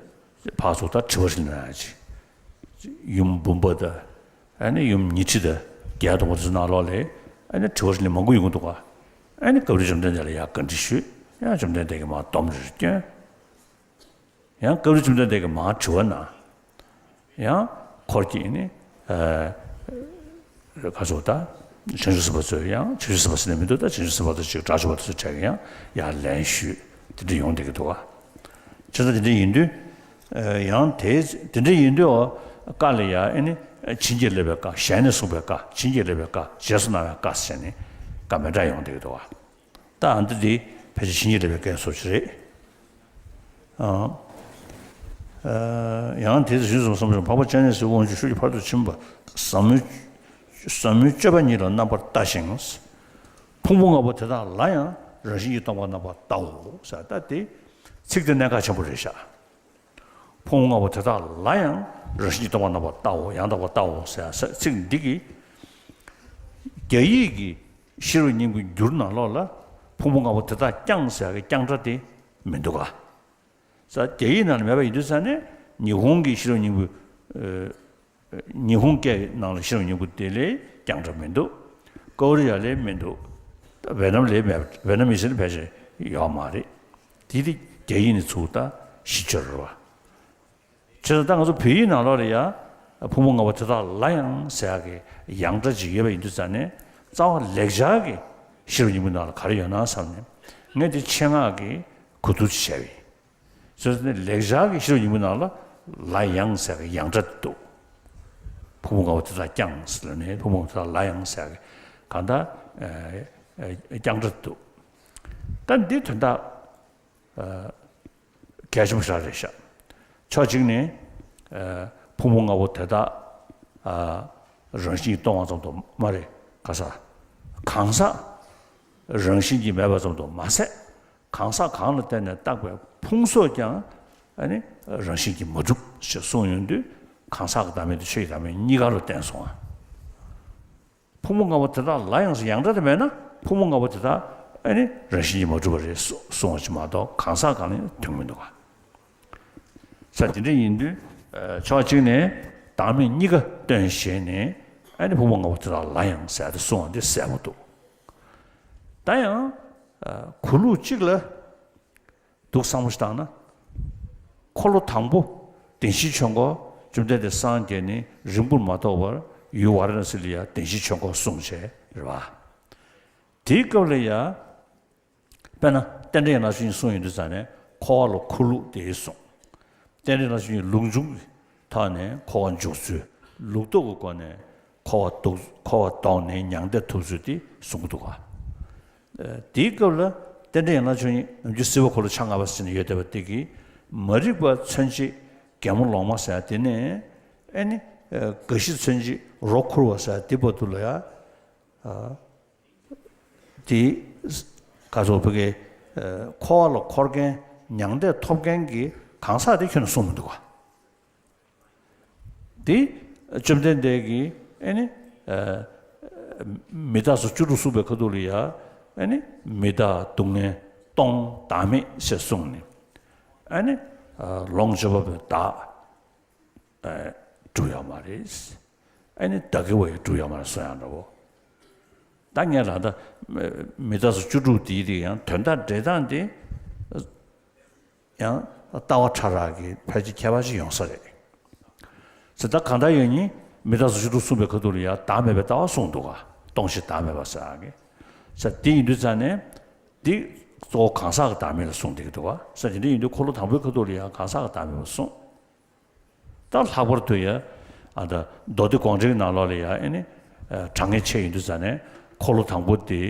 ཕར་ཚུར་ད་དྲི་བ་ཞིག་གནང་ཡག་ཅིག་ཡུམ་འབུམ་པ་དང་། ཨ་ནི་ཡུམ་ཉི་ཁྲི་དང་བརྒྱད་སྟོང་པ་དེ་ཚོའི་ནང་ལོགས་ལ། ཨ་ནི་དྲི་བ་ཞིག་ནི་མང་པོ་ཡོང་གི་འདུག་ག་ཨ་ནི་སྐབས་རེ་བཅོམ་ལྡན་འདས་ལ་ཡང་བཀའ་འདྲི་ཞུས། ཡང་བཅོམ་ལྡན་འདས་ཀྱིས་མར་སྡོམ་རེ་བསྐྱོན། ཡང་སྐབས་རེ་བཅོམ་ལྡན་འདས་ཀྱིས་མར་དྲི་བ་གནང་། ཡང་འཁོར་གྱིས་ནི། ཨ། ཁ་སོགས་དང་། བྱང་ཆུབ་སེམས་དཔའ་ཚོས་ཡང་། བྱང་ཆུབ་སེམས་དཔའ་ཟེར་ནས་མི་འདུག་ད་བྱང་ཆུབ་སེམས་དཔའ་དང་གཅིག་དྲག་ཤུལ་བ་དང་གཅིག་ཡང་། ཡང་ལན་ཞུས། དེ་འདྲ་ཡོང་བསྡད་ཀྱི་འདུག་ག་བྱས་ཙང་དེ་འདྲ་ཡིན་དུས། ཨ། ཡང་དེ་དེ་འདྲ་ཡིན་དུས། འོ། བཀའ་ལ་ཡང་། ཨ་ནི་བྱིན་གྱིས་བརླབས་པའི་བཀའ། ཞལ་ནས་གསུངས་པའི་བཀའ། བྱིན་གྱིས་བརླབས་པའི་བཀའ། རྗེས་སུ་གནང་བའི་བཀའ་ཟེར་ནས་བཀའ་མི་འདྲ་ཡོང་བསྡད་ཀྱི་འདུག་ག་ད་ཨ་འདི་འདི་ཕལ་ཆེར་བྱིན་གྱིས་བརླབས་པའི་བཀའ་སོགས་ཅིག་རེད། ཨ། ཨ། ཡང་དེ་ཚེ་རྗེ་བཙུན་འཕགས་པ་སྤྱན་རས་གཟིགས་དབང་ཕྱུག་ཤུགས་ཀྱིས་ཕ་རོལ་ཏུ་ཕྱིན་པ་ཟབ་མོའི་ཟབ་མོའི་སྤྱོད་པ་ཉིད་ལ་རྣམ་པར་ལྟ་ཞིང་། ཕུང་པོ་ལྔ་པོ་དེ་དག་ལ་ཡང་རང་བཞིན་གྱིས་སྟོང་པར་རྣམ་པར་བལྟའོ་ཟེར། ད་དེ་ཚིག་དེ་གནད་འགག་ཆེན་པོ་རེད་ཤག་ཕུང་པོ་ལྔ་པོ་དེ་དག་ལ་ཡང་རང་བཞིན་གྱིས་སྟོང་པར་རྣམ་པར་བལྟའོ། ཡང་དག་པར་བལྟའོ་ཟེར་ཚིག་འདི་གིས། རྒྱ་ཡིག་གི་ཤེས་རབ་སྙིང་པོའི་འགྱུར་ནང་ལོགས་ལ་ཕུང་པོ་ལྔ་པོ་དེ་དག་ཀྱང་ཟེར་ཡག་གི་ཀྱང་སྒྲ་དེ་མི་འདུག་ག་ས། རྒྱ་ཡིག་ནང་ལ་མེད་པ་ཡིན་དུས་ཙང་ནས་ཉི་ཧོང་གི་ཤེས་རབ་སྙིང་པོ། ཨ། ཉི་ཧོང་སྐད་ནང་ལ་ཤེས་རབ་སྙིང་པོ་དེ་ལ་ཀྱང་སྒྲ་མི་འདུག་ཀོ་རི་ཡ་ལ་མི་འདུག་ཝེ་ནམ་ལ་མེད། ཝེ་ནམ་ཡིག་ཟེར་ནི་ཕལ་ཆེར་ཡོད་མ་རེད། དེ་དེ་རྒྱ་ཡིག་ནས་ཚུར་ད་གཞི་བཅོལ་བ། བྱས་ཙང་ད་ང་ཚོ་བོད་ཡིག་ནང་ལོགས་ལ་ཡང་ཕུང་པོ་ལྔ་པོ་དེ་དག་ལ་ཡང་ཟེར་ཡག་གི་ཡང་སྒྲ་ཅིག་ཡོད་པ་ཡིན་དུས་ཙང་ནས། རྩ་བ་ལེགས་སྦྱར་གྱི་ཤེས་རབ་སྙིང་པོའི་ནང་ལ་ག་རེ་ཡོད་ན་བསམ་ནས། ངས་དེ་ཆེད་མངགས་ཀྱིས་གོ་བསྡུར་ཅིག་བྱས་པ་ཡིན། བྱས་ཙང་ནས་ལེགས་སྦྱར་གྱི་ཤེས་རབ་སྙིང་པོའི་ནང་ལ་ལ་ཡང་ཟེར་ཡག་གི་ཡང་སྒྲ་འདུག་ཕུང་པོ་ལྔ་པོ་དེ་དག་ཀྱང་ཟེར་ནས། ཕུང་པོ་ལྔ་པོ་དེ་དག་ལ་ཡང་ཟེར་ཡག་གི་གང་ལྟར། ཨ། ཨ། ཀྱང་སྒྲ་འདུག་ད་འདི་དོན་དག་ཨ། གལ་ཆེན་པོ་ཞིག་རེད་ཤག་ཕྱོགས་གཅིག་ནས། ཨ། ཕུང་པོ་ལྔ་པོ་དེ་དག་ཨ། རང་བཞིན་གྱིས་སྟོང་པ་ཙམ་དུ་མ་རེད། ག་ས། གང་ཟག་རང་བཞིན་གྱིས་མེད་པ་ཙམ་དུ་མ་ཟད། གང་ཟག་གང་ལ་བརྟེན་ནས་བཏགས་པའི་ཕུང་སོགས་ཀྱང་། ཨ་ནི། རང་བཞིན་གྱིས་མ་གྲུབ་ཞེས་གསུངས་ཡོང་དུས། གང་ཟག་གི་བདག་མེད་དང་ཆོས་ཀྱི་བདག་མེད་གཉིས་ཀ་ལ་བརྟེན་སོང་ང་། ཕུང་པོ་ལྔ་པོ་དེ་དག་ལ་ཡང་ཟེར་ཡང་སྒྲ་དེ་མེད་ན། ཕུང་པོ་ལྔ་པོ་དེ་དག་ཨ་ནི་རང་བཞིན་གྱིས་མ་གྲུབ་པ་རེད་གསུངས་པ་ཅིག་མ་གཏོགས། གང་ཟག་གང་ལ་ཡང་ཐུག་མི་འདུག་ག་ས། དེ་འདྲ་ཡིན་དུས། ཨ། ཕྱོགས་གཅིག་ནས་བདག་མེད་གཉིས་ཀ་སྟོན་བྱས་ནས། ཨ་ནི་ཕུང་པོ་ལྔ་པོ་དེ་དག་ལ་ཡང་ཟེར་ཏེ་གསུངས་པ་འདི་གསལ་པོ་འདུག་ད་ཡང་། ཨ། གོ་ལུགས་གཅིག་ལ་འདུག་བསམ་བློ་ཞིག་བཏང་ན། འཁོར་ལོ་དང་པོ་བདེན་བཞིའི་ཆོས་འཁོར་བཅོམ་ལྡན་འདས་སངས་རྒྱས་ནས་རིང་པོར་མ་ཐོགས་པར་ཡུལ་ཝཱ་ར་ཎ་སི་ལ་ཡང་བདེན་བཞིའི་ཆོས་འཁོར་གསུངས་བྱས་རེད་བ། དེའི་སྐབས་ལ་ཡང་། དཔེར་ན་རྟེན་འབྲེལ་ཡན་ལག་བཅུ་གཉིས་གསུངས་ཡོང་དུས་ཙང་ནས་འཁོར་བ་ལ་འཁོར་ལུགས་དེ་གསུངས། རྟེན་འབྲེལ་ཡན་ལག་བཅུ་གཉིས་ལུགས་འབྱུང་གི་ཐོག་ནས་འཁོར་བ་འཇུག་ཚུལ། ལུགས་ལྡོག་གི་སྒོ་ནས་འཁོར་བ་ལྡོག་འཁོར་བ་ལྡོག་ནས་མྱང་འདས་ཐོབ་ཚུལ་དེ་གསུང་གི་འདུག་ག་ཨ། དེའི་སྐབས་ལ་རྟེན་འབྲེལ་ཡན་ལག་བཅུ་གཉིས་ནམ་རྒྱུན་སྲིད་པ་འཁོར་ལོ་ཆ་ལྔ་པ་ཟེར་ནས་ཡོད་བསྡད་པ་དེ་གིས་མ་རིག་པ་མཚོན་བྱེད་རྒན་མོ་ལོང་མ་ཟེར་ཡ་དེ་ནས། ཨ་ནི། ཨ། རྒ་ཤི་མཚོན་བྱེད་རོ་ཁུར་བ་ཟེར་ཡ་དེ་བར་དུ་ལ་ཡ། ཨ། དེ། ག་ཚོད་བོད་སྐད། ཨ། འཁོར་བ་ལ་འཁོར་མཁན། མྱང་འདས་ཐོབ་མཁན་གྱི་གང་ཟག་དེ་ཁྱོན་ནས་གསུངས་མི་འདུག་ག་དེ་བཅོམ་ལྡན་འདས་ཀྱིས་ཨ་ནི། ཨ། མི་རྟག་སོགས་བཅུ་དྲུག་གསུངས་པའི་ཁ་ཐུག་ལ་ཡ། ཨ་ནི། མི་རྟག་སྡུག་བསྔལ་སྟོང་བདག་མེད་ཞེས་གསུངས་ནས། ཨ་ནི། ཨ། ལོངས་སྤྱོད་པ་པོའི་བདག་ཨ། གྲུབ་ཡོད་མ་རེད། ཨ་ནི་བདག་གི་བ་ཡང་གྲུབ་ཡོད་མ་རེད་གསུང་ཡག་འདྲ་བོ། ད་ངས་ལབ་ད། མི་རྟག་སོགས་བཅུ་དྲུག་དེའི་རིགས་ཡང་དོན་དག་འགྲེལ་སྟངས་དེ། ཡང་ལྟ་བ་ཕྲ་རགས་ཀྱི་ཕལ་ཆེར་ཁྱད་པར་ཅིག་ཡོང་ས་རེད། ཟེར་ད་གང་ལྟར་ཡང་ནི་མི་རྟག་སོགས་བཅུ་དྲུག་གསུངས་པའི་ཁ་ཐུག་ལ་ཡང་བདག་མེད་པའི་ལྟ་བ་གསུངས་འདུག་ག་སྟོང་ཞིང་བདག་མེད་པ་ཟེར་ཡག་གི། ཟེར་དེ་ཡིན་དུས་ཙང་ནས། འདི་གཙོ་བོ་གང་ཟག་གི་བདག་མེད་ལ་གསུངས་བསྡད་ཀྱི་འདུག་ག་ཟེར་དེ་འདྲ་ཡིན་དུས་འཁོར་ལོ་དང་པོའི་ཁ་ཐུག་ལ་ཡང་གང་ཟག་གི་བདག་མེད་པ་གསུངས། ད་ལྷག་པར་དུ་ཡ། ཨ། ད་མདོ་སྡེ་དགོངས་འགྲེལ་གྱི་ནང་ལོགས་ལ་ཡ། ཨ་ནི། ཨ། དྲང་ངེས་ཆེ་ཡིན་དུས་ཙང་ནས་འཁོར་ལོ་དང་པོ་དེ།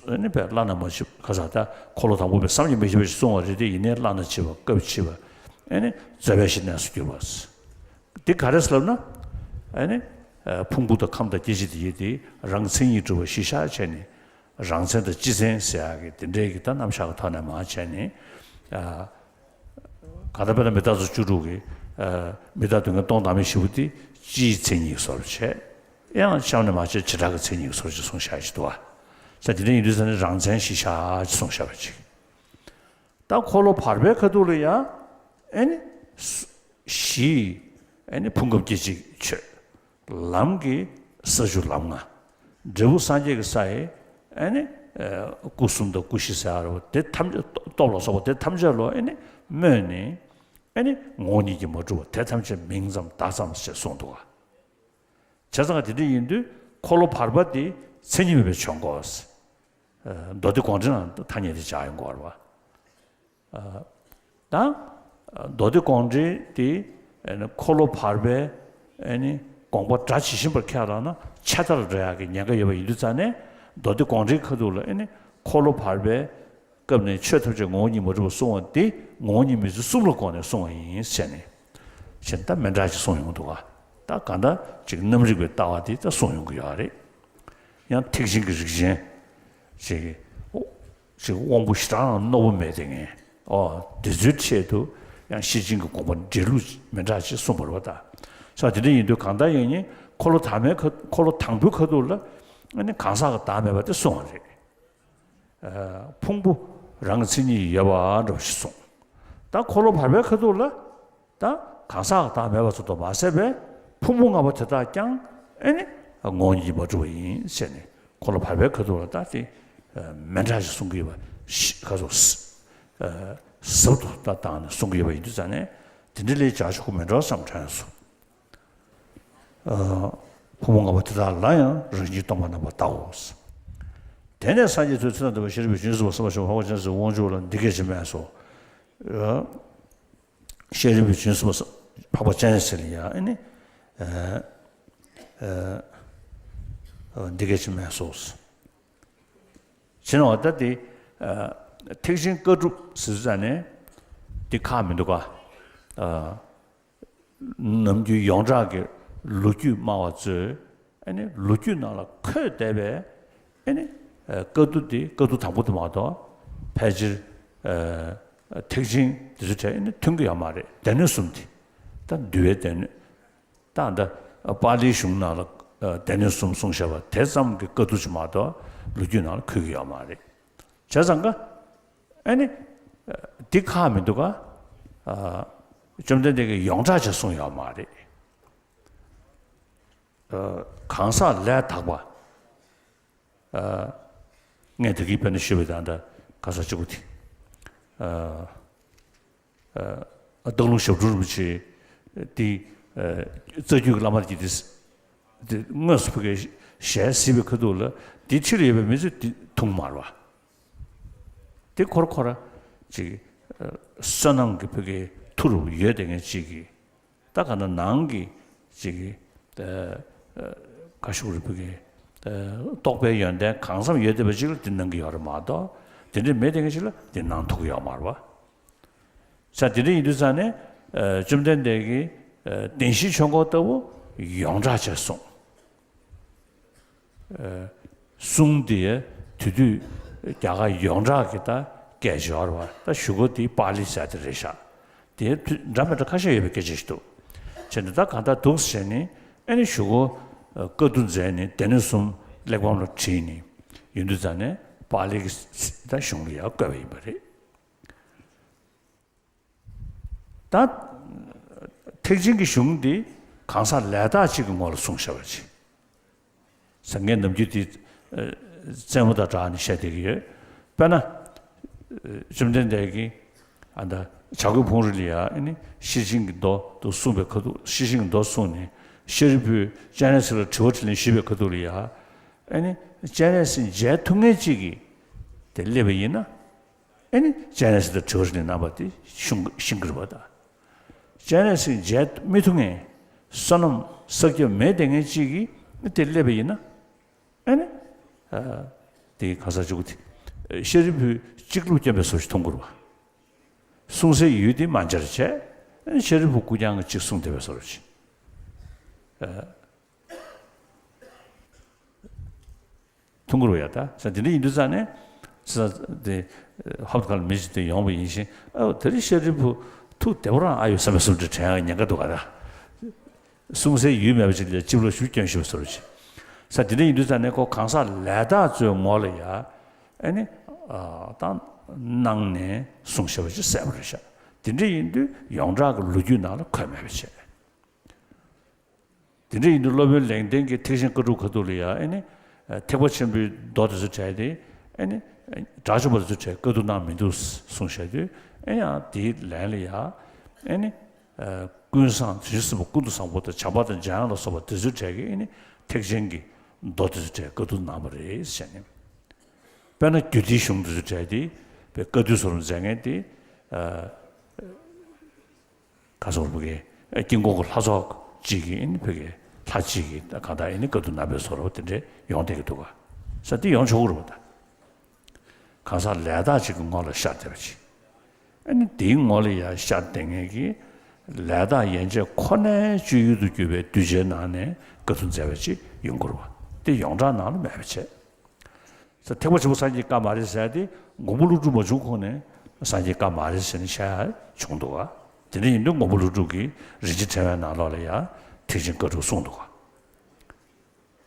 ཨ་ནི་བས་བླ་ན་མ་མཆིས་པ། ག་ཟེར་ད་འཁོར་ལོ་དང་པོ་བས་བསམ་གྱིས་མི་ཁྱབ་པ་ཞིག་གསུངས་པ་རེད་དེ། ཡིན་ནའི་བླ་ན་མཆིས་པ། སྐབས་ཕྱི་པ། ཨ་ནི་རྫོགས་པའི་གཞི་གནས་སུ་གྱུར་པ། འདི་ག་རེ་ཟེར་ལབ་ན། ཨ་ནི། ཨ། ཕུང་པོ་དང་ཁམས་དང་སྐྱེ་མཆེད་དེ་ཡི་དེ་རང་མཚན་ཉིད་གྲུབ་པ་གཞི་བཞག་བྱས་ནས། རང་མཚན་དང་སྤྱི་མཚན་ཟེར་ཡག་གི་དེ་འདྲའི་གི་ད་རྣམ་གཞག་གི་ཐོག་ནས་མར་བྱས་ནས། ཨ། གང་ལྟར་དཔེར་ན་མི་རྟག་སོགས་བཅུ་དྲུག་གི། ཨ། མི་རྟག་སྡུག་བསྔལ་སྟོང་བདག་མེད་བཞི་པོ་དེ་སྤྱིའི་མཚན་ཉིད་ཀྱི་བཟོ་འདྲ་བྱས། ཡང་གཤམ་ནས་མར་བྱས་བྱེ་བྲག་གི་མཚན་ཉིད་ཀྱི་བཟོ་འདྲ་ཅིག་གསུངས་བཞག་ཅིག་འདུག་བ། ས་དེ་འདྲ་ཡིན་དུས་ས་ནི་རང་མཚན་གཞི་བཞག་ཅིག་གསུངས་བཞག་པ་ཅིག་ད་འཁོར་ལོ་བར་པའི་ཁ་ཐུག་ལ་ཡང་། ཨ་ནི། གཞི། ཨ་ནི་ཕུང་ཁམས་སྐྱེ་མཆེད་ཆོས། ལམ་གྱི་ས་བཅུ་ལམ་ལྔ། འབྲས་བུ་སངས་རྒྱས་ཀྱི་ས་ཡི། ཨ་ནི། ཨ། སྐུ་གསུམ་དང་སྐུ་བཞི་ཟེར་ཡག་རེད་བ། དེ་ཐམས་ཅད་སྟོབས་ལ་སོགས་པ་དེ་ཐམས་ཅད་ལོ། ཨ་ནི་སྨོས་ནས། ཨ་ནི་ངོ་བོ་ཉིད་ཀྱིས་མ་གྲུབ་པ་དེ་ཐམས་ཅད་མིང་ཙམ་བརྡ་ཙམ་ཞེས་གསུངས་འདུག་བ། བྱས་ཙང་དེ་འདྲ་ཡིན་དུས་འཁོར་ལོ་བར་པ་དེ་མཚན་ཉིད་མེད་པའི་ཆོས་འཁོར། ཨ། མདོ་སྡེ་དགོངས་འགྲེལ་ནང་ཐ་སྙད་དེ་སྦྱར་ཡོང་གི་ཡོད་རེད་བ། ཨ། ད་མདོ་སྡེ་དགོངས་འགྲེལ་དེ། ཨ་ནི་འཁོར་ལོ་བར་པའི། ཨ་ནི་དགོངས་པ་སྒྲ་ཇི་བཞིན་པར་ཁས་བླངས་ན་ཆད་ལྟ་ལ་འགྲོ་ཡག་གི་ཉེན་ཁ་ཡོད་པ་ཡིན་དུས་ཙང་ནས། མདོ་སྡེ་དགོངས་འགྲེལ་ཁ་ཐུག་ལ། ཨ་ནི་འཁོར་ལོ་བར་པའི་སྐབས་ནས་ཆོས་ཐམས་ཅད་ངོ་བོ་ཉིད་མ་གྲུབ་པར་གསུངས་པ་དེ་ངོ་བོ་ཉིད་མེད་ཚུལ་གསུམ་ལ་དགོངས་ནས་གསུངས་པ་ཡིན་ཟེར་ནས། བྱས་ད་མི་འདྲ་ཅིག་གསུངས་ཡོང་འདུག་ག་ད་གང་ལྟར་ཅིག་རྣམ་རིག་པའི་ལྟ་བ་དེ་ད་གསུངས་ཡོང་གི་ཡོད་རེད། ཡང་ཐེག་ཆེན་གྱི་རིགས་ཅན་ཅིག་ཅིག་དབང་པོ་ཞེ་དྲག་རྣོ་པོ་མེད་དེ་ངས། ཨོ། དེ་ཚོའི་ཆེད་དུ་ཡང་ཤེར་ཕྱིན་གྱི་དགོངས་པ་འགྲེལ་ལུགས་མི་འདྲ་ཅིག་གསུངས་པ་རེད་བ་ད། ས་དེ་འདྲ་ཡིན་དུས་གང་ལྟར་ཡང་ནི་འཁོར་ལོ་དང་པོའི་ཁ་འཁོར་ལོ་དང་པོའི་ཁ་ཐུག་ལ་ཨ་ནི་གང་ཟག་གི་བདག་མེད་པ་དེ་གསུངས་པ་རེད། ཨ། ཕུང་པོ་རང་གི་མཚན་ཉིད་ཡོད་པ་འདྲ་བོ་ཞིག་གསུངས། ད་འཁོར་ལོ་བར་པའི་ཁ་ཐུག་ལ་ད་གང་ཟག་གི་བདག་མེད་པ་ཙམ་དུ་མ་ཟད་པའི་ཕུང་པོ་ལྔ་པོ་དེ་དག་ཀྱང་ཨ་ནི་ངོ་བོ་ཉིད་མ་གྲུབ་པ་ཡིན་ཟེར་ནས། འཁོར་ལོ་བར་པའི་ཁ་ཐུག་ལ་ད་དེ་མི་འདྲ་ཞིག་གསུང་གི་ཡོད་པ་ཞིག་ག་ཚོད་ཟབ་ཏུ་ད་བཏང་ནས་གསུང་གི་ཡོད་པ་ཡིན་དུས་ཙང་ནས། དེ་འདྲ་ལས་བྱ་ཆོག་གི་མི་འགྲོ་བསམ་དྲན་སོང་། ཨ། ཕུང་པོ་ལྔ་པོ་དེ་དག་ལ་ཡང་རང་བཞིན་སྟོང་པར་རྣམ་པར་བལྟའོ། དེ་ནས་སངས་རྒྱས་ཚུལ་ཚེ་དང་ལྡན་པ་ཤེས་རིག་པའི་བྱང་ཆུབ་སེམས་དཔའ་འཕགས་པ་སྤྱན་རས་གཟིགས་དབང་ཕྱུག་ལ་འདི་སྐད་ཅེས་སྨྲས་སོ། ཨ། ཤེས་རིག་པའི་བྱང་ཆུབ་སེམས་དཔའ་འཕགས་པ་སྤྱན་རས་གཟིགས་ལ་ཡང་ཨ་ནི། ཨ། ཨ། འདི་སྐད་ཅེས་སྨྲས་སོ། ཕྱི་ནང་ད་དེ། ཨ། ཐེག་ཆེན་བཀའ་སྒྲུབ་ཟེར་ཙང་ནས་དེ་ཁག་མི་འདུག་ག་ཨ། ནམ་རྒྱུན་ཡོངས་གྲགས་ཀྱི་ལོ་རྒྱུས་སྨྲ་བ་ཚོས་ཨ་ནི་ལོ་རྒྱུས་ནང་ལ་འཁོད་བསྡད་པའི་ཨ་ནི། ཨ། བཀའ་བསྡུ་དེ། བཀའ་བསྡུ་དང་པོ་དེ་མ་གཏོགས་ཕལ་ཆེར། ཨ། ཐེག་ཆེན་དེ་ཚོའི་གྲས་ཨ་ནི་མཐུན་གྱི་ཡོད་མ་རེད། སྡེ་སྣོད་གསུམ་དེ། ད་འདུལ་བའི་སྡེ་སྣོད། ད་ད་པཱ་ལིའི་གཞུང་ནང་ལ། ཨ། སྡེ་སྣོད་གསུམ་གསུངས་བཞག་པ་དེ་ཙམ་གྱི་བཀའ་བསྡུ་ཅིག་མ་གཏོགས་ལོ་རྒྱུས་ནང་ལ་འཁོད་ཀྱི་ཡོད་མ་རེད། བྱས་ཙང་ཀ་ཨ་ནི། ཨ། འདི་ཁག་མི་འདུག་ག་ཨ། བཅོམ་ལྡན་འདས་ཀྱིས་ཡོངས་གྲགས་ཅིག་གསུངས་ཡོད་མ་རེད། ཨ། གང་ཟག་ལས་དག་པ། ཨ། ངས་ད་གིན་དཔེར་ན་ཞུས་པའི་ད་ལྟ་ག་ས་གཅིག་པུ་དེ། ཨ། ཨ། སྟག་ལུང་ཞབས་དྲུང་རིན་པོ་ཆེ་དེ་རྩ་རྒྱུད་ཀྱི་བླ་མ་དེ་དེ་དེ་དངོས་སུ་ཕ་གིར་ཞལ་གཟིགས་པའི་ཁ་ཐུག་ལ་དེ་ཕྱི་ལ་ཡོད་པའི་མི་ཚོས་དེ་མཐོང་མ་རེད་པ། དེ་ཁོ་ར་ཁོ་ར་ཅིག་བསོད་ནམས་ཀྱི་ཕ་གིའི་མཐུ་རུ་ཡོད་དེ་ངས་ཅིག་གིས། ད་ག་ན་ནང་གི་ཅིག་གི་ཨ་ཨ་ག་ཞུ་རེད་ཕ་གི་ཨ་རྟོགས་པའི་ཡོན་ཏན་གང་འཚམ་ཡོད་བསྡད་པ་ཅིག་ལ་དེ་གནང་གི་ཡོད་རེད་མ་གཏོགས། དེ་འདྲ་མེད་བསྡད་མཁན་ཅིག་ལ་དེ་གནང་ཐུབ་ཀྱི་ཡོད་མ་རེད་པ། ས་དེ་འདྲ་ཡིན་དུས་ཙང་ནས་ཨ་བཅོམ་ལྡན་འདས་ཀྱིས་ཨ་བདེན་བཞིའི་ཆོས་འཁོར་ལྟ་བུ་ཡོངས་གྲགས་བྱས་གསུངས། ཨ་གསུང་དེ་དེ་དུས་རྒྱ་གར་ཡོངས་གྲགས་ཀྱི་ད་སྐད་ཆ་ཡོད་རེད་པ། ད་གཞུག་གུ་དེ་པཱ་ལི་ཟེར་དེ་རེད་ཤག། དེ་དུས་འདྲ་མི་འདྲ་ཁ་ཤས་ཡོད་པའི་སྐད་ཆ་ཞིག་འདུག། བྱས་ནས་ད་གང་ལྟར་འདུག་ཟེར་ནས་ཨ་ནི་གཞུག་གུ་ཨ་བཀའ་བསྡུ་མཛད་ནས་སྡེ་སྣོད་གསུམ་གླེགས་བམ་ལ་བྲིས་ནས་ཡོང་དུས་ཙང་ནས་པཱ་ལི་གི་ད་གཞུང་ལ་ཡར་བཀོད་པ་ཡིན་པ་རེད། ད་ཐེག་ཆེན་གྱི་གཞུང་འདི་གང་ཟག་ལས་དག་ཅིག་གི་ངོ་ལ་གསུངས་བཞག་པ་ཅིག། ཟེར་ངས་ནམ་རྒྱུན་དེ་ཨ་རྩེད་མོ་དང་སྦྲགས་ནས་བཤད་བསྡད་ཀྱི་ཡོད། དཔེར་ན་ཨ་བཅོམ་ལྡན་འདས་ཀྱིས་ཨ་ད་བྱ་རྒོད་ཕུང་རི་ལ་ཡ་ཨ་ནི་ཤེར་ཕྱིན་གྱི་མདོ་དུ་གསུངས་པའི་ཁ་ཐུག། ཤེར་ཕྱིན་གྱི་མདོ་གསུངས་ནས་ཤཱ་རིའི་བུས་སྤྱན་རས་གཟིགས་ལ་དྲི་བ་དྲིས་ལན་ཞུས་པའི་ཁ་ཐུག་ལ་ཡ་ཨ་ནི་སྤྱན་རས་གཟིགས་མཇལ་ཐུབ་མཁན་ཅིག་གིས་དེ་སླེབས་པ་ཡིན་ན། ཨེ་ནི་སྤྱན་རས་གཟིགས་དང་དྲི་བ་དྲིས་ལན་གནང་བ་དེ་ཤིང་ཤིང་གི་རེད་པ། ད་སྤྱན་རས་གཟིགས་མཇལ་མི་ཐུབ་མཁན་བསོད་ནམས་བསགས་རྒྱུ་མེད་བསྡད་མཁན་ཅིག་གིས་དེ་སླེབས་པ་ཡིན་ན། ཨེ་ནི་ཨ་དེ་གང་ཟག་གཅིག་པུ་དེ་ཤཱ་རིའི་བུས་གཅིག་ལུགས་སྐྱོན་པའི་བཟོ་ཞིག་མཐོང་དགོས་རེད་པ། གསུང་སའི་ཡུལ་དེ་མ་མཇལ་བྱས་ཨེ་ནི་ཤཱ་རིའི་བུ་སྐུ་རྐྱང་གིས་གཅིག་གསུངས་བསྡད་པའི་བཟོ་ཞིག་ཨ། ཐུང་ཀུར་བ་ཡ་ད་ས་དེ་འདྲ་ཡིན་དུས་ཙང་ནས་ས་དེ་ཧབ་ཁ་ལ་མི་ཞིག་དེ་ཡོང་བ་ཡིན་ཞིང་། ཨ་དེ་རིང་ཤཱ་རིའི་བུ་ཐུགས་བདེ་པོ་རང་ཨ་ཡོད་བསམ་པའི་བསམ་ཚུལ་དྲན་ཡག་ཉེན་ཁ་འདུག་ག་ད། གསུང་སའི་ཡུལ་མེད་པ་ཅིག་ལ་ཅིབ་ལོ་ཞུ་སྐྱོན་ཞུ་བ་བཟོ་འདྲ་ཅིག། ས་དེ་འདྲ་ཡིན་དུས་ཙང་ནས་ཁོ་གང་ཟག་ལས་དག་ཚོའི་ངོ་ལ་ཡ་ཨ་ནི་ཨ་ད་གནང་ནས་གསུང་བྱ་བ་ཅིག་གསལ་པོ་རེད་ཤག། དེ་འདྲ་ཡིན་དུས་ཡོངས་གྲགས་ཀྱི་ལོ་རྒྱུས་ནང་ལ་འཁོད་མེད་པ་བྱས། དེ་འདྲ་ཡིན་དུས་སློབ་དཔོན་ལེགས་ལྡན་གྱིས་ཐེག་ཆེན་བཀའ་དྲུག་ཁ་ཐུག་ལ་ཡ་ཨེ་ནི་ཐེག་པ་ཆེན་པོའི་མདོ་དེ་ཚོ་བྲལ་ཏེ་ཨེ་ནི་དགྲ་བཅོམ་པ་དེ་ཚོ་བྲལ་བཀའ་བསྡུ་གནང་མི་འདུག་གསུངས་བཞག་དུས་ཨེ་ཡང་དེའི་ལན་ལ་ཡ་ཨེ་ནི་ཀུན་བཟང་བྱང་ཆུབ་སེམས་དཔའ་ཀུན་ཏུ་བཟང་པོ་དང་བྱམས་པ་དང་འཇམ་དབྱངས་ལ་སོགས་པ་དེ་ཚོ་བྲལ་གི་ཨེ་ནི་ཐེག་ཆེན་གྱི་མདོ་དེ་ཚོ་བྲལ་བཀའ་བསྡུ་གནང་བ་རེད་ཟེར་ནས། དཔེར་ན་རྒྱུད་སྡེའི་གཞུང་དེ་ཚོ་བྲལ་ཏེ་བཀའ་བསྡུ་སོགས་མཛད་མཁན་དེ། ཁ་སོགས་ཕ་གི་དཀྱིལ་འཁོར་གྱི་ལྷ་ཚོགས་གཅིག་གིས་ཨེ་ནི་ཕ་གི་ལྷ་གཅིག་གིས་ད་གང་ལྟར་ཨེ་ནི་བཀའ་བསྡུ་གནང་བའི་བཟོ་འདྲ་དེ་འདྲ་ཡོང་བསྡད་ཀྱི་འདུག་ག། ས་དེ་ཡོང་ཆོག་གི་རེད་པ། ད་གང་ཟག་ལས་དག་ཅིག་གི་ངོ་ལ་ཤར་བསྡད་པ་ཅིག། ཨེ་ནི་དེའི་ངོ་ལ་ཡར་ཤར་བསྡད་མཁན་གྱི་ལས་དག་ཡན་ཆད་ཁོ་ནའི་སྤྱོད་ཡུལ་དུ་གྱུར་པའི་གདུལ་བྱའི་ནང་ནས་བཀའ་བསྡུ་མཛད་པ་ཅིག་ཡོང་དགོས་རེད་པ། དེ་ཡོངས་གྲགས་ནང་ལ་མེད་པ་བྱས། ས་ཐེག་པ་ཆེན་པོ་སངས་རྒྱས་བཀའ་མ་རེད་ཟེར་ཏེ་མགོན་པོ་ཀླུ་སྒྲུབ་མ་བྱུང་གོང་ནས་སངས་རྒྱས་བཀའ་མ་རེད་ཟེར་ནས་བཤད་ཡ་བྱུང་འདུག་ག། དེ་འདྲ་ཡིན་དུས་མགོན་པོ་ཀླུ་སྒྲུབ་ཀྱིས་རིན་ཆེན་ཕྲེང་བའི་ནང་ལོགས་ལ་ཡང་ཐེག་ཆེན་བཀའ་དྲུག་གསུངས་འདུག་ག།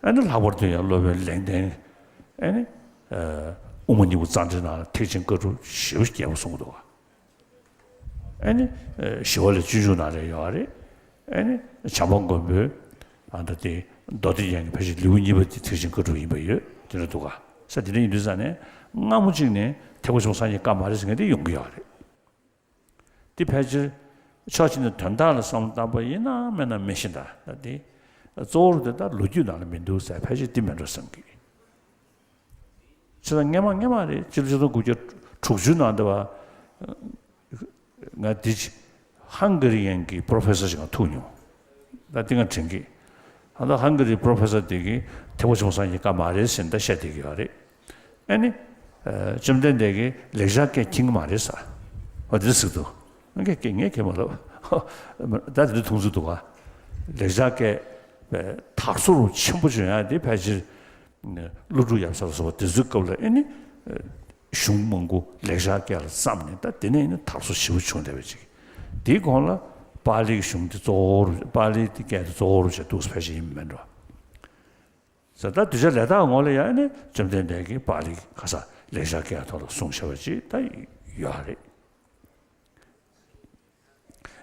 ཨ་ནི་ལྷག་པར་དུ་ཡང་སློབ་དཔོན་ལེགས་ལྡན་ཨ་ནི་ཨ་དབུ་མ་སྙིང་པོ་རྩ་འགྲེལ་ནང་ལ་ཐེག་ཆེན་བཀའ་དྲུག་ཞེ་པོ་རྒྱས་པོ་གསུངས་འདུག་ག། ཨ་ནི་ཨ་ཞི་བ་ལྷའི་སྤྱོད་འཇུག་ནང་ལ་ཡོད་རེད། ཨ་ནི་བྱམས་པ་མགོན་པོའི་ཨ་ད་དེ་མདོ་སྡེ་རྒྱན་གྱི་ཕལ་ཆེར་ལེའུ་གཉིས་པ་དེ་ཐེག་ཆེན་བཀའ་དྲུག་ཡིན་པ་ཡོད་དེ་འདྲ་འདུག་ག། ས་དེ་འདྲ་ཡིན་དུས་ཙང་ནས་སྔ་མོ་གཅིག་ནས་ཐེག་པ་ཆེན་པོ་སངས་རྒྱས་བཀའ་མ་རེད་ཟེར་མཁན་དེ་ཡོང་གི་ཡོད་རེད། དེ་ཕལ་ཆེར་ཕྱོགས་གཅིག་ནས་དོན་དག་ལ་བསམ་བློ་བཏང་པ་ཡིན་ན་མིན་ན་མི་ཤེས། ད་ད་དེ་གཙོ་བོ་དེ་ད་ལོ་རྒྱུས་ནང་ལ་མི་འདུག་ཟེར། ཕལ་ཆེར་དེ་མིན་འགྲོ་བསམ་གི། ཆེ་ད་སྔ་མ་སྔ་མ་རེད། ཕྱི་ལོ་ཆིག་སྟོང་དགུ་བརྒྱ་དྲུག་ཅུ་ནང་དུ་བ་ང་འདི་ཅི་ཧང་ག་རི་ཡན་གྱི་པྲོ་ཕེ་སར་ཞིག་ང་ཐུག་མྱོང་། ད་དེ་ང་དྲན་གི། ད་ལྟ་ཧང་ག་རིའི་པྲོ་ཕེ་སར་དེ་གིས་ཐེག་པ་ཆེན་པོ་སངས་རྒྱས་བཀའ་མ་རེད་ཟེར་ནས་ད་བཤད་བསྡད་ཀྱི་ཡོད་རེད། ཨ་ནི་བཅོམ་ལྡན་འདས་ཀྱིས་ལེགས་སྦྱར་སྐད་མཁྱེན་གྱི་མ་རེད་ཟེར། འོ་དེ་ཟེར་འདུག། ངས་ངས་མཁྱེན་མ་ལབ། ད་དེ་འདྲ་མཐོང་ཚུལ་འདུག་ག། ལེགས་སྦྱར་སྐད་དར་སོ་རུ་ཆེན་པོ་བྱུང་ཡ་དེ་ཕལ་ཆེར་ཀླུ་སྒྲུབ་ཡབ་སྲས་ལ་སོགས་པ་དེ་ཚོའི་སྐབས་ལ་ཨེ་ནི་གཞུང་མང་པོ་ལེགས་སྦྱར་སྐད་ལ་བརྩམས་ནས་ད་དེ་ནས་ཨེ་ནི་དར་སོ་ཞེ་པོ་བྱུང་བསྡད་པ་ཅིག། དེའི་གོང་ལ་པཱ་ལིའི་གཞུང་དེ་གཙོ་བོ་རུ་པཱ་ལིའི་སྐད་དེ་གཙོ་བོ་རུ་བྱས་འདུག་ཕལ་ཆེར་ཡིན་མིན་འགྲོ། ས་ད་གདུལ་བྱ་ལས་དག་ངོ་ལ་ཡང་ཨེ་ནི་བཅོམ་ལྡན་འདས་ཀྱིས་པཱ་ལིའི་ཁ་ས་ལེགས་སྦྱར་སྐད་ཐོག་ལ་གསུངས་བཞག་པ་ཅིག་ད་ཡོད་རེད།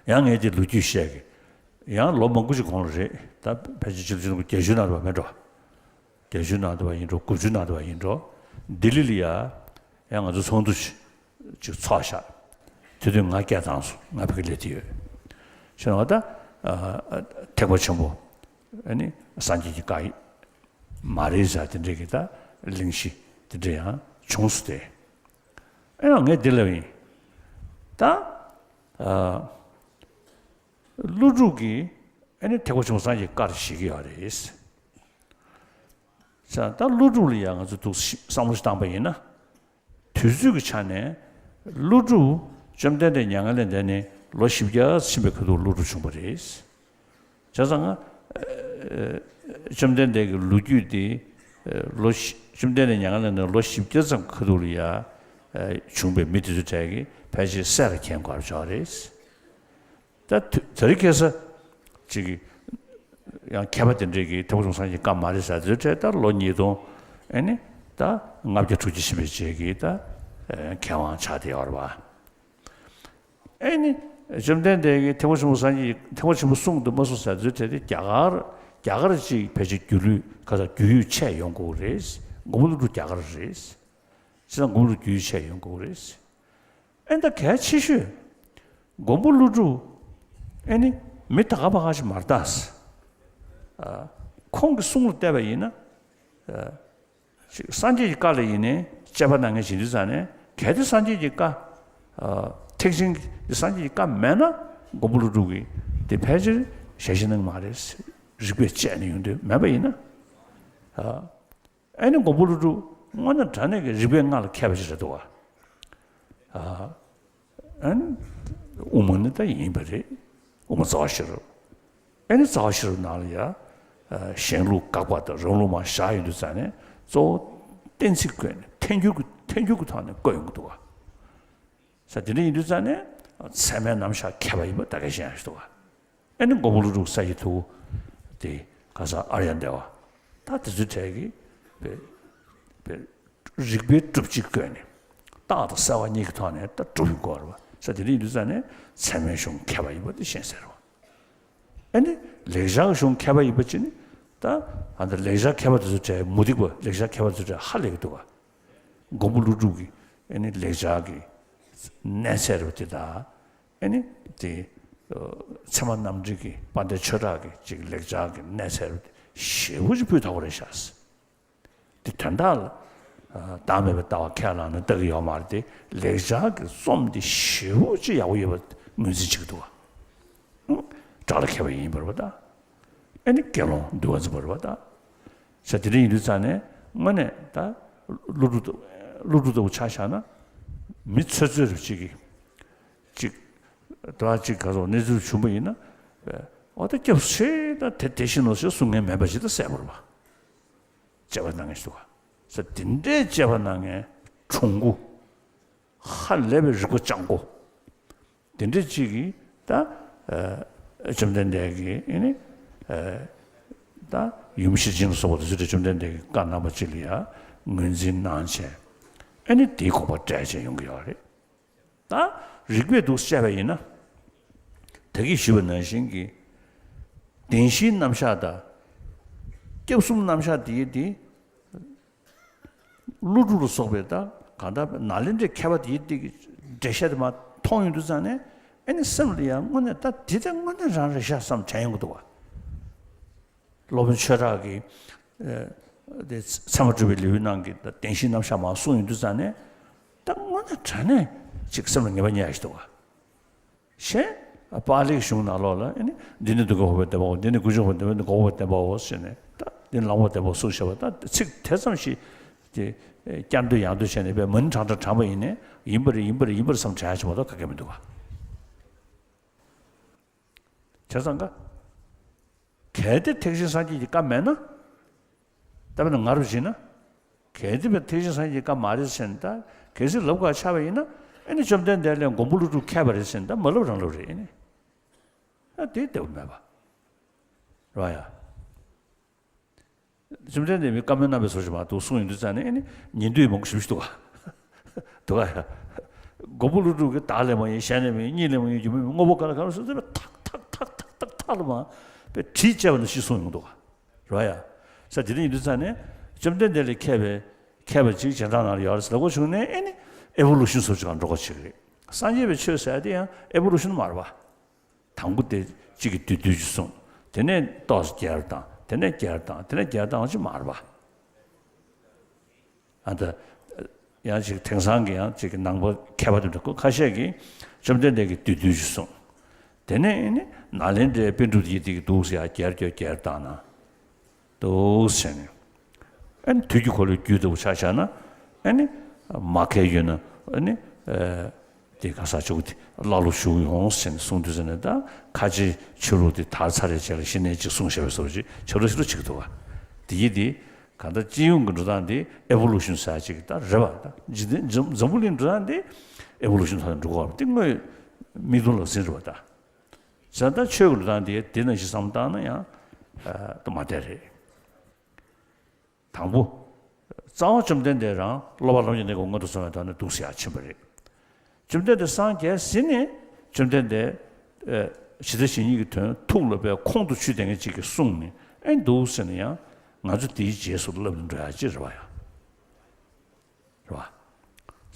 ཡང་ངས་དེ་ལོ་རྒྱུས་བཤད་གི། ཡང་ལོ་མང་པོ་ཞིག་གོང་ལ་རེད། ད་ཕལ་ཆེར་ཕྱི་ལོ་ཆིག་སྟོང་དགུ་བརྒྱད་ཅུ་ནང་དུ་བ་མེད་འགྲོ། བརྒྱད་ཅུ་ནང་དུ་བ་ཡིན་འགྲོ། དགུ་བཅུ་ནང་དུ་བ་ཡིན་འགྲོ། ལྡི་ལི་ལ་ཡ་ཡང་ང་ཚོ་ཚོགས་འདུ་ཞིག་ཅིག་ཚོགས་ཤག། དེ་དུས་ང་སྐད་བཏང་སོང་། ང་ཕ་གི་སླེབས་དེ་ཡོད། བྱས་ན་ད་ཨ་ཐེག་པ་ཆེན་པོ་ཨ་ནི་སངས་རྒྱས་ཀྱི་བཀའ་མ་རེད་ཟེར་དེ་འདྲས་ཀྱི་ད་གླེང་གཞི་དེ་འདྲས་ཡང་བྱུང་སོང་སྟེ། ཨེ་ཡང་ངས་འདི་ལབ་ཡིན། ད་ཨ་ཀླུ་སྒྲུབ་ཀྱིས་ཨ་ནི་ཐེག་པ་ཆེན་པོ་སངས་རྒྱས་ཀྱི་བཀའ་རེད་བཞེད་ཀྱི་ཡོད་རེད། ད་ཀླུ་སྒྲུབ་ལ་ཡང་ང་ཚོས་འདུག་བསམ་བློ་ཞིག་བཏང་པ་ཡིན་ན། དུས་ཚོད་ཀྱི་ཆ་ནས་ཀླུ་སྒྲུབ་བཅོམ་ལྡན་འདས་མྱ་ངན་ལས་འདས་ནས་ལོ་བཞི་བརྒྱ་ཕྱིན་པའི་ཁ་ཐུག་ཀླུ་སྒྲུབ་བྱུང་བ་རེད། བྱས་ཙང་ང་ཨ་བཅོམ་ལྡན་འདས་ཀྱི་ལོ་རྒྱུས་དེ་ཨ་ལོ་བཞི་བཅོམ་ལྡན་འདས་མྱ་ངན་ལས་འདས་ནས་ལོ་བཞི་བརྒྱ་ཙམ་ཁ་ཐུག་ལ་ཡ་ཨ་བྱུང་བའི་མི་དེ་ཚོ་གྲས་ཀྱིས་ཕལ་ཆེར་སྲས་ལ་མཁྱེན་དགོས་པ་ཆགས་རེད། ད་དུ་དེ་རིང་ཁ་སང་ཅིག་ཡང་མཁས་པ་དེ་འདྲས་ཀྱིས་ཐེག་པ་ཆེན་པོ་སངས་རྒྱས་ཀྱི་བཀའ་མ་རེད་ཟེར་དུས་དེ་ད་ལོ་ཉིས་སྟོང་ཨ་ནི་ད་ལྔ་བརྒྱ་དྲུག་ཅུ་ཕྱིན་པའི་རྗེས་ཀྱི་ད་མཁས་དབང་ཆགས་བསྡད་ཡོད་རེད་པ། ཨ་ནི་བཅོམ་ལྡན་འདས་ཀྱིས་ཐེག་པ་ཆེན་པོ་སངས་རྒྱས་ཐེག་པ་ཆེན་པོ་གསུངས་འདུག་མ་གསུངས་ཟེར་དུས་དེ་རྒྱ་གར་རྒྱ་གར་ཅིག་ཕལ་ཆེར་སྒྱུ་ལུས་ག་ས་རྒྱུས་ཡོད་ཆེ་ཡོང་དགོས་རེད། མགོན་པོ་ཀླུ་སྒྲུབ་རྒྱ་གར་རེད། བྱས་ཙང་མགོན་པོ་ཀླུ་སྒྲུབ་རྒྱུས་ཡོད་ཆེ་ཡོང་དགོས་རེད། ཨེ་ད་གལ་ཆེ་ཤོས། མགོན་པོ་ཀླུ་སྒྲུབ། ཨེ་ནི་མི་ད་ག་པ་ག་ཞིག་མ་རེད་ད། ཨ་ཁོང་གི་གསུང་ལ་བལྟས་པ་ཡིན་ན། ཨ་ཅིག་སངས་རྒྱས་ཀྱི་བཀའ་ལ་ཡིན་ནའི་དཔྱད་པ་གནང་མཁན་བྱེད་དུས་ཙང་ནས་གལ་ཏེ་སངས་རྒྱས་ཀྱི་བཀའ། ཨ་ཐེག་ཆེན་གྱི་སངས་རྒྱས་ཀྱི་བཀའ་མེད་ན་མགོན་པོ་ཀླུ་སྒྲུབ་ཀྱིས་དེ་ཕལ་ཆེར་ཞལ་བཞེས་གནང་མ་རེད། རིགས་པས་དཔྱད་ནས་ཡོང་དུས་མེད་པ་ཡིན་ན། ཨ། ཨེ་ནི་མགོན་པོ་ཀླུ་སྒྲུབ་དངོས་གནས་དྲང་གནས་ཀྱི་རིག་པའི་མངའ་ལ་མཁས་པ་ཞིག་རེད་འདུག་ག་ཨ་ཨེ་ནི་དབུ་མ་ནི་ད་ཡིན་པ་རེད། དབུ་མ་རྩ་བ་ཤེས་རབ། ཨེ་ནི་རྩ་བ་ཤེས་རབ་ནང་ལ་ཡ་ཨ་གཞན་ལུགས་དགག་པ་དང་རང་ལུགས་མར་བཞག་ཡོང་དུས་ཙང་ནས་གཙོ་བོ་གཏན་ཚིགས་བཀོད་ནས་ཐལ་འགྱུར་གྱི་ཐལ་འགྱུར་གྱི་ཐོག་ནས་བཀོད་ཡོང་གི་འདུག་ག་ས་དེ་འདྲ་ཡིན་དུས་ཙང་ནས་ཚད་མའི་རྣམ་གཞག་མཁས་པ་ཡིན་པ་ད་ག་ཤེས་ཡག་ཞིག་འདུག་ག་ཨེ་ནི་མགོན་པོ་ཀླུ་སྒྲུབ་ས་ཡི་ཐུ་བོ་དེ་ག་ས་ཨརྱ་དེ་བ་ད་དེ་ཚོའི་གྲས་ཀྱིས་པའི་པའི་རིགས་པའི་སྒྲུབ་བྱེད་བཀོད་ནས་རྟགས་དང་གསལ་བ་གཉིས་ཀྱི་ཐོག་ནས་ད་སྒྲུབ་ཡོང་གི་ཡོད་རེད་བ། ས་དེ་འདྲ་ཡིན་དུས་ཙང་ནས་ཚད་མའི་གཞུང་མཁས་པ་ཡིན་པ་དེ་ཤེས་གསལ་རེད་བ། ཨེ་ནི་ལེགས་སྦྱར་གྱི་གཞུང་མཁས་པ་ཡིན་པ་ཅི་ནི་ད་ཨ་ད་ལེགས་སྦྱར་མཁས་པ་དེ་ཚོའི་གྲས་མུ་སྟེགས་པ་ལེགས་སྦྱར་མཁས་པ་དེ་ཚོའི་གྲས་ཧ་ལས་ཀྱི་འདུག་བ། མགོན་པོ་ཀླུ་སྒྲུབ་ཀྱི་ཨེ་ནི་ལེགས་སྦྱར་གྱི་གནས་ཚད་རུ་དེ་དག་ཨེ་ནི་དེ་ཚད་མ་རྣམ་འགྲེལ་གྱི་དཔལ་ལྡན་ཆོས་གྲགས་ཀྱི་ཅིག་ལེགས་སྦྱར་གྱི་གནས་ཚད་རུ་དེ་ཞེ་པོ་ཅིག་སྤུས་དག་པོ་རེད་ཤག་དེ་དོན་དག་ལ་བདག་མེད་པའི་ལྟ་བ་ཁས་བླངས་ནས་ལྟ་གི་ཡོད་མ་རེད་དེ། ལེགས་སྦྱར་གྱི་རྩོམ་འདི་ཞེ་པོ་ཅིག་ཡག་པོ་ཡོད་པ་ངོས་འཛིན་བྱེད་ཀྱི་འདུག་བ། དགྲ་ལ་མཁས་པ་ཡིན་པར་བ་དང་། ཨེ་ནི་དགེ་སློང་འདུལ་བ་འཛིན་པར་བ་དང་། ས་དེ་འདྲ་ཡིན་དུས་ཙང་ནས་དངོས་གནས་ད་ཀླུ་སྒྲུབ་ཀླུ་སྒྲུབ་ལྟ་བུ་ཆ་བཞག་ན་མི་ཚོད་ཚོད་རུ་གཅིག་གིས་གཅིག་ད་གཅིག་ག་རོགས་གནས་ཚུལ་བྱུང་བ་ཡིན་ན། འོ་ད་སྐྱབས་སུ་མཆི་ད་དེ་དེ་བཞིན་ནོ་ཞེས་གསུང་མཁན་མེད་པ་ཞིག་ད་གསལ་པོ་རེད་བ། དཔྱད་པ་གནང་མཁན་ཞིག་འདུག་ག་ས་དེ་འདྲའི་དཔྱད་པ་གནང་མཁན་གྲུང་པོ། ཧ་ལས་པའི་རིག་པ་སྤྱང་པོ། དེ་འདྲ་ཅིག་གིས་ད་ཨ་བཅོམ་ལྡན་འདས་ཀྱིས་ཨེ་ནི་ཨ་ད་ཡུམ་ཤེར་ཕྱིན་ལ་སོགས་པ་དེ་ཚོ་དེ་བཅོམ་ལྡན་འདས་ཀྱི་བཀའ་རྣམ་པ་ཅིག་ལ་ཡང་ངོས་འཛིན་གནང་བྱས། ཨེ་ནི་དེའི་དགོངས་པ་འགྲེལ་བྱས་ཡོང་གི་ཡོད་རེད། ད་རིགས་པས་འདུག་དཔྱད་པ་ཡིན་ན། ད་གིན་ཞུས་པ་ནང་བཞིན་གྱི་བདེན་བཞིའི་རྣམ་གཞག་དང་། སྐྱབས་གསུམ་རྣམ་གཞག་དེ་དེ། ཀླུ་སྒྲུབ་ལ་སོགས་པའི་ད་གང་ལྟར་ནཱ་ལེནྡྲའི་མཁས་པ་དེའི་སྟེང་གི་འགྲེལ་བཤད་དེ་མར་མཐོང་ཡོང་དུས་ཙང་ནས་ཨེ་ནི་སེམས་ལ་ཡང་དངོས་གནས་ད་འདི་ད་དངོས་གནས་རང་རེད་ཤག་བསམ་དྲན་ཡོང་གི་འདུག་བ། སློབ་དཔོན་ཆོས་གྲགས་ཀྱིས་ཨ་དེ་ཚད་མ་སྒྲུབ་པའི་ལེའུའི་ནང་གི་ད་བདེན་བཞིའི་རྣམ་གཞག་མར་གསུངས་ཡོང་དུས་ཙང་ནས་ད་དངོས་གནས་དྲང་གནས་ཅིག་སེམས་ལ་ངེས་པ་རྙེད་ཡག་ཞིག་འདུག་བ། གཞན། པཱ་ལིའི་གཞུང་ནང་ལོགས་ལ་ཨེ་ནི་འདི་ནི་འདི་ཀོ་ཧོ་བའི་བདེན་པའོ། འདི་ནི་ཀུན་འབྱུང་བའི་བདེན་པའོ། འདི་ཀོ་ཧོ་བའི་བདེན་པའོ་ཟེར་ནས་ད་འདི་ནི་ལམ་ཀོ་བདེན་པའོ་གསུངས་བཞག་པ་ད་ཚིག་དེ་ཙམ་ཞིག་དེ་བསྐྱར་ཟློས་ཡང་ཟློས་བྱས་ནས་དཔེ་མ་ཎི་བགྲང་བགྲང་བགྲངས་པ་ཡིན་ནའི་ཡིན་པ་རེད་ཡིན་པ་རེད་ཡིན་པ་རེད་བསམ་དྲན་ཡག་ཅིག་མ་གཏོགས་ག་གེ་མི་འདུག་ག་བྱས་ཙང་ཀ་གལ་ཏེ་ཐེག་ཆེན་སངས་རྒྱས་ཀྱི་བཀའ་མེད་ན། ད་དཔེར་ན་ང་རུ་བྱས་ན། གལ་ཏེ་ཐེག་ཆེན་སངས་རྒྱས་ཀྱི་བཀའ་མ་རེད་ཟེར་ན་ད་གལ་སྲིད་ལབ་དགོས་ཆགས་པ་ཡིན་ན་ཨེ་ནི་བཅོམ་ལྡན་འདས་ལས་མགོན་པོ་ཀླུ་སྒྲུབ་མཁས་པ་རེད་ཟེར་ན་ད་མ་ལབ་རང་ལབ་རེད་ཨེ་ནི། ཨ་དེ་བདེ་པོ་མེད་པ། རེད་བ་ཡ། བཅོམ་ལྡན་འདས་མི་བཀའ་མོལ་གནང་བའི་བཟོ་ཞིག་མ་གཏོགས་གསུངས་ཡོང་དུས་ཙང་ནས་ཨེ་ནི་ཉན་འདོད་མང་པོ་ཞེ་པོ་ཞིག་འདུག་ག་འདུག་ག་ཡ། མགོན་པོ་ཀླུ་སྒྲུབ་ཀྱིས་བདག་ལས་མ་ཡིན་གཞན་ལས་མ་ཡིན་གཉིས་ལས་མ་ཡིན་སྒྱུ་མ་མེད་དངོས་པོ་གང་ལ་གང་ལ་སོགས་ཏེ་ཐག་ཐག་ཐག་ཐག་ཐག་ལ་མ་པའི་བྲིས་བཅད་པ་ནང་བཞིན་གསུངས་ཡོང་འདུག་ག་རེད་བ་ཡ། ས་དེ་འདྲ་ཡིན་དུས་ཙང་ནས་བཅོམ་ལྡན་འདས་ལས་མཁས་པའི་མཁས་པ་ཅིག་རྗེས་འབྲང་ནང་ལ་ཡོད་རེད་ཟེར་ལབ་དགོས་བྱུང་ནས་ཨེ་ནི་ཨེ་བོ་ལུ་ཤན་སོགས་ཅིག་གང་འགྲོ་དགོས་བྱེད་ཀྱི་རེད། སངས་རྒྱས་པའི་ཆོས་ཟེར་དེ་ཡང་ཨེ་བོ་ལུ་ཤན་མ་རེད་པ། དང་པོ་དེ་གཅིག་གིས་བསྡུས་བསྡུས་ཀྱིས་གསུངས། དེ་ནས་ཏོག་ཙམ་བསྐྱར་བཏང་། དེ་ནས་བསྐྱར་བཏང་། དེ་ནས་བསྐྱར་བཏང་ཅིག་མ་རེད་པ། ཨ་ད། ཡང་ཅིག་དེང་སང་གི་ཡང་ཅིག་གི་ནང་པ་མཁས་པ་དེ་འདྲ་ཁ་ཤས་ཀྱིས་བཅོམ་ལྡན་འདས་ཀྱིས་བསྡུས་བསྡུས་ཀྱིས་གསུངས། དེ་ནས་ཨེ་ནི་ནཱ་ལེནྡྲའི་པཎ་གྲུབ་ཀྱིས་དེ་གི་འདུག་ཟེར་ཡ་བསྐྱར་བསྐྱར་བསྐྱར་བཏང་ན། འདུག་ཟེར་ནས། ཨ་ནི་དུས་ཀྱི་འཁོར་ལོའི་རྒྱུད་ལྟ་བུ་ཆ་བཞག་ན། ཨ་ནི་མ་མཁས་ཡོད་ན་ཨ་ནི་ཨ་དེ་ག་ས་ཆོག་དེ་ཀླ་ཀློ་ཞུགས་ཡོང་ཟེར་ནས་གསུངས་དུས་ཟེར་ནས། ད་ཁ་ཆེའི་ཆོས་ལུགས་དེ་དར་ཚར་རེ་བྱས་ལ་གཞི་ནས་ཅིག་གསུངས་བཞག་པའི་བཟོ་ཅིག་ཆགས་འགྲོ་ཞིག་འགྲོ་བྱེད་ཀྱི་འདུག་ག། དེ་ཡིན་དེ། གང་ལྟར་སྤྱི་ཡོངས་ཀྱི་འགྲོ་སྟངས་དེ་ཨེ་བོ་ལུ་ཤན་ཟེར་ཅིག་ད་རེད་པ། ད་འཇིག་རྟེན་འཛམ་འཛམ་བུ་གླིང་འགྲོ་སྟངས་དེ་ཨེ་བོ་ལུ་ཤན་ཐོག་ནས་འགྲོ་གི་ཡོད་པ་དེ་དངོས་མིག་མཐོང་ལག་ཟིན་རེད་པ། ད་བྱས་ཙང་ད་ཆོས་ཀྱི་འགྲོ་སྟངས་དེ་དེ་ནང་བཞིན་བསམ་བློ་བཏང་ན་ཡང་ཨ་ད་མ་བདེ་རེད། དང་པོ། རྩ་བ་བཅོམ་ལྡན་འདས་རང་སློབ་པ་ལམ་གྱི་གནས་སྐབས་མངོན་དུ་སོང་བའི་ཐོག་ནས་འདུག་ཟེར་ཡ་ཕྱིན་པ་རེད། བཅོམ་ལྡན་འདས་སངས་རྒྱས་ཟིན་ནས་བཅོམ་ལྡན་འདས་ཨེ་ཇི་ལྟ་ཇི་སྙེད་ཀྱི་དོན་ཐུགས་ལ་དཔེ་ཁོང་དུ་ཆུད་བསྡད་མཁན་ཅིག་གིས་གསུངས་ནས་ཨེ་འདུག་ཟེར་ན་ཡང་། ང་ཚོ་དེའི་རྗེས་སུ་བསླབ་ནས་འགྲོ་ཡ་ཅིག་རེད་པ་ཡ། རེད་པ།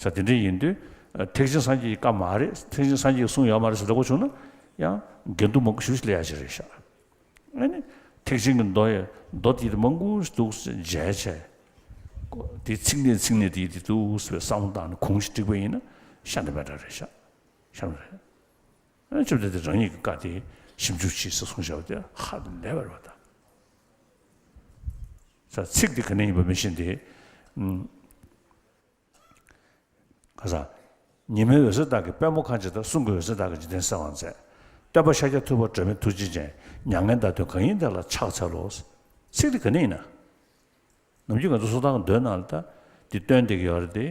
ས་དེ་འདྲ་ཡིན་དུས་ཨ་ཐེག་ཆེན་སངས་རྒྱས་ཀྱི་བཀའ་མ་རེད། ཐེག་ཆེན་སངས་རྒྱས་ཀྱིས་གསུངས་ཡོད་མ་རེད་ཟེར་ལབ་དགོས་བྱུང་ན་ཡང་འགལ་འདུ་མང་པོ་ཞེ་པོ་ཅིག་སླེབས་ཡ་ཅིག་རེད་ཤག། ཨ་ནི་ཐེག་ཆེན་གྱི་མདོ་ཡི་མདོ་དེ་མང་པོ་ཞིག་འདུག་ཟེར་མཇལ་བྱས། ཀོ་དེ་ཚིག་གནད་ཚིག་གནད་དེ་དེ་འདུག་ཟེར་བསམ་བློ་བཏང་ནས་གུང་ཞིག་བསྒྲིགས་པ་ཡིན་ན་ཤ་འདི་མེད་འདྲ་རེད་ཤག། ཤ་མེད་རེད། ཨ་ནི་བཅོམ་ལྡན་འདས་རང་ཉིད་ཀྱི་བཀའ་དེ་ཞིབ་འཇུག་བྱེད་ཟེར་གསུངས་བཞག་པ་དེ་ཧ་ལས་པ་རེད་པ། ད་ས་ཚིག་དེ་ག་ནས་ཡིན་པ་མི་ཤེས་ཏེ། ཨུམ། ཁ་སང་། ཉི་མའི་འོད་ཟེར་དག་གིས་པདྨོ་ཁ་འབྱེད་དང་། གསུང་གི་འོད་ཟེར་དག་གིས་འཇིག་རྟེན་གསལ་བར་མཛད། སྟོན་པ་ཤཱཀྱ་ཐུབ་པ་སྒྲོན་མེ་ཐུགས་རྗེ་ཅན། མྱ་ངན་འདའ་དོན་གང་ཡིན་དེ་ལ་ཕྱག་འཚལ་ལོ། ཚིག་དེ་ག་ནས་ཡིན་ན། ནམ་རྒྱུན་ང་ཚོ་གསོལ་ཐང་གི་མདོའི་ནང་ལ་ད་དེ་སྟོན་བསྡད་ཀྱི་ཡོད་རེད་དེ།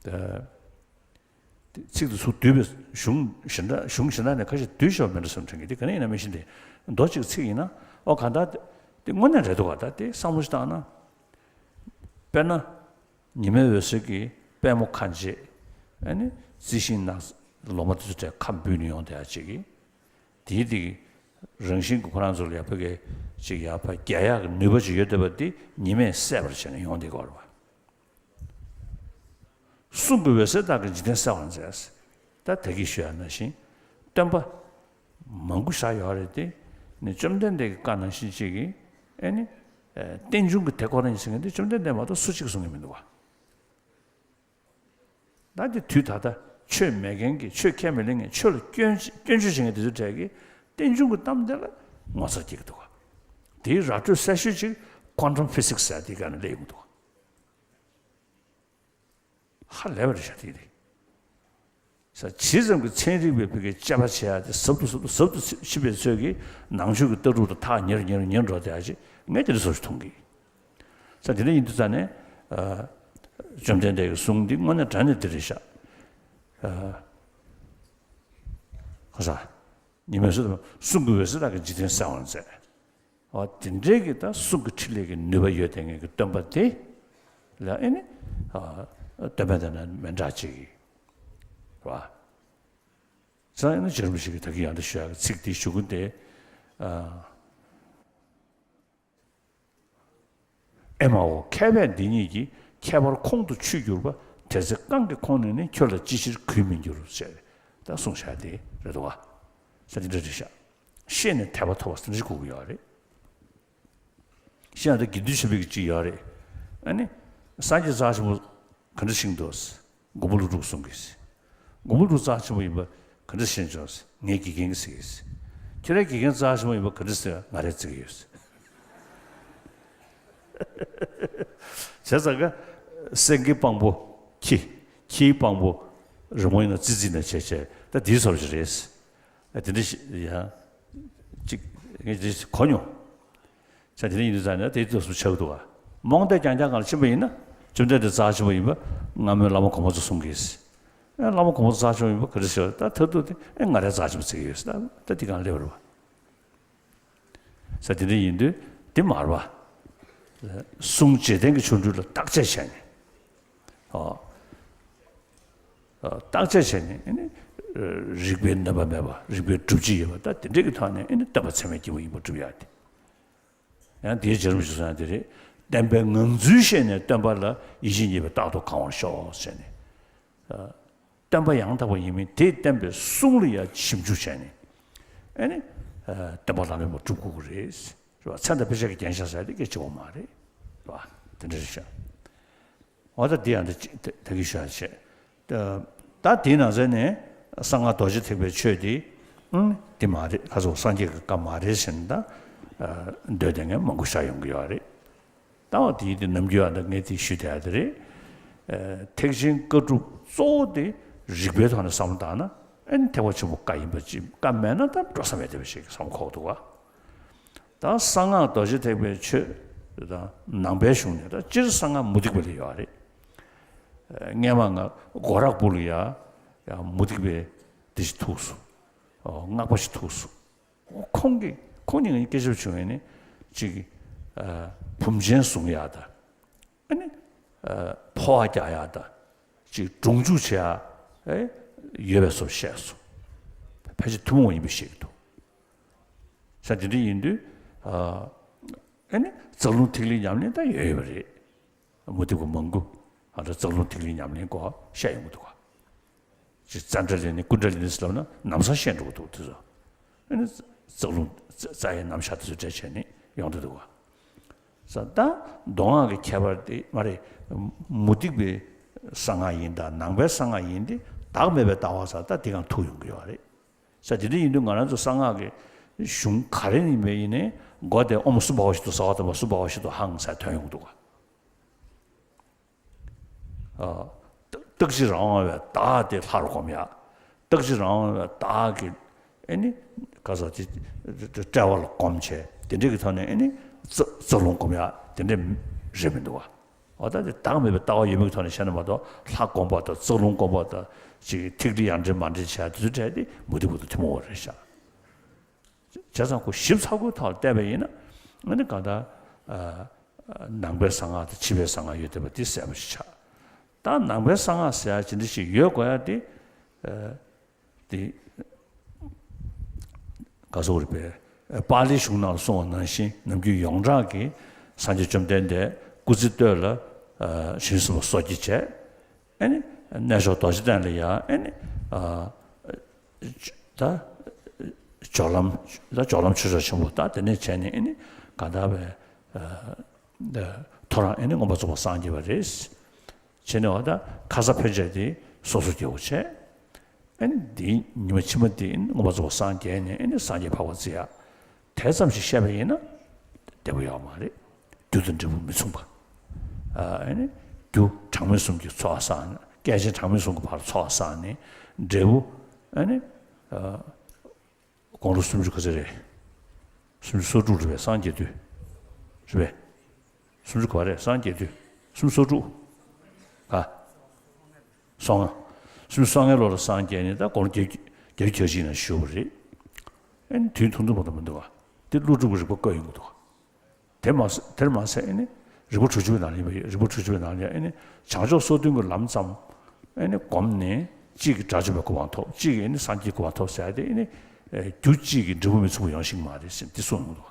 ད་དེ་ཚིག་དེ་ཚུར་བསྡུས་པའི་གཞུང་གཞན་དག་གཞུང་གཞན་དག་ནས་ཁ་ཤས་བསྡུས་བཞག་པ་མིན་འགྲོ་བསམ་དྲན་གྱི། དེ་ག་ནས་ཡིན་ན་མི་ཤེས་ཏེ། མདོ་གཅིག་ཚིག་ཡིན་ན་ཨོ་གང་ལྟར་དེ་དངོས་གནས་རེད་འདུག་ག། ད་དེ་བསམ་བློ་ཞིག་བཏང་ན། དཔེར་ན། ཉི་མའི་འོད་ཟེར་གྱིས་པདྨོ་ཁ་འབྱེད། ཨ་ནི་རྩི་ཤིང་ནགས་ལོ་མ་དེ་ཚོ་གྲས་ཁ་འབུས་ནས་ཡོང་བསྡད་ཡ་ཅིག་གིས། དེའི་དེ་རང་བཞིན་གྱིས་ཁོ་རང་ཚོ་ལ་ཡ་ཕ་གི་ཅིག་ཡ་ཕ་རྒྱག་ཡག་གི་ནུས་པ་ཅིག་ཡོད་བསྡད་པ་དེ་ཉི་མས་བསད་པར་བྱས་ནས་ཡོང་བསྡད་ཀྱི་ཡོད་རེད་པ། གསུང་གི་འོད་ཟེར་དག་གིས་འཇིག་རྟེན་གསལ་བར་མཛད། ད་ད་གིན་ཞུས་པ་ནང་བཞིན་སྟོན་པ་མང་པོ་བཞག་ཡོད་རེད་དེ། ནི་བཅོམ་ལྡན་འདས་ཀྱི་བཀའ་ནང་བཞིན་ཅིག་གིས་ཨེ་ནི་ཨེ་རྟེན་འབྱུང་གི་དེ་ཁོ་རང་ཡིན་ཟེར་མཁན་དེ་བཅོམ་ལྡན་འདས་མ་གཏོགས་སུ་གཅིག་གིས་གསུང་གི་མི་འདུག་ག། ད་དེ་དུས་ད་ལྟ་ཆོས་མེད་མཁན་གྱི། ཆོས་ཁས་མི་ལེན་མཁན། ཆོས་ལ་སྐྱོན་སྐྱོན་བརྗོད་བྱེད་མཁན་དེ་ཚོའི་གྲས་ཀྱིས་རྟེན་འབྱུང་གི་གཏམ་དེ་ལ་ངོ་མཚར་སྐྱེ་གི་འདུག་ག། དེའི་ར་སྤྲོད་གསལ་ཤོས་ཅིག་ཀོན་ཊམ་ཕི་སིག་སི་ཟེར་དེའི་སྒང་ནས་སླེབས་ཡོང་གི་འདུག་ག། ཧ་ལས་པ་རེད་ཤག་དེ་རེད། ས་ཇི་ཙམ་གྱི་ཚན་རིག་པའི་བོད་ཀྱི་དཔྱད་པ་བྱེད་ཡ་དེ་ཟབ་ཏུ་ཟབ་ཏུ་ཟབ་ཏུ་ཕྱིན་པའི་ཚོད་ཀྱིས་ནང་ཆོས་ཀྱི་ལྟ་གྲུབ་དང་ཐག་ཉེ་རུ་ཉེ་རུ་ཉེ་རུ་འགྲོ་བསྡད་ཡ་ཅིག་ངས་དེ་འདྲ་བཟོ་ཞིག་མཐོང་གི། ས་དེ་འདྲ་ཡིན་དུས་ཙ་ནས་ཨ་བཅོམ་ལྡན་འདས་ཀྱི་གསུང་འདི་དངོས་གནས་དྲང་གནས་འདི་རེད་ཤག། ཨ་ཁ་ས། ཉི་མའི་འོད་ཟེར་དང་གསུང་གི་འོད་ཟེར་དག་གིས་འཇིག་རྟེན་གསལ་བར་མཛད། འོ་དེ་འདྲའི་གི་ད་གསུང་གི་ཕྲིན་ལས་ཀྱི་ནུས་པ་ཡོད་དེ་ངེད་ཀྱི་སྟོན་པ་དེ་ལ་ཨེ་ནི་ཨ་སྟོན་པ་དེ་ན་མི་འདྲ་ཅིག་རེད་བ། ས་ཨེ་ནི་རྗེ་རིན་པོ་ཆེ་གིས་ད་གིན་ཡང་ད་ཞུ་ཡག་གི་ཚིག་དེ་ཞུ་གི་འདི། ཨ་ཨེ་མའོ། མཁས་པས་འདི་ཉིད་ཀྱི། ཁྱད་པར་ཁོང་དུ་ཆུད་གྱུར་པ། དེ་ཚེ་རྐང་གི་ཁོང་ནས་ནི། ཁྱོད་ལ་ཅི་ཕྱིར་གུས་མི་འགྱུར་ཞེས་ད་གསུངས་བཞག་དེ་རེད་འདུག་བ། ས་དེ་འདྲ་རེད་ཤག། ཤེས་ནས་དད་པ་ཐོབ་པ་ཟེར་ཞིག་དགོས་ཀྱི་ཡོད་རེད། ཤེས་ཡང་དེ་དགེ་འདུན་ཆོས་འཕེལ་གྱི་ཅིག་ཡོད་རེད། ཨ་ནི། སངས་རྒྱས་རྩ་ཆེན་པོ་ག་འདྲ་ཞིག་འདུག། མགོན་པོ་ཀླུ་སྒྲུབ་གསུང་གི། མགོན་པོ་ཀླུ་སྒྲུབ་རྩ་ཆེན་པོ་ཡིན་པ་ག་འདྲ་ཤེས་བྱུང་། ངའི་དགེ་རྒན་གྱིས་ཟེར་གི། ཁྱེད་རའི་དགེ་རྒན་རྩ་ཆེན་པོ་ཡིན་པ་ག་འདྲ་ཟེར། ང་རས་བརྩི་གི་ཡོད། བྱས་ཙང་ཀ། སེང་གེ་དཔང་པོ་ཁྱི། ཁྱིའི་དཔང་པོ་རི་མོ་ཡིན་ན་ཙི་ཙི་ན་བྱས་བྱས་ད་དེའི་བཟོ་འདྲ་ཞིག་རེད། ཨ་དེ་འདྲ་ཞིག་ཡང་། ཅིག་ངས་དེ་གོ་མྱོང་། ས་དེ་འདྲ་ཡིན་དུས་ཙང་ནས་དེ་ཚོ་ཆགས་འདུག་ག། རྨོངས་དད་རྐྱང་རྐྱང་སྒང་ལ་ཕྱིན་པ་ཡིན་ན། བཅོམ་ལྡན་འདས་རྩ་ཆེན་པོ་ཡིན་པ་སྔ་མོའི་བླ་མ་གོང་མ་ཚོ་གསུང་གི། ཨ་བླ་མ་གོང་མ་ཚོ་རྩ་ཆེན་པོ་ཡིན་པ་ག་རེ་ཟེར་བ། ད་མཐར་ཐུག་དེ་ཨེ་ང་རས་རྩ་ཆེན་པོ་བརྩི་གི་ཡོད་ཟེར། ད་ད་དེ་སྒང་སླེབས་པ་རེད་བ། ས་དེ་འདྲ་ཡིན་དུས་དེ་མ་རེད་བ། གསུང་འཇིག་རྟེན་གྱི་ཆོ་འཕྲུལ་ལ་བརྟག་དཔྱད་བྱས་ནས། ཨོ། བརྟག་དཔྱད་བྱས་ནས་ཨེ་ནི། རིགས་པའི་རྣམ་པ་མེད་པ། རིགས་པའི་སྒྲུབ་བྱེད་ཡོད་པ། ད་དེ་འདྲའི་གི་ཐོག་ནས་ཨེ་ནི་སྟོན་པ་ཚད་མའི་སྐྱེས་བུ་ཡིན་པར་སྒྲུབ་ཡག་དེ། ཡང་དེའི་རྗེ་རིན་པོ་ཆེས་གསུངས་ཡག་དེ་རེད། བསྟན་པའི་ངང་ཚུལ་ཤེས་ནས། སྟོན་པ་ལ་ཡིད་བཞིན་ཉེ་བའི་རྟག་ཏུ་གང་བར་ཤོག་ཟེར་ནས། ཨ། སྟོན་པ་ཡང་དག་པ་ཡིན་མིན་དེས་བསྟན་པའི་གསུང་ལ་ཡང་ཞིབ་འཇུག་བྱས་ནས། ཨེ་ནི། ཨ། བསྟན་པ་ལམ་རིམ་པ་སྒྲུབ་དགོས་ཀྱི་རེད། རེད་བ། ཚད་དང་དཔེ་བྱད་ཀྱིས་བརྒྱན་བཞག་ཟེར་དེ་སྐད་ཆ་བ་མ་རེད། རེད་བ། དེ་འདྲ་རེད་ཤག་འོ་ད་འདི་ཡང་འདི་ད་གི་ཤ་ཆེ། ད་དེའི་ནང་ཚན་ནས་གསང་སྔགས་རྡོ་རྗེ་ཐེག་པའི་ཆོས་འདི། ཨང་། འདི་མ་རེད། ཁ་སོགས་སངས་རྒྱས་ཀྱི་བཀའ་མ་རེད་ཟེར་ནས་ད་འདོད་བསྡད་མཁན་མང་པོ་ཤ་ཡོང་གི་ཡོད་རེད། ད་འོ་དེའི་དེ་ནམ་རྒྱུན་ཨ་ད་ངས་དེ་ཞུས་བསྡད་ཡ་དེ་རེད། ཨ། ཐེག་ཆེན་བཀའ་སྒྲུབ་གཙོ་བོ་དེ་རིགས་པའི་ཐོག་ནས་བསམ་བློ་བཏང་ན། ཨ་ནི་ཐེག་པ་ཆེན་པོ་བཀའ་ཡིན་པ་ཅིག་བཀའ་མེད་ན་ད་འགྲོ་ས་མེད་བསྡད་པ་ཞིག་བསམ་ཁོག་འདུག་ག་ད་གསང་སྔགས་རྡོ་རྗེ་ཐེག་པའི་ཆོས་དང་ནང་པའི་གཞུང་ནས། ད་སྤྱིར་གསང་སྔགས་མུ་སྟེགས་པ་ལ་ཡོད་རེད། སྔས་མ་ང་སྒོ་ར་སྦུག་ལ་ཡ་ཡ་མུ་སྟེགས་པའི་དེ་ཞིག་ཐུག་སོང་། སྔགས་པ་ཞིག་ཐུག་སོང་། ཁོང་གིས་ཁོང་གཉིས་ཀྱིས་སྐད་ཆ་བྱུང་བས་ནི་ཅིག་ཨ། བུམ་ཆེན་བཟུང་ཡག་དང་། ཨ་ནི། ཨ། འཕོ་བ་རྒྱག་ཡག་དང་། ཅིག་སྒྲུང་འཇུག་བྱེད་ཡག་ཨེ་ཡོད་པའི་བཟོ་བཤད་སོང་། ཕལ་ཆེར་ཐུན་མོང་བ་ཡིན་པ་ཤེས་ཀྱི་འདུག་ས། དེ་འདྲ་ཡིན་དུས། ཨ། ཨེ་ནི་རྩ་རླུང་ཐིག་ལེའི་ཉམས་ལེན་ད་ཡོད་ཡོད་པ་རེད། མུ་སྟེགས་པ་མང་པོ་ཨ་ད་རྩ་རླུང་ཐིག་ལེའི་ཉམས་ལེན་སྐོར་བཤད་ཡོང་གི་འདུག་ག་ཅིག་ཙནྡྲ་ལེན་ནི་ཀུན་ཌ་ལི་ནི་ཟེར་ལབ་ན་ལམ་སང་ཤེས་འགྲོ་གི་འདུག་དེ་ཚོ། ཨ་ནི་རྩ་རླུང་རྩ་རྩ་ཡི་རྣམ་གཞག་དེ་ཚོ་འགྲེལ་བྱས་ནས་ཡོང་གི་འདུག་ག་ས། ད་མདོ་སྔགས་ཀྱི་ཁྱད་པར་དེ་མ་རེད། མུ་སྟེགས་པའི་གསང་སྔགས་ཡིན་དང་ནང་པའི་གསང་སྔགས་ཡིན་ཏེ། བདག་མེད་པའི་ལྟ་བ་ཟེར་ད་དེ་གང་ཐུག་ཡོང་གི་ཡོད་རེད། ས། དེ་འདྲ་ཡིན་དུས་ང་རང་ཚོ་གསང་སྔགས་ཀྱི་གཞུང་ག་རེ་ཡིན་པ་ཡིན་ནའི་མགོ་དེ་ཨོཾ་སུ་བྷ་ཝ་ཤ་དུ་ས་ཝ་ཏ་མ་སུ་བྷ་ཝ་ཤ་དུ་ཧཾ་ཟེར་ཐོན་ཡོང་གི་འདུག་ག་ཨ། རྟག་གཅིག་རང་དབང་བའི་བདག་དེ་ལྷར་བསྒོམ་ཡག་རྟག་གཅིག་རང་དབང་བའི་བདག་གི་ཨེ་ནི་ག་ས་དེ་དཔྲལ་བ་ལ་བསྒོམ་བྱས་དེ་འདྲ་གི་ཐོག་ནས་ཨེ་ནི་རྩ་རྩ་རླུང་བསྒོམ་ཡག་དེ་འདྲ་རེད་མི་འདུག་ག་འོ་ད་དེ་བདག་མེད་པའི་ལྟ་བ་ཡོད་མེད་ཀྱི་ཐོག་ནས་བཤད་ན་མ་གཏོགས། ལྷ་བསྒོམ་པ་དང་རྩ་རླུང་བསྒོམ་པ་དང་། ཅིག་ཐིག་ལེ་ཡར་འདྲེན་མར་འདྲེན་བྱས་དེ་ཚོ་གྲས་དེ་མུ་སྟེགས་པ་དང་ཐུན་མོང་བ་རེད་ཤག་བྱས་ཙང་ཁོ་ཞིབ་ཚགས་པོའི་ཐོག་ལ་བལྟས་པ་ཡིན་ན། ཨ་ནི་གང་ལྟར། ཨ། ནང་པའི་གསང་སྔགས་དང་ཕྱི་པའི་གསང་སྔགས་ཡོད་བསྡད་པ་དེ་གསལ་པོ་ཞིག་ཆགས། ད་ནང་པའི་གསང་སྔགས་ཟེར་ཡ་ཅི་འདྲ་ཞིག་ཡོད་དགོས་ཡ་དེ། ཨ། དེ་ག་ཟེར་དགོས་རེད་པས། པཱ་ལིའི་གཞུང་ནང་ལ་གསུངས་པ་ནང་བཞིན་ནམ་རྒྱུན་ཡོངས་གྲགས་ཀྱི་སངས་རྒྱས་བཅོམ་ལྡན་འདས་སྐུ་ཚེ་སྟོད་ལ། ཨ། བྱང་ཆུབ་སེམས་དཔའ་སོགས་ཀྱིས་བྱས། ཨེ་ནི་གནས་མཆོག་རྡོ་རྗེ་གདན་ལ་ཡ་ཨེ་ནི། ཨ། ད་སྦྱོར་ལམ། ད་སྦྱོར་ལམ་ཆོས་མཆོག་ཆེན་པོ་ད་དེ་ནས་བྱས་ནས་ཨེ་ནི་གང་ལྟར་བའི། ཨ། ཐོ་རངས་ཨེ་ནི་མངོན་པར་རྫོགས་པར་སངས་རྒྱས་པ་རེད། བྱས་ནས་འོ་ད་ཁ་སར་ཕན་ཆད་དེ་སོ་སོ་སྐྱེ་བོ་བྱས། ཨེ་ནི་དེའི་ཉི་མ་ཕྱི་མ་དེ་ཨེ་ནི་མངོན་པར་རྫོགས་པར་སངས་རྒྱས་ནས་ཨེ་ནི་སངས་རྒྱས་འཕགས་པ་བརྩི་ཡག་དེ་ཙམ་ཞིག་བཤད་པ་ཡིན་ན་བདེ་པོ་ཡོད་མ་རེད། རྒྱུ་དང་འབྲས་བུ་མི་མཚུངས་པ། ཨ། ཨེ་ནི་རྒྱུ་གྲངས་མེད་གསུམ་གྱི་ཚོགས་བསགས་ནས། སྐྱེས་ཆེན་གྲངས་མེད་གསུམ་གྱི་བར་ཚོགས་བསགས་ནས། འབྲས་བུ་ཨེ་ནི། ཨ། དགུང་ལོ་སུམ་ཅུ་ག་ཚོད་རེད། སུམ་ཅུ་སོ་དྲུག་རེད་པས། སངས་རྒྱས་དུས་རེད་པས། སུམ་ཅུ་ག་པ་རེད། སངས་རྒྱས་དུས་སུམ་ཅུ་སོ་དྲུག་ག་སོ་ལྔ། སུམ་ཅུ་སོ་ལྔའི་ལོ་ལ་སངས་རྒྱས་ནས་ད་དགུང་ལོ་བརྒྱད་ཅུ་གྱ་གཅིག་ན་བཞུགས་པ་རེད། ཨེ་ནི་དུས་ཐུང་ཐུང་མ་གཏོགས་མི་འདུག་ག་དེ་ཀླུ་སྒྲུབ་ཀྱི་རིག་པ་བཀོད་ཡོང་གི་འདུག་ག་དེ་མ་ཟད། དེར་མ་ཟད་ཨེ་ནི་རིག་པ་དྲུག་ཅུ་པའི་ནང་ལ་ཡོད་པའི། རིག་པ་དྲུག་ཅུ་པའི་ནང་ལ་ཡང་ཨེ་ནི་བྱང་ཕྱོགས་སོ་བདུན་གྱི་ལམ་ཙམ་ཨེ་ནི་བསྒོམས་ནས། གཅིག་གིས་དགྲ་བཅོམ་པའི་གོ་འཕང་ཐོབ། གཅིག་གིས་ཨེ་ནི་སངས་རྒྱས་གོ་འཕང་ཐོབ་ཟེར་ཏེ། ཨེ་ནི་རྒྱུ་གཅིག་གིས་འབྲས་བུ་མི་མཚུངས་པ་ཡོང་ཤེས་ཀྱི་མ་རེད་ཟེར་འདི་གསུངས་ཡོང་གི་འདུག་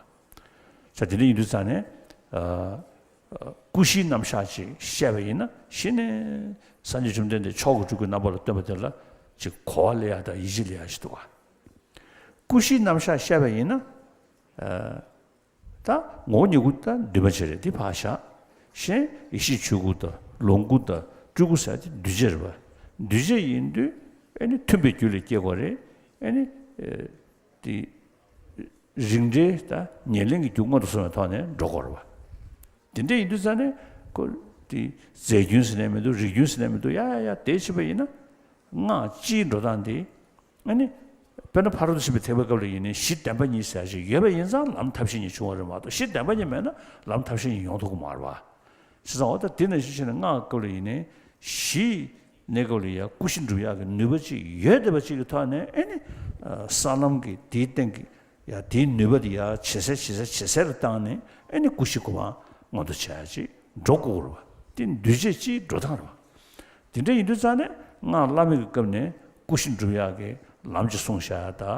ག་ས། དེ་འདྲ་ཡིན་དུས་ཙང་ནས། ཨ། ཀུ་ཤིའི་རྣམ་གཞག་ཅིག་བཤད་པ་ཡིན་ན། གཞི་ནས་སངས་རྒྱས་བཅོམ་ལྡན་འདས་མཆོག་གི་སྤྲུལ་སྐུའི་རྣམ་པ་ལ་སྟོན་པ་དེ་ལ་ཅིག་གོ་བ་ལེན་ཡག་དང་ཡིད་ཆེས་ལེན་ཡག་ཞིག་འདུག་ག་ཀུ་ཤིའི་རྣམ་གཞག་བཤད་པ་ཡིན་ན། ཨ། ད་ངོ་བོ་ཉིད་སྐུ་ད་འདུས་མ་བྱས་རེད། འདི་ཕར་བཞག་གཞན་ཡེ་ཤེས་ཆོས་སྐུ་དང་ལོངས་སྐུ་དང་སྤྲུལ་སྐུ་ཟེར་དེ་འདུས་བྱས་རེད་པ། འདུས་བྱས་ཡིན་དུས་ཨེ་ནི་མཐུན་པའི་རྒྱུ་ལ་སྐྱེ་དགོས་རེད། ཨེ་ནི། ཨ། དེ་རིགས་འགྲེ་ད་ཉེར་ལེན་གྱི་རྒྱུ་མངོན་དུ་སོང་བའི་ཐོག་ནས་འགྲོ་དགོས་རེད་པ། དེ་འདྲ་ཡིན་དུས་ཙང་ནས་ཁོ་དེ་རྫས་རྒྱུན་ཟེར་ནས་མི་འདུག་རིགས་རྒྱུན་ཟེར་ནས་མི་འདུག་ཡ་ཡ་ཡ་དེ་བྱས་པ་ཡིན་ན། སྔགས་སྤྱིའི་འགྲོ་སྟངས་དེ། ཨ་ནི། དཔེར་ན་ཕ་རོལ་ཏུ་ཕྱིན་པའི་ཐེག་པའི་སྐབས་ལ་ཡིན་ནའི་གཞི་བདེན་པ་གཉིས་ཟེར་ཞིག་ཡོད་པ་ཡིན་ཙང་ལམ་ཐབས་ཤེས་གཉིས་བྱུང་བ་རེད་མ་གཏོགས། གཞི་བདེན་པ་གཉིས་མེད་ན་ལམ་ཐབས་ཤེས་གཉིས་ཡོང་ཐུབ་ཀྱི་མ་རེད་པ། བྱས་ཙང་འོ་ད་དེ་ནང་བཞིན་བྱས་ནས་སྔགས་སྐབས་ལ་ཡིན་ནའི་གཞི་གནས་སྐབས་ལ་ཡ་ཀུན་ཤེས་འགྲུབ་ཡག་གི་ནུས་པ་ཅིག་ཡོད་བསྡད་པ་ཅིག་གི་ཐོག་ནས། ཨེ་ནི། ས་ལམ་གྱི་དེའི་སྟེང་གི་ཡ་དེའི་ནུས་པ་དེ་ཡ་ཇེ་གསལ་ཇེ་གསལ་ཇེ་གསལ་ལ་བཏང་ནས། ཨེ་ནི་ཀུན་ཤེས་གོ་འཕང་མངོན་དུ་བྱེད་ཡག་ཅིག་འགྲོ་དགོས་རེད་པ། དེ་འདུས་བྱས་སྤྱིའི་འགྲོ་སྟངས་རེད་པ། དེ་འདྲ་ཡིན་དུས་ཙང་ནས་སྔགས་བླ་མེད་ཀྱི་སྐབས་ནས་ཀུན་ཤེས་འགྲུབ་ཡག་གི་ལམ་ཅིག་གསུངས་བཞག་ཡ་ད།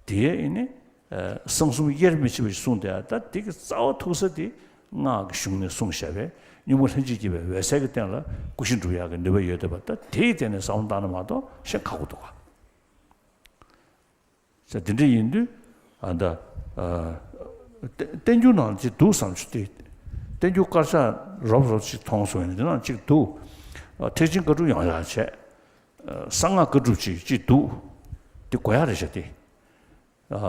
དེ་ཨེ་ནི། ཨ། གསང་གསུམ་དབྱེར་མི་ཕྱེད་པ་ཞིག་གསུངས་བསྡད་ཡ་ད། དེ་གི་རྩ་བ་ཐུག་ས་དེ་ སྔགས་ཀྱི་གཞུང་ནས་གསུངས་བཞག་པའི་སྙིང་པོ་ལྷན་ཅིག་སྐྱེས་པའི་འོད་གསལ་གྱི་སྟེང་ལ་སྐུ་བཞི་འགྲུབ་ཡག་གི་ནུས་པ་ཡོད་འདོད་པ་ད་དེའི་སྟེང་ནས་བསམ་བློ་བཏང་ན་མ་གཏོགས་གཞན་ཁག་པོ་འདུག་ག་ཟེར་དེ་འདྲ་ཡིན་དུས་ཨ་ད་ཨ་བསྟན་བསྟན་འགྱུར་ནང་ཅིག་འདུག་བསམ་བྱུང་སྟེ། བསྟན་འགྱུར་དཀར་ཆག་རོབ་རོབ་ཅིག་མཐོང་སོང་ཡིན་དེ་ནང་ཅིག་འདུག་ཨ་ཐེག་ཆེན་བཀའ་སྒྲུབ་ཡོང་ཡག་བྱས། ཨ་གསང་སྔགས་བཀའ་སྒྲུབ་ཅིག་ཅིག་འདུག་དེ་དགོས་ཡག་རེད་ཤག་སྟེ། ཨ་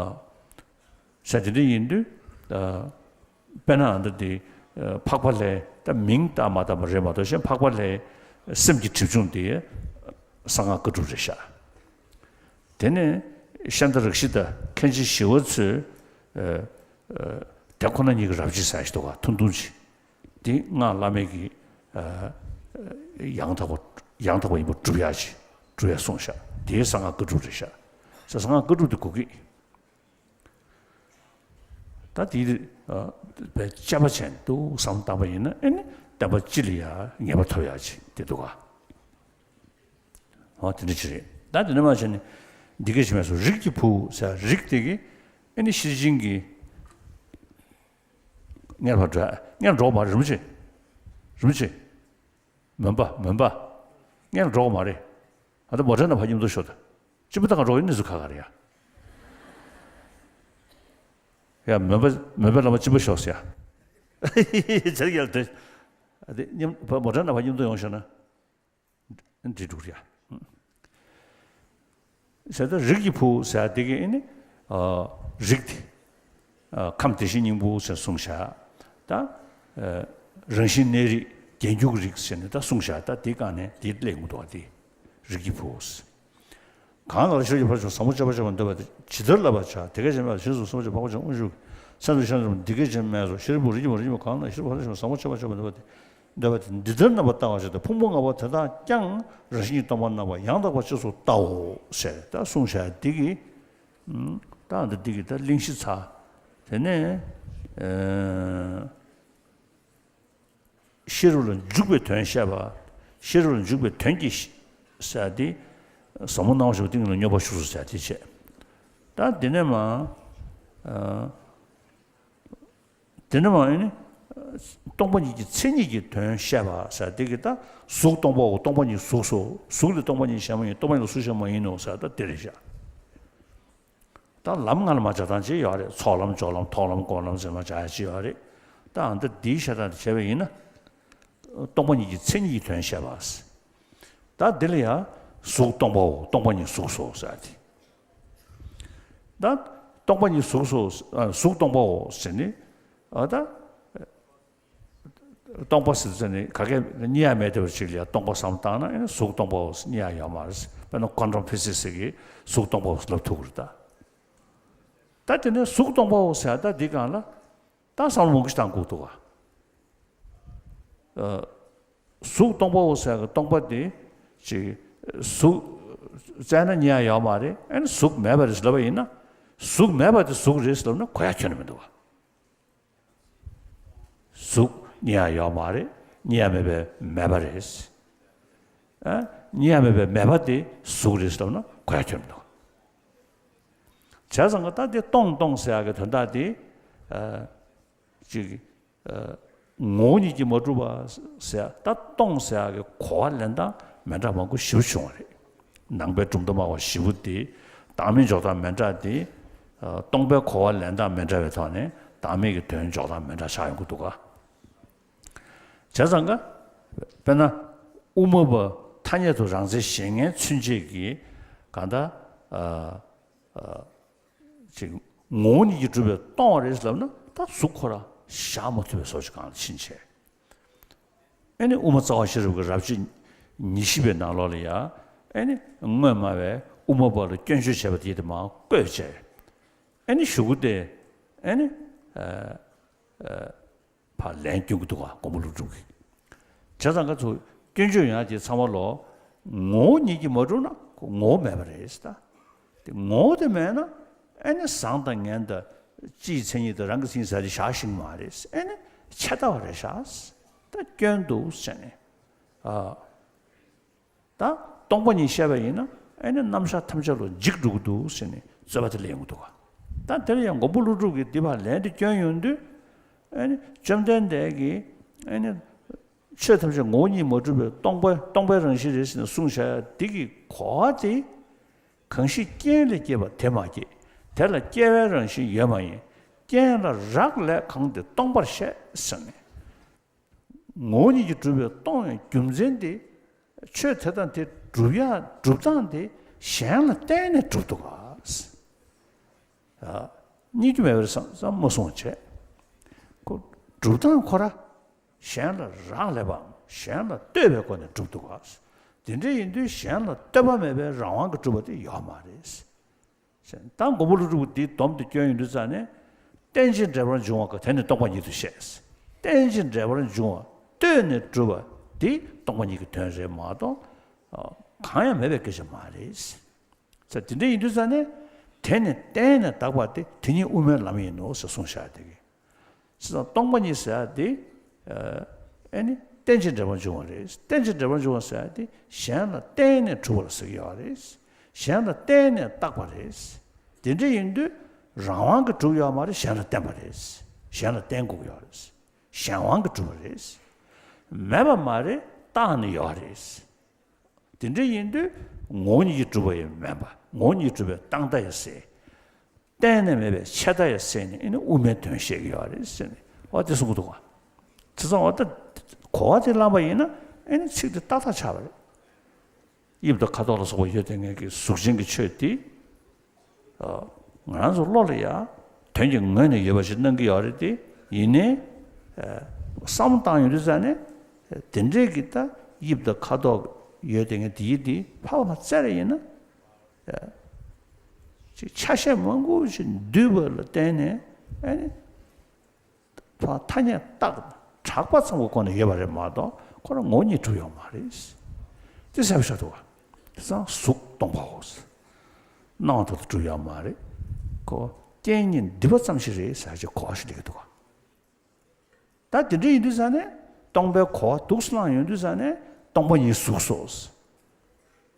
ཟེར་དེ་འདྲ་ཡིན་དུས་ཨ་དཔེར་ན་ཨ་ད་དེ་ཨ་འཕགས་པ་ལྷའི་ད་མིང་བཏགས་མ་བཏགས་པ་རེད་མ་གཏོགས་གཞན་འཕགས་པ་ལྷའི་སེམས་ཀྱི་གྲིབ་ཆུང་དེ་གསང་སྔགས་བཀའ་སྒྲུབ་རེད་ཤག་དེ་ནས་ཤཱནྟ་རཀྵི་ཏ་མཁན་ཆེན་ཞི་བ་འཚོས་ཨ་ཨ་དེ་ཁོ་ན་ཉིད་ཀྱི་རབ་བྱེད་ཟེར་ཞིག་འདུག་ག་ཐུང་ཐུང་ཅིག་དེ་སྔགས་བླ་མེད་ཀྱི་ཨ་ཡང་དག་པ་ཡང་དག་པ་ཡིན་པ་སྒྲུབ་ཡག་ཅིག་སྒྲུབ་ཡག་གསུངས་ཤག་དེའི་གསང་སྔགས་བཀའ་སྒྲུབ་རེད་ཤག་ཟེར་གསང་སྔགས་བཀའ་སྒྲུབ་དེ་དགོས་ཀྱི། ད་དེ་ཨ་བས་དཔྱད་པ་བྱས་འདུག་བསམ་བཏང་པ་ཡིན་ན་ཨེ་ནི་བསྟན་པ་སྤྱི་ལ་ཡང་ངེས་པ་ཐོབ་ཡག་ཅིག་དེ་འདུག་ག་ཨོ་དེ་འདྲ་ཅིག་རེད། ད་དེ་འདྲ་མ་བྱས་ནས་འདི་སྐད་ཅེས་སྨྲས་སོ། རིགས་ཀྱི་བུ་ཟེར་རིགས་དེ་གི་ཨེ་ནི་ཤེར་ཕྱིན་གྱི་སྔོན་ལ་འགྲོ་སྔོན་ལ་འགྲོ་མ་རེད། རིན་པོ་ཆེ། རིན་པོ་ཆེ། མོན་པ་མོན་པ། སྔོན་ལ་འགྲོ་མ་རེད། ཨ་ད་མོ་ཊ་ནང་ཕར་མཉམ་དུ་ཤོག་ད། གཅིན་པ་བཏང་ག་འགྲོ་ཡི་གནས་ཚུལ་ཁག་ཁག་རེད་ཡ། ཡ་མོན་པ་མོན་པའི་བླ་མ་གཅིན་པ་ཤོག་ཟེར་ཡ། ཇེ་ཡག་དེ། ཨ་དེ་མཉམ་མོ་ཊ་ནང་ཕར་མཉམ་དུ་ཡོང་ཤོག་ན། འདི་འགྲིག་ཡ། ཟེར་ད་རིགས་ཀྱི་བུ་ཟེར་དེ་གི་ཨེ་ནི། ཨ་རིགས་དེ། ཨ་ཁམས་དེ་བཞིན་སྙིང་པོ་ཟེར་གསུངས་བཞག་ད། ཨ་རང་བཞིན་གནས་རིགས་རྒྱན་གྱུར་གྱི་རིགས་ཟེར་ནས་ད་གསུངས་བཞག་ད་དེའི་སྒང་ནས་དེ་སླེབས་ཡོང་གི་འདུག་བ་དེ། རིགས་ཀྱི་བུ་ཟེར། གང་ལ་ལ་ཤེས་རབ་ཀྱི་ཕ་རོལ་ཏུ་ཕྱིན་པ་ཟབ་མོ་སྤྱད་པར་བྱ་བ་འདོད་པ་དེ་ཇི་ལྟར་བསླབ་པར་བྱ། དེ་སྐད་ཅེས་སྨྲས་པ། རྗེས་སུ་བཟུང་བ་ཅེས་འཕགས་པ་ཅན་དབང་ཕྱུག་གིས་སེམས་དང་ཤེས་རབ་ཀྱི་འདི་སྐད་ཅེས་སྨྲས་སོ། ཤེས་རབ་ཀྱི་བུ་རིགས་ཀྱི་བུ་རིགས་ཀྱི་བུ་གང་ལ་ལ་ཤེས་རབ་ཀྱི་ཕ་རོལ་ཏུ་ཕྱིན་པ་ཟབ་མོ་སྤྱད་པར་བྱ་བ་འདོད་པ་དེ་འདོད་པ་དེ་འདི་ལྟར་རྣམ་པར་བལྟ་བར་བྱ་སྟེ། ཕུང་པོ་ལྔ་པོ་དེ་དག་ཀྱང་རང་བཞིན་གྱིས་སྟོང་པར་སྣང་བ་ཡང་དག་པར་ཅེས་སུ་བལྟའོ་ཞེས་ད་གསུངས་བཞག་འདི་གིས། ད་འདི་འདི་གིས་ད་གླེང་གཞི་ཚར། དེ་ནས་ཨ། ཤེས་རབ་ལ་འཇུག་པའི་དོན་བཤད་པ། ཤེས་རབ་ལ་འཇུག་པའི་དོན་གྱི་ཟེར་དེ། ཟབ་མོ་སྣང་བ་ཞེས་པ་ཏིང་ངེ་འཛིན་ལ་སྙོམས་པར་ཞུགས་སོ་ཟེར་དེ་བྱས། ད་དེ་ནས་མ། ཨ་དེ་ནས་མ་ཨེ་ནི། སྟོང་པ་ཉིད་ཀྱི་མཚན་ཉིད་ཀྱི་དོན་བཤད་པ་ཟེར་དེ་གི་ད་གཟུགས་སྟོང་པའོ། སྟོང་པ་ཉིད་གཟུགས་སོ། གཟུགས་ལས་སྟོང་པ་ཉིད་གཞན་མ་ཡིན། སྟོང་པ་ཉིད་ལས་གཟུགས་གཞན་མ་ཡིན་ནོ་ཟེར་ད་དེ་རེད་བཞག་ད་ལམ་ལྔ་ལ་མ་སྦྱར་སྟངས་ཅིག་ཡོད་རེད། ཚོགས་ལམ་སྦྱོར་ལམ་མཐོང་ལམ་སྒོམ་ལམ་ཟེར་མ་སྦྱར་ཡ་ཅིག་ཡོད་རེད། ད་ཨ་ད་འདིའི་བཤད་སྟངས་དེ་བྱས་པ་ཡིན་ན། སྟོང་པ་ཉིད་ཀྱི་མཚན་ཉིད་ཀྱི་དོན་བཤད་པ། ད་འདི་ལ་ཡང་གཟུགས་སྟོང་པའོ། སྟོང་པ་ཉིད་གཟུགས་སོ་ཟེར་ཏེ། ད་སྟོང་པ་ཉིད་གཟུགས་སོ། ཨ་གཟུགས་སྟོང་པའོ་ཟེར་ནི། ཨ་ད། སྟོང་པ་ཟེར་ཟེར་ནི་ག་གེ་རྙེད་ཡ་མེད་བསྡད་པ་ཅིག་ལ་ཡང་སྟོང་པ་བསམ་བཏང་ན་ཨེ་ན་གཟུགས་སྟོང་པའོ་ཟེར་རྙེད་ཡ་ཡོད་མ་རེད། དཔེར་ན་ཀོན་ཊམ་ཕི་ཟིག་སི་གིས་གཟུགས་སྟོང་པའོ་ཟེར་ལབ་ཐུབ་ཀྱི་རེད་ད། ད་དེ་ནས་གཟུགས་སྟོང་པའོ་ཟེར་ད་འདི་སྒང་ལ་ད་བསམ་བློ་མང་པོ་ཞིག་བཏང་དགོས་འདུག་ག་ཨ་གཟུགས་སྟོང་པའོ་ཟེར་གི་སྟོང་པ་དེ་ཅིག་གཟུགས་བཙལ་ན་རྙེད་ཡ་ཡོད་མ་རེད། ཨེ་ན་གཟུགས་མེད་པ་རེད་ཟེར་ལབ་པ་ཡིན་ན། གཟུགས་མེད་པ་དེ་གཟུགས་རེད་ཟེར་ལབ་ན་གོ་ཡ་ཁྱོན་ནས་མི་འདུག་ག་གཟུགས་རྙེད་ཡ་ཡོད་མ་རེད། རྙེད་ཡ་མེད་པའི་མེད་པ་རེད། ཨ་རྙེད་ཡ་མེད་པའི་མེད་པ་དེ་གཟུགས་རེད་ཟེར་ན་གོ་ཡ་ཁྱོན་མི་འདུག་བྱས་ཙང་གི་ད་དེ་སྟོང་སྟོང་ཟེར་ཡ་གི་དོན་དག་དེ། ཨ་ཅིག་ཨ་ངོ་བོ་ཉིད་ཀྱིས་མ་གྲུབ་པ་ཟེར་ད་སྟོང་ཟེར་ཡ་གི་གོ་བ་ལེན་སྟངས་མི་འདྲ་མང་པོ་ཞེ་པོ་བྱུང་བ་རེད། ནང་པའི་གྲུབ་མཐའ་སྨྲ་བ་བཞི་པོ་དེ་བདག་མེད་འཇོག་སྟངས་མི་འདྲ་དེ། ཨ་སྟོང་པའི་གོ་བ་ལེན་སྟངས་མི་འདྲ་བའི་ཐོག་ནས་བདག་མེད་ཀྱི་དོན་འཇོག་སྟངས་མི་འདྲ་ཆགས་ཡོང་གི་འདུག་ག་བྱས་ཙང་ཀ། དཔེར་ན། དབུ་མ་པ་ཐ་སྙད་དུ་རང་མཚན་གཞན་ངེས་ཚུན་ཆད་ཀྱི་གང་ལྟར། ཨ་ཨ་ཅིག་ངོ་བོ་ཉིད་ཀྱིས་གྲུབ་པའི་སྟོང་རེད་ལབ་ན་ད་གཟུགས་ཁོ་རང་བཞག་མ་ཐུབ་པའི་བཟོ་ཅིག་གང་ལ་ཕྱིན་ཆད། ཨེ་ནི་དབུ་མ་རྩ་བ་ཤེས་རབ་ཀྱི་རབ་བྱེད་ཉེར་བཞི་པའི་ནང་ལོགས་ལ་ཡ། ཨེ་ནི་དངོས་སྨྲ་བས་དབུ་མ་པ་ལ་སྐྱོན་བརྗོད་བྱས་པ་དེ་དེ་མར་བཀོད་བྱས། ཨེ་ནི་གཞུག་གུ་དེ། ཨེ་ནི། ཨ་ཨ། ཕར་ལན་སྐྱོན་གྱི་འདུག་ག་མགོན་པོ་ཀླུ་སྒྲུབ་ཀྱིས། བྱས་ཙང་ཀ་ཚོ་སྐྱོན་བརྗོད་ཡོང་ཡ་དེ་ཚང་མ་ལོ། ངོ་བོ་ཉིད་ཀྱིས་མ་གྲུབ་ན་ངོ་བོ་མེད་པ་རེད་ད། དེ་ངོ་བོ་དེ་མེད་ན་ཨེ་ནི་བཟང་དང་ངན་དང་སྤྱིའི་མཚན་ཉིད་དང་རང་གི་མཚན་ཉིད་ཟེར་དེ་བཞག་ཤེས་ཀྱི་མ་རེད། ཨེ་ནི་ཆད་ལྟ་བ་རེད་ཤག་ད་སྐྱོན་འདུག་ཟེར་ནས། ཨ། ད་སྟོང་པ་ཉིད་བཤད་པ་ཡིན་ན་ཨེ་ནི་རྣམ་གཞག་ཐམས་ཅད་ལ་འཇིག་འགྲོ་གི་འདུག་ཟེར་ནས་རྩོད་པ་དེ་སླེབས་ཡོང་གི་འདུག་ག་ད་དེ་ལ་ཡང་མགོན་པོ་ཀླུ་སྒྲུབ་ཀྱིས་འདི་ཕར་ལན་དེ་སྐྱོན་ཡོང་དུས། ཨ་ནི་བཅོམ་ལྡན་འདས་ཀྱིས་ཨ་ནི་ཆོས་ཐམས་ཅད་ངོ་བོ་ཉིད་མ་གྲུབ་པའི་སྟོང་པ་སྟོང་པའི་རང་བཞིན་རེད་ཟེར་ནས་གསུངས་བཞག་ཡ་འདི་གི་གོ་བ་དེ། གང་ཞིག་རྐྱེན་ལས་སྐྱེས་པ་དེ་མ་སྐྱེས། དེ་ལ་སྐྱེ་བའི་རང་བཞིན་ཡོད་མ་ཡིན། རྐྱེན་ལ་རག་ལས་གང་དེ་སྟོང་པར་བཤད་ཟེར་ནས། ངོ་བོ་ཉིད་ཀྱིས་གྲུབ་པའི་སྟོང་བའི་རྒྱུ་མཚན་དེ། ཆོས་དེ་དང་དེ་སྒྲུབ་ཡ་སྒྲུབ་སྟངས་དེ་གཞན་ལ་བརྟེན་ནས་གྲུབ་འདུག་ག། ཨ། རྙེད་རྒྱུ་མེད་པར་བསམ་བསམ་མ་གསུངས་བྱས། ཁོ་སྒྲུབ་སྟངས་ཁོ་ར་གཞན་ལ་རག་ལས་པའམ་གཞན་ལ་ལྟོས་པའི་སྒོ་ནས་གྲུབ་འདུག་ག། དེ་འདྲ་ཡིན་དུས་གཞན་ལ་ལྟོས་པ་མེད་པའི་རང་དབང་གིས་གྲུབ་པ་དེ་ཡོད་མ་རེད། ད་མགོན་པོ་ཀླུ་སྒྲུབ་ཀྱིས་འདིའི་སྡོམ་དེ་སྐྱོན་ཡོང་དུས་ཙང་ནས། རྟེན་ཅིང་འབྲེལ་པར་འབྱུང་བ་གང་དེ་ནི་སྟོང་པ་ཉིད་དུ་བཤད། རྟེན་ཅིང་འབྲེལ་པར་འབྱུང་བ་ལྟོས་ནས་གྲུབ་པ་འདི་སྟོང་པ་ཉིད་ཀྱི་དོན་རེད་མ་གཏོགས། གང་ཡང་མེད་པའི་སྐད་ཆ་མ་རེད། ས་དེ་འདྲ་ཡིན་དུས་ཙང་ནས། དེ་ནི་བརྟེན་ནས་དག་པ་སྟེ་དེ་ཉིད་དབུ་མའི་ལམ་ཡིན་ནོ་ཞེས་གསུངས་བཞག་དེ་གི། ས་སྟོང་པ་ཉིད་ཟེར་ཡ་དེ། ཨ་ནི་རྟེན་ཅིང་འབྲེལ་པར་འབྱུང་བ་རེད། རྟེན་ཅིང་འབྲེལ་པར་འབྱུང་བ་ཟེར་ཡ་དེ་གཞན་ལ་བརྟེན་ནས་གྲུབ་པ་ལ་ཟེར་གྱི་ཡོད་རེད། གཞན་ལ་བརྟེན་ནས་བཏགས་པ་རེད། དེ་འདྲ་ཡིན་དུས་རང་དབང་གིས་གྲུབ་ཡོད་མ་རེད། གཞན་ལ་བརྟེན་པ་རེད། གཞན་ལ་བརྟེན་དགོས་ཀྱི་ཡོད་རེད། གཞན་དབང་གིས་གྲུབ་པ་རེད། མེད་པ་མ་རེད། བཏགས་ནས་ཡོད་རེད། དེ་འདྲ་ཡིན་དུས་ངོ་བོ་ཉིད་ཀྱིས་གྲུབ་པ་ཡང་མིན་པ། ངོ་བོ་ཉིད་གྲུབ་པའི་རྟག་མཐའ་ཡང་ཟད། གཏན་ནས་མེད་པའི་ཆད་མཐའ་ཡང་ཟད་ནས་ཨེ་ནི་དབུ་མའི་དོན་བཤད་ཀྱི་ཡོད་རེད་ཟེར་ནས་འོ་དེ་གསུང་གི་འདུག་ག། དེ་ཙང་འོ་ད་གོ་བ་དེ་བླངས་པ་ཡིན་ན་ཨེ་ནི་ཚིག་དེ་ཏག་ཏག་ཆགས་པ་རེད། དབྱིབས་དང་ཁ་དོག་ལ་སོགས་པ་ཡོད་དེ་ངེས་ཀྱི་གཟུགས་ཅན་གྱི་ཆོས་དེ། ང་རང་ཚོ་བློ་ལ་ཡ་དོན་གྱི་ངོས་ནས་ཡོད་པ་ཞིག་སྣང་གི་ཡོད་རེད་དེ། ཡིན་ནའི་བསམ་བློ་བཏང་ཡོང་དུས་ཙང་ནས་དེ་འདྲས་ཀྱི་ད་དབྱིབས་དང་ཁ་དོག་ཡོད་དེ་ངེས་དེ་ཡིད་དེ་ཕ་བ་མ་བཙལ་རེ་ཡིན་ན། ཅིག་ཆ་ཤས་མང་པོ་ཞིག་འདུས་པ་ལ་བརྟེན་ནས་ཨ་ནི་ཐ་ཐ་སྙད་བཏགས་གྲགས་པ་ཙམ་གྱི་སྒོ་ནས་ཡོད་པ་རེད་མ་གཏོགས་ཁོ་རང་ངོ་བོ་ཉིད་གྲུབ་ཡོད་མ་རེད། དེ་གསལ་པོ་ཆགས་འདུག་བ། དེ་ཙང་གཟུགས་སྟོང་པའོ། སྣང་བ་དང་གྲུབ་ཡོད་མ་རེད། ཁོ་རྐྱེན་གཉིས་འདུས་པ་ཙམ་ཞིག་རེད་ཟེར་ཅིག་གོ་བ་ཞིག་སླེབས་ཀྱི་འདུག་བ། ད་དེ་འདྲ་ཡིན་དུས་ཙང་ནས་སྟོང་པའི་གོ་བ་འདུག་སེ་བླངས་ཡོང་དུས་ཙང་ནས་སྟོང་པ་ཉིད་གཟུགས་སོ།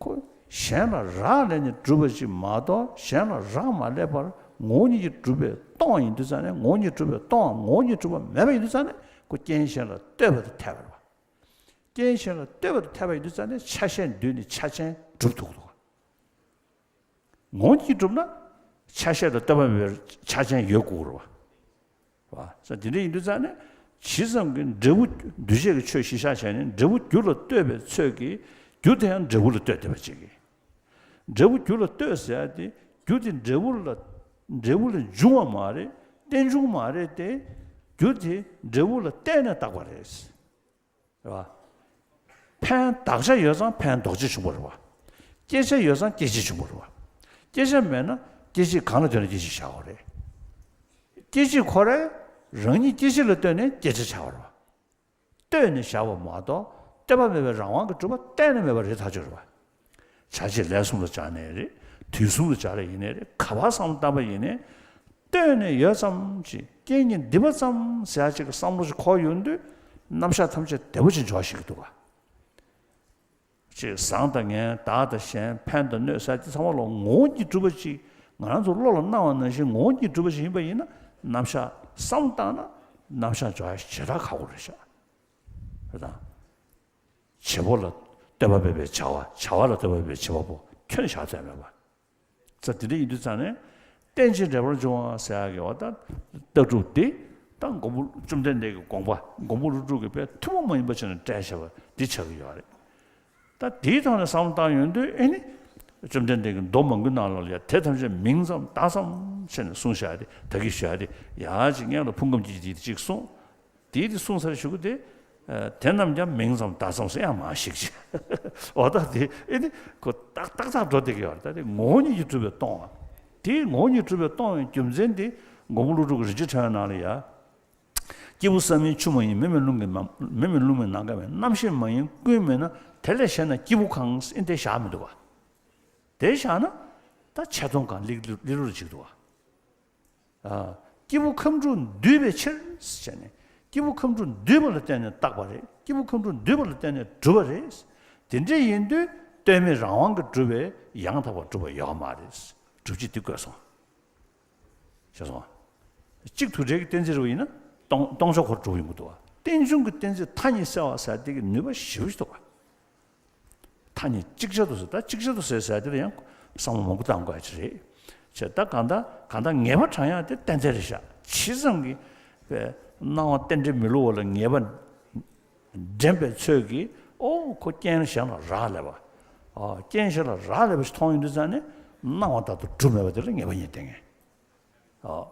ཁོ་གཞན་ལ་རག་ལས་ནས་གྲུབ་པ་ཅིག་མ་གཏོགས་གཞན་ལ་རག་མ་ལས་པར་ངོ་བོ་ཉིད་ཀྱིས་གྲུབ་པའི་སྟོང་ཡིན་དུས་ཙང་ནས་ངོ་བོ་ཉིད་གྲུབ་པའི་སྟོང་ངོ་བོ་ཉིད་གྲུབ་པ་མེད་པ་ཡིན་དུས་ཙང་ནས་ཁོ་རྐྱེན་གཞན་ལ་ལྟོས་པ་དང་འཐད་པ་རེད་བ། རྐྱེན་གཞན་ལ་ལྟོས་པ་དང་འཐད་པ་ཡིན་དུས་ཙང་ནས་ཆ་ཤས་འདུས་ནས་ཆ་ཅན་གྲུབ་ཐུབ་ཀྱི་འདུག་བ། ངོ་བོ་ཉིད་གྲུབ་ན་ཆ་ཤས་ལ་ལྟོས་པ་མེད་པའི་ཆ་ཅན་ཡོད་དགོས་རེད་བ། བ། ས་དེ་འདྲ་ཡིན་དུས་ཙང་ནས་ཇི་ཙམ་གྱི་འབྲས་བུ་འདུས་བྱས་ཀྱི་ཆོས་གཞི་བཞག་བྱས་ནས་འབྲས་བུ་རྒྱུ་ལ་ལྟོས་པའི་ཚོད་ཀྱིས་རྒྱུ་དེ་ཡང་འབྲས་བུ་ལ་ལྟོས་བསྡད་པ་ཅིག་གིས། འབྲས་བུ་རྒྱུ་ལ་ལྟོས་ཟེར་ཡ་དེ་རྒྱུ་དེ་འབྲས་བུ་ལ་འབྲས་བུ་ལས་འབྱུང་བ་མ་རེད། རྟེན་འབྱུང་མ་རེད་དེ། རྒྱུ་དེ་འབྲས་བུ་ལ་བརྟེན་ནས་བཏགས་པ་རེད། རེད་བ། ཕན་དག་ཆ་ཡོད་ཙང་ཕན་འདོགས་བྱེད་བྱུང་བ་རེད་བ། སྐྱེད་ཆ་ཡོད་ཙང་སྐྱེད་བྱེད་བྱུང་བ་རེད་བ། སྐྱེད་ཆ་མེད་ན་སྐྱེད་བྱེད་གང་ལ་ལྟོས་ནས་སྐྱེད་བྱེད་བྱ་བ་རེད། སྐྱེད་བྱེད་ཁོ་རང་རང་ཉིད་སྐྱེད་བྱེད་ལ་ལྟོས་ནས་སྐྱེད་ཆ་བྱ་བ་རེད་བ། ལྟོས་ནས་བྱ་བ་མ་གཏོགས་ལྟོས་པ་མེད་པའི་རང་དབང་གིས་གྲུབ་པ་གཏན་ནས་མེད་པ་རེད་ཐག་ཆོད་རེད་བ། བྱ་བྱེད་ལས་གསུམ་ལ་སྦྱར་ནའི་རེད། དུས་གསུམ་ལ་སྦྱར་ཡིན་ནའི་རེད། ག་པར་བསམ་བློ་བཏང་པ་ཡིན་ནའི། ལྟོས་ནས་ཡོད་ཙམ་ཞིག་རྐྱེན་གཉིས་འདུས་པ་ཙམ་ཟེར་ཡ་ཅིག་གི་བསམ་བློ་ཞིག་འཁོར་ཡོང་དུས་རྣམ་གཞག་ཐམས་ཅད་བདེ་པོ་ཅིག་འཇོག་ཤེས་ཀྱི་འདུག་ག། ཅིག་བཟང་དང་ངན་བདག་དང་གཞན་ཕན་དང་གནོད་ཟེར་ཡ་དེ་ཚང་མ་ལ་ངོ་བོ་ཉིད་གྲུབ་པ་ཅིག་ང་རང་ཚོ་བློ་ལ་སྣང་བ་ནང་བཞིན་ངོ་བོ་ཉིད་གྲུབ་པ་ཅིག་ཡིན་པ་ཡིན་ན་རྣམ་གཞག་བསམ་བློ་བཏང་ན་རྣམ་གཞག་འཇོག་ཡ་ཞེ་དྲག་ཁག་པོ་རེད་ཤག། རེད་དང་། བྱེད་པོ་ལ་ལྟོས་པ་མེད་པའི་བྱ་བ། བྱ་བ་ལ་ལྟོས་པ་མེད་པའི་བྱེད་པ་པོ་ཁྱོན་བཞག་ཚད་མེད་པ། ས་དེ་འདྲ་ཡིན་དུས་ཙང་ནས་རྟེན་ཅིང་འབྲེལ་པར་འབྱུང་བ་ཟེར་ཡག་གི་བ་ད་ལྟ་གྲུབ་དེ་ད་མགོན་པོ་བཅོམ་ལྡན་འདས་ཀྱི་དགོངས་པ་མགོན་པོ་ཀླུ་སྒྲུབ་ཀྱི་དཔེ་ཐུན་མོང་མ་ཡིན་པ་ཅིག་ནས་བཀྲལ་བཞག་པ་འདི་ཆགས་ཀྱི་ཡོད་རེད། ད་དེའི་ཐོག་ནས་བསམ་བློ་བཏང་ཡོང་དུས་ཨེ་ནི་བཅོམ་ལྡན་འདས་ཀྱི་མདོ་མང་པོའི་ནང་ལོགས་ལ་ཡ་དེ་ཐམས་ཅད་མིང་ཙམ་བརྡ་ཙམ་བྱས་ནས་གསུངས་བཞག་དེ་ད་གིན་ཞུ་ཡ་དེ་ཡ་ཅིག་སྔོན་ལ་ཕུང་ཁམས་ཀྱི་དེ་ཅིག་གསུངས། དེའི་དེ་གསུང་ཚར་ཞུ་གི་དེ། ཨ། དེ་རྣམས་ཀྱང་མིང་ཙམ་བརྡ་ཙམ་ཟེར་ཡང་མ་ཞིག་ཅིག་འོ་ད་དེ་ཨེ་ནི་ཁོ་ཏག་ཏག་ཏག་འགྲོ་བསྡད་ཀྱི་ཡོད་རེད། ད་དེ་ངོ་བོ་ཉིད་ཀྱིས་གྲུབ་པའི་སྟོང་བ། དེའི་ངོ་བོ་ཉིད་གྲུབ་པའི་སྟོང་བའི་རྒྱུ་མཚན་དེ་མགོན་པོ་ཀླུ་སྒྲུབ་ཀྱི་རིན་ཆེན་ཕྲེང་བའི་ནང་ལ་ཡ། སྐྱེས་བུ་བསམ་ཡས་ཆུ་མ་ཡིན། མེ་མེད་རླུང་གིས་མ། མེ་མེད་རླུང་མེད་ནམ་མཁའ་མེད། རྣམ་ཤེས་མ་ཡིན་ཀུན་མེད་ན། དེ་ལས་གཞན་ན་སྐྱེས་བུ་གང་། ཨེ་འདི་བཞག་མི་འདུག་བ། དེ་བཞག་ན་ད་ཆད་སྟོང་གང་ལི་ལི་ལི་རུ་ཅིག་འདུག་བ། ཨ། སྐྱེས་བུ་ཁམས་དྲུག་འདུས་པའི་ཕྱིར་ཟེར་ནས། སྐྱེས་བུ་ཁམས་དྲུག་འདུས་པ་ལ་བརྟེན་ནས་བཏགས་པ་རེད། སྐྱེས་བུ་ཁམས་དྲུག་འདུས་པ་ལ་བརྟེན་ནས་གྲུབ་པ་རེད། དེ་འདྲ་ཡིན་དུས་ལྟོས་མེད་རང་དབང་གིས་གྲུབ་པའི་ཡང་དག་པར་གྲུབ་པ་ཡོད་མ་རེད། སྒྲུབ་བྱེད་འདི་བཀོད་སོང་། ཤེས་སོང་། གཅིག་ཐུག་འགྲེལ་གྱི་གཏན་ཚིགས་རེ་བ་ཡིན་ན། སྟོང་སྟོང་ཕྱོགས་ཁོ་གྲུབ་ཡོང་གི་འདུག་བ། རྟེན་འབྱུང་གི་གཏན་ཚིགས་མཐའ་གཉིས་བསལ་བ་ཟེར་དེ་གི་ནུས་པ་ཞེ་པོ་ཞིག་འདུག་བ། ཐ་སྙད་ཅིག་ཅར་དུ་ཟེར། ད་ཅིག་ཅར་དུ་ཟེར་ཟེར་དེ་ལ་ཡང་བསམ་བློ་མང་པོ་བཏང་དགོས་ཡ་ཅིག་རེད། བྱས་ད་གང་ལྟར་གང་ལྟར་ངེས་པ་དྲངས་ཡ་དེ་ཏན་ཏན་རེད་ཤག་ཇི་ཙམ་གྱི་པའི་སྣང་བ་རྟེན་འབྲེལ་མི་བསླུ་བ་ལ་ངེས་པ་འདྲེན་པའི་ཚོད་ཀྱིས། ཨོ་ཁོ་རྐྱེན་གཞན་ལ་རག་ལས་པ། ཨོ་རྐྱེན་གཞན་ལ་རག་ལས་པ་ཞིག་མཐོང་ཡོང་དུས་ཙང་ནས་སྣང་བ་ལྟར་དུ་གྲུབ་མེད་པ་དེ་ལ་ངེས་པ་ཉིད་བསྟན་ངེས། ཨོ།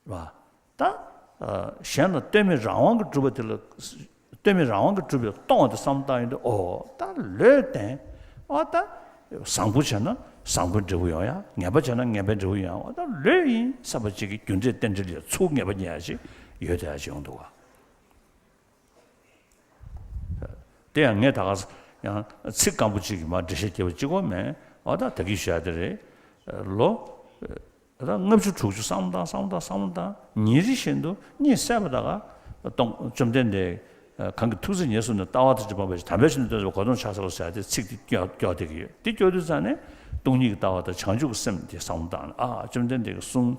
རེད་པ། ད་ཨ་གཞན་ལ་ལྟོས་མེད་རང་དབང་གིས་གྲུབ་པ་དེ་ལ། ལྟོས་མེད་རང་དབང་གིས་གྲུབ་པའི་སྟོང་བ་དེ་བསམ་བློ་བཏང་ཡོང་དུས། ཨོ་ད་ལོས་བརྟན། ཨོ་ད་བཟང་པོ་བྱས་ན་བཟང་པོའི་འབྲས་བུ་ཡོང་ཡ། ངན་པ་བྱས་ན་ངན་པའི་འབྲས་བུ་ཡོང་ཡ། ཨོ་ད་ལོས་ཡིན་བསམ་པ་ཅིག་གི་རྒྱུ་འབྲས་རྟེན་འབྲེལ་ལ་ཚུར་ངེས་པ་རྙེད་ཡ་ཅིག་ཡོད་བསྡད་ཡ་ཅིག་ཡོང་འདུག་བ། དེ་ཡང་ངས་ད་ག་ཡང་ཚིག་སྐམ་པོ་གཅིག་གིས་མར་འགྲེལ་བཤད་རྒྱབ་པ་གཅིག་པོ་མིན། འོ་ད་ད་གིན་ཞུ་ཡ་དེ་རེད། ལོ་ད་ལྔ་བཅུ་དྲུག་ཅུ་བསམ་བློ་བཏང་བསམ་བློ་བཏང་བསམ་བློ་བཏང་། ཉིན་རེ་བཞིན་དུ་གཉིད་སད་པ་ད་ག་སྟོང་བཅོམ་ལྡན་འདས་གང་གི་ཐུགས་བརྩེ་ཉེར་བཟུང་ནས། ལྟ་བ་དང་བཅས་པ་མ་སྤངས་པའི་ཕྱིར། དམ་པའི་ཆོས་ནི་སྟོན་པ་གོ་འཕང་ཕྱག་འཚལ་ལོ་ཟེར་ཡ་དེ་ཚིག་དེ་སྐྱོ་སྐྱོ་བསྡད་ཀྱི་ཡོད། དེ་སྐྱོ་དུས་ཙང་ནས་སྟོང་ཉིད་ཀྱི་ལྟ་བ་དང་བྱང་ཆུབ་ཀྱི་སེམས་དེ་བསམ་བློ་བཏང་ནས། ཨ་བཅོམ་ལྡན་འདས་ཀྱི་གསུང་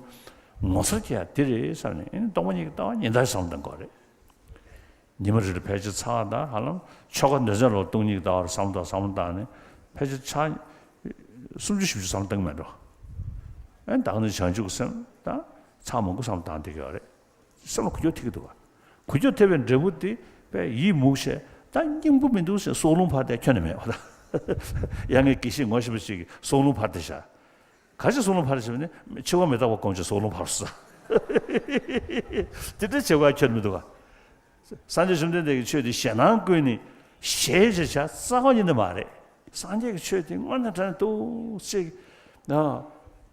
ངོ་མཚར་སྐྱེ་ཡ་དེ་རེད་བསམ་ནས། ཨེ་ནི་སྟོང་པ་ཉིད་ཀྱི་ལྟ་བ་ཉིན་ལྟར་བསམ་བློ་གཏང་དགོས་རེད། ཉི་མ་རེ་ལ་ཕལ་ཆེར་ཚར་དང་། ཧ་ལམ་ཆོ་ག་འདོན་ཚད་ལོ་སྟོང་ཉིད་ཀྱི་ལྟ་བར་བསམ་བློ་བཏང་བསམ་བློ་བཏང་ནས་ཕལ་ཆེར་ཆ་སུམ་ཅུ་བཞི་བཅུ་བསམ་བློ་བཏང་མེད་འགྲོ། ཨེ་ད་ག་ནས་བྱང་ཆུབ་ཀྱི་སེམས་དང་ཚར་མང་པོ་བསམ་བློ་བཏང་བསྡད་ཀྱི་ཡོད་རེད། སེམས་ལ་འགུལ་སྐྱོད་ཐེབས་ཀྱི་འདུག་ག་འགུལ་སྐྱོད་ཐེབས་པའི་འབྲས་བུ་དེ་དཔེ་ཡིད་མུག་བྱས། ད་སྙིང་པོ་མི་འདུག་ཟེར་སྲོག་རླུང་འཕར་ཏེ་ཁྱོན་ནས་མེད་པ་དང་། ཡ་ངའི་དགེ་བཤེས་ངོ་ཤེས་པ་ཞིག་གིས་སྲོག་རླུང་འཕར་ཏེ་བཞག་ག་ཅི་སྲོག་རླུང་འཕར་ཞེས་པ་ནི། འཆི་བ་མི་རྟག་པ་སྒོམ་བྱས་སྲོག་རླུང་འཕར་སོང་། དེ་འདྲ་བྱེད་དགོས་ཁྱོན་མི་འདུག་ག་སངས་རྒྱས་བཅོམ་ལྡན་འདས་ཀྱི་ཆོས་དེ་ཞེད་སྣང་ཀུན་ནས་ཞེད་བྱེད་བྱ་རྩ་བ་ཉིད་ནས་མ་རེད། སངས་རྒྱས་ཀྱི་ཆོས་དེ་དངོས་གནས་དྲང་གནས་འདུག་ཅིག་ཨ་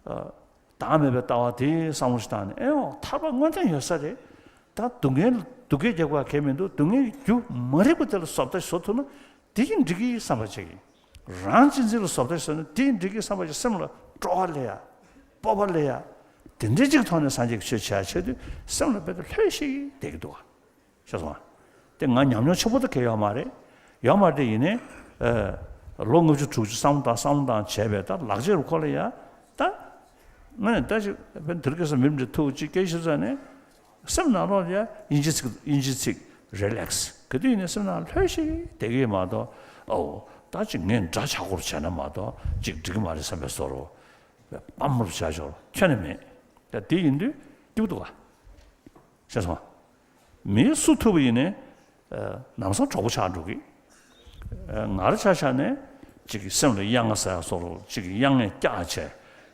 ཨ་བདག་མེད་པའི་ལྟ་བ་དེ་བསམ་བློ་ཞིག་བཏང་ནས། ཨེ་འོ་ཐར་པ་དངོས་གནས་ཡོད་ས་རེད། ད་སྡུག་བསྔལ་སྡུག་སྐད་རྒྱག་དགོས་གལ་མི་འདུག་སྡུག་བསྔལ་གྱི་རྒྱུ་མ་རིག་པ་དེ་ལ་བཟོ་ལྟ་བཟོ་ཐུབ་ན། དེ་ཡིན་འགྲིག་གི་བསམ་པ་བྱེད་ཀྱི། རང་གཅེས་འཛིན་ལ་བཟོ་ལྟ་བཟོས་ན་དེ་ཡིན་འགྲིག་གི་བསམ་པ་བྱེད། སེམས་ལ་སྤྲོ་བ་སླེབས་ཡ། སྤོབས་པ་སླེབས་ཡ། དེ་འདྲའི་ཅིག་ཐོག་ནས་སངས་རྒྱས་ཀྱི་ཆོས་བྱེད་ཡ་བྱེད་དུས་སེམས་ལ་དཔེ་དེ་ལྷོད་ཤིག་བསྡད་ཀྱི་འདུག་ག་ཤེས་སོང་ང་། དེ་ང་ཉམས་མྱོང་ཆེན་པོ་དེ་གས་ཡོད་མ་རེད། ཡོད་མ་རེད། དེ་ཡིན་ནའི་ཨ་ལོ་ལྔ་བཅུ་དྲུག་ཅུ་བསམ་བློ་བཏང་བསམ་བློ་བཏང་བྱས་པའི་ད་ལག་རྗེས་རུ་ཁོ་ལ་ཡ་ད། ང་ནི་ད་ཅིག་དཔེ་དེ་རིང་ཁ་སང་མི་འདྲ་ཐུག་ཅིག་སྐད་ཆ་ཟ་ནས། སེམས་ནང་ལོགས་ལ་ཡ་དབྱིན་ཇི་ཚིག་དབྱིན་ཇི་ཚིག་རི་ལེག་སི་ག་དུས་ཡིན་ནའི་སེམས་ནང་ལྷོད་ཤིག་བསྡད་ཀྱི་ཡོད་མ་གཏོགས། ཨོ་ད་ཅིག་ངས་འདྲ་ཆགས་སྐོར་བྱས་ན་མ་གཏོགས་ཅིག་འགྲིག་གི་མ་རེད་བསམ་པའི་བཟོ་འདྲ། དཔའ་མོར་བྱ་ཆོག་ཁྱོན་ནས་མེད། ད་དེ་ཡིན་དུས་སྐྱིད་པོ་འདུག་ག་ཤེས་སོང་། མི་སུ་ཐུབ་པ་ཡིན་ནའི་ལམ་སང་གྲོགས་པོ་ཆགས་འགྲོ་གི། ང་རང་ཆ་བཞག་ནས་ཅིག་སེམས་ལ་གཡང་ང་ཟ་ཡ་བཟོ་འདྲ། ཅིག་གཡང་ངས་བཀྱགས་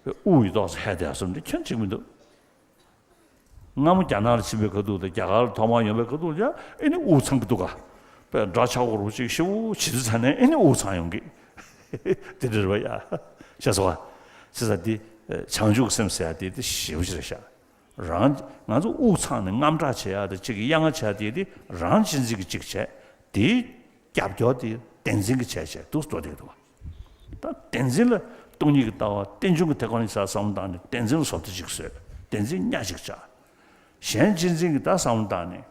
བྱས་དབུགས་ཡོད་ཏོག་ཙམ་ཧད་བསྡད་ཡ་བཟོ་འདྲ་ཁྱོན་ནས་འགྲིག་མི་འདུག་སྔ་མོ་རྒྱ་ནག་ལ་ཕྱིན་པའི་ཁ་ཐུག་དང་རྒྱ་གར་ལ་ཐོག་མར་ཡོང་པའི་ཁ་ཐུག་ལ་ཡ་ཨེ་ནི་དབུགས་འཚང་གི་འདུག་ག་དཔེ་འདྲ་ཆགས་པོ་རུ་ཅིག་ཤི་བོ་བྱེད་དུས་ཙ་ནས་ཨེ་ནི་དབུགས་འཚང་ཡོང་གི། དེ་འདྲ་རེད་པ་ཡ། ཤེས་སོང་ང་། བྱས་ཙང་འདི་བྱང་ཆུབ་སེམས་ཟེར་ཡ་དེ་དེ་ཞེ་པོ་ཅིག་རེད་ཤག་རང་ང་ཚོ་དབུགས་འཚང་ནས་རྔམ་སྐྲག་བྱེད་ཡ་དེ་ཅིག་གཡང་ང་བྱེད་ཡ་དེ་དེ་རང་གཅེས་འཛིན་གྱི་ཅིག་བྱས། དེའི་རྒྱབ་སྐྱོར་དེ་བདེན་འཛིན་གྱི་བྱས་བྱས་འདུག་སེ་འགྲོ་བསྡད་ཀྱི་འདུག་བ། ད་བདེན་འཛིན་ལ་སྟོང་ཉིད་ཀྱི་ལྟ་བ་རྟེན་འབྱུང་གི་ཐེག་པ་གཉིས་ཆར་བསམ་བློ་བཏང་ནས་བདེན་འཛིན་ལ་བཟོ་ལྟ་ཅིག་བཟོས། བདེན་འཛིན་གཉའ་ཅིག་བཅག་གཞན་གཅེས་འཛིན་གྱི་ད་བསམ་བློ་བཏང་ནས།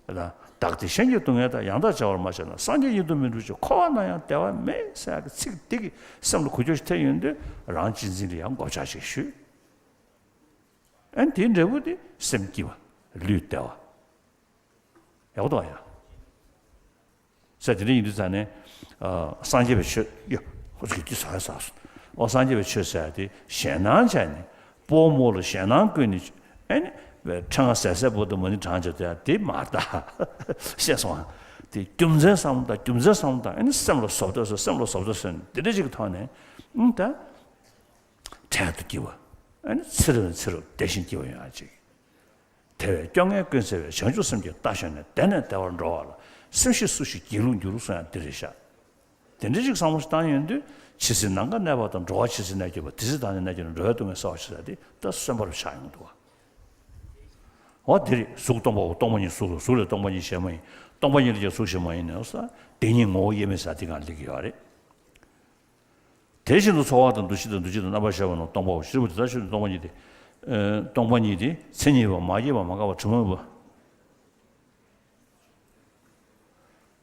ད་བདག་དེ་གཞན་གྱི་སྡུག་བསྔལ་དང་། ཡང་དག་བྱ་བར་མ་བྱས་ན། སངས་རྒྱས་ཉིད་དུ་མི་འགྲུབ་ཅིང་། འཁོར་བ་ན་ཡང་བདེ་བ་མེད་ཟེར་ཡག་གི་ཚིག་འདི་གིས་སེམས་ལ་འགུལ་སྐྱོད་ཐེབས་ཡོང་དུས་རང་གཅེས་འཛིན་ལ་ཡང་མགོ་བཅག་ཅིག་གཞུས། ཨན་དེའི་འབྲས་བུ་དེ་སེམས་སྐྱིད་པ། ལུས་བདེ་བ། ཡག་པོ་འདུག་ཡ། ཟེར་དེ་འདྲ་ཡིན་དུས་ཙང་ནས། ཨ་སངས་རྒྱས་པའི་ཆོས་ཡ། ཧོ་ཅིག་གི་ཟ་ཟ་སོང་། ཨོ་སངས་རྒྱས་པའི་ཆོས་ཟེར་ཡ་དེ་ཞེད་སྣང་བྱས་ནས་སྤོ་རྨོ་ལ་ཞེད་སྣང་ཀུན་ནས་ཨེ་ནི་ཕྲེང་བ་ཟད་ཟད་པོ་དང་མ་ཎི་བགྲང་བྱ་དེ་དེ་མ་རེད་ད། ཤེས་སོང་ང་། དེ་རྒྱུ་མཚན་བསམ་བློ་བཏང་རྒྱུ་མཚན་བསམ་བློ་བཏང་ཨེ་ནི་སེམས་ལ་བཟོ་ལྟ་བཟོས་སེམས་ལ་བཟོ་ལྟ་བཟོས་ནས་དེ་འདྲ་ཅིག་གི་ཐོག་ནས་ཨང་ད། འཕྲལ་དུ་སྐྱིད་པ། ཨ་ནི་ཚེ་རབས་ནས་ཚེ་རབས་བདེ་ཞིང་སྐྱིད་པ་ཡོང་ཡག་ཅིག་དེ་བས་སྐྱོ་ངལ་ཀུན་སེལ་བའི། བྱང་ཆུབ་སེམས་ཀྱི་རྟ་ཞོན་ནས། བདེ་ནས་བདེ་བར་འགྲོ་བ་ལ། སེམས་ཤེས་སུ་ཞིག་སྒྱིད་ལུག་འགྱུར་གསུང་ཡག་འདི་རེད་ཤག་དེ་འདྲ་ཅིག་བསམ་བློ་ཞིག་བཏང་ཡོང་དུས་ཇི་སྲིད་ནམ་མཁའ་གནས་པ་དང་། འགྲོ་བ་ཇི་སྲིད་གནས་གྱུར་པ། དེ་སྲིད་བདག་ནི་གནས་གྱུར་ནས། འགྲོ་བའི་སྡུག་བསྔལ་སེལ་བར་ཤོག་ཟེར་ཏེ་ད་གསོན་པོར་ཆགས་ཡོང་འདུག་བ། འོ་དེ་རེད། གཟུགས་སྟོང་པའོ། སྟོང་པ་ཉིད་གཟུགས་ལ། གཟུགས་ལས་སྟོང་པ་ཉིད་གཞན་མ་ཡིན། སྟོང་པ་ཉིད་ལས་ཀྱང་གཟུགས་གཞན་མ་ཡིན་ནོ་ཟེར། དེ་ཉིད་ངོ་བོ་དབྱེར་མེད་ཟེར་དེ་གང་ལེགས་ཡོད་རེད། དེ་བཞིན་དུ་ཚོར་བ་དང་། འདུ་ཤེས་དང་། འདུ་བྱེད་དང་། རྣམ་པར་ཤེས་པ་རྣམས་སྟོང་པའོ། ཤེས་པ་དེ་དག་ཤེས་པ་ནི་སྟོང་པ་ཉིད་དེ། ཨ་སྟོང་པ་ཉིད་དེ། མཚན་ཉིད་པ། མ་སྐྱེས་པ། མ་འགགས་པ། དྲི་མ་མེད་པ།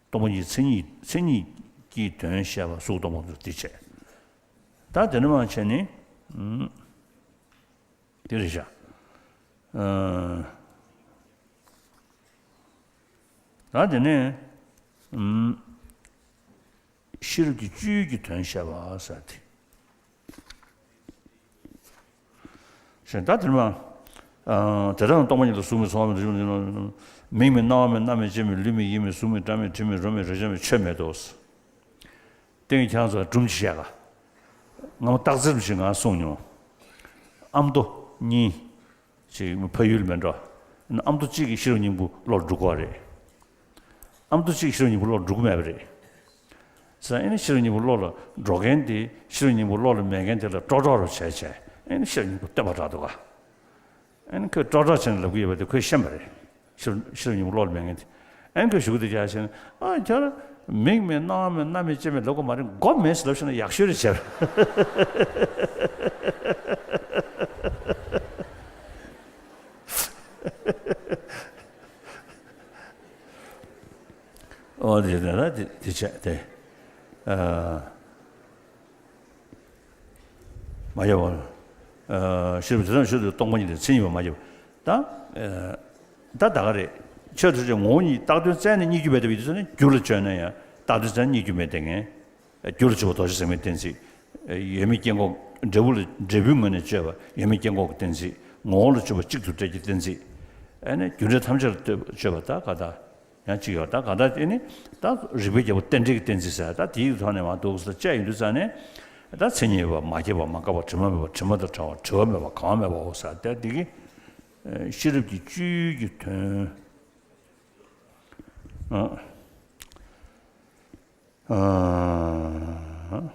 སྟོང་པ་ཉིད་མཚན་ཉིད་མཚན་ཉིད་ཀྱི་དོན་བཤད་པ་གཟུགས་སྟོང་པ་དེ་བྱས། ད་དེ་ནས་མར་བྱས་ནས། ཨུམ། དེ་རེད་ཤག་ཨ། ད་དེ་ནས་ཨུམ། ཤེས་རབ་ཀྱི་སྤྱོད་ཡུལ་གྱི་དོན་བཤད་པ་ཟེར་ཏེ། ཞེས་ད་དེར་མ། ཨ། དེ་ལྟར་སྟོང་པ་ཉིད་ལ་གཟུགས་མེད་ཚོར་བ་མེད། མིག་མེད་རྣ་བ་མེད་སྣ་མེད་ལྕེ་མེད་ལུས་མེད་ཡིད་མེད་གཟུགས་མེད་སྒྲ་མེད་དྲི་མེད་རོ་མེད་རེག་བྱ་མེད་ཆོས་མེད་དོ། སྟེང་གི་ཁྱེད་རང་ཚོ་ལ་སྒྲུང་ཅིག་བཤད་ག་ང་མ་སྟག་འཚེར་ཞིག་ང་གསུངས་མྱོང་། ཨ་མདོ་གཉིས། ཅིག་ཕ་ཡུལ་མེད་འགྲོ། ཨ་མདོ་གཅིག་གིས་ཤེས་རབ་སྙིང་པོ་བློར་འཇུག་པ་རེད། ཨ་མདོ་གཅིག་གིས་ཤེས་རབ་སྙིང་པོ་བློར་འཇུག་གི་མེད་པ་རེད། ས་ཨེ་ནི་ཤེས་རབ་སྙིང་པོ་བློ་ལ་འགྲོ་མཁན་དེ་ཤེས་རབ་སྙིང་པོ་བློ་ལ་མེད་མཁན་དེ་ལ་སྤྲོ་སྤྲོ་རུ་བྱས་བྱས་ཨེ་ནི་ཤེས་རབ་སྙིང་པོ་སྟོན་པ་འདྲ་འདུག་ག་ཨེ་ནི་ཁོས་སྤྲོ་སྤྲོ་བྱས་ནས་ལབ་ཀྱི་ཡོད་པ་དེ་ཁོས་ཤེས་པ་རེད། ཤེས་ཤེས་རབ་སྙིང་པོ་བློ་ལ་མེད་མཁན་དེ། ཨེ་ནི་ཁོས་ཞུ་གི་དེ་རྒྱག་བྱས་ནས་ཨ་ཁྱོད་རང་མིག་མེད་རྣ་བ་མེད་སྣ་མེད་ལྕེ་མེད་ལབ་དགོས་མ་རེད། མགོ་མེད་ཟེར་ལབ་ཤེས་ན་ཡག་ཤོས་རེད་བྱས། ཨོ་དེ་དེ་ལ་དེ་དེ་བྱས་དེ། ཨ། མ་ཡལ་བ། ཨ། ཤེས་རབ་དེ་དང་ཤུལ་དུ་སྟོང་པ་ཉིད་དེ་མཚན་ཉིད་པ་མ་ཡལ་བ། ད། ཨ། ད་ད་ག་རེད། ཆོས་ཐམས་ཅད་ངོ་བོ་ཉིད་རྟག་དོན་བཙལ་ནས་རྙེད་རྒྱུ་མེད་དེ་བའི་དུས་ཚོད་ནི་རྒྱུ་ལ་བཅོལ་ན་ཡང་རྟག་དོན་བཙལ་ནས་རྙེད་རྒྱུ་མེད་དེ་ངས། རྒྱུ་ལ་སྤྱོད་པ་རྡོ་རྗེ་ཟེགས་མའི་གཏན་ཚིགས། ཡོད་མེད་སྐྱེ་འགོག་འབྲས་བུ་ལ་འབྲས་བུའི་ངོས་ནས་སྤྱོད་པ་ཡོད་མེད་སྐྱེ་འགོག་གི་གཏན་ཚིགས། ངོ་བོ་ལ་སྤྱོད་པ་གཅིག་ཏུ་བྲལ་གྱི་གཏན་ཚིགས། ཨ་ནི་རྒྱུ་འབྲས་ཐམས་ཅད་ལ་ལྟོས་སྤྱོད་པ་ད་ག་ད། ཡང་གཅིག་ཡོད་ད་ག་ད་དེ་ནི་ད་རིགས་པའི་རྒྱལ་པོ་རྟེན་འབྲེལ་གྱི་གཏན་ཚིགས་ཟེར་ད་དེའི་ཐོག་ནས་མ་འདུག་ཟེར་བཅས་ཡོང་དུས་ཙང་ནས་ད་མཚན་ཉིད་མེད་པ་མ་སྐྱེས་པ་མ་འགགས་པ་དྲི་མ་མེད་པ་དྲི་མ་དང་བྲལ་བ་བྲི་བ་མེད་པ་གང་བ་མེད་པའོ་ཟེར་ད་འདི་གི་ཤེས་རབ་ཀྱི་སྤྱོད་ཡུལ་གྱི་དོན། ཨ། ཨ།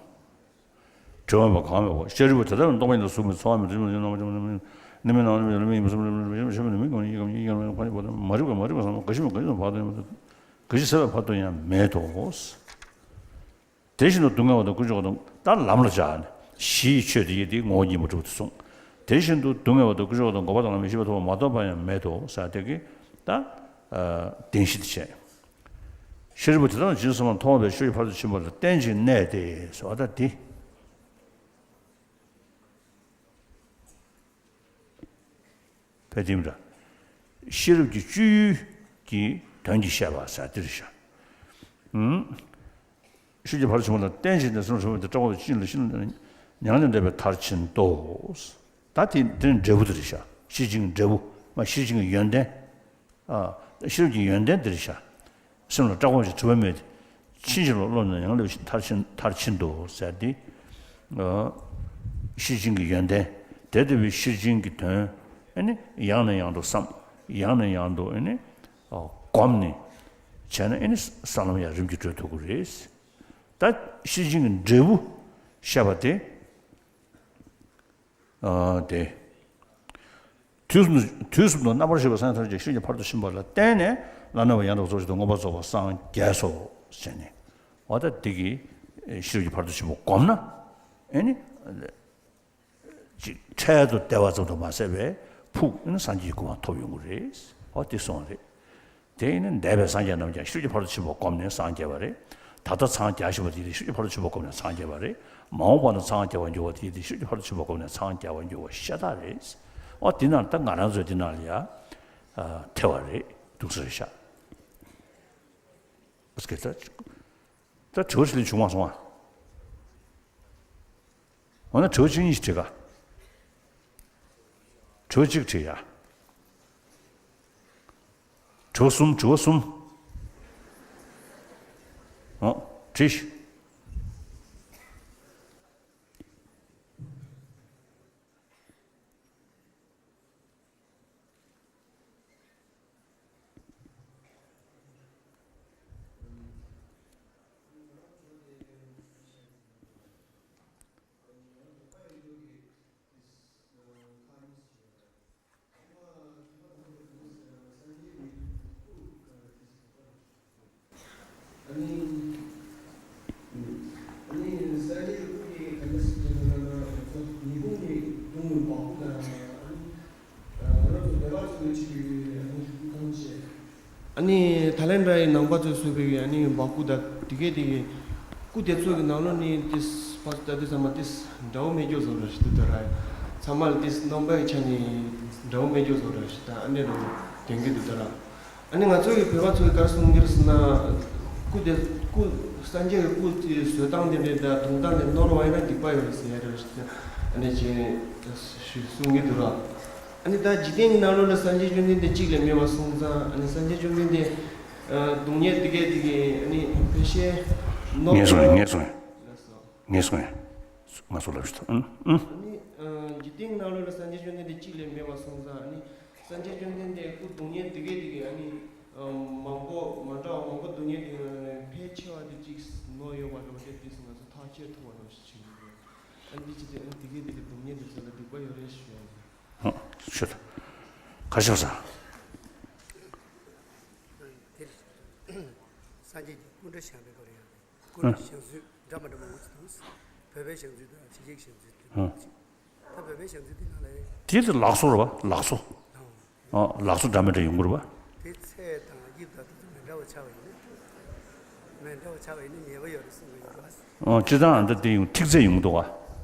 དྲི་བ་མེད་པ་གང་མེད་པ། ཤེས་རིག་པ་དེ་ལྟར་སྟོང་པ་ཉིད་དུ་གཟུགས་མེད་ཚོར་བ་མེད་དྲི་མ་མེད་རྣམ་པ་ནི་མི་སྣང་ནི་མི་ཡིན་པ་བསམ་ནི་མི་ཡིན་པ་བསམ་ནི་མི་ཡིན་པ་མ་རིག་པ་མ་རིག་པ་བསམ་པ་འགའ་ཞིག་མེད་འགའ་ཞིག་བར་དུ་ཡང་འགའ་ཞིག་ཟད་པའི་བར་དུ་ཡང་མེད་དོ། དེ་བཞིན་དུ་སྡུག་བསྔལ་བ་དང་ཀུན་འབྱུང་བ་དང་ད་ལམ་ལ་བཞག་ནས་གཞི་ཡི་ཆོས་དེ་ཡི་དེ་ངོ་བོ་ཉིད་མ་གྲུབ་ཏུ་གསུངས། དེ་བཞིན་དུ་སྡུག་བསྔལ་བ་དང་ཀུན་འབྱུང་བ་དང་འགོག་པ་དང་ལམ་ཡང་ཤེས་པ་ཐོབ་པ་མ་གཏོགས་པ་ཡང་མེད་དོ་ཟེར་དེ་གི་ད་བདེན་བཞི་དེ་བྱས། ཤེས་རིག་པ་དེ་དག་ནི་རྗེས་སུ་མཐོང་བའི་ཤེས་རབ་ཕར་ཕྱིན་པ་ལ་བརྟེན་ཅིང་གནས་ཏེ་ཟེར་བ་ད་དེ། ཕལ་དེ་འདྲ། ཤེས་རབ་ཀྱི་སྤྱོད་ཡུལ་གྱི་དོན་གྱི་བཤད་པ་ཟེར་དེ་རེད་ཤག་ཨུམ། ཤེས་རབ་ཀྱི་ཕར་ཕྱིན་པ་ལ་བརྟེན་ཅིང་གནས་ཟེར་ན་ཕྱོགས་དེ་སྐྲག་པ་དང་ཅི་ལ་ཤེས་ན་མྱ་ངན་ལས་འདས་པའི་མཐར་ཕྱིན་ཏོ། ད་དེ་དེ་ནི་འབྲས་བུ་དེ་རེད་ཤག་ཤེར་ཕྱིན་གྱི་འབྲས་བུ། མ་ཤེར་ཕྱིན་གྱི་ཡོན་ཏན། ཨ། ཤེས་རབ་ཀྱི་ཡོན་ཏན་འདིར་བཞག་སེམས་ལ་སྐྲག་པ་ཞིག་དྲི་བ་མེད་དེ། ཕྱིན་ཅི་ལོག་བློ་ནི་ཡང་སླེབས་ཤིང་མཐར་ཕྱིན་མཐར་ཕྱིན་ཏོ་ཟེར་ཏེ། ཨ། ཤེར་ཕྱིན་གྱི་ཡོན་ཏན། དེ་ལྟ་བུའི་ཤེར་ཕྱིན་གྱི་དོན། ཨ་ནི་ཡང་ནས་ཡང་དུ་བསམ། ཡང་ནས་ཡང་དུ་ཨ་ནི། ཨ། བསྒོམས་ནས། བྱས་ན་ཨ་ནི་ས་ལམ་ཡང་རིམ་གྱིས་བགྲོད་ཐུབ་ཀྱི་རེད། ད་ཤེར་ཕྱིན་གྱི་འབྲས་བུ་བཤད་པ་དེ། ཨ། དེ། དུས་གསུམ་དུ་དུས་གསུམ་དུ་རྣམ་པར་ཤེས་པ་སངས་རྒྱས་ཐམས་ཅད་ཀྱི་ཤེས་རབ་ཀྱི་ཕ་རོལ་ཏུ་ཕྱིན་པ་ལ་བརྟེན་ནས་བླ་ན་མེད་པ་ཡང་དག་པར་རྫོགས་བྱེད་དུ་མངོན་པར་རྫོགས་པར་སངས་རྒྱས་སོ་ཟེར་ནས། འོ་ད་འདི་གི་ཤེས་རབ་ཀྱི་ཕ་རོལ་ཏུ་ཕྱིན་པ་བསྒོམས་ན། ཨེ་ནི། ཅིག་འཕྲལ་དུ་བདེ་བ་ཙམ་དུ་མ་ཟད་པའི་ཕུགས་ཨེ་ནི་སངས་རྒྱས་ཀྱི་གོ་འཕང་ཐོབ་ཡོང་གི་རེད། འོ་དེ་གསུངས་རེད། དེ་ཡིན་ན་འདས་པའི་སངས་རྒྱས་རྣམས་ཀྱང་ཤེས་རབ་ཀྱི་ཕ་རོལ་ཏུ་ཕྱིན་པ་བསྒོམས་ནས་སངས་རྒྱས་པ་རེད། ད་ལྟ་འཚང་རྒྱ་བཞིན་པ་དེ་ཡིན་ཏེ་ཤེས་རབ་ཀྱི་ཕ་རོལ་ཏུ་ཕྱིན་པ་བསྒོམས་ནས་འཚང་རྒྱས་པ་རེད། མ་འོངས་པ་ན་འཚང་རྒྱ་བར་འགྱུར་བ་དེ་ཡིན་ཏེ་ཤེས་རབ་ཀྱི་ཕ་རོལ་ཏུ་ཕྱིན་པ་བསྒོམས་ནས་འཚང་རྒྱ་བར་འགྱུར་བ་ཤ་སྟག་རེད། འོ་དེ་ན་ད་ང་རང་ཚོས་དེ་ན་ལ་ཡ། ཨ། ཐེ་བ་རེད་འདུག་ས་རེད་ཤག་ཨོ་སྐད་ད། ད་དྲི་བ་ཞིག་ལས་བྱུང་མ་སོང་ཨ། འོ་ན་དྲི་བ་གཅིག་གཉིས་ཤིག་དྲི་ག་དྲི་བ་གཅིག་དྲི་ཡ། དྲི་བ་གསུམ་དྲི་བ་གསུམ། འོ། དྲིས། ཨ་ནི། ཨ་ནི་སངས་རྒྱས་སྐུ་གི་ག་འདྲ་ཟེར་ན་ང་ཚོ་ཉི་ཧོང་ནས་གཏོང་བའི་བ་ཀུ་དང་ཨ་ནི་ང་ཚོ་བོད་པ་ཚོས་བྱེད་པའི་ཨ་ནི་ཁང་བྱས། ཨ་ནི་ཐའི་ལེན་ཌ་ཡི་ནང་པ་ཚོས་བཟོས་པའི་ཨ་ནི་བ་ཀུ་དང་དེ་གས་དེ་གས་སྐུ་དེ་ཚོ་གི་ནང་ལོགས་ནས་ཏིས་ཕར་ལྟ་དུས་ཚང་མ་ཏིས་འདྲ་བོ་མེད་རྒྱུ་བཟོ་འདྲ་ཞིག་འདུག་ད་ར། ཚང་མ་ལ་ཏིས་རྣམ་པའི་ཆ་ནས་འདྲ་བོ་མེད་རྒྱུ་བཟོ་འདྲ་ཞིག་ད་ཨ་ནི་རུ་དོན་གྱི་འདུག་ད་ར། ཨ་ནི་ང་ཚོ་གི་བོད་པ་ཚོས་ག་རེ་གསུང་གི་རེད་ཟེར་ན། སྐུ་དེ་སྐུ་སངས་རྒྱས་ཀྱི་སྐུ་དེ་བཟོ་སྟངས་དེ་འདྲ་དང་གདུང་སྟངས་དེ་ནོར་བ་ཡིན་ན་སྡིག་པ་ཡོད་རེད་ཟེར་ཡ་རེད་ཟེར། ཨ་ནི་ཅེས་གསུང་གི་འདུག་ར། ཨ་ནི་ད་འཇིག་རྟེན་གྱི་ནང་ལོགས་ལ་སངས་རྒྱས་བཅོམ་ལྡན་འདས་གཅིག་ལས་མེད་པ་སོང་ཙང་། ཨ་ནི་སངས་རྒྱས་བཅོམ་ལྡན་འདས་སྡུག་བསྔལ་དེ་གས་དེ་གས་ཨ་ནི་ཕལ་ཆེར་ནོར་ངས་གསུང་ངས་གསུང་ངས་གསུང་ངས་གསུང་ངས་གསུང་ངས་གསུང་ངས་གསུང་ངས་གསུང་ངས་གསུང་ངས། ཨ་ནི་འཇིག་རྟེན་གྱི་ནང་ལོགས་ལ་སངས་རྒྱས་བཅོམ་ལྡན་འདས་གཅིག་ལས་མེད་པ་སོང་ཙང་། ཨ་ནི། སངས་རྒྱས་བཅོམ་ལྡན་འདས་སྐུ་གདུང་བརྙན་དེ་གས་དེ་གས་ཨ་ནི། ཨ། མང་པོ་མ་འདྲ་བ་མང་པོ་གདུང་བརྙན་དེ་གས་ཕལ་ཆེ་བ་དེ་གཅིག་ནོར་ཡོད་པ་འདྲ་བ་དེ་དུས་སུ་ང་ཚོ་ཐག་གཅོད་ཐུབ་པ་འདྲ་བ་ཞིག་བྱེད་དགོས། ཨ་ནི་འདི་ཅི་སྟེ་ཨ་ནི་དེ་གས་དེ་གས་གདུང་བརྙན་དེ་ཚོ་ལ་སྡིག་པ་ཡོད་རེད་ཞུ་ཡ་ཡིན། ཨ། ཤོད། ཁ་ཤོར་ས། དེར་སངས་རྒྱས་ཀྱི་སྐུ་འདྲ་བཞེངས་པའི་སྐོར་ཡང་རེད། སྐུ་ཨ་བཞེངས་ཚུལ་འདྲ་མི་འདྲ་མང་པོ་ཅིག་འདུག་བོད་པའི་བཞེངས་ཚུལ་དང་ཕྱི་རྒྱལ་གྱི་བཞེངས་ཚུལ་འདྲ་མང་པོ་ཅིག་ད་བོད་པའི་བཞེངས་ཚུལ་འདི་ནང་ལ། དེ་དེ་ལགས་སོ་རེད་པ། ལགས་སོ། ཨ། ཨ། ལགས་སོ་འདྲ་མི་འདྲ་ཡོང་གི་རེད་པ། དེ་ཚད་དང་དབྱིབས་དང་དེ་ཚོ་མི་འདྲ་བ་ཆགས་པ་ཡིན་ན། མི་འདྲ་བ་ཆགས་པ་ཡིན་ན་ཉེས་པ་ཡོད་རེད་གསུང་གི་ཡོད་རེད་པ། ཨ། སྤྱིར་བཏང་ཨ་འདྲ་དེ་ཡོང་ཐིག་ཚད་ཡོང་གི་འདུག་ག་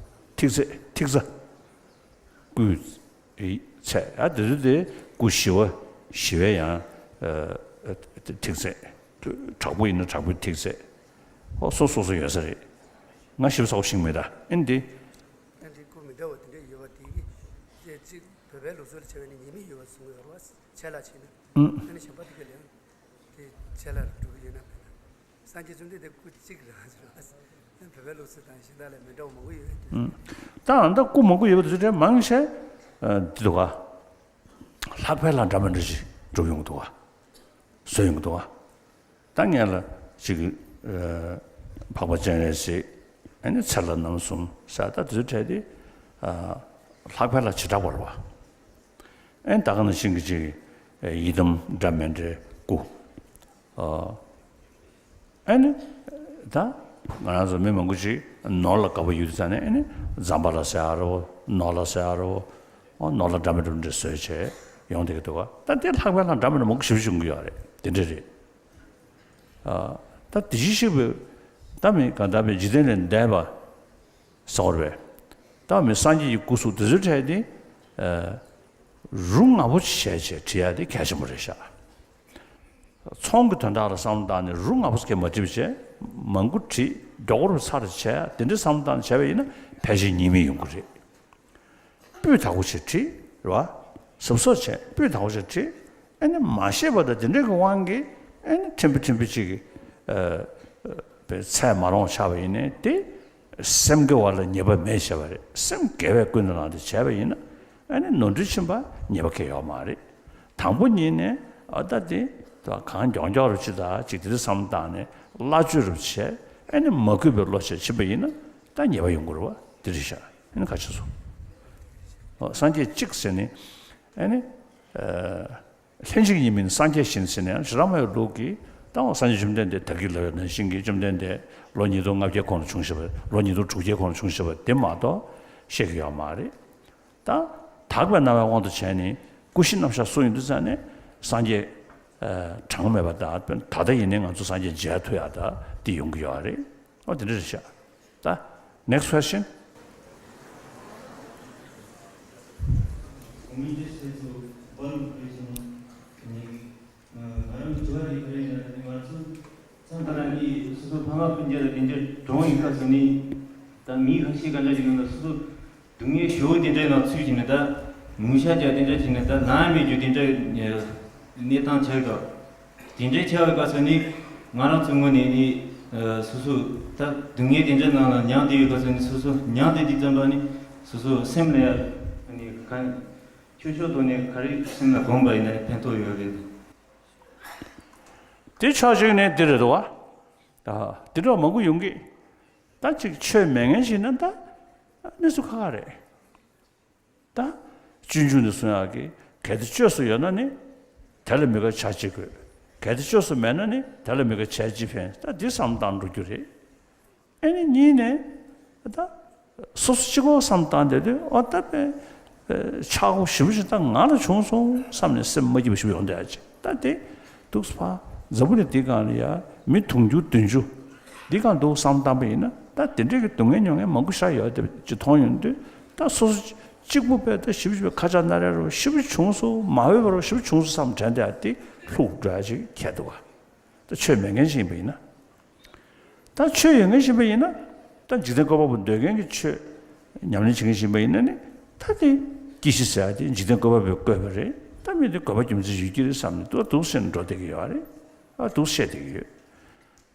ཐིག་ཚད་ཐིག་ཚད། སྐུའི་ཚད། ཨ། དེ་ཚོ་དེ་སྐུ་ཞི་བ་ཞི་བའི་ཡང་ཨ་ཐིག་ཚད། དྲག་པོ་ཡིན་ན་དྲག་པོའི་ཐིག་ཚད། ཨོ་སོ་སོ་སོ་ཡོད་ས་རེད། ང་ཞིབ་ཚགས་པོ་ཤེས་ཀྱི་མེད་ད། ཨ་ནི་དེ། ཨ་འདི་སྐུ་མི་འདྲ་བ་དེ་འདྲ་ཡོད་པ་དེ་གི་ཚད་གཅིག་བོད་པའི་ལུགས་སྲོལ་ལ་བྱས་པ་ཡིན་ན་ཉེས་དམིགས་ཡོད་པ་གསུང་གི་ཡོད་རེད་པ། ཆད་ལྷག་བྱས་ན། ཨ་ཨ་ནི་གཞན་པ་དེ་ག་ལ་ཡང་དེ་ཆད་ལྷག་འགྲོ་གི་ཡོད་ན་མེད་ན། སངས་རྒྱས་བཅོམ་ལྡན་འདས་སྐུ་གཅིག་རང་ཞིག་རེད་པ། བོད་པའི་ལུགས་སྲོལ་དང་གཞན་དག་ལས་མི་འདྲ་བ་མང་པོ་ཡོད་པའི་དུས། ཨ། ད་ཨ་ད་སྐུ་མང་པོ་ཡོད་པ་དེ་ཚོ་གྲས་མང་ཆེ་ཨ་འདི་འདུག་ག་ལྷག་པའི་ལྷ་འདྲ་མི་འདྲ་ཞིག་སྒྲུབ་ཡོང་གི་འདུག་ག་བཟོས་ཡོང་གི་འདུག་ག་ད་ངས་ལ་ཅིག་ཨ་འཕགས་པ་སྤྱན་རས་གཟིགས། ཨ་ནི་ཚེ་ལྷ་རྣམ་གསུམ་ཟེར། ད་དེ་ཚོའི་གྲས་དེ་ཨ་ལྷག་པའི་ལྷ་བྱེ་བྲག་པ་རེད་པ། ཨ་ནི་ད་ག་ནང་བཞིན་གྱི་ཅིག་ཡི་དམ་འདྲ་མི་འདྲའི་སྐུ། ཨ་ཨ་ནི་ད་ང་རང་ཚོ་མི་མང་པོ་ཅིག་ནོར་ལ་དགའ་པོ་ཡོད་དུས་ཙང་ནས། ཨ་ནི་ཛམ་བྷ་ལ་ཟེར་ཡ་རེད་པ། ནོར་ལྷ་ཟེར་ཡ་རེད་པ། ཨོ་ནོར་ལྷ་འདྲ་མི་འདྲ་འདྲ་བཟོས་བྱས་ཡོང་བསྡད་ཀྱི་འདུག་ག་ད་དེ་ལྷག་པའི་ལྷ་འདྲ་མི་འདྲ་མང་པོ་ཞེ་པོ་ཅིག་ཡོང་གི་ཡོད་རེད། དེ་འདྲ་རེད། ཨ་ད་དེ་བཞིན་གཤེགས་པའི་ད་མི་གང་ལྟར་མི་འཇིག་རྟེན་ལས་འདས་པ་ཟེར་བ་རེད་པས། ད་མི་སངས་རྒྱས་ཀྱི་སྐུ་གཟུགས་དེ་ཚོའི་གྲས་དེ་ཨ་རུ་ང་པོ་ཅིག་བྱས་བྱས་བྲིས་ཡ་དེ་གལ་ཆེན་པོ་རེད་ཤག་ཚོང་གི་དོན་དག་ལ་བསམ་བློ་བཏང་ནས་རུ་ང་པོ་ཟེར་མཁན་མ་བྲིས་པ་བྱས། མང་པོ་བྲིས་མགྱོགས་པོ་རུ་ཚར་བྱས། དེ་འདྲའི་བསམ་བློ་བཏང་ནས་བྱས་པ་ཡིན་ན་ཕལ་ཆེར་ཉེས་དམིགས་ཡོང་གི་རེད། སྤུས་དག་པོ་ཞིག་བྲིས་རེད་པ། གཟབ་གཟབ་བྱས་སྤུས་དག་པོ་ཞིག་བྲིས། ཨ་ནི་མ་ཤེས་པ་དང་དེ་འདྲའི་གི་དབང་གིས་ཨ་ནི་ཕྲན་བུ་ཕྲན་བུ་ཅིག་གི་ཨ་པའི་ཚད་མ་རུང་ཆགས་པ་ཡིན་ནའི་དེ། སེམས་དགེ་བ་ལ་ཉེས་པ་མེད་བྱས་པ་རེད། སེམས་དགེ་བས་ཀུན་ནས་བསླངས་ཏེ་བྱས་པ་ཡིན་ན། ཨ་ནི་ནོར་འཁྲུལ་ཕྱིན་པ་ཉེས་པ་གང་ཡང་ཡོད་མ་རེད། དང་པོ་ཉིད་ནས་ཨ་ད་དེ་ད་གང་མགྱོགས་མགྱོགས་རུ་ཅིག་ད་ཅིག་དེ་འདྲ་བསམ་བཏང་ནས་སླ་བཅོས་རུ་བྱས། ཨ་ནི་མ་གུས་པའི་བློ་བྱས་ཕྱིན་པ་ཡིན་ན་ད་ཉེས་པ་ཡོང་གི་རེད་པ། དེ་རེད་ཤག་ཨ་ནི་ཁ་ཆེ་སོང་། ཨོ་སངས་རྒྱས་གཅིག་ཟེར་ནས་ཨ་ནི་ཨ། ལྷན་ཅིག་ཡིན་མིན་སངས་རྒྱས་བཞིན་ཟེར་ནས་ཡང་ཞེ་དྲག་སྨྲ་བའི་ལུགས་ཀྱིས། ད་འོ་སངས་རྒྱས་བཅོམ་ལྡན་འདས་ད་གིན་ལབ་པ་ནང་བཞིན་གྱི་བཅོམ་ལྡན་འདས་ལོ་ཉིས་སྟོང་ལྔ་བརྒྱའི་གོང་ལ་བྱུང་བཞག་པ། ལོ་ཉིས་སྟོང་དྲུག་བརྒྱའི་གོང་ལ་བྱུང་བཞག་པ་དེ་མ་གཏོགས་བཤད་ཀྱི་ཡོད་མ་རེད། ད་དག་པའི་རྣམ་པའི་དབང་དུ་བྱས་ནས་སྐུ་བཞི་རྣམ་གཞག་གསུངས་ཡོང་དུས་ཙང་ནས་སངས་རྒྱས་ཨ་གྲངས་མེད་པ་དང་། ད་ལྟ་ཡིན་ནའི་ང་ཚོ་སངས་རྒྱས་མཇལ་ཐུབ་ཡག་ད་དེ་ཡོང་གི་ཡོད་རེད། ཨོ་དེ་འདྲ་རེད་ཤག་ད་next question། གོང་མའི་བཤད་ཚུལ་བར་དུ་བཀོད་སོང་ནས། ང་རང་གི་དྲི་བ་དེ་ག་རེ་ཡིན་ན། ང་ཚོ་མཚམས་ཁ་ལ་ནི་སོ་སོ་ཕ་མ་སྤུན་ཀྱག་དང་དེ་འདྲ་གྲོངས་ཡོང་སྐབས་སུ་ནི། ད་མི་ཁ་ཤས་ག་འདྲ་ཞིག་ཡོང་ན། སོ་སོ་སྡུག་བསྔལ་ཞེ་པོ་དེ་འདྲའི་ནང་ཚུད་ཀྱི་ནི། ད་ངུ་ཤག་རྒྱག་དེ་འདྲ་བྱས་ནས་ད་ནམ་མེད་རྒྱུ་དེ་འདྲ་གནས་སྟངས་ཆགས་སྐབས། དེ་འདྲའི་ཆགས་པའི་སྐབས་སུ་ནི་ང་རང་ཚོའི་ངོས་ནས་ནི་སོ་སོ་ད་སྡུག་བསྔལ་དེ་འདྲའི་ནང་ལ་མྱངས་བསྡད་ཡོད་སྐབས་སུ་ནི། སོ་སོ་མྱངས་བསྡད་དུས་ཙམ་པ་ནི་སོ་སོ་སེམས་ལ་ཡ་ནི་ག་ཆོས་ཕྱོགས་ཐོག་ནས་ག་རེ་སེམས་ལ་སྒོམ་པ་ཡིན་ན་ཕན་ཐོགས་ཡོད་རེད། དེ་ཕྱོགས་གཅིག་ནས་འདི་རེད་དོ། ཨ་དེ་འདྲ་མང་པོ་ཡོང་གི། ད་ཅིག་ཆོས་མེད་མཁན་ཞིག་ན་ད་གནས་ཚུལ་ཁག་ཁག་རེད། ད་སྤྱོད་འཇུག་ནས་གསུང་ཡག་གི། གལ་ཏེ་བཅོས་སུ་ཡོད་ན་ནི་དེ་ལ་མི་དགའ་བྱས་ཅི་དགོས། གལ་ཏེ་བཅོས་སུ་མེད་ན་ནི་དེ་ལ་མི་དགའ་བྱས་ཅི་ཕན། ད་འདི་བསམ་བཏང་འགྲོ་རྒྱུ་རེད། ཨ་ནི་གཉིས་ནས་ད་སོ་སོ་གཅིག་པོ་བསམ་བཏང་བསྡད་དུས། ཨོ་ད་པའི་ཆག་སྒོ་ཞེ་པོ་ཞིག་ད་ང་ལ་བྱུང་སོང་བསམ་ནས་སེམས་མ་སྐྱིད་པ་ཞིག་ཡོང་བསྡད་ཡག་ཅིག་ད་དེ་འདུག་སེ་ཕར་འཛམ་བུ་གླིང་འདི་སྒང་ལ་ཡ་མི་དུང་ཕྱུར་བདུན་ཅུ་འདི་སྒང་འདུག་བསམ་བཏང་པ་ཡིན་ན། ད་དེ་འདྲའི་གི་སྡུག་བསྔལ་མྱོང་མཁན་མང་པོ་ཞེ་དྲག་ཡོད་དེ་ཅིག་མཐོང་ཡོང་དུས། ད་སོ་སོ་ གཅིག་པུ་པས་ད་ཞིབ་ཞིབ་ཁ་ཆག་སྣ་རལ་རོ་ཞིབ་ཆུང་སོ་མ་འོས་པ་རོ་ཞིབ་ཆུང་སོ་བསམ་དྲན་དེ་ཡ་དེ་ལྷུག་འགྲོ་ཡ་ཅིག་ཁྱད་འདུག་བ། ད་ཆོས་མེད་མཁན་ཞིག་ཡིན་པ་ཡིན་ན། ད་ཆོས་ཡོད་མཁན་ཞིག་ཡིན་པ་ཡིན་ན། ད་འཇིག་རྟེན་བཀོད་པ་པོ་འདོད་མཁན་གྱི་ཆོས་ཉམས་ལེན་བྱེད་མཁན་ཞིག་ཡིན་པ་ཡིན་ན་ནི། ད་དེ་སྐྱེ་ཤི་ཟེར་ཡ་དེ་འཇིག་རྟེན་བཀོད་པ་པོས་བཀོད་པ་རེད། ད་མི་དེ་དགོས་པ་རྒྱུ་མཚན་ཞིག་ཡོད་ཀྱི་རེད་བསམ་ནས་ད་འདུག་སེ་འགྲོ་བསྡད་ཀྱི་ཡོད་རེད། ཨ་འདུག་སེ་བཤད་བསྡད་ཀྱི་ཡོད།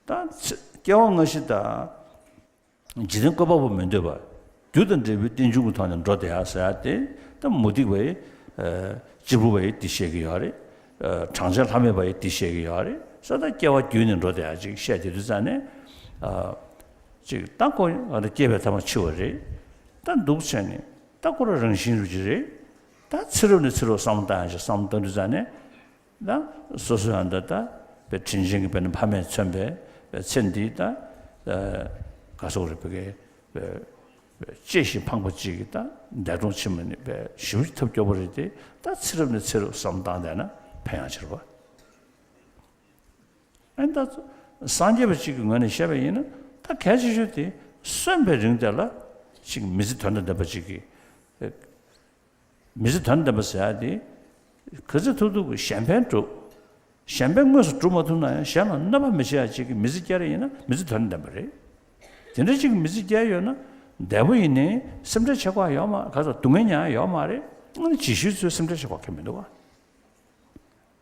ད་ཚེ་སྐྱེ་བ་སྔ་ཕྱི་དང་། འཇིག་རྟེན་བཀོད་པ་པོ་མི་འདོད་པ། རྒྱུ་དང་འབྲས་བུའི་རྟེན་འབྱུང་གི་ཐོག་ནས་འགྲོ་བསྡད་ཡ་ཟེར་ཡ་དེ། ད་མུ་སྟེགས་པ་ཡིས། ཨ་སྤྱིལ་བུ་པ་ཡིས་དེ་བཤད་ཀྱི་ཡོད་རེད། ཨ་གྲངས་ཅན་ལྷ་མོ་པ་ཡིས་དེ་བཤད་ཀྱི་ཡོད་རེད་ཟེར། ད་སྐྱེ་བ་བརྒྱུད་ནས་འགྲོ་བསྡད་ཡ་ཅིག་བཤད་དེ་དུས་ཙང་ནས། ཨ་ཅིག་ད་ཁོ་ང་ད་སྐྱེས་པའི་ཐ་མ་འཆི་བ་རེད། ད་འདུག་བྱས་ནས་ད་ཁོ་རང་རང་བཞིན་རུ་ཅིག་རེད། ད་ཚེ་རབས་ནས་ཚེ་རབས་བསམ་བློ་བཏང་ཡ་ཅིག་བསམ་བློ་བཏང་དུས་ཙང་ནས། ད་སོ་སོ་ཡང་ད་ད་པའི་དྲིན་ཅན་གྱི་བས་ན་ཕ་མས་མཚོན་པའི་པའི་ཚེ་འདིའི་ད་ག་སོག་རེ་བེ་གེ་པའི་གཅེས་ཤིང་ཕངས་པ་གཅིག་གིས་ད་འདས་གྲོངས་ཕྱིན་པ་ནི་པའི་ཞིབ་ཐབས་སྐྱོ་པོ་རེད་དེ། ད་ཚེ་རབས་ནས་ཚེ་རབས་བསམ་བཏང་བསྡད་ན་ཕན་ཡང་ཆེར་བ། ཨ་ནི་ད་སངས་རྒྱས་པ་གཅིག་གི་ངོས་ནས་བཤད་པ་ཡིན་ན། ད་གལ་ཆེ་ཤོས་དེ་གསོན་པའི་རིང་དེ་ལ་ཅིག་མི་ཚེ་དོན་དང་ལྡན་པ་ཅིག་གིས། མི་ཚེ་དོན་ལྡན་པ་ཟེར་ཡ་དེ། ག་ཚོད་ཐུབ་ཐུབ་ཀྱིས་གཞན་ཕན་སྒྲུབ། གཞན་ཕན་དངོས་སུ་སྒྲུབ་མ་ཐུབ་ན་ཡང་གཞན་ལ་གནོད་པ་མི་བྱེད་ཡ་ཅིག་གི་མི་ཚེ་སྐྱེལ་རེ་ཡིན་ན་མི་ཚེ་དོན་ལྡན་པ་རེད། དེ་འདྲ་ཅིག་གི་མི་ཚེ་སྐྱེལ་ཡོད་ན། འདས་པོ་ཡིན་ནའི་སེམས་ཁྲལ་བྱེད་དགོས་ཡ་ཡོད་མ་རེད། ག་ཚོད་སྡུག་བསྔལ་མྱངས་ཡ་ཡོད་མ་རེད། ཨ་ནི་རྗེས་ཤུལ་ཚོས་སེམས་ཁྲལ་བྱེད་དགོས་ཀྱི་མི་འདུག་བ།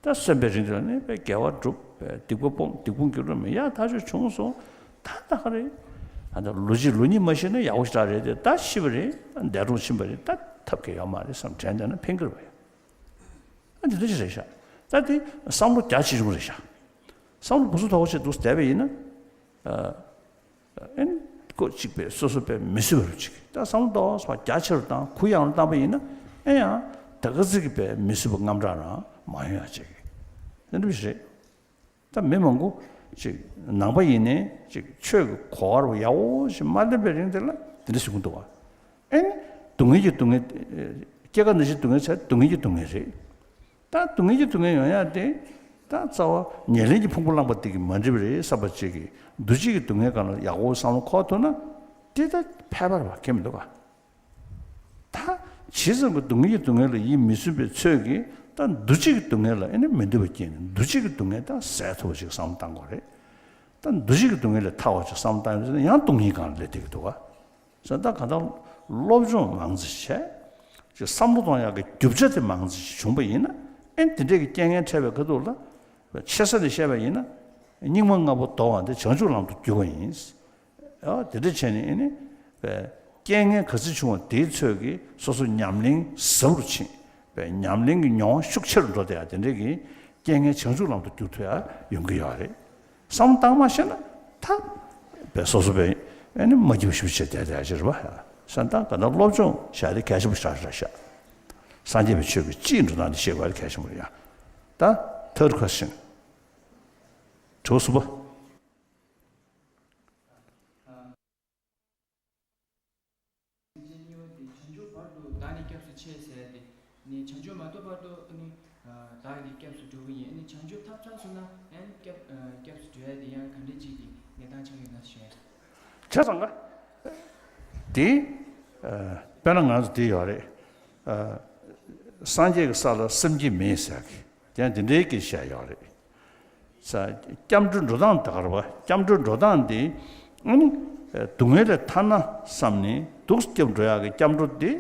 ད་གསོན་པའི་རིང་དུ་ནི་པའི་དགེ་བ་སྒྲུབ་པའི་སྡིག་པ་སྤོང་སྡིག་སྤོང་རྒྱུ་རུ་མི་ཡ་ཐག་ཆོད་བྱུང་སོང་། ད་ད་ག་རེད། ཨ་ད་ལོ་གཅིག་ལོ་གཉིས་མ་ཤི་ན་ཡག་པོ་ཞེ་དྲག་རེད་དེ། ད་ཤི་བ་རེད། འདས་གྲོངས་ཕྱིན་པ་རེད། ད་ཐབས་མཁས་ཡོད་མ་རེད་བསམ་དྲན་བསྡད་ན་ཕན་གི་རེད་བ། ཨ་འདི་འདྲ་ཞིག་རེད་ཤག་ད་དེ་བསམ་བློ་རྒྱ་ཆེ་ཆུང་རེད་ཤག་བསམ་བློ་བུ་སུ་དོག་ཆེ་འདུག་བསྡད་པ་ཡིན་ན། ཨ་ཨེ་ནི་ཁོ་གཅིག་པའི་སོ་སོ་པའི་མི་སུ་བ་རུ་གཅིག་ད་བསམ་བློ་དོག་སོགས་རྒྱ་ཆེ་རུ་བཏང་གུ་ཡངས་རུ་བཏང་པ་ཡིན་ན། ཨེ་ཡང་ད་ག་ཚིག་གི་པའི་མི་སུ་བ་རྔམ་དྲག་རང་མ་ཡོང་ཡ་ཅིག་དེ་འདྲ་ཞིག་རེད། ད་མི་མང་པོ་ཅིག་ནང་པ་ཡིན་ནའི་ཅིག་ཆོས་ཀྱི་གོ་བ་རུ་ཡག་པོ་ཞིག་མ་ལེན་པའི་རིང་དེ་ལ་དེ་འདྲ་ཞིག་གོ་འདུག་བ། ཨེ་ནི་སྡུག་བསྔལ་གྱི་སྡུག་བསྔལ། སྐྱེ་རྒ་ན་འཆིའི་སྡུག་བསྔལ་ཚེ་སྡུག་བསྔལ་གྱི་སྡུག་བསྔལ་རེད། ད་སྡུག་བསྔལ་གྱི་སྡུག་བསྔལ་ཡོང་ཡ་དེ། ད་རྩ་བ་ཉེར་ལེན་གྱི་ཕུང་པོ་བླངས་པ་དེ་གིས་མ་འགྲིག་པ་རེད་བསམ་པ་ཅིག་གིས་འདུ་བྱེད་ཀྱི་སྡུག་བསྔལ་སྒང་ལ་ཡག་པོ་བསམ་བློ་འཁོར་ཐུབ་ན། དེ་ད་ཕལ་པར་བ་ཁྱད་མི་འདུག་ག་ད་ཇི་ཙམ་གྱི་སྡུག་བསྔལ་གྱི་སྡུག་བསྔལ་ལ་ཡིད་མི་ཚིམ་པའི་ཚོད་ཀྱིས་ད་འདུ་བྱེད་ཀྱི་སྡུག་བསྔལ་ལ་ཨེ་ནི་མི་འདོད་པ་སྐྱེས་ནས་འདུ་བྱེད་ཀྱི་སྡུག་བསྔལ་ད་ཟད་ཐུབ་པ་ཞིག་བསམ་བློ་བཏང་དགོས་རེད། ད་འདུ་བྱེད་ཀྱི་སྡུག་བསྔལ་ལས་ཐར་བ་ཞིག་བསམ་བློ་བཏང་ཡོད་ན་ཡང་སྡུག་བསྔལ་སྒང་ལ་སླེབས་བསྡད་ཀྱི་འདུག་ག་ཟེར། ད་གང་ལྟར་སློབ་སྦྱོང་མང་ཙམ་བྱས། ཅིག་བསམ་བློ་གཏོང་ཡག་གི་རྒྱུ་ཆ་དེ་མང་ཙམ་ཞིག་བྱུང་པ་ཡིན་ན། ཨེ་དེ་འདྲས་ཀྱི་རྐྱེན་ངན་འཕྲད་པའི་ཁ་ཐུག་ལ། ཆེ་ས་ནས་བཤད་པ་ཡིན་ན། སྙིགས་མ་ལྔ་པོ་དོར་བ་འདི་བྱང་ཆུབ་ལམ་དུ་བསྒྱུར་བ་ཡིན། ཨ་དེ་འདྲ་བྱས་ནས་ཨེ་ནི། རྐྱེན་ངན་ག་ཚོད་བྱུང་བ་དེའི་ཚོད་ཀྱིས་སོ་སོ་ཉམས་ལེན་ཟབ་རུ་ཕྱིན། ཉམས་ལེན་གྱི་མྱོང་བ་ཤུགས་ཆེ་རུ་འགྲོ་བསྡད་ཡ་དེ་འདྲས་ཀྱི་རྐྱེན་ངན་བྱང་ཆུབ་ལམ་དུ་བསྒྱུར་ཐུབ་ཡ་ཡོང་གི་ཡོད་རེད། བསམ་བློ་བཏང་མ་ཤེས་ན་ད་པའི་སོ་སོ་པའི་ཨེ་ནི་མ་སྐྱིད་པ་ཞེ་པོ་བྱས་བསྡད་བསྡད་ཡ་ཅིག་རེད་པ། བསམ་བཏང་ག་ན་སློབ་སྦྱོང་བྱ་དེ་གལ་ཆེན་པོ་ཞེ་དྲག་རེད་ཤག་སངས་རྒྱས་པའི་ཆོས་ཀྱི་སྤྱིའི་འགྲོ་སྟངས་དེ་ཤེས་དགོས་དེ་གལ་ཆེན་པོ་རེད་ཡ། ད་ཐག་རིང་ཁ་ཕྱིན། དྲི་བ་གསུམ་པ། སེམས་ཅན་གཉིས་པོ་དེ་བྱང་ཆུབ་བར་དུ་བདག་ནི་སྐྱབས་སུ་མཆི་ཟེར་ཏེ། ནི་བྱང་ཆུབ་མ་ཐོབ་བར་དུ་ནི་བདག་གི་སྐྱབས་སུ་འགྲོ་གི་ཡིན། ནི་བྱང་ཆུབ་ཐོབ་ཚར་སོང་ན་ཡང་སྐྱབས་སྐྱབས་སུ་འགྲོ་ཡ་དེ་ཡང་ག་འདྲ་ཅིག་གི་གནས་སྟངས་ཆགས་ཡོད་ན་ཞུ་ཡ། བྱས་ཙང་ག་དེ་དཔེར་ན་ང་ཚོ་དེ་ཡོད་རེད། སངས་རྒྱས་ཀྱི་ས་ལ་སེམས་བསྐྱེད་མེད་ཟེར་གི་ཡང་དེ་འདྲའི་གི་བཤད་ཡོད་རེད། ས། སྐྱབས་འགྲོའི་འགྲོ་སྟངས་དེ་ག་རེ་བ། སྐྱབས་འགྲོའི་འགྲོ་སྟངས་དེ། ཨ་ནི། སྡུག་བསྔལ་ལས་ཐར་ན་བསམ་ནས་འདུག་སྐྱབས་འགྲོ་ཡག་གི་སྐྱབས་འགྲོ་དེ།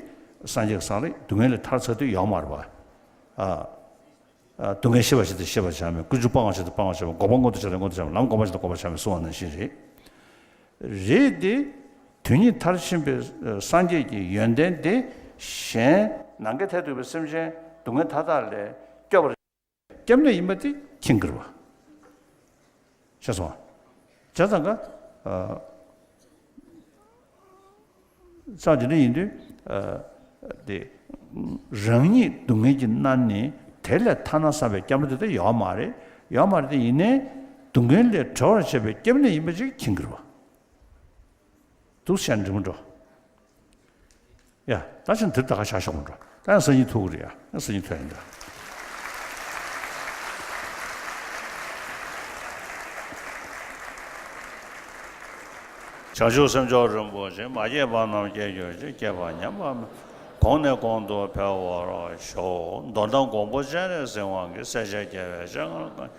སངས་རྒྱས་ཀྱི་ས་ལ་སྡུག་བསྔལ་ལས་ཐར་ཚར་དུས་ཡོད་མ་རེད་བ། ཨ། ཨ། སྡུག་བསྔལ་ཤེས་པ་ཞིག་དང་ཤེས་པར་བྱ་མེད། ཀུན་འབྱུང་སྤང་བ་ཞིག་དང་སྤང་བར་བྱ་མེད། འགོག་པ་མངོན་དུ་བྱ་དང་མངོན་དུ་བྱ་མེད། ལམ་གོམས་པ་ཞིག་དང་གོམས་པར་བྱ་མེད་གསུངས་པ་ནང་བཞིན་རེད། རེད་དེ། དོན་གཉིས་མཐར་ཕྱིན་པའི་སངས་རྒྱས་ཀྱི་ཡོན་ཏན་དེ་གཞན་ནམ་མཁའི་མཐས་གཏུགས་པའི་སེམས་ཅན་སྡུག་བསྔལ་མཐའ་དག་ལས་སྐྱོབ་པར། སྐྱབས་གནས་ཡིན་པ་དེ་མཁྱེན་གྱི་རེད་བ། ཤེས་སོང་ང་། བྱས་ཙང་ཀ་ཨ། ཙང་དེ་འདྲ་ཡིན་དུས། ཨ། དེ། རང་ཉིད་སྡུག་བསྔལ་གྱིས་མནར་ནས་དེ་ལས་ཐར་ན་བསམ་པའི་སྐྱབས་འགྲོ་དེ་ད་ཡོད་མ་རེད། ཡོད་མ་རེད་དེ་ཡིན་ནའི། སྡུག་བསྔལ་ལས་གྲོལ་བར་བྱེད་པའི་སྐྱབས་གནས་ཡིན་པ་ཅིག་མཁྱེན་གྱི་རེད་བ། འདུག་བྱས་ན་འགྲིག་མི་འགྲོ། ཡ། ད་ཕྱིན་དེ་ད་ག་ཆ་ཤོག་མི་འགྲོ། ད་ཡང་སང་ཉིན་ཐུག་གི་རེད་ཡ། ཡང་སང་ཉིན་ཐུག་ཡིན་ད། བྱང་ཆུབ་སེམས་མཆོག་རིན་པོ་ཆེ། མ་སྐྱེས་པ་རྣམས་སྐྱེ་གྱུར་ཅིག་སྐྱེས་པ་ཉམས་པ་མེད། གོང་ནས་གོང་དུ་འཕེལ་བར་ཤོག། མདོ་དང་མགོན་པོ་སྤྱན་རས་གཟིགས་དབང་གིས་སྲས་ཆེན་རྒྱལ་བའི་སྤྱན་སྔར་བཀའ།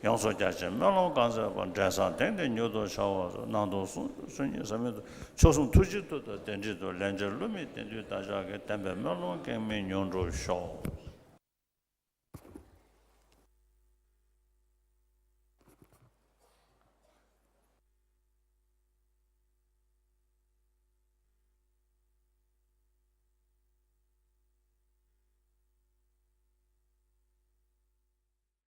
ཡོངས་སུ་རྒྱ་ཆེའི་སྨོན་ལམ་གང་མཛད་པ། འབྲས་བཟང་དེང་འདིར་མྱུར་དུ་ཤར་བར་ཤོག། གནང་དང་གསུང་གསུང་ཉིད་ཟབ་མོའི་མཆོག་གསུམ་ཐུགས་རྗེའི་མཐུ་དང་བདེ་འབྲེལ་དུ། ལན་ཆགས་བསླུ་མེད་བདེན་མཐུས་བདག་ཅག་གི། བདེན་པའི་སྨོན་ལམ་གེགས་མེད་མྱུར་འགྲུབ་ཤོག།